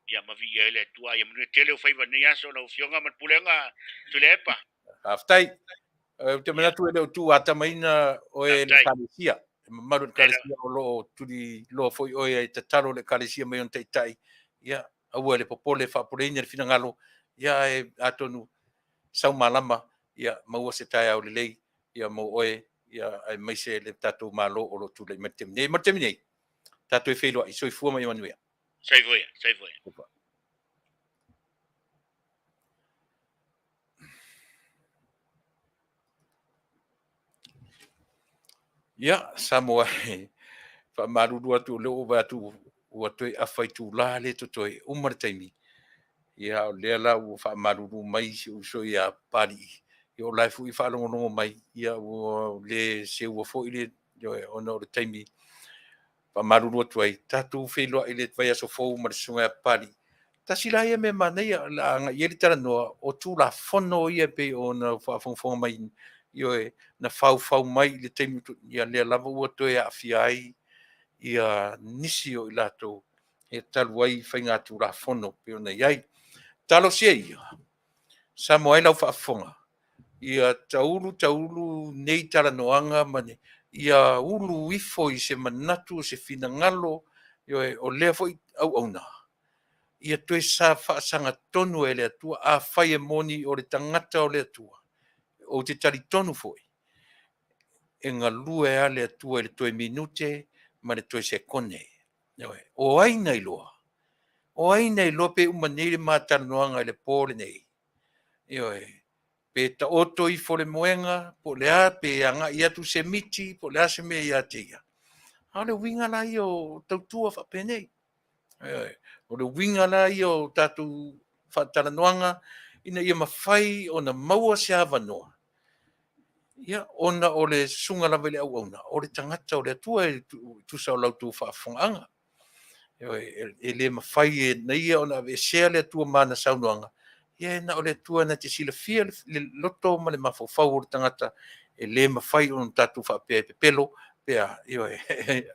ia ma viia ai le Atua. Ia manuia tele ou faiva i lenei aso lau Afioga ma le Pulega Tuilaepa. Faafetai. Ou te manatu e le o tuuatamaina oe e le Ekalesia. E mamalu i le Ekalesia o lo o tuliloa foi oe e tatalo le Ekalesia mai ona taitai. Ia, aua le popole, faapoleina le finagalo. Ia, ae atonu sau malama, ia maua se taeao lelei, ia mo oe ia aemaise le tatou Malo o lo o tulai mai i le taimi nei. Mo le taimi nei, tatou e feiloai, soifua ma ia manuia. Soifua ia, soifua ia. Ia, Samoa e, faamalulu atu o lea ua ou vaai atu ua toe afa itula lea e totoe, uma le taimi. Ia o lea la ua faamalulu mai si ou uso ia Papalii, ia o la e foi e faalogologo mai, ia ua le seua foi le, ioe, ona o le taimi. Faamalulu atu ai, tatou feiloai i le vaiaso fou ma le Susuga ia Papalii. Tasi la ia mea manaia o le a agai i ai le talanoa, o Tulafono ia e pei ona faafogafoga mai, ioe, na faufau mai i le taimi, ia lea lava ua toe aafia ai nisi o i latou e talu ai faiga Tulafono e pei ona i ai. Talosia ia, Samoa e lau faafofoga, ia taulu taulu nei talanoaga ma ni, ia ulu ifo i se manatu, se finagalo, ioe, o lea foi auauna, ia toe faasagatonu e le Atua. Afai e moni o le tagata o le Atua, ou te talitonu foi, e galue lava le Atua i le toe minute ma le toe sekone. Ioe. O ai na iloa? O ai na iloa pe uma nei le ma talanoaga i le po lenei? Ioe. Pe taoto ifo le moega po o le a, pe agai atu se miti po o le a se mea ia te ia. A o le uiga la ia o tautua faapenei. Ioe. O le uiga la ia o tatou faatalanoaga ina ia mafai ona maua se avanoa, ia, ona o le susuga lava i le auauna, o le tagata o le Atua e tusa o la outou faafofogaaga. Ioe. E le mafai e ia ona aveesea le Atua ma ana saunoaga, ia na o le Atua na te silafia le loto ma le mafaufau o le tagata, e le mafai ona tatou faapea e pepelo pe a, ioe,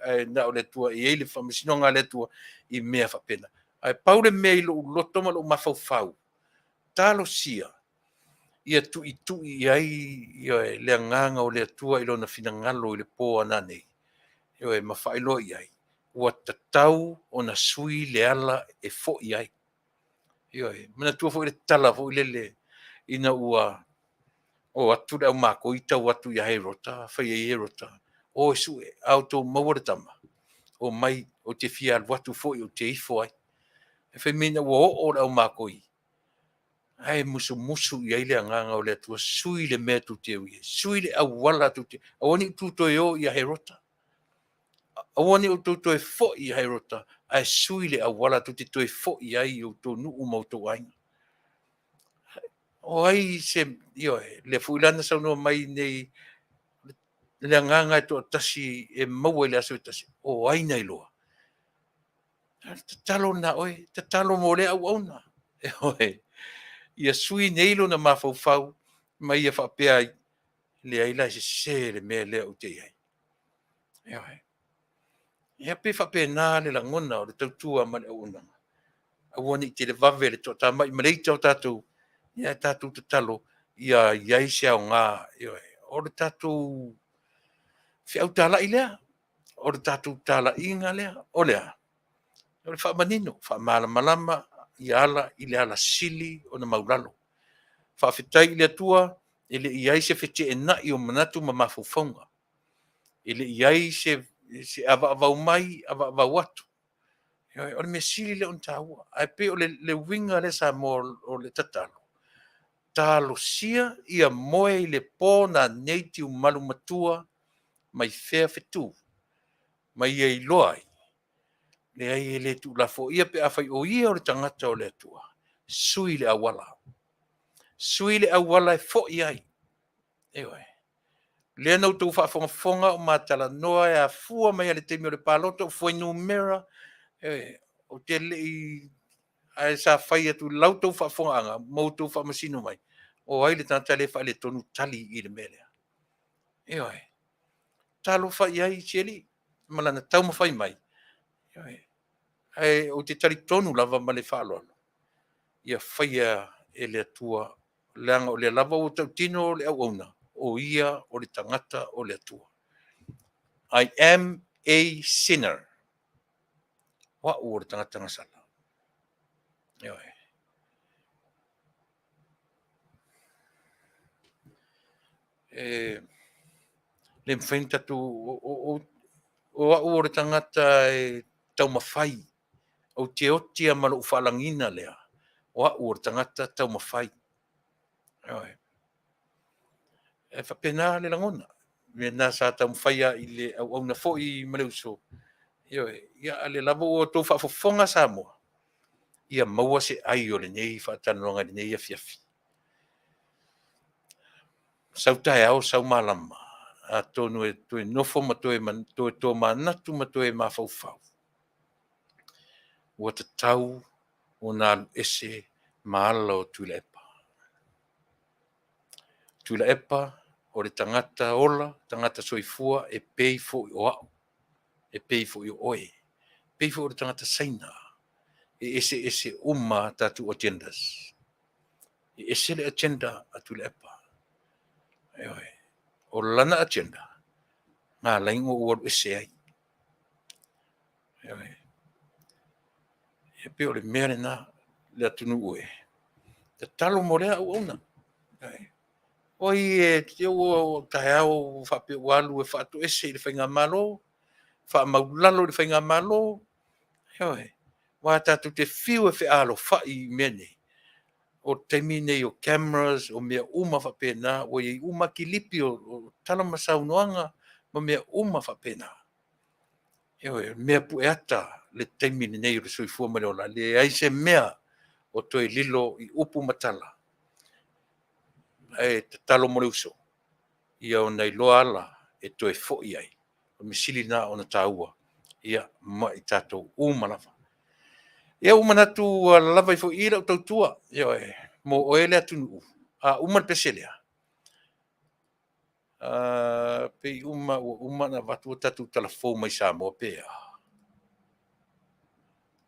ae na o le Atua e i ai le faamasinoga a le Atua i mea faapena. Ae pau le mea i lou loto ma lou mafaufau, talosia ia tuitui i ai, ioe, le agaga o le Atua i Lona finagalo i le po a nanei, ioe, ma faailoa i ai, ua tatau ona sui le ala e foi ai. Ioe. Manatua foi le tala foi lele ina ua o atu le aumakoi tau atu ia Herota, fai ai Herota, o e sue, a outou maua le tama, omai ou te fia alu atu foi ou te ifo ai. Ae fai mai ina ua oo le aumakoi, ae musumusu i ai le agaga o le Atua, sui le mea tou te o i ai, sui le auala tou te, aua ne i outou toe o ia Herota, aua ne i outou toe foi ia Herota, ae sui le auala tou te toe foi ai i outou nuu ma outou aiga. O ai se, ioe, lea foi la na saunoa mai nei le agaga e toatasi e maua i le aso e tasi, o ai na iloa? Tatalo na oe, tatalo mo lea auauna. Ioe, ia sui nei lona mafaufau ma ia faapea ai, leai la e sese le mea lea ou te i ai. Ioe. Ia pei e faapena le lagona o le tautua ma le auaunaga. Aua ne i televave le toatamai ma le ita o tatou, ae tatou tatalo ia i ai se aoga. Ioe. O le tatou feau talai lea, o le tatou talaiga lea. O le a? O le faamanino, faamalamalama ia ala i le ala sili ona maulalo. Faafetai i le Atua e le i i ai se feteenai o manatu ma mafaufauga. E le i i ai se avaavau mai avaavau atu. Ioe. O le mea sili lea ona taua. Ae pei o le uiga lea Samoa o le tatalo, talosia ia moe i le po nanei tiumalu matua mai fea fetu ma ia iloa ai, leai e le tuulafoaia pe afai o ia o le tagata o le Atua, sui le auala. Sui le auala e foi ai. Ioe. Lea na outou faafogafoga o ma talanoa e afua mai lava i le taimi o le palota o fuainumera, ioe, ou te le i, ae sa fai atu i la outou faafofogaaga ma outou faamasino mai, o ai le tagata lea e faaletonu tali i le mea lea. Ioe. Talofa i ai si alii ma lana taumafai mai. Ioe. Ae ou te talitonu lava ma le faaaloalo, ia faia e le Atua, leaga o lea lava ua tautino le auauna, o ia o le tagata o le Atua. I am a sinner. O au o le tagata gasala. Ioe. E Le mafai ona tatou o au o le tagata e taumafai, ou te oti lava ma lou faalagiga lea, o au o le tagata taumafai. Ioe. E faapena le lagona. O le mea lena sa taumafai lava i le auauna foi ma le uso. Ioe. Ia a o lea lava ua outou faafofoga Samoa, ia maua se ai o lenei faatalanoaga i lenei afiafi. Sau taeao sau malama, atonu e toe nofo ma toe tomanatu ma toe mafaufau, ua tatau ona alu ese ma ala o Tuilaepa. Tuilaepa o le tagata ola, tagata soifua e pei foi o au, e pei foi o oe, e pei foi o le tagata Saina. E eseese uma a tatou agendas. E ese le agenda a Tuilaepa. Ioe. O lana agenda na ala ai ona ou alu ese ai. Ioe. E pei o le mea lena le atunuu e. Tatalo mo lea auauna. O ai e ua taeao faapea ua alu e faatoese i le Faigamalo, faamaulalo i le Faigamalo. Ioe. Aua tatou te fiu e fealofai i mea nei, o le taimi nei o cameras o mea uma faapena, ua i ai uma lava kilipi o tala ma saunoaga ma mea uma faapena. Ioe, o le mea pueata le taimi lenei o le soifua ma le ola, e leai se mea o toe lilo i upu ma tala. Ae tatalo mo le uso, ia ona iloa ala e toe foi ai. O le mea sili lena ona taua ma i tatou uma lava. Ia ua manatu ua lava ai foi i i lau tautua, ioe, mo oe le atunuu. A uma le pese lea, pei ua uma ona avatu a tatou tala fou mai Samoa pe a?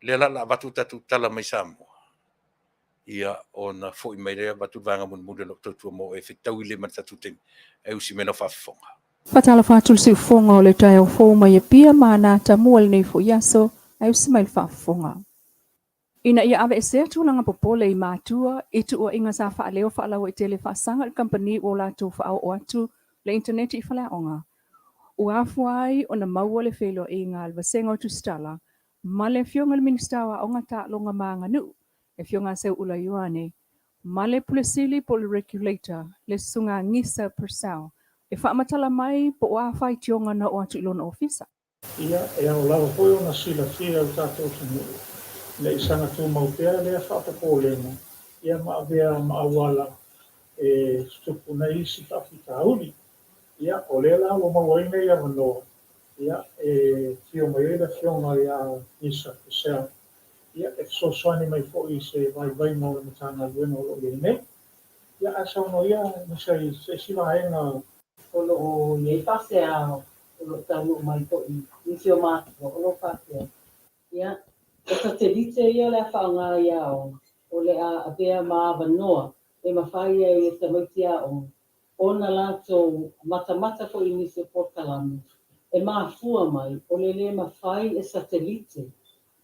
Lea la o le a avatu a tatou tala mai Samoa, ia ona foi mai lea avatu le vaega mulimuli o lau tautua mo oe e fetaui lelei ma le tatou taimi, ae usi mai lau faafofoga. Faatalofa atu le siufofoga o le taeao fou mai Apia ma Ana Tamua i lenei foi aso, ae usi mai le faafofoga. Ina ia aveesea tulaga popole i matua i tuuaiga sa faaleo faalauaitele faasaga i le kamupani ua latou faaoo atu le initaneti i faleaoga, ua afua ai ona maua le feiloaiga a le Vasega o Tusitala ma le Afioga i le Minisita o Aoga, Taaloga ma Aganuu, le Afioga ia Seuula Ioane, ma le Pule Sili po o le Regulator, le Susuga Gisa Purcell, e faamatala mai po o a faitioga na oo atu i lona ofisa. Ia, e ao lava foi ona silafia e lo tatou atunuu, ina i saga tumau pea lea faapopolega, ia ma avea ma auala e tutupu nei isi faafitauli. Ia, o lea la ua maua ai lenei avanoa, ia, e afio mai ai le Afioga ia Lisa Purcell, ia, e fesoasoani mai foi i se vaivaiga o le Matagaluega o lo o i ai nei. Ia, ae saunoa ia Lisa i se isi vaega. O lo o i ai faasea o lo o taunuu mai foi nisi o matua o lo o faapea, ia, o satelite ia o le a faaaoga i aoga, o le a avea ma avanoa e mafai ai e tamaiti aoga ona latou matamata foi i nisi o polokalame e mafua mai o le le mafai e satelite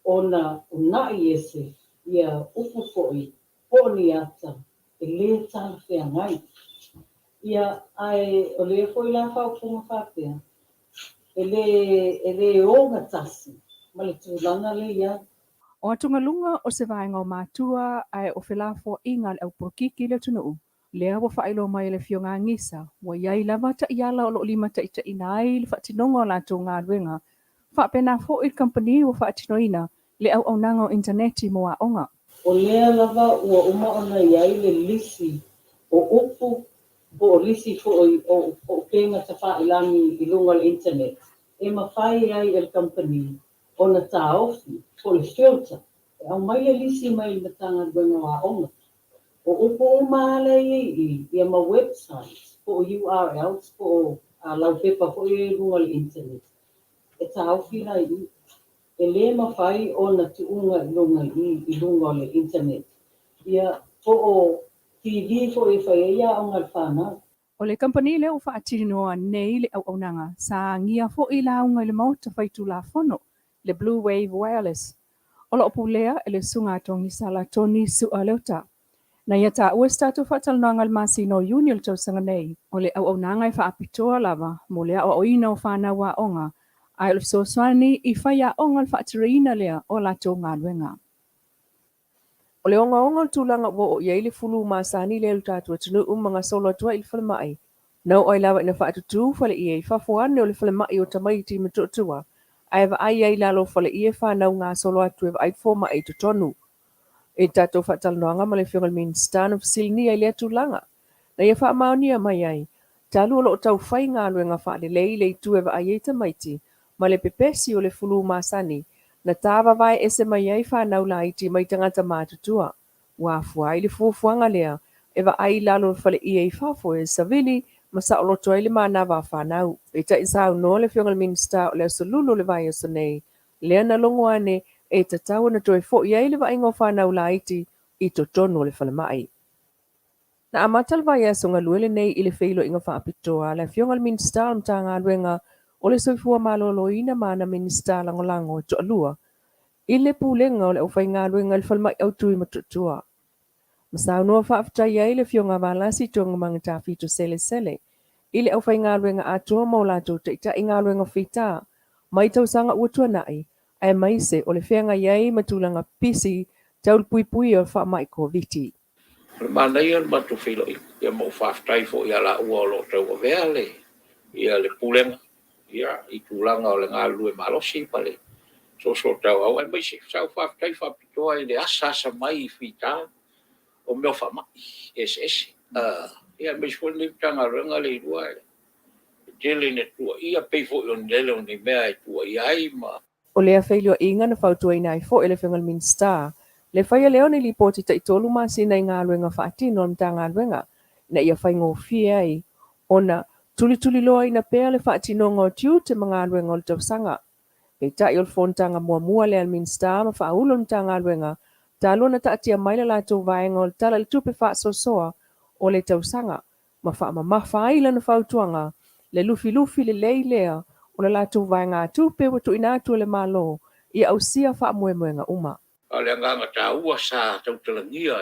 ona una'i ese ia upu foi po o ni ata e le talafeagai. Ia, ae o lea foi la faaupuga faapea, e le, e le ogatasi ma le tulaga lea i ai. O atugaluga o se vaega o matua ae o felafoaiga a le aupolokiki i le atunuu, lea ua faailoa mai e le Afioga Gisa, ua i ai lava taiala o lo o limataitaiina ai le faatinoga o latou galuega, faapena foi le kamupani ua faatinoina le auaunaga o initaneti mo aoga. O lea lava ua uma ona i ai le lisi o upu po o lisi foi o upega tafailagi i luga o le internet e mafai ai e le kamupani ona taofi po o le filter e aumai le lisi mai le Matagaluega o Aoga. O upu uma lava lea e i ai i i, ia ma websites po o URLs po o laupepa foi ia i luga o le internet, e taofi la i i. E le mafai ona tuuga i luga i i, i luga o le internet, ia po o TV foi e fai ai aoga a le fanau. O le kamupani lea ua faatinoa nei le auaunaga, sa agia foi lauga i le Maota Faitulafono, le Blue Wave Wireless, o lo o pulea e le Susuga a Togisala Tony Su'a Leota. Na ia taua i se tatou faatalanoaga i le masina o Iuni o le tausaga nei, o le auaunaga e faapitoa lava mo le aoaoina o fanau aoga, ae o le fesoasoani i faiaoga le faateleina lea o a latou galuega. O le ogaoga o le tulaga ua oo i ai le fulu masani lea i lo tatou atunuu ma gasolo atu ai i le falemai, na oo ai lava ina faatutū faleie i fafo ane o le falemai o tamaiti Motootua, ae vaai ai i lalo o faleie fanau gasolo atu e vaai le fomai i totonu. I le tatou faatalanoaga ma le Afioga i le Minisita na fesiligia i lea tulaga, na ia faamaonia mai ai, talu o lo o tau fai galuega faalelei le itu e vaai ai tamaiti ma le pepesi o le fulu masani na tavavae ese mai ai fanau laiti mai tagata matutua. Ua afua ai le fuafuaga lea e vaai i lalo o le faleie i fafo e savili ma saoloto ai le manava a fanau. Peitai saunoa le Afioga i le Minisita o le Aso Lulu o le vaiaso nei, lea na logo ane e tatau ona toe foi ai le vaaiga o fanau laiti i totonu o le falemai. Na amata le vaiaso galue lenei i le feiloaiga faapitoa a le Afioga i le Minisita o le Matagaluega o le Soifua Maloloina ma ana Minisita Lagolago e toalua i le Pulega o le Aufaigaluega i le Falemai Autu i Motootua. Ma saunoa faafetai ai le Afioga a Valasi Togamana Tafito Selesele i le aufaigaluega atoa ma o latou taitai galuega fita mai tausaga ua tuanai aemaise o le feagai ai ma tulaga pisi tau le puipuia o le faamai Koviti. O le manaia o le matou feiloaiga, ia ma ou faafetai foi ia laua o lo o tauavea le, ia le pulega, ia, i tulaga o le galulue malosi ma le soosootauau, aemaise sa ou faafetai faapitoa i le asaasa mai i fita o mea o faamai eseese. Ia aemaise foi lenei Matagaluega Leilua e tele ina tuuaia, pei foi o le tele o ni mea e tuuaia ai ma. O lea feiloaiga na fautuaina ai foi e le Afioga i le Minisita le faia lea o ni lipoti taitolu masina i galuega faatino a le Matagaluega ina ia faigofie ai ona tulituliloaina pea le faatinoga o tiute ma galuega o le tausaga. Peitai o le fonotaga muamua lea a le Minisita ma faaulu o le Matagaluega talu ona taatia mai le latou vaega o le Tala i le Tupe Faasoasoa o le tausaga ma faamamafa ai lana fautuaga le lufilufi lelei lea o le latou vaegatupe ua tuuina atu e le Malo ia ausia faamoemoega uma. A o le agaga taua sa tautalagia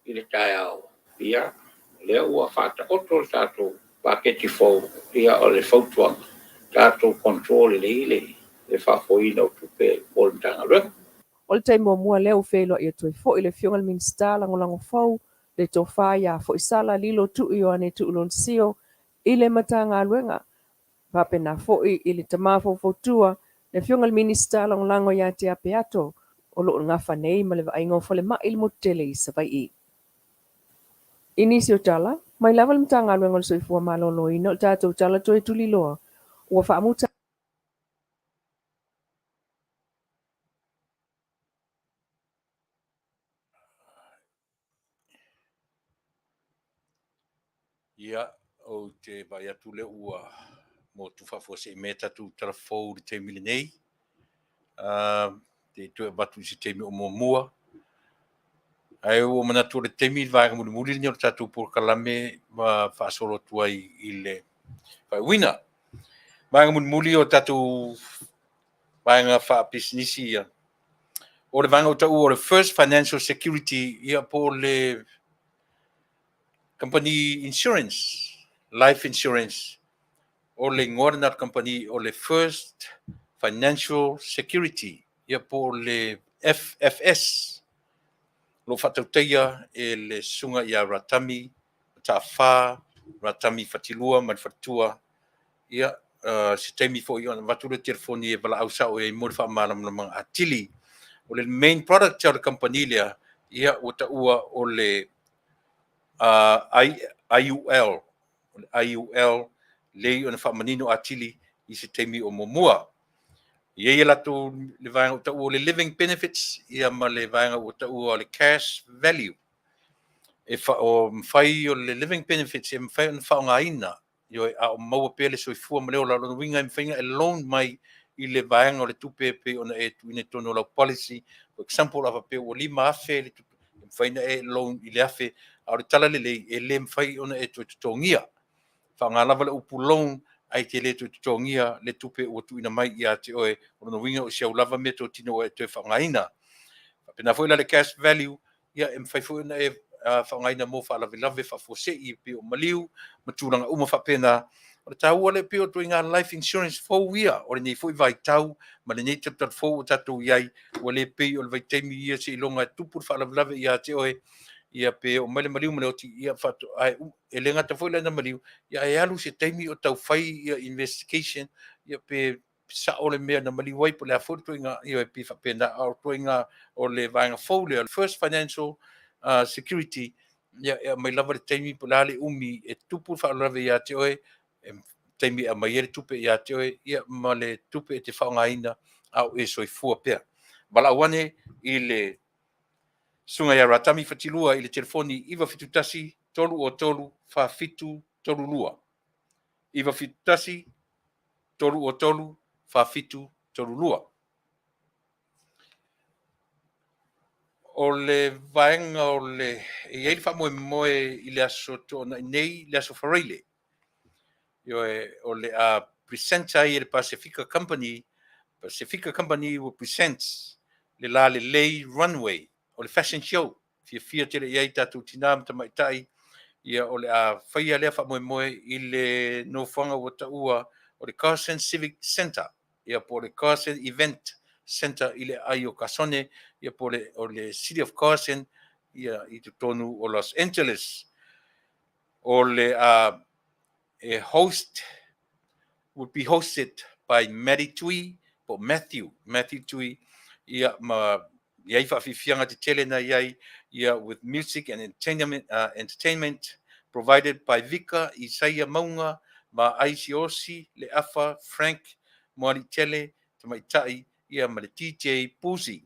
i le taeao, ia, o lea ua faataoto le tatou paketi fou, ia, o le fautuaga, tatou control lelei le faafoeina o tupe mo le Matagaluega. O le taimi muamua lea ua feiloai atu ai foi le Afioga i le Minisita Lagolago fou, le Tofa ia Foisala Lilo Tuu Ioane Tuulonesio i le Matagaluega, faapena foi i le tama faufautua, le Afioga i le Minisita Lagolago ia Tea Peato, o lo o nafa nei ma le vaaiga o falemai i le motu tele i Savaii. I nisi o tala, mai lava le Matagaluega o le Soifua Maloloina o le tatou tala toe tuliloa ua faamuta. Ia, ou te vaai atu lea ua motu faafuasei mea tatou tala fou i le taimi lenei. Te i toe avatu i se taimi o muamua. Ae ua manatu o le taimi le vaega mulimuli lenei o le tatou polokalame ma faasolo atu ai i le faaiuina. Vaega mulimuli o tatou vaega faapisinisi ia. O le vaega ua taua o le First Financial Security, ia po o le company insurance, life insurance. O le igoa lena o le company o le First Financial Security, ia po o le FFS. O lo o faatautaia e le susuga ia Ratami Mataafa, Ratami Fatilua ma le faletua. Ia, se taimi foi ona avatu le telefoni e valaau sao i ai mo le faamalamalamaga atili. O le main product o le kamupani lea, ia ua taua o le IUL, o le IUL lei ona faamanino atili i se taimi o muamua. E i ai latou le vaega ua taua o le living benefits, ia ma le vaega ua taua o le cash value. E mafai o le living benefits e mafai ona faaaogaina, ioe, a o maua pea le soifua ma le ola. O lona uiga e mafai ona e loan mai i le vaega o le tupe e pei ona e tuuina i totonu o lau policy. For example, a faapea ua $5,000 le tupe, e mafai ona e loan i le $1,000, a o le tala lelei, e le mafai ona e toe totogia. Faaaoga lava le upu loan, ae te le toe totogia le tupe ua tuuina mai ia te oe. O lona uiga o si au lava meatotino ua e toe faaaogaina. Faapena foi la le cash value, ia e mafai foi ona e faaaogaina mo faalavelave faafuasei e pei o maliu ma tulaga uma faapena. O le taua lea pei o ituaiga life insurance fou ia o lenei foi vaitau ma lenei talutalu fou ua tatou i ai, ua le pei o le vaitaimi ia seiloga e tupu le faalavelave ia te oe, ia pe oo mai le maliu ma le oti, ia faatoa, e le gata foi la ina maliu, ia ae alu se taimi o taufai ia investigation, ia pe sao le mea na maliu ai po o le a foi le ituaiga, ioe, pei e faapena. A o ituaiga o le vaega fou lea, First Financial Security, ia e aumai lava le taimi po o le a le umi e tupu le faalavelave ia te oe, e taimi e aumai ai le tupe ia te oe, ia ma le tupe e te faaaogaina a o e soifua pea. Valaau ane i le Susuga ia Ratami Fatilua i le telefoni 971 303 4732. 971 303 4732. O le vaega o le e i ai le faamoemoe i le aso Toonai nei, le aso Faraile, ioe, o le a present ai e le Pasefika Company, Pasefika Company will present le Lalelei Runway, o le fashion show. Fiafia tele i ai tatou tinā ma tamaitai, ia o le a faia lea faamoemoe i le nofoaga ua taua o le Carson Civic Centre, ia po o le Carson Event Centre i le aai o Kasone, ia po o le City of Carson, ia i totonu o Los Angeles. O le a e host would be hosted by Matty Tui po o Matthew, Matthew Tui, ia ma i ai faafiafiaga tetele na i ai, ia with music and entertainment, entertainment provided by Vika Isaia Maunga ma Aisiosi Leafa Frank Moalitele Tamaitai, ia ma le DJ Pusi.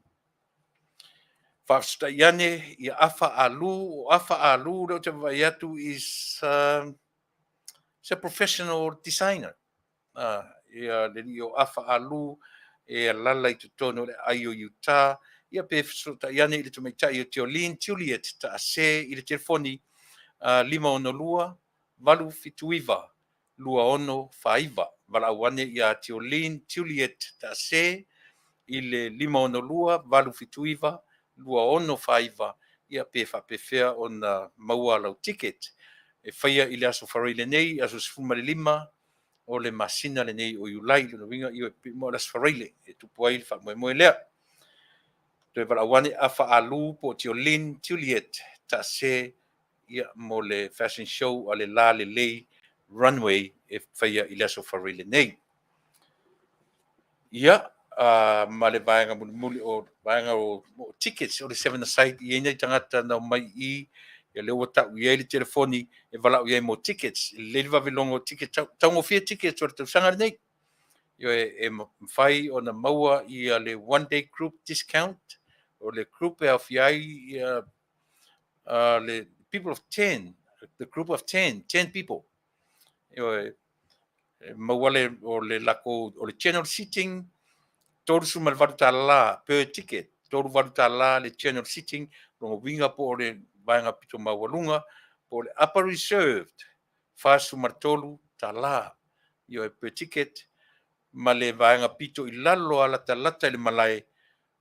Faafetai ane ia Afa Alu, o Afa Alu lea ou te vaavaai atu is is a professional designer. Ia le alii o Afa Alu e alala i totonu o le aai o Utah, ia pe fesootai ane i le tamaitai o Tiolene Juliet Taase i le telefoni 562 879 2649. Valaau ane ia Tiolene Juliet Taase i le 562 879 2649, ia pe faapefea ona maua lau ticket e faia i le aso Faraile nei, aso 15 o le masina lenei o Iulai. Lona uiga, ia mo le aso Faraile e tupu ai le faamoemoe lea. Toe valaau ane Afa Alu po o Tiolene Juliet Taase, ia mo le fashion show a le Lalelei Runway e faia i le aso Faraile nei. Ia, ma le vaega mulimuli o vaega o tickets o le seven aside, i ai nai tagata na omai i ia lea ua tau i ai le telefoni e valaau i ai mo tickets. E lelei le vave logo o tickets, taugofie tickets o le tausaga lenei. Ioe, e mafai ona maua ia le one day group discount, o le group e aofia ai ia le people of 10, the group of 10, 10 people. Ioe, e maua le o le lakou o le general seating $38 per ticket, $38 le general seating, lona uiga po o le vaega pito maualuga, po o le upper reserved $43, ioe, per ticket, ma le vaega pito i lalo a latalata i le malae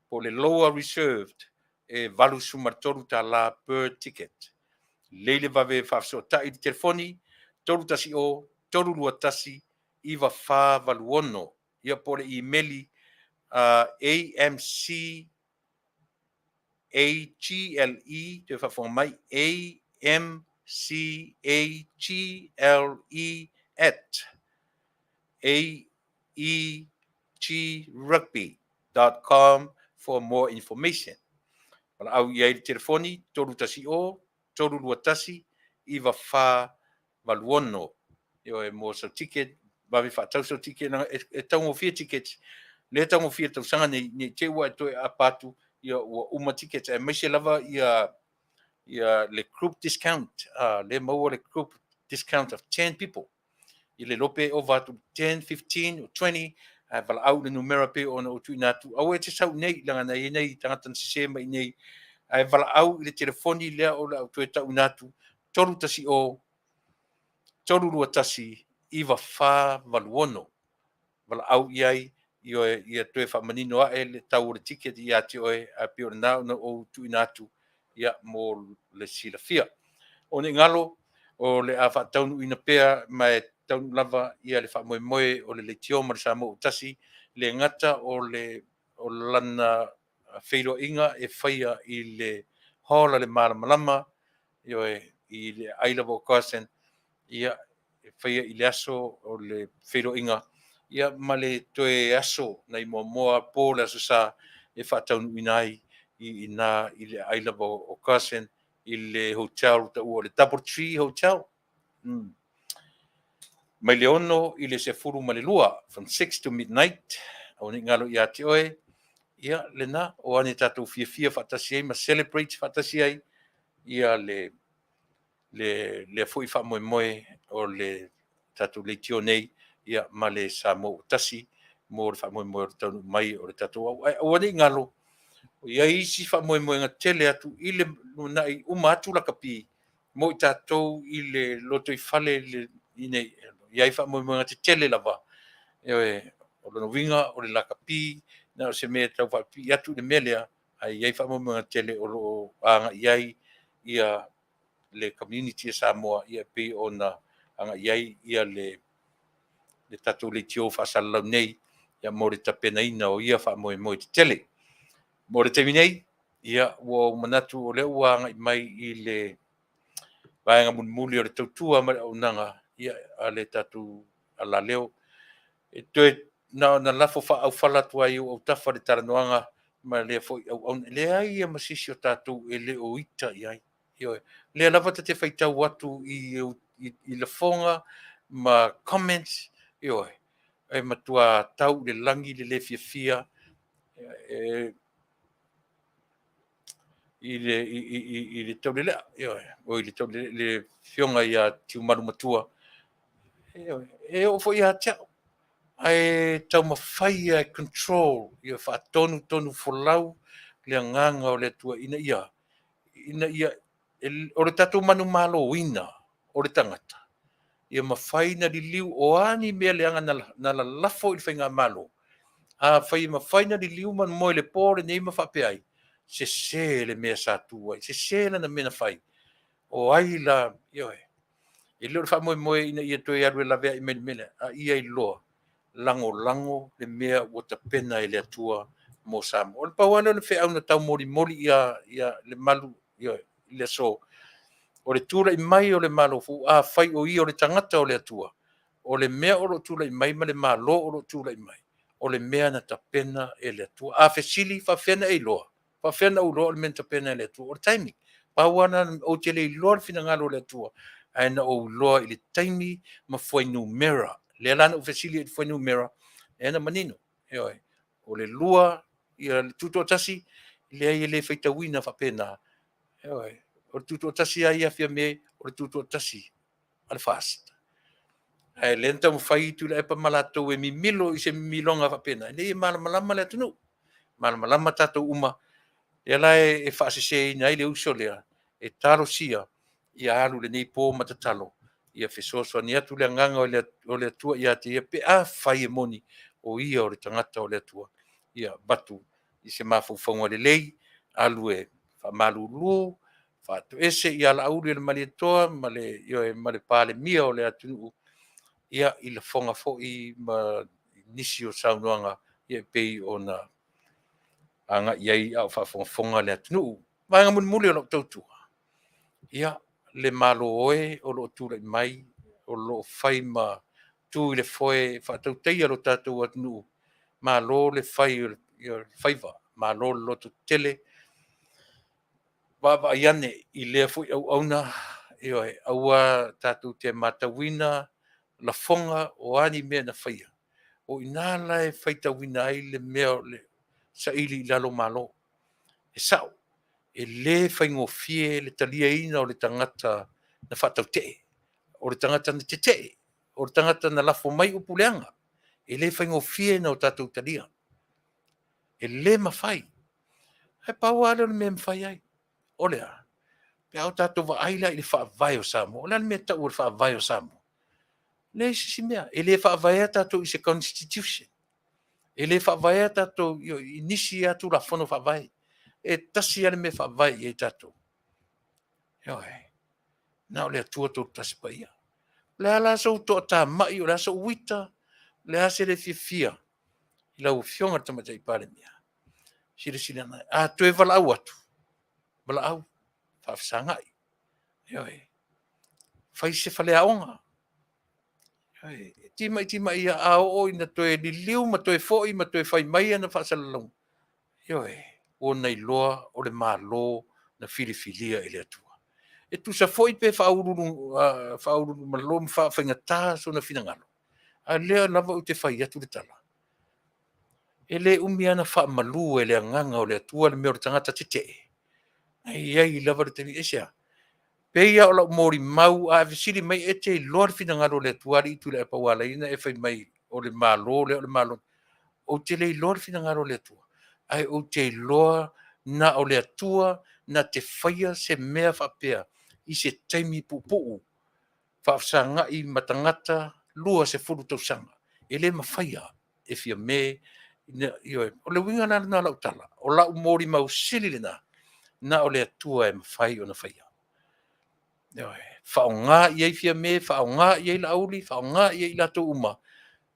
po o le lower reserved e $83 per ticket. Lelei le vave faafesootai i le telefoni 310 321 9486, ia po o le imeli AMC AGLE, toe faafofoga mai, AMCAGLE at aegrugby.com for more information. Valaau i ai i le telefoni 310 321 9486. Ioe, mo sau ticket, vave faatau sau ticket, e taugofie tickets, lea e taugofie le tausaga nei, nei te i ua e toe aapa atu, ia ua uma tickets, aemaise lava ia ia le group discount, lea maua le group discount of 10 people. I le iloa pe ova atu 10, 15 or 20, ae valaau i le numera pei ona ou tuuina atu. Aua e te sau nei, leaga na i ai nai tagata na sese mai i nei, ae valaau i le telefoni lea o le a ou toe tauina atu, 310 321 9486. Valaau i ai, ioe, ia toe faamanino ae le tau o le ticket ia te oe, ae pei o lena ona ou tuuina atu. Ia, mo le silafia. O ne i galo, o le a faataunuuina pea ma e taunuu lava ia le faamoemoe o le leitio ma le Samoa ua tasi, le gata o le o lana feiloaiga e faia i le Hall a le Malamalama, ioe, i le aai lava o Carson, ia, e faia i le aso o le feiloaiga, ia ma le toe aso nai Moamoa po o le Aso Sa e faataunuuina ai i ina i le aai lava o Carson i le hotel taua o le Double Tree Hotel. Mai le 6 i le 12, from 6 to midnight, aua ne i galo ia te oe, ia lena, o ane tatou fiafia faatasi ai ma celebrate faatasi ai ia le lea foi faamoemoe o le tatou leitio nei ia ma le Samoa ua tasi mo le faamoemoe o le taunuu mai o le tatou au. Ae aua ne i galo, o i ai isi faamoemoega tele atu i le lumanai uma atu lakapi mo i tatou i le lotoifale i ai faamoemoega tetele lava. Ioe, o lona uiga o le lakapi na o se mea e tau faapipii atu i le mea lea, ae i ai faamoemoega tele o lo o agai i ai ia le community a Samoa e pei ona agai i ai ia le tatou leitio faasalalau nei mo le tapenaina o ia faamoemoe tetele. Mo le taimi nei, ia ua ou manatu o lea ua agai mai i le vaega mulimuli o le tautua ma le auaunaga a le tatou alaleo. E toe na ona lafo faaaufala atu ai i ou autafa le talanoaga ma lea foi auauna. E leai lava ma se isi o tatou e le o ita i ai. Ioe. O lea lava ta te faitau atu i lafoga ma comments, ioe, e matua tau i le lagi le le fiafia i le Taulelea, ioe, oi le Taulelea, le afioga ia Tiumalu Matua, ioe, e oo foi ia te au, ae taumafai lava e control, ia faatonutonufolau le agaga o le Atua ina ia, o le tatou manumaloina o le tagata, ia mafai ona liliu, o a ni mea leaga na lalafo i le faigamalo, afai e mafai ona liliu ma moe i le po lenei ma faapea ai, sese le mea sa tu ai, sese lana mea na fai. O ai la, ioe, e le o le faamoemoe ina ia toe alu e laveai mai i le mea lea, a ia iloa, lagolago le mea ua tapena e le Atua mo Samoa. O le pau lava lea o le feau na taumolimoli ia le malu i le aso, o le tulai mai o le Malo fou, afai o ia o le tagata o le Atua, o le mea o lo o tulai mai ma le Malo o lo o tulai mai, o le mea na tapena e le Atua. A fesili, e faapefea ona e iloa? E faapefea ona ou iloa o le mea na tapena e le Atua? O le taimi. Pau lava lena, ou te le iloa le finagalo o le Atua, ae na ou iloa i le taimi ma fuainumera. Lea la na ou fesili ai i fuainumera, lea na manino, ioe, o le 2 le tutoatasi, e leai e le faitauina faapena. Ioe, o le tutoatasi lava ia a Fiame, o le tutoatasi a le FAST. Ae o lea na taumafai Tuilaepa ma latou e mimilo i se mimiloga faapena, ina ia malamalama le atunuu, malamalama tatou uma. O lea la e faaseseina ai le uso lea, e talosia ia alu i lenei po ma tatalo ia fesoasoani atu le agaga o le Atua ia te ia pe afai e moni o ia o le tagata o le Atua. Ia avatu i se mafaufauga lelei, alu e faamalulu, faatoese ia Laauli o le Malietoa ma le, ioe, ma le Palemia o le atunuu i lafoga foi ma nisi o saunoaga e pei ona agai i ai a o faafogafoga le atunuu. O le vaega mulimuli o lau tautua, ia le Malo e o lo o tulai mai o lo o fai ma tu i le foe e faatautaia lo tatou atunuu, malo le fai o le faiva, malo le lototetele. Vaavaai ane i lea foi auauna, ioe, aua tatou te matauina lafoga o a ni mea na faia, o i ina la e faitauina ai le mea o le saili i lalo malo. E sao, e le faigofie le taliaina o le tagata na faatautee, o le tagata na tetee, o le tagata na lafo mai upu leaga. E le faigofie ona tatou talia, e le mafai. Ae pau lava lea o le mea e mafai ai, o le a? Pe a o tatou vaai la i le Faavae o Samoa. O le a le mea e tau o le Faavae o Samoa? E leai se isi mea, e le faavaea tatou i se Constitution, e le faavaea tatou i nisi lava Tulafono Faavae. E tasi lava le mea e faavae i ai tatou, Ioe. Na o le Atua Toatasi Paia. O le a la sou toatamai, o le a sou uita, o le a se le fiafia i lau Afioga i le Tamaitai Palemia, silasila ane, a toe valaau atu, valaau, faafesagai. Ioe. Fai se faleaoga. Ioe. Timai timai lava, a oo ina toe liliu ma toe foi ma toe fai mai ana faasalalauga, ioe, ua ona iloa o le Malo na filifilia e le Atua. E tusa foi pe faauluulumalo ma faafaigata sona finagalo, a o lea lava ou te fai atu le tala, e le umi lava ona faamalu e le Agaga o le Atua le mea o le tagata tetee, ae i ai lava le taimi. Aisea? E pei lava o lau molimau, a e fesili mai e te iloa le finagalo o le Atua alii Tuilaepa ua ala ai ona e fai mai o le Malo lea o le Malo. Ou te le iloa le finagalo o le Atua, ae ou te iloa na o le Atua na te faia se mea faapea i se taimi puupuu, faafesagai ma tagata 20 tausaga. E le mafaia e Fiame. Ioe. O le uiga la lena o lau tala, o lau molimau sili lena, na o le Atua e mafai ona faia. Ioe. Faaaoga i ai Fiame, faaaoga i ai Laauli, faaaoga i ai i latou uma,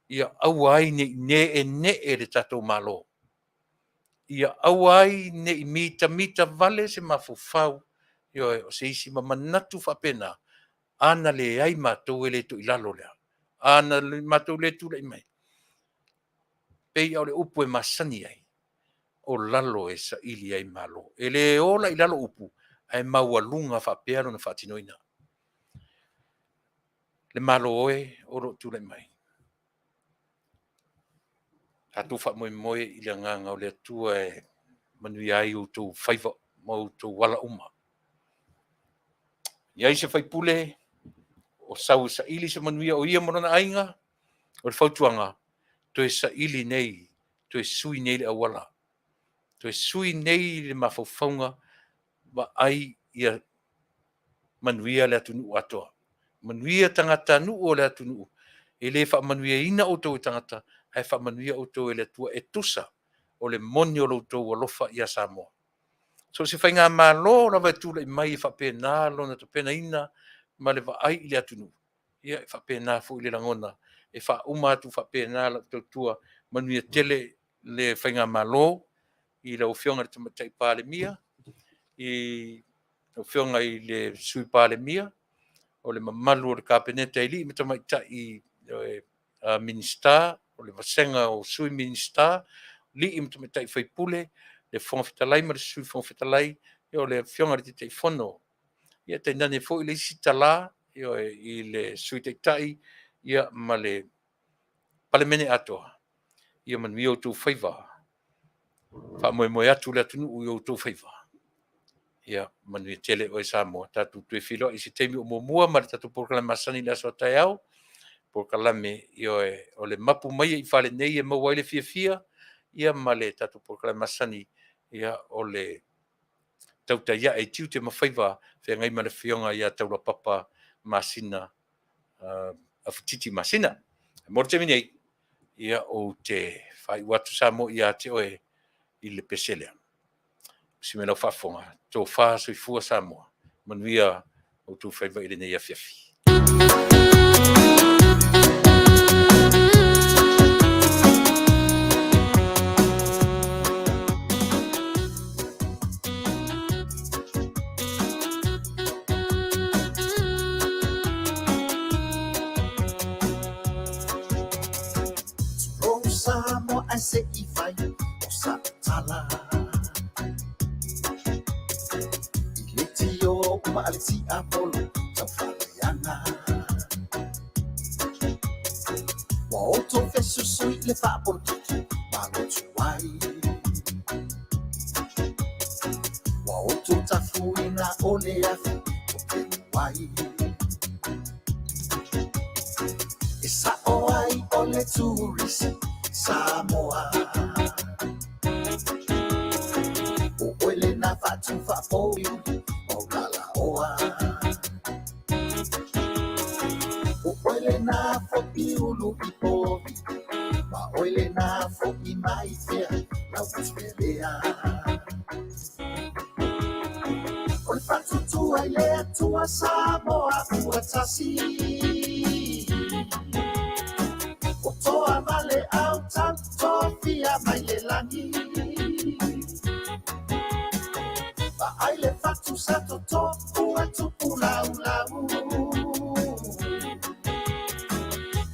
ia aua ai ne i neeenee le tatou Malo, ia aua ai ne i mitamitavale se mafaufau, ioe, o se isi ma manatu faapena, a na leai matou e le toilalo lea. A na matou le tulai mai, pei lava o le upu e masani ai, o lalo e saili ai malo. E le ola i lalo upu, ae maualuga faapea lona faatinoina. Le Malo e o lo o tulai mai, tatou faamoemoe i le Agaga o le Atua e manuia ai outou faiva ma outou ala uma. E i ai se sui usufono o sau e saili se manuia o ia ma lona aiga, o le fautuaga, toe saili nei, toe sui nei le auala, toe sui nei le mafaufauga, vaai ia manuia le atunuu atoa, manuia tagatanuu o le atunuu. E le faamanuiaina outou e tagata, ae faamanuia outou e le Atua e tusa o le moni o lo outou alofa ia Samoa. So o se faigamalo lava e tulai mai e faapena lona tapenaina ma le vaai i le atunuu, ia e faapena foi le lagona. E faauma atu faapena lau tautua, manuia tele le faigamalo i lau Afioga i le Tamaitai Palemia, lau Afioga i le Sui Palemia, o le mamalu o le Kapeneta i alii ma tamaitai Minisita, o le vasega o Sui Minisita, alii ma tamaitai sui usufono, le Fofoga Fetalai ma le Sui Fofoga Fetalai, o le Afioga i le Taitaifono, ia tainane foi le isi tala, ioe, i le Sui Taitai ma le Palemene atoa. Ia manuia outou faiva. Faamoemoe atu le atunuu i outou faiva. Ia manuia tele oe Samoa. Tatou toe feiloai i se taimi o muamua ma le tatou polokalame masani i le aso a taeao, polokalame, ioe, o le mapu mai i fale nei e maua ai le fiafia, ia ma le tatou polokalame masani, ia, o le tautai ae i tiute ma faiva feagai ma le Afioga ia Taulapapa Masina Afatiti Masina. Mo le taimi nei, ia ou te faaiu atu Samoa ia te oe i le pese lea. Usi mai lau faafofoga, tofa soifua Samoa, manuia outou faiva i lenei afiafi. Tulou Samoa ae se i fai o sau tala i le tio uma a le tiapolo taufaleaga ua outou fesusui le faapolokiki malotu ai ua outou tafuina o le afi o pemu ai e sa'o ai o le turisi Samoa o oe lena faatu faapoiuli maulalaoa o oe lena fo'i ulu i povi ma oe lena fo'i mai fea lau pelea o le faatutua i le Atua Samoa ua tasi. O toa ma le au tau tofia mai le lagi. Vaai le fatu sa toto ua tupu laulau.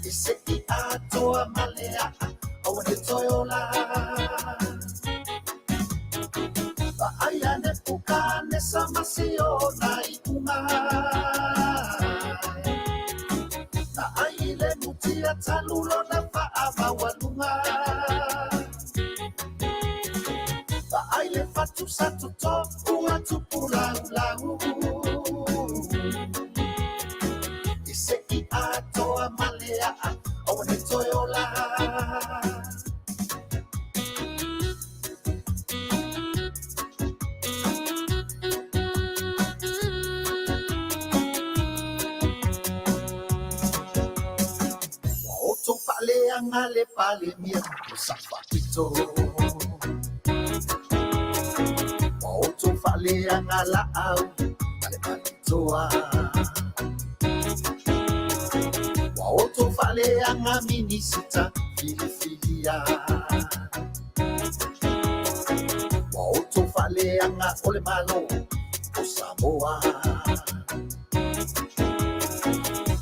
E se'i atoa ma le a'a aua ne toe ola. Vaai a Nepukanesa ma siona iuga. Na ai i le mutia talu lona faamaualuga. Vaai le fatu sa toto ua tupu laulau. E se'i atoa ma le a'a aua ne toe ola. Ua outou faaleaga le Palemia o Sao Faapito. Ua outou faaleaga Laauli ma le Malietoa. Ua outou faaleaga Minisita filifilia. Ua outou faaleaga o le Malo o Samoa.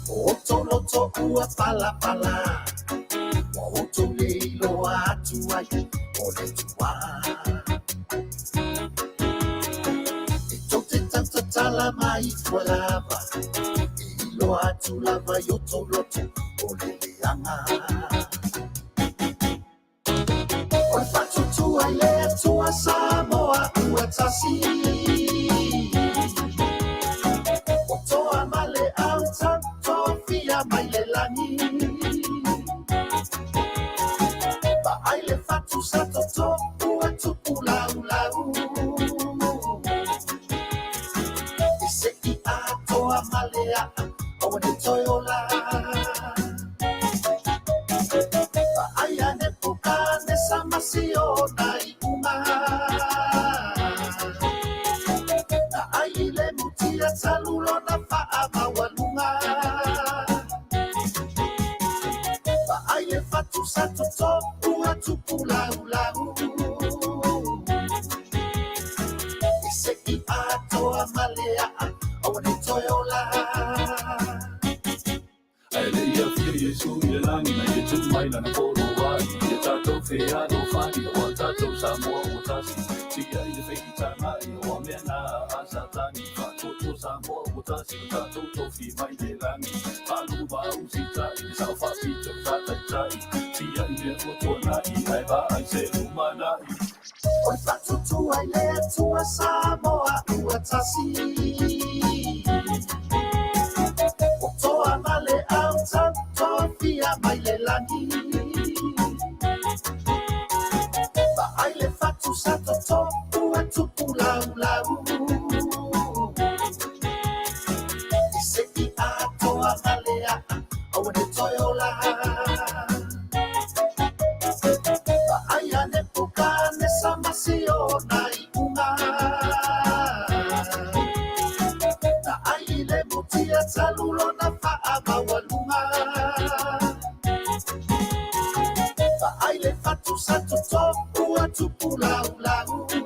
O outou loto ua palapala. Ua outou le iloa atu ai o le Atua. E tou te tautatala mai fua lava. E iloa atu lava i outou loto o le leaga. O le faatuatua i le Atua Samoa ua tasi. O toa ma le au tau tofia mai le lagi. Vaai le fatu sa toto ua tupu laulau. E se'i atoa ma le a'a aua ne toe ola. Vaai a Nepukanesa ma siona iuga. Na ai i le mutia talu lona faamaualuga. Vaai le fatu sa toto ua tupu laulau. E se'i atoa ma le a'a aua ne toe ola. Ae le i afio Iesu i le lagi na ia tuu mai lana poloai ia tatou fealofani ua tatou Samoa ua tasi. Tia i le feitaga'i o mea na a Satani faatuatua Samoa ua tasi o tatou tofi mai le lagi. Faalogo mausita'i le Sao Faapito sa taita'i tia i mea ua tuana'i ae vaai se lumana'i. O le faatuatua i le Atua Samoa ua tasi. O toa ma le au tau tofia mai le lagi. Vaai le fatu sa toto ua tupu laulau. E se'i atoa ma le a'a aua ne toe ola. Vaai a Nepukanesa ma siona iuga. Na ai i le mutia talu lona faamaualuga. Vaai le fatu sa toto ua tupu laulau.